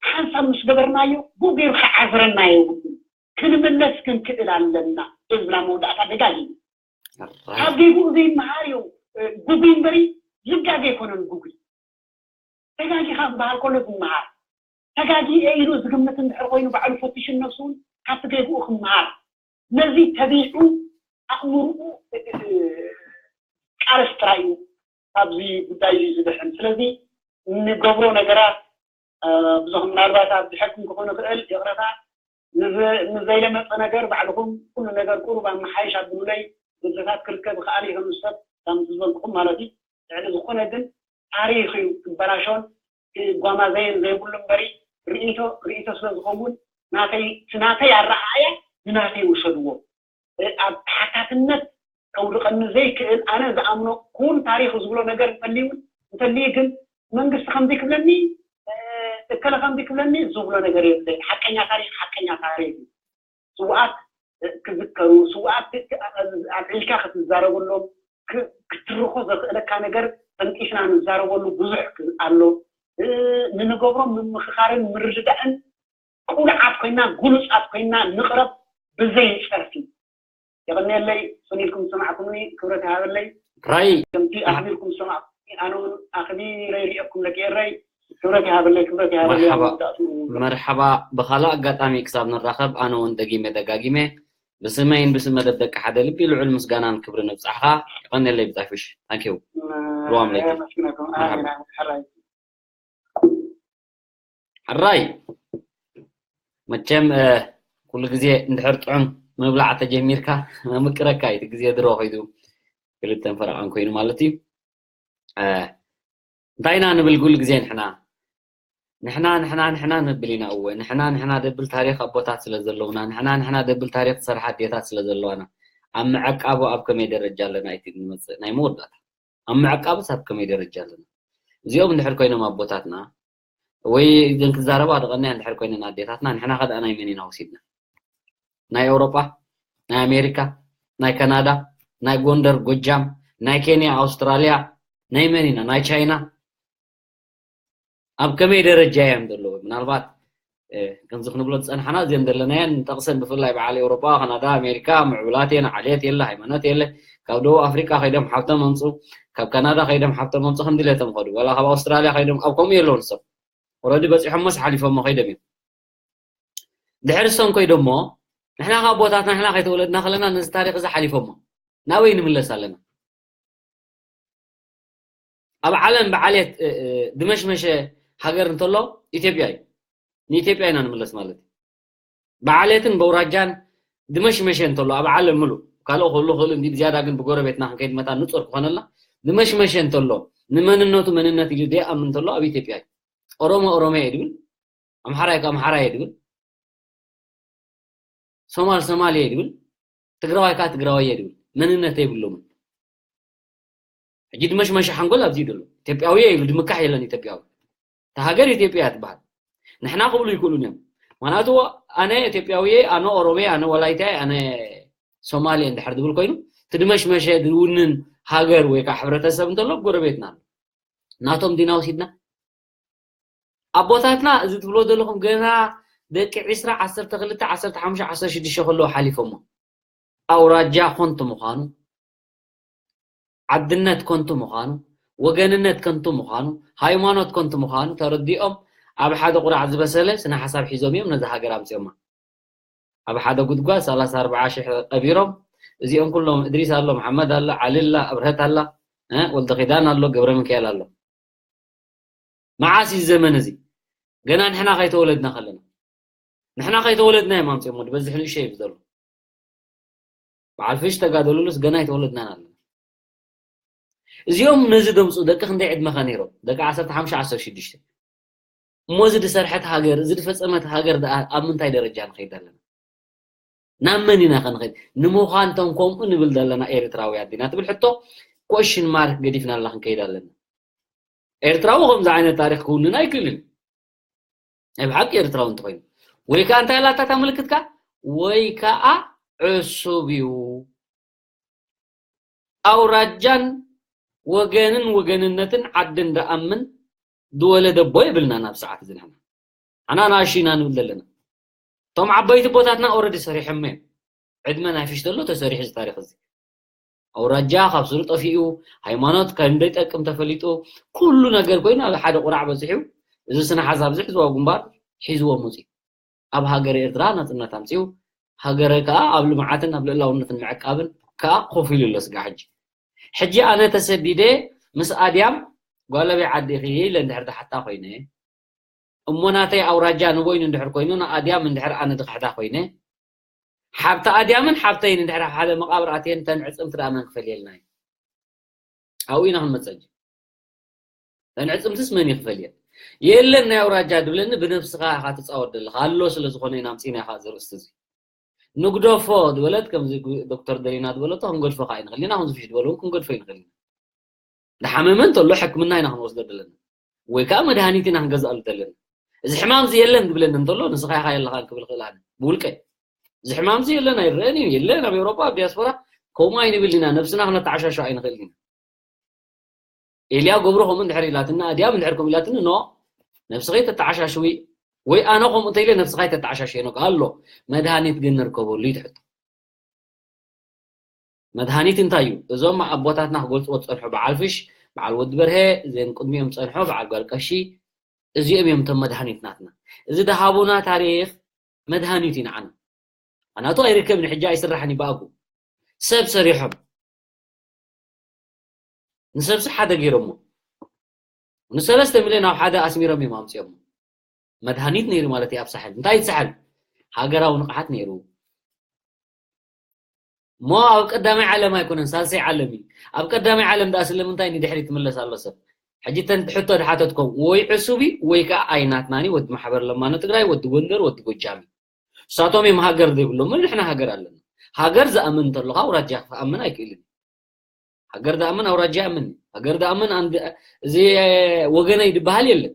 ሓንሳብ ምስ ገበርናዮ ብኡ ገይሩ ክዓዝረና የብሉን። ክንምለስ ክንክእል ኣለና። እብላ መወዳእታ ደጋጊሙ ካብ ጌግኡ ዘይመሃር እዩ ጉጉይ እምበሪ ዝጋገ ኣይኮነን ጉጉይ። ተጋጊኻ ዝበሃል ከሎ ዝመሃር ተጋጊ ኢሉ ዝግምት እንድሕር ኮይኑ ባዕሉ ፈቲሹ ነብሱ እውን ካብቲ ጌግኡ ክመሃር ነዚ ተቢዑ ኣእምርኡ ቃለስ ጥራይ እዩ ኣብዚ ጉዳይ እዚ ዝድሕን። ስለዚ እንገብሮ ነገራት ብዙ ምናልባት ኣብ ዝሐኩም ክኾን ይኽእል ይቕረታ ንዘይለመፀ ነገር ባዕልኹም ኩሉ ነገር ቁሩብ ኣመሓይሽ ኣብሉለይ ዝድታት ክርከብ ይኽኣል እዩ ሰብ ካብ ዝበልኩኹም ማለት እዩ። ልዕሊ ዝኾነ ግን ታሪኽ እዩ ክበላሾን ክጓማዘየን ዘይብሉ እምበሪ ርእይቶ ርእይቶ ስለ ዝኸውን ናተይ ናተይ ኣረኣእያ ንናተይ ውሰድዎ። ኣብ ተሓታትነት ከውድቐኒ ዘይክእል ኣነ ዝኣምኖ ክውን ታሪኽ ዝብሎ ነገር እንተልዩ እውን እንተልዩ ግን መንግስቲ ከምዚ ክብለኒ እከለ ከምዚ ክብለኒ ዝብሎ ነገር የብለይ። ሓቀኛ ታሪኽ ሓቀኛ ታሪኽ እዩ። ስውኣት ክዝከሩ ስውኣት ኣልዒልካ ክትዛረበሎም ክትርኾ ዘኽእለካ ነገር ጠንጢስና ንዛረበሉ ብዙሕ ኣሎ። ንንገብሮም ምምኽኻርን ምርድዳእን ቁሉዓት ኮይና ግሉፃት ኮይና ንቕረብ ብዘይ ፀርፊ። የቐንየለይ። ሰኒልኩም ዝሰማዕኩምኒ ክብረት ይሃበለይ። ራይ ከምቲ ኣኽቢርኩም ዝሰማዕኩም ኣነ እውን ኣኽቢረ ይርእየኩም ደቂ ኤረይ። ክብረት ይሃበለይ፣ ክብረት ይሃበለይ። መርሓባ። ኣብ መወዳእትኡ መርሓባ። ብኻልእ ኣጋጣሚ ክሳብ ንራኸብ፣ ኣነ እውን ደጊመ ደጋጊመ ብስመይን ብስም መደብ ደቂ ሓደ ልቢ ልዑል ምስጋናን ክብርን እብጻሕኻ። የቐንየለይ ብጻይ ፍሽ። ታንኪዩ። ም-፣ ሩዋም ለይቲ። የመስግነኩም። መርሓባ። ኣሜን፣ ኣሜን። ሕራይ። ሕራይ። መቸም፣ እ፣ ኩሉ ግዜ እንድሕር ጥዑም ምብላዕ ተጀሚርካ፣ ምቅረካ እዩ። እቲ ግዜ ድሮ ኸይዱ ክልተን ፈረቓን ኮይኑ ማለት እዩ። እ፣ እንታይ ኢና ንብል ኩሉ ግዜ ንሕና? ንሕና፣ ንሕና፣ ንሕና ንብል ኢና። እወ፣ ንሕና፣ ንሕና ደብል ታሪኽ ኣቦታት ስለ ዘለውና፣ ንሕና፣ ንሕና ደብል ታሪኽ ዝሰርሓ ኣዴታት ስለ ዘለዋና፣ ኣብ ምዕቃቡ ኣብ ከመይ ደረጃ ኣለና? እቲ ንመጽእ ናይ መወዳእታ። ኣብ ምዕቃብስ ኣብ ከመይ ደረጃ ኣለና? እዚኦም እንድሕር ኮይኖም ኣቦታትና፣ ወይ እዘን ክዛረባ ዝቐንያ እንድሕር ኮይነን ኣዴታትና፣ ንሕና ከ ደኣ ናይ መን ኢና ወሲድና? ናይ ኤውሮጳ፣ ናይ ኣሜሪካ፣ ናይ ካናዳ፣ ናይ ጎንደር፣ ጎጃም፣ ናይ ኬንያ፣ ኣውስትራልያ፣ ናይ መን ኢና? ናይ ቻይና? ኣብ ከመይ ደረጃ እዮም ዘለዉ? ምናልባት፣ እ፣ ከምዚ ክንብሎ ዝጸንሓና፣ እዘን ዘለናየን ንጠቕሰን፣ ብፍላይ በዓል ኤውሮጳ፣ ካናዳ፣ ኣሜሪካ ምዕቡላት እየን፣ ዓሌት የለ፣ ሃይማኖት የለ። ካብ ደቡብ ኣፍሪቃ ከይዶም ሃብቶም ኣምጹ፣ ካብ ካናዳ ከይዶም ሃብቶም ኣምጹ፣ ከም ድሌቶም ከዱ። ዋላ ካብ ኣውስትራልያ ከይዶም፣ ኣብ ከምኡ የለውን ንሶም። ኦረዲ በጺሖሞስ ሓሊፎሞ ከይዶም እዮም። ድሕሪ እሶም ከይዶሞ፣ ንሕና ካብ ኣቦታትና ንሕና ከይተወለድና ከለና ነዚ ታሪኽ እዚ ሓሊፎሞ። ናበይ ንምለስ ኣለና? ኣብ ዓለም ብዓሌት፣ እ፣ እ፣ ድመሽመሸ ሃገር እንተሎ ኢትዮጵያ እዩ። ንኢትዮጵያ ኢና ንምለስ ማለት እዩ። ብዓሌትን በውራጃን ድመሽመሸ እንተሎ ኣብ ዓለም ምሉእ፣ ካልኦ ክህሉ ክእል እንዲ፣ ብዝያዳ ግን ብጎረቤትና ክንከይድ መታን ንጹር ክኾነልና፣ ድመሽመሸ እንተሎ፣ ንመንነቱ መንነት ኢሉ ደይኣምን እንተሎ ኣብ ኢትዮጵያ እዩ። ኦሮሞ ኦሮሚያ እዩ ድብል፣ ኣምሓራይ ከኣ ኣምሓራይ እዩ ድብል፣ ሶማል ሶማል እየ ድብል፣ ትግራዋይ ከኣ ትግራዋይ እየ ድብል። መንነት የብሎምን። ሕጂ ድመሽመሸ ሓንጎል ኣብዚ እዩ ዘሎ። ኢትዮጵያዊ እየ ኢሉ ድምካሕ የለን ኢትዮጵያዊ። እታ ሃገር ኢትዮጵያ እያ ትበሃል። ንሕና ክብሉ ይክእሉን እዮም። ምኽንያቱ ኣነ ኢትዮጵያዊ እየ፣ ኣነ ኦሮሞ እየ፣ ኣነ ወላይታ እየ፣ ኣነ ሶማል እየ እንድሕር ድብል ኮይኑ፣ እቲ ድመሽመሸ ድውንን ሃገር ወይ ከዓ ሕብረተሰብ እንተሎ ጎረቤትና ኣሎ። ናቶም ዲና ወሲድና? ኣቦታትና እዚ ትብሎ ዘለኹም ገና ደቂ ዒስራ፣ ዓሰርተ ክልተ፣ ዓሰርተ ሓሙሽተ፣ ዓሰርተ ሽዱሽተ ከለዉ ሓሊፎሞ። ኣውራጃ ኮንቱ ምዃኑ፣ ዓድነት ኮንቱ ምዃኑ፣ ወገንነት ከንቱ ምዃኑ፣ ሃይማኖት ከንቱ ምዃኑ ተረዲኦም ኣብ ሓደ ቁራዕ ዝበሰለ ስነ ሓሳብ ሒዞም እዮም ነዛ ሃገር ኣምጺኦማ። ኣብ ሓደ ጉድጓድ ሰላሳ ኣርባዓ ሽሕ ቀቢሮም፣ እዚኦም ኩሎም እድሪስ ኣሎ፣ መሓመድ ኣሎ፣ ዓሊ ኣላ፣ ኣብርሀት ኣላ፣ እ፣ ወልደ ኪዳን ኣሎ፣ ገብረ ሚካኤል ኣሎ። መዓስ እዩ ዘመን እዚ? ገና ንሕና ከይተወለድና ከለና። ንሕና ከይተወለድና እዮም ኣምጺኦሞ፣ በዝሕ ንእሽተይ እዩ ዘሎ። በዓል ፍሽ ተጋደሉሉስ ገና ኣይተወለድናን ኣለና። እዚኦም ነዚ ደምጹ ደቂ ክንደይ ዕድመ ከ ነይሮም? ደቂ ዓሰርተ ሓሙሽተ፣ ዓሰርተ ሽዱሽተ። እሞ እዚ ዝሰርሐት ሃገር፣ እዚ ዝፈጸመት ሃገር ደኣ ኣብ ምንታይ ደረጃ ንኸይድ ኣለና? ናብ መን ኢና ከንኸይድ? ንምዃን እቶም ከምኡ ንብል ዘለና ኤርትራውያን ዲና ትብል ሕቶ፣ ኮሽን ማርክ ገዲፍናላ ክንከይድ ኣለና። ኤርትራዊ ከምዚ ዓይነት ታሪኽ ክውንን ኣይክእልን። ናይ ብሓቂ ኤርትራዊ እንተኾይኑ። ወይ ከኣ እንታይ ኣላታ እታ ምልክትካ? ወይ ከኣ ዕሱብ እዩ። ኣውራጃን ወገንን ወገንነትን ዓድን ደኣምን ዝወለደ ኣቦ የብልናን ኣብ ሰዓት እዚ ንሕና። ኣና ንኣሽቱ ኢና ንብል ዘለና። እቶም ዓበይቲ ኣቦታትና ኦረዲ ሰሪሖም እዮም። ዕድመ ናይ ፍሽ ተሎ ተሰሪሑ እዚ ታሪኽ እዚ። ኣውራጃ ካብ ስሩ ጠፊኡ፣ ሃይማኖት ከም ዘይጠቅም ተፈሊጡ፣ ኩሉ ነገር ኮይኑ ኣብ ሓደ ቁራዕ በጺሑ፣ እዚ ስነ ሓሳብ እዚ ሕዝባዊ ግንባር ሒዝዎ መጺኡ። ኣብ ሃገረ ኤርትራ ናጽነት ኣምጺኡ፣ ሃገረ ከኣ ኣብ ልምዓትን ኣብ ልእላውነትን ምዕቃብን ከኣ ኮፍ ኢሉ ኣሎ ስጋዕ ሕጂ። ሕጂ ኣነ ተሰዲደ ምስ ኣድያም ጓለበይ ዓዲ ኢኺ ኢለ እንድሕር ዝሓታ ኮይነ፣ እሞ ናተይ ኣውራጃ ንበይኑ እንድሕር ኮይኑ፣ ንኣድያም እንድሕር ኣነ ዝኽሕዳ ኮይነ፣ ሓብቲ ኣድያምን ሓብተይን እንድሕር ኣብ ሓደ መቓብር ኣትየን፣ እተን ዕጽምቲ ደኣ መን ክፈልየልና እዩ? ኣብኡ ኢና ክንመጽእ ሕጂ። እተን ዕጽምትስ መን እዩ ክፈልየን? የለን ናይ ኣውራጃ ድብለኒ፣ ብነብስኻ ኢኻ ትጻወት ዘለኻ። ኣሎ ስለ ዝኾነ ኢና ኣምጺእና ኢኻ እዚ ርእስቲ እዚ። ንግደፎ ዝበለት፣ ከምዚ ዶክተር ደሊና ዝበለቶ፣ ክንገድፎ ከኣ ኣይንኽእል ኢና። ከምዚ ፍሽ ዝበለ እውን ክንገድፎ ኣይንኽእል ኢና። ዝሓመመ እንተሎ ሕክምና ኢና ክንወስዶ ዘለና። ወይ ከኣ መድሃኒት ኢና ክንገዝኣሉ ዘለና። እዚ ሕማም እዚ የለን ዝብለኒ እንተሎ፣ ንስኻ ኢኻ የለኻን ክብል ክእል ኣነ፣ ብውልቀይ። እዚ ሕማም እዚ የለን፣ ኣይረአን እዩ፣ የለን፣ ኣብ ኤውሮጳ፣ ኣብ ዲያስፖራ፣ ከምኡ ኣይንብል ኢና፣ ነብስና ክነተዓሻሽው ኣይንኽእልን ኢና። ኤልያ ገብሩ ከምኡ እንድሕር ኢላትና፣ ኣድያም እንድሕር ከምኡ ኢላትኒ፣ ኖ፣ ነብስኺ ተተዓሻሽዊ፣ ወይ ኣነ ከምኡ እንተኢለ ነብስኻ ተተዓሻሽየ፣ ኖ፣ ኣሎ፣ መድሃኒት ግን ንርከበሉ እዩ ትሕቶ። መድሃኒት እንታይ እዩ? እዞም ኣቦታትና ክገልጽዎ ዝጸንሑ በዓል ፍሽ፣ በዓል ወዲ በርሀ፣ እዘን ቅድሚኦም ዝጸንሖ በዓል ጓል ቀሺ፣ እዚኦም እዮም እቶም መድሃኒት ናትና። እዚ ደሃቡና ታሪኽ መድሃኒት እዩ ንዓና። ኣናቱ ኣይርከብን፣ ሕጂ ኣይስራሕን እዩ ብኣግኡ። ሰብ ሰሪሖም። ንሰብሲ ሓደ ገይሮሞ። ንሰለስተ ሚልዮን ኣብ ሓደ ኣስሚሮም እዮም ኣምጺኦሞ። መድሃኒት ነይሩ ማለት እዩ ኣብ ሳሕል። እንታይ እዩ ሳሕል? ሃገራዊ ንቕሓት ነይሩ። እሞ ኣብ ቀዳማይ ዓለም ኣይኮነን፣ ሳልሳይ ዓለም እዩ። ኣብ ቀዳማይ ዓለም ደኣ ስለምንታይ ንድሕሪት ትምለስ ኣሎ ሰብ? ሕጂ እተን ሕቶ ዝሓተትኩም ወይ ዕሱብ እዩ ወይ ከኣ ኣይናትናን እዩ፣ ወዲ ማሕበር ለማኖ ትግራይ፣ ወዲ ጎንደር፣ ወዲ ጎጃም እዩ። ንሳቶም እዮም ሃገር ዘይብሎም፣ ንሕና ሃገር ኣለና። ሃገር ዝኣምን እንተሎ ከዓ ኣውራጃ ክኣምን ኣይክእልን። ሃገር ዝኣምን ኣውራጃ ይኣምን። ሃገር ዝኣምን ኣንድ-፣ እዚ ወገነይ ዝበሃል የለን።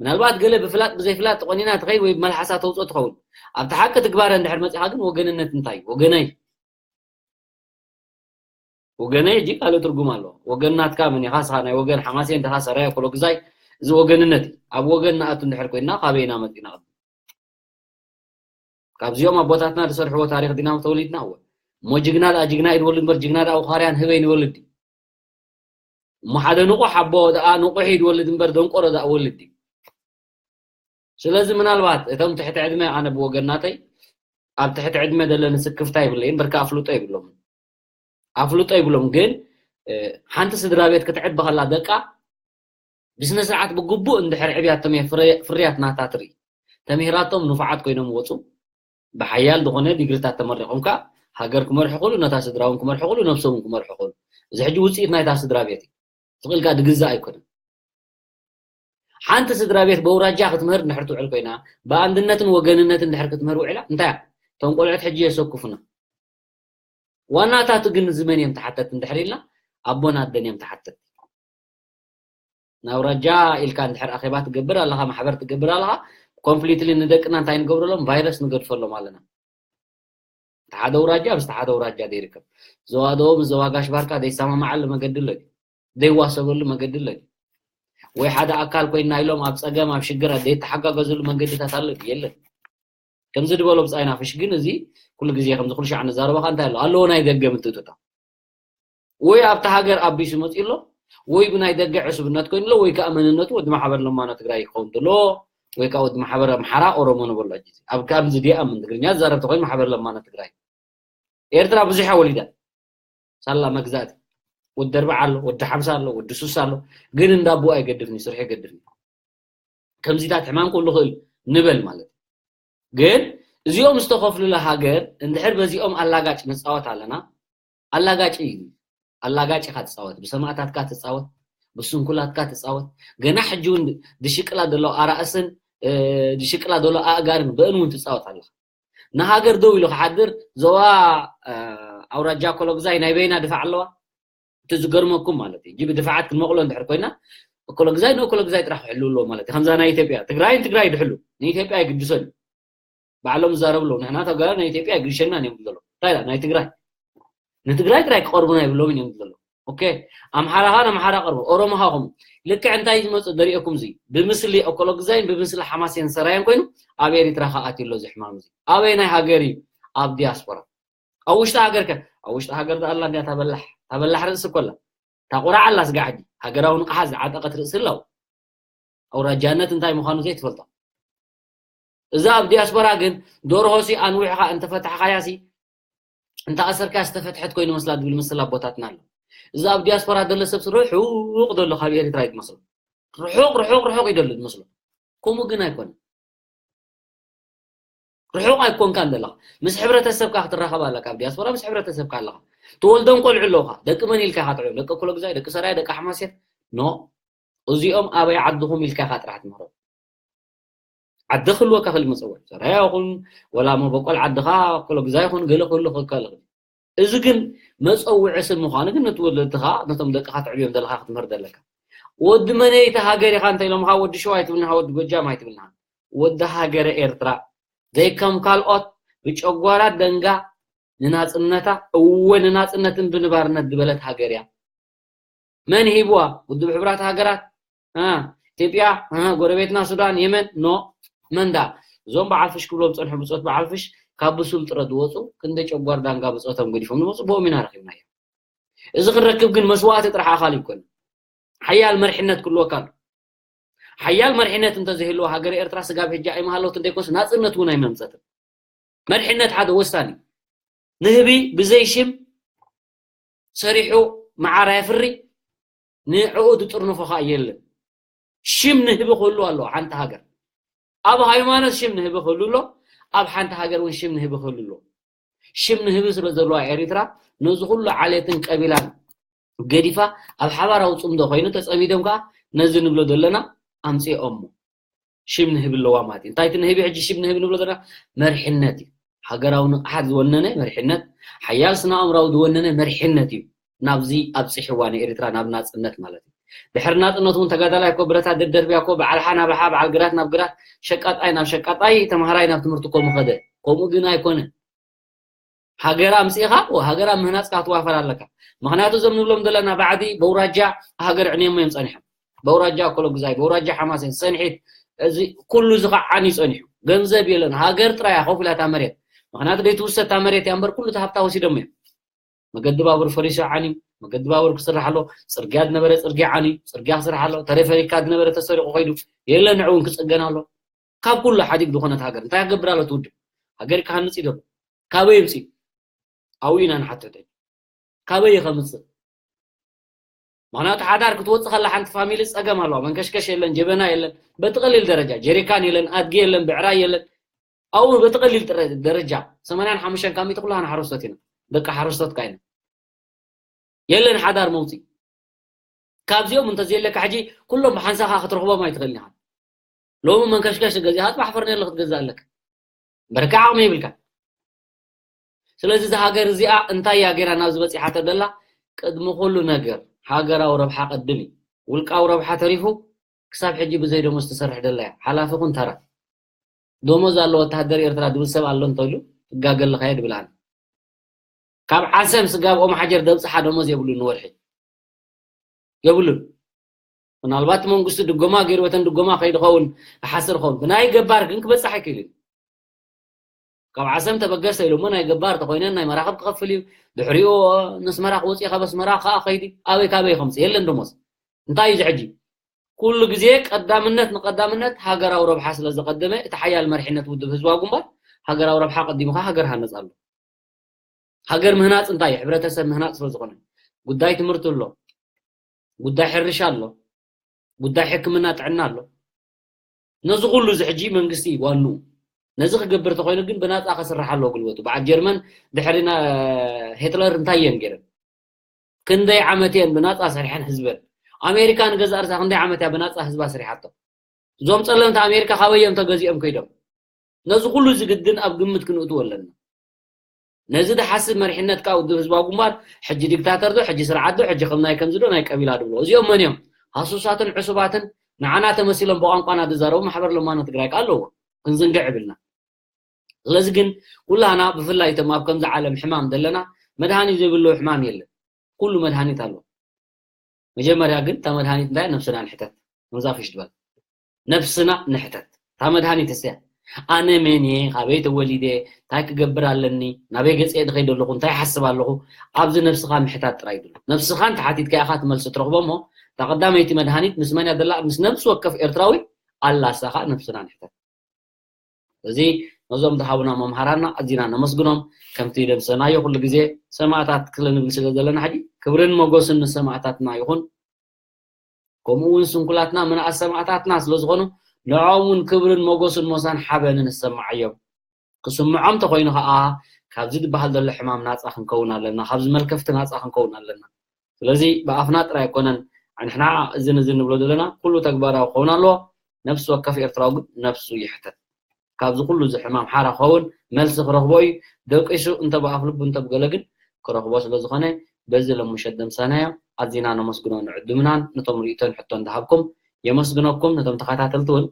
ምናልባት ገለ ብፍላጥ ብዘይፍላጥ ተቆኒና ትኸይድ ወይ ብመልሓሳ ተውፅኦ ትኸውን። ኣብቲ ሓቂ ትግባረ እንድሕር መፂኻ ግን ወገንነት እንታይ እዩ? ወገነይ፣ ወገነይ ሕጂ ካልእ ትርጉም ኣለዎ። ወገን ናትካ መን ኢኻ? ንስኻ ናይ ወገን ሓማሴን ድኻ፣ ሰራየ፣ ኮሎግዛይ፣ እዚ ወገንነት እዩ። ኣብ ወገን ንኣቱ እንድሕር ኮይንና ካበይ ኢና መፂና? ካብዚኦም ኣቦታትና ዝሰርሕዎ ታሪኽ ዲና ተወሊድና? እወ። እሞ ጅግና ደኣ ጅግና እዩ ዝወልድ እምበር ጅግና ደኣ ውኻርያን ህበይን ይወልድ እዩ። እሞ ሓደ ንቑሕ ኣቦ ደኣ ንቑሕ እዩ ዝወልድ እምበር ደንቆሮ ደኣ ወልድ እዩ። ስለዚ ምናልባት እቶም ትሕቲ ዕድመ፣ ኣነ ብወገን ናተይ ኣብ ትሕቲ ዕድመ ዘለኒ ስክፍታ ይብለይን፣ በርካ ኣፍልጦ ይብሎም፣ ኣፍልጦ ይብሎም። ግን፣ እ፣ ሓንቲ ስድራ ቤት ክትዕቢ ከላ ደቃ ብስነ ስርዓት ብግቡእ እንድሕር ዕብያቶም እየ ፍረ-፣ ፍርያት ናታ ትርኢ። ተምሂራቶም ንፉዓት ኮይኖም ወፁ። ብሓያል ዝኾነ ዲግሪታት ተመሪቖም ከኣ ሃገር ክመርሑ ክእሉ፣ ነታ ስድራ እውን ክመርሑ ክእሉ፣ ነብሶም እውን ክመርሑ ክእሉ። እዚ ሕጂ ውፅኢት ናይታ ስድራ ቤት እዩ። ስቕ ኢልካ ድግዛእ ኣይኮነን። ሓንቲ ስድራ ቤት በውራጃ ክትምህር እንድሕር ትውዕል ኮይና፣ ብኣንድነትን ወገንነትን እንድሕር ክትምህር ውዒላ፣ እንታይ እያ? እቶም ቆልዑት ሕጂ የሰኩፉና። ዋናታቱ ግን እዚ መን እዮም ተሓተት እንድሕር ኢልና፣ ኣቦን ኣደን እዮም ተሓተት። ናውራጃ ኢልካ እንድሕር ኣኼባ ትገብር ኣለኻ፣ ማሕበር ትገብር ኣለኻ፣ ኮምፕሊትሊ ንደቅና እንታይ ንገብረሎም? ቫይረስ ንገድፈሎም ኣለና። እቲ ሓደ ኣውራጃ ምስ እቲ ሓደ ኣውራጃ ዘይርከብ፣ ዞባ ደቡብ ምስ ዞባ ጋሽ ባርካ ዘይሰማማዓሉ መገዲ ኣሎ ድዩ? ዘይዋሰበሉ መገዲ ኣሎ ድዩ? ወይ ሓደ ኣካል ኮይና ኢሎም ኣብ ጸገም ኣብ ሽግር ዘይተሓጋገዝሉ መንገድታት ኣሎ ድዩ? የለን። ከምዚ ዝበሎ ብጻይ ናፍሽ ግን እዚ ኩሉ ግዜ ከምዚ ኩሉ ሻዕ ንዛረቦ ከ እንታይ ኣሎ? ኣለዎ ናይ ደገ ምትእትታው። ወይ ኣብታ ሃገር ኣቢሱ መጺኡ ኣሎ፣ ወይ ብናይ ደገ ዕሱብነት ኮይኑ ኣሎ፣ ወይ ከኣ መንነቱ ወዲ ማሕበር ለማኖ ትግራይ ክኸውን ተሎ፣ ወይ ከኣ ወዲ ማሕበር ኣምሓራ ኦሮሞ ንበሎ። ሕጂ ኣብ ከምዚ ዲኣ ምን ትግርኛ ዝዛረብ ተኮይኑ ማሕበር ለማኖ ትግራይ። ኤርትራ ብዙሕ ወሊዳ። ሳላ መግዛእቲ። ወዲ ኣርባዓ ኣሎ፣ ወዲ ሓምሳ ኣሎ፣ ወዲ ሱሳ ኣሎ። ግን እንዳቦ ኣይገድፍን እዩ፣ ስርሑ ይገድፍን እዩ። ከምዚታት ሕማም ክህሉ ክእል ንበል ማለት እዩ። ግን እዚኦም ዝተኸፍሉላ ሃገር እንድሕር በዚኦም ኣላጋጭ ንፃወት ኣለና፣ ኣላጋጭ እዩ። ኣላጋጭ ኢኻ ትፃወት፣ ብሰማእታትካ ትፃወት፣ ብስንኩላትካ ትፃወት። ገና ሕጂ እውን ድሽቅላ ዘሎ ኣራእስን፣ እ፣ ድሽቅላ ዘሎ ኣእጋርን በእን እውን ትፃወት ኣለኻ። ንሃገር ደው ኢሉ ክሓድር ዞባ፣ እ፣ ኣውራጃ ኮሎግዛይ ናይ በይና ድፋዕ ኣለዋ። እቲ ዝገርመኩም ማለት እዩ፣ ጅብ ድፋዓት ክንመቕሎ እንድሕር ኮይና፣ ኮሎግዛይ ንኮሎግዛይ ጥራሕ ክሕልው ኣለዎ ማለት እዩ። ከምዛ ናይ ኢትዮጵያ፣ ትግራይን ትግራይ ድሕሉ፣ ንኢትዮጵያ ኣይግድሶን እዩ። ባዕሎም ዝዛረቡ ኣለዉ። ንሕና ተጋሩ ናይ ኢትዮጵያ ኣይግድሸናን እዮም ዝብሉ ዘለዉ። እንታይ ደኣ፣ ናይ ትግራይ? ንትግራይ ጥራይ ክቐርቡና ይብሎምን እዮም ዝብሉ ዘለዉ። ኦኬ፣ ኣምሓራ ኸኣ ንኣምሓራ ቀርቡ፣ ኦሮሞ ኸኣ ከምኡ። ልክዕ እንታይ ዝመጽእ ደሪኤኩም እዚ? ብምስሊ ኦኮሎግዛይን ብምስሊ ሓማሴን ሰራየን ኮይኑ ኣብ ኤሪትራ ኸኣ ኣትዩ ኣሎ እዚ ሕማም እዚ። ኣበየናይ ሃገር እዩ? ኣብ ዲያስፖራ። ኣብ ውሽጢ ሃገር ከ? ኣብ ውሽጢ ሃገር ደኣ ኣላ እንድያ እታ በላሕ፣ እታ በላሕ ርእሲ እኮ ኣላ። እታ ቁራዕ ኣላ ስጋዕ ሕጂ። ሃገራዊ ንቕሓት ዝዓጠቐት ርእሲ ኣለዋ። ኣውራጃነት እንታይ ምዃኑ ዘይትፈልጦ። እዛ ኣብ ዲያስፖራ ግን ደርሆ ሲ ኣንዊሕኻ እንተፈታሕካያ ሲ፣ እንተ ኣሰርካ ዝተፈትሐት ኮይኑ መስላ ዝብል ምስላ ኣቦታትና ኣሎ። እዛ ኣብ ዲያስፖራ ዘሎ ሰብ ሲ ርሑቕ ዘሎ ካብ ኤርትራ እዩ ዝመስሎ። ርሑቕ፣ ርሑቕ፣ ርሑቕ እዩ ዘሎ ዝመስሎ። ከምኡ ግን ኣይኮነን። ርሑቕ ኣይኮንካን ዘለኻ። ምስ ሕብረተሰብካ ክትራኸብ ኣለካ። ኣብ ዲያስፖራ ምስ ሕብረተሰብካ ኣለኻ። ትወልዶም ቆልዑ ኣለውኻ። ደቂ መን ኢልካ ኢኻ ትዕብዮም? ደቂ ኮሎግዛይ፣ ደቂ ሰራየ፣ ደቂ ሓማሴን? ኖ። እዚኦም ኣበይ ዓድኹም ኢልካ ኢኻ ጥራሕ ትምህሮም። ዓዲ ክህልወካ ክእል መጸውዒ። ሰራየ ይኹን፣ ወላ መበቆል ዓድኻ፣ ኮሎግዛይ ይኹን፣ ገለ ክህሉ ክእል ይኽእል። እዚ ግን መጸውዒ ስም ምዃኑ ግን ነቲ ወለድኻ፣ ነቶም ደቅኻ ትዕብዮም ዘለኻ ክትምህር ዘለካ። ወዲ መነይቲ ሃገር ኢኻ እንተ ኢሎምኻ፣ ወዲ ሸዋ ኣይትብልንኻ፣ ወዲ ጎጃም ኣይትብልንኻ። ወዲ ሃገረ ኤርትራ። ዘይከም ካልኦት ብጨጓራ ደንጋ ንናጽነታ፣ እወ ንናጽነትን ብንባርነት ዝበለት ሃገር እያ። መን ሂብዋ? ውድብ ሕቡራት ሃገራት? እ፣ ኢትዮጵያ? እ፣ ጎረቤትና ሱዳን፣ የመን? ኖ። መን ዳ? እዞም በዓል ፍሽ ክብሎም ዝጸንሑ ብጾት በዓል ፍሽ ካብ ብሱል ጥረ ዝወጹ ክንደይ ጨጓር ዳንጋ ብጾቶም ገዲፎም ዝመጹ ብኦም ኢና ረኺብናዮም። እዚ ክንረክብ ግን መስዋእቲ ጥራሕ ኣኻል ይኮን። ሓያል መርሕነት ክልወካ ኣሎ። ሓያል መርሕነት እንተዘይህልዎ ሃገር ኤርትራ ስጋብ ሕጂ ኣይመሃለትን ደይኮንስ ናጽነት እውን ኣይመምጸትን። መርሕነት ሓደ ወሳኒ እዩ። ንህቢ ብዘይ ሽም ሰሪሑ መዓር ኣየፍሪ፣ ንዕኡ ዝጥርንፎ ኸኣ የለን። ሽም ንህቢ ክህሉ ኣለዎ ሓንቲ ሃገር። ኣብ ሃይማኖት ሽም ንህቢ ክህሉ ኣሎ፣ ኣብ ሓንቲ ሃገር እውን ሽም ንህቢ ክህሉ ኣሎ። ሽም ንህቢ ስለ ዘለዋ ኤሪትራ ነዚ ኩሉ ዓሌትን ቀቢላን ገዲፋ ኣብ ሓባራዊ ጽምዶ ኮይኑ ተጸሚዶም ከኣ ነዚ ንብሎ ዘለና ኣምጺኦሞ። ሽም ንህቢ ኣለዋ ማለት እዩ። እንታይ እቲ ንህቢ ሕጂ ሽም ንህቢ ንብሎ ዘለና መርሕነት እዩ። ሃገራዊ ንቕሓት ዝወነነ መርሕነት፣ ሓያል ስነ ኣእምራዊ ዝወነነ መርሕነት እዩ ናብዚ ኣብጺሕዋ ንኤሪትራ ናብ ናጽነት ማለት እዩ። ድሕሪ ናጽነት እውን ተጋዳላይ እኮ ብረታ ደደርብያ እኮ በዓል ሓ ናብ ሓ በዓል ግራት ናብ ግራት ሸቃጣይ ናብ ሸቃጣይ ተምሃራይ ናብ ትምህርቲ እኮ ምኸደ። ከምኡ ግን ኣይኮነ። ሃገር ኣምጺእኻ ሃገር ኣብ ምህናጽ ክትዋፈር ኣለካ። ምኽንያቱ እዞም ንብሎም ዘለና ባዕዲ በውራጃ ሃገር ዕንየሞ እዮም ጸኒሖም። በውራጃ እኮሎ ግዛይ በውራጃ ሓማሴን ሰንሒት እዚ ኩሉ እዚ ከዓ ዓንዩ ጸኒሑ። ገንዘብ የለን። ሃገር ጥራይ እያ ኮፍ ኢላ እታ መሬት። ምኽንያቱ ደይትውሰድ እታ መሬት እያ እምበር ኩሉ እቲ ሃብታ ወሲዶም እዮም። መገዲ ባቡር ፈሪሱ ዓንዩ፣ መገዲ ባቡር ክስራሕ ኣሎ። ጽርግያ ዝነበረ ጽርግያ ዓንዩ፣ ጽርግያ ክስራሕ ኣሎ። ተሌፈሪካ ዝነበረ ተሰሪቑ ከይዱ የለን፣ ንዕውን ክጽገን ኣሎ። ካብ ኩሉ ሓዲግ ዝኾነት ሃገር እንታይ ክገብር ኣሎ እቲ ውድብ? ሃገር ክሃንጽ እዩ ዘሎ። ካበይ ይምጽእ? ኣብኡ ኢና ንሓትት። ካበይ እዩ ከምጽእ? ምኽንያቱ ሓዳር ክትወጽእ ከላ ሓንቲ ፋሚሊ ጸገም ኣለዋ። መንከሽከሽ የለን፣ ጀበና የለን፣ በቲ ቀሊል ደረጃ ጀሪካን የለን፣ ኣድጊ የለን፣ ብዕራይ የለን። ኣብኡ በቲ ቀሊል ጥረ- ደረጃ ሰማንያን ሓሙሽተን ካብ ሚእቲ ኩላህና ሓረስቶት ኢና። ደቂ ሓረስቶት ከኣ ኢና። የለን ሓዳር መውጽኢ። ካብዚኦም እንተዘየለካ ሕጂ ኩሎም ብሓንሳኻ ክትረኽቦም ኣይትኽእልን ኢኻ። ሎሚ መንከሽከሽ ገዚእኻ ጽባሕ ፈርኔሎ ክትገዝእ ኣለካ። በርካ ዓቕሚ የብልካ። ስለዚ እዛ ሃገር እዚኣ እንታይ እያ ገይራ ናብዚ በጺሓቶ ደላ? ቅድሚ ኩሉ ነገር ሃገራዊ ረብሓ ቀድም እዩ። ውልቃዊ ረብሓ ተሪፉ ክሳብ ሕጂ ብዘይ ደሞዝ ትሰርሕ ደላ እያ። ሓላፊ ኩን ተራ። ደሞዝ ኣሎ ወተሃደር ኤርትራ ዝብል ሰብ ኣሎ እንተኢሉ ትጋገ ኣለኻዮ ድብል ኣነ። ካብ ዓሰብ ስጋብ ኦም ሓጀር ደብጽሓ ደሞዝ የብሉን ንወርሒ። የብሉን። ምናልባት መንግስቲ ድጎማ ገይሩ በተን ድጎማ ከይዱ ኸውን፣ ይሓስር ኸውን። ብናይ ገባር ግን ክበጽሕ ኣይክእልን። ካብ ዓሰብ ተበገሰ ኢሉ እሞ ናይ ገባር ተኾይነን ናይ መራኽብ ክኸፍል እዩ። ድሕሪኡ ንስመራ ክወጽእ ካብ ኣስመራ ከኣ ከይዲ ኣበይ ካበይ ከምጽእ የለን ደሞዝ። እንታይ እዩ እዚ ሕጂ? ኩሉ ግዜ ቀዳምነት ንቀዳምነት ሃገራዊ ረብሓ ስለ ዘቐደመ እቲ ሓያል መሪሕነት ውድብ ህዝባዊ ግንባር ሃገራዊ ረብሓ ቀዲሙ ከኣ ሃገር ሃነጽ ኣሎ። ሃገር ምህናጽ እንታይ እዩ? ሕብረተሰብ ምህናጽ ስለ ዝኾነ። ጉዳይ ትምህርቲ ኣሎ፣ ጉዳይ ሕርሻ ኣሎ፣ ጉዳይ ሕክምና ጥዕና ኣሎ። ነዚ ኩሉ እዚ ሕጂ መንግስቲ እዩ ዋንኡ። ነዚ ክገብር ተኾይኑ ግን ብናጻ ከስርሕ ኣለዎ ጉልበቱ። በዓል ጀርመን ድሕሪ ና- ሂትለር እንታይ እየን ገይረን? ክንደይ ዓመት እየን ብናጻ ሰሪሐን ህዝበን? ኣሜሪካ ንገዛእ ርእሳ ክንደይ ዓመት እያ ብናጻ ህዝባ ሰሪሓቶ? እዞም ጸለምቲ ኣሜሪካ ካበይ እዮም ተገዚኦም ከይዶም? ነዚ ኩሉ እዚ ግድን ኣብ ግምት ክንእትዎ ኣለና። ነዚ ዝሓስብ መሪሕነት ከኣ ውድብ ህዝባዊ ግንባር ሕጂ ዲክታተር ዶ ሕጂ ስርዓት ዶ ሕጂ ከም ናይ ከምዚ ዶ ናይ ቀቢላ ድብሎ እዚኦም መን እዮም? ሃሱሳትን ዕሱባትን ንዓና ተመሲሎም ብቋንቋና ዝዛረቡ ማሕበር ለማኖ ትግራይ ከኣ ኣለዎ። ክንዝንግዕ ይብልና። ስለዚ ግን ኩላና ብፍላይ እቶም ኣብ ከምዚ ዓለም ሕማም ዘለና መድሃኒት ዘይብሉ ሕማም የለን። ኩሉ መድሃኒት ኣሎ። መጀመርያ ግን እታ መድሃኒት እንታይ ነብስና ንሕተት። መዛፍሽ ትበል ነብስና ንሕተት። እታ መድሃኒት እስያ ኣነ መን እየ፣ ካበይ ተወሊደ፣ እንታይ ክገብር ኣለኒ፣ ናበይ ገጸ ድኸይድ ኣለኹ፣ እንታይ ሓስብ ኣለኹ፣ ኣብዚ ነብስኻ ምሕታት ጥራይ ድሉ። ነብስኻ እንተሓቲትካ ኢኻ ትመልሲ ትረኽቦ እሞ እታ ቀዳመይቲ መድሃኒት ምስ መን እያ ዘላ? ምስ ነብሲ ወከፍ ኤርትራዊ ኣላ። እሳ ኸኣ ነብስና ንሕተት። እዚ ነዞም ዝሃቡና መምሃራና ኣዚና ነመስግኖም። ከምቲ ደምሰናዮ ኩሉ ግዜ ሰማእታት ክለ ንብል ስለ ዘለና ሕጂ ክብርን ሞጎስን ንሰማእታትና ይኹን። ከምኡ እውን ስንኩላትና ምንኣስ ሰማእታትና ስለ ዝኾኑ ንዕኦም እውን ክብርን ሞጎስን ሞሳን ሓበንን እሰማዓዮም። ክስምዖም ተኾይኑ ኸዓ ካብዚ ዝበሃል ዘሎ ሕማም ናፃ ክንከውን ኣለና፣ ካብዚ መልከፍቲ ናፃ ክንከውን ኣለና። ስለዚ ብኣፍና ጥራይ ኣይኮነን ንሕና እዝን እዝን ንብሎ ዘለና ኩሉ ተግባራዊ ክኸውን ኣለዎ። ነፍሲ ወከፍ ኤርትራዊ ግን ነፍሱ ይሕተት። ካብዚ ኩሉ እዚ ሕማም ሓራ ክኸውን መልሲ ክረኽቦ እዩ። ደቂሱ እንተ ብኣፍ ልቡ እንተ ብገለ ግን ክረኽቦ ስለ ዝኾነ በዚ ሎም ምሸት ደምሳናዮ ኣዚና ነመስግኖ ንዕድምናን ነቶም ርእይቶን ሕቶን ዝሃብኩም የመስግነኩም ነቶም ተኸታተልቲ እውን።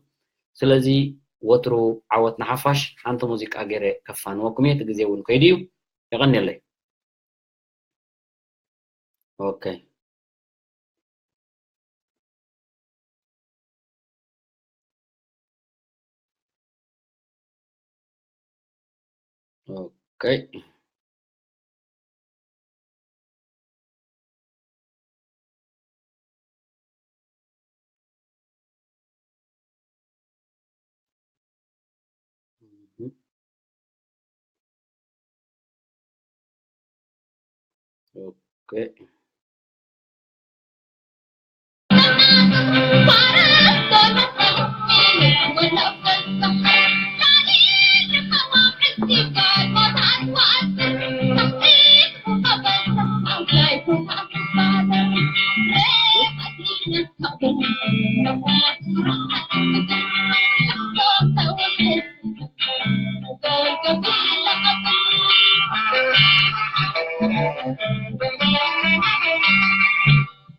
ስለዚ ወትሩ ዓወት ንሓፋሽ። ሓንቲ ሙዚቃ ገይረ ከፋንወኩም እየ እቲ ግዜ እውን ከይዱ እዩ። የቐንየለይ። ኦኬ። ኦኬ። ኦኬ።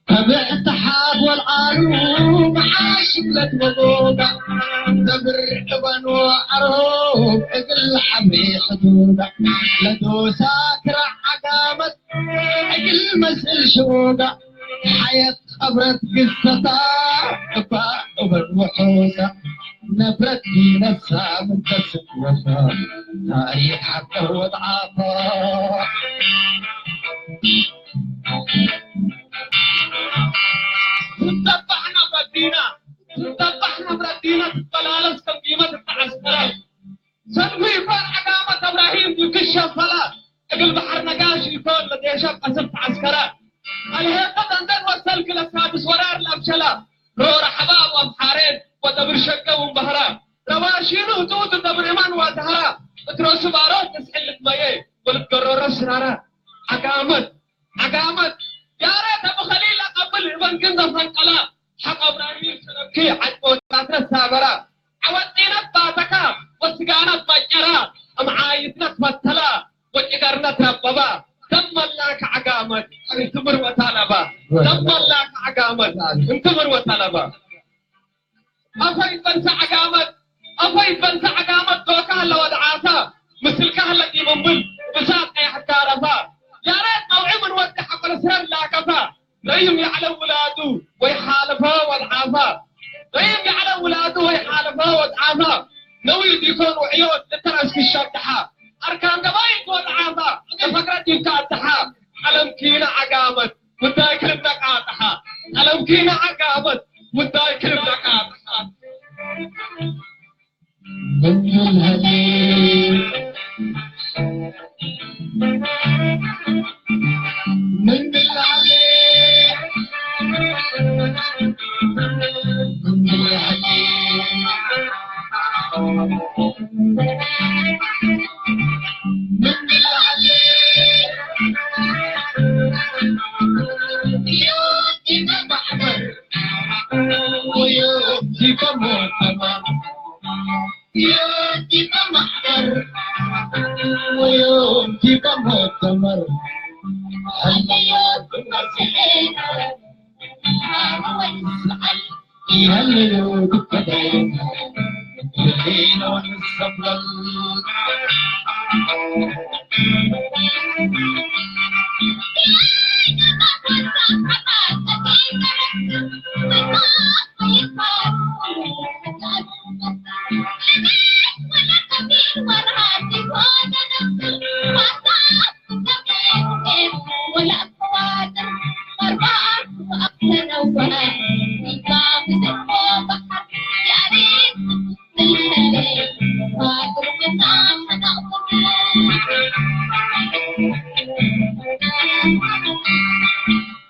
ተብዕቲ ሓፍ ወልዓሉ መዓሽ እምነት ወጎጋ፣ ነብር እበን ወዕሮ እግል ሓብሪ ሕዱጋ፣ ለዶሳ ክራዕ ዓጋመት እግል መስል ሽወጋ፣ ሓየት ቀብረት ግዝተታ እባ እበን ውሑሳ፣ ነብረት ዲነሳ ምን ተስወሳ፣ ታሪኽ ሓቀ ወድዓፋ። ትንጠባሕ ናብ ረዲና፣ ትንጠባሕ ናብ ረዲና፣ ትበላለስ ከም ጊመ ትተዓስከረ። ሰልፊ ይፋን ዓጋመት እብራሂም ይክሸፈላ፣ እግል ባሕር ነጋሽ ይኮን ለዴሸ ቀስብ ተዓስከረ። አልሄቀት አንተን ወሰልክ ለሳድስ ወራር ለአብሸላ፣ ሮር አሕባብ ወአምሓሬን ወደብር ሸገ ወንበህራ፣ ረባሺኑ ህጡት ደብር እማን ወአዝሃራ፣ እትረሱ ባሮት እስሕል ልትመየ ወልትገረሮ ስራራ። ዓጋመት ዓጋመት ያሬት አቡ ኸሊል አቀብል እበን ግን ዘፈንቀላ፣ ሐቅ እብራሂም ሸረብኪ ዐጭቦታትነ ሳበራ፣ ዐወጢነት ባተካ ወስጋነት ባጨራ፣ እምዓይትነት ፈተላ ወጭገርነት ረበባ፣ ደመላክ ዓጋመት እንትምር ወታለባ፣ ደመላክ ዓጋመት እንትምር ወታለባ። አፈይ በንሳ ዓጋመት፣ አፈይ በንሳ ዓጋመት ዶካ ህለ ወድዓፋ፣ ምስልካ ህለ ቂምምል ብሳት ቀያሕካ ረፋ። ያሬት ቀውዒ ምን ወዲ ሐቆለ ስረር ላከፋ፣ ረይም ያዕለ ውላዱ ወይ ሓለፈ ወድዓፋ። ረይም ያዕለ ውላዱ ወይ ሓለፈ ወድዓፋ። ነዊር ዲኮን ውዕዮት እተረስ ክሻድሓ። አርካን ገባይት ወድዓፋ፣ ተፈቅረት ይብካ አድሓ። ቀለም ኪነ ዓጋመት፣ ውዳይ ክልብለቃ አጥሓ። ቀለም ኪነ ዓጋመት፣ ውዳይ ክልብለቃ አጥሓ። ምን ብልሃሌ፣ ምን ብልሃሌ፣ ምን ብልሃሌ፣ ምን ብልሃሌ።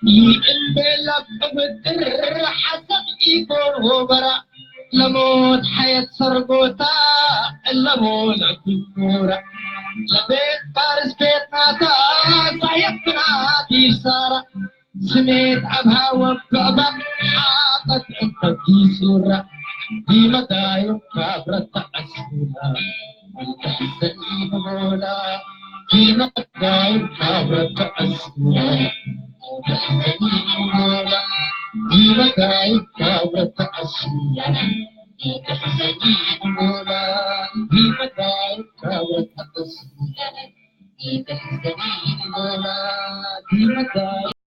ይእምቤላ ብድር ሓሰብ ኢኮን ሆበራ ለሞት ሓየት ሰርጎታ እለሞ ለኩራ ለቤት ፋርስ ቤት ናታ ሳየት ብናት ይሳራ ስሜት ኣብ ሃወ ብዕባ ሓጠት እንተት ይሱራ ዲመዳዮም ካብረት ተዓስራ ተሕሰኒ ብጎላ ዲመዳዮም ካብረት ተዓስራ ተሕሰኒ ብጎላ ዲመዳዮም ካብረት ተዓስራ ተሕሰኒ ብጎላ ዲመዳዮም ካብረት ተዓስራ ተሕሰኒ ብጎላ ዲመዳዮም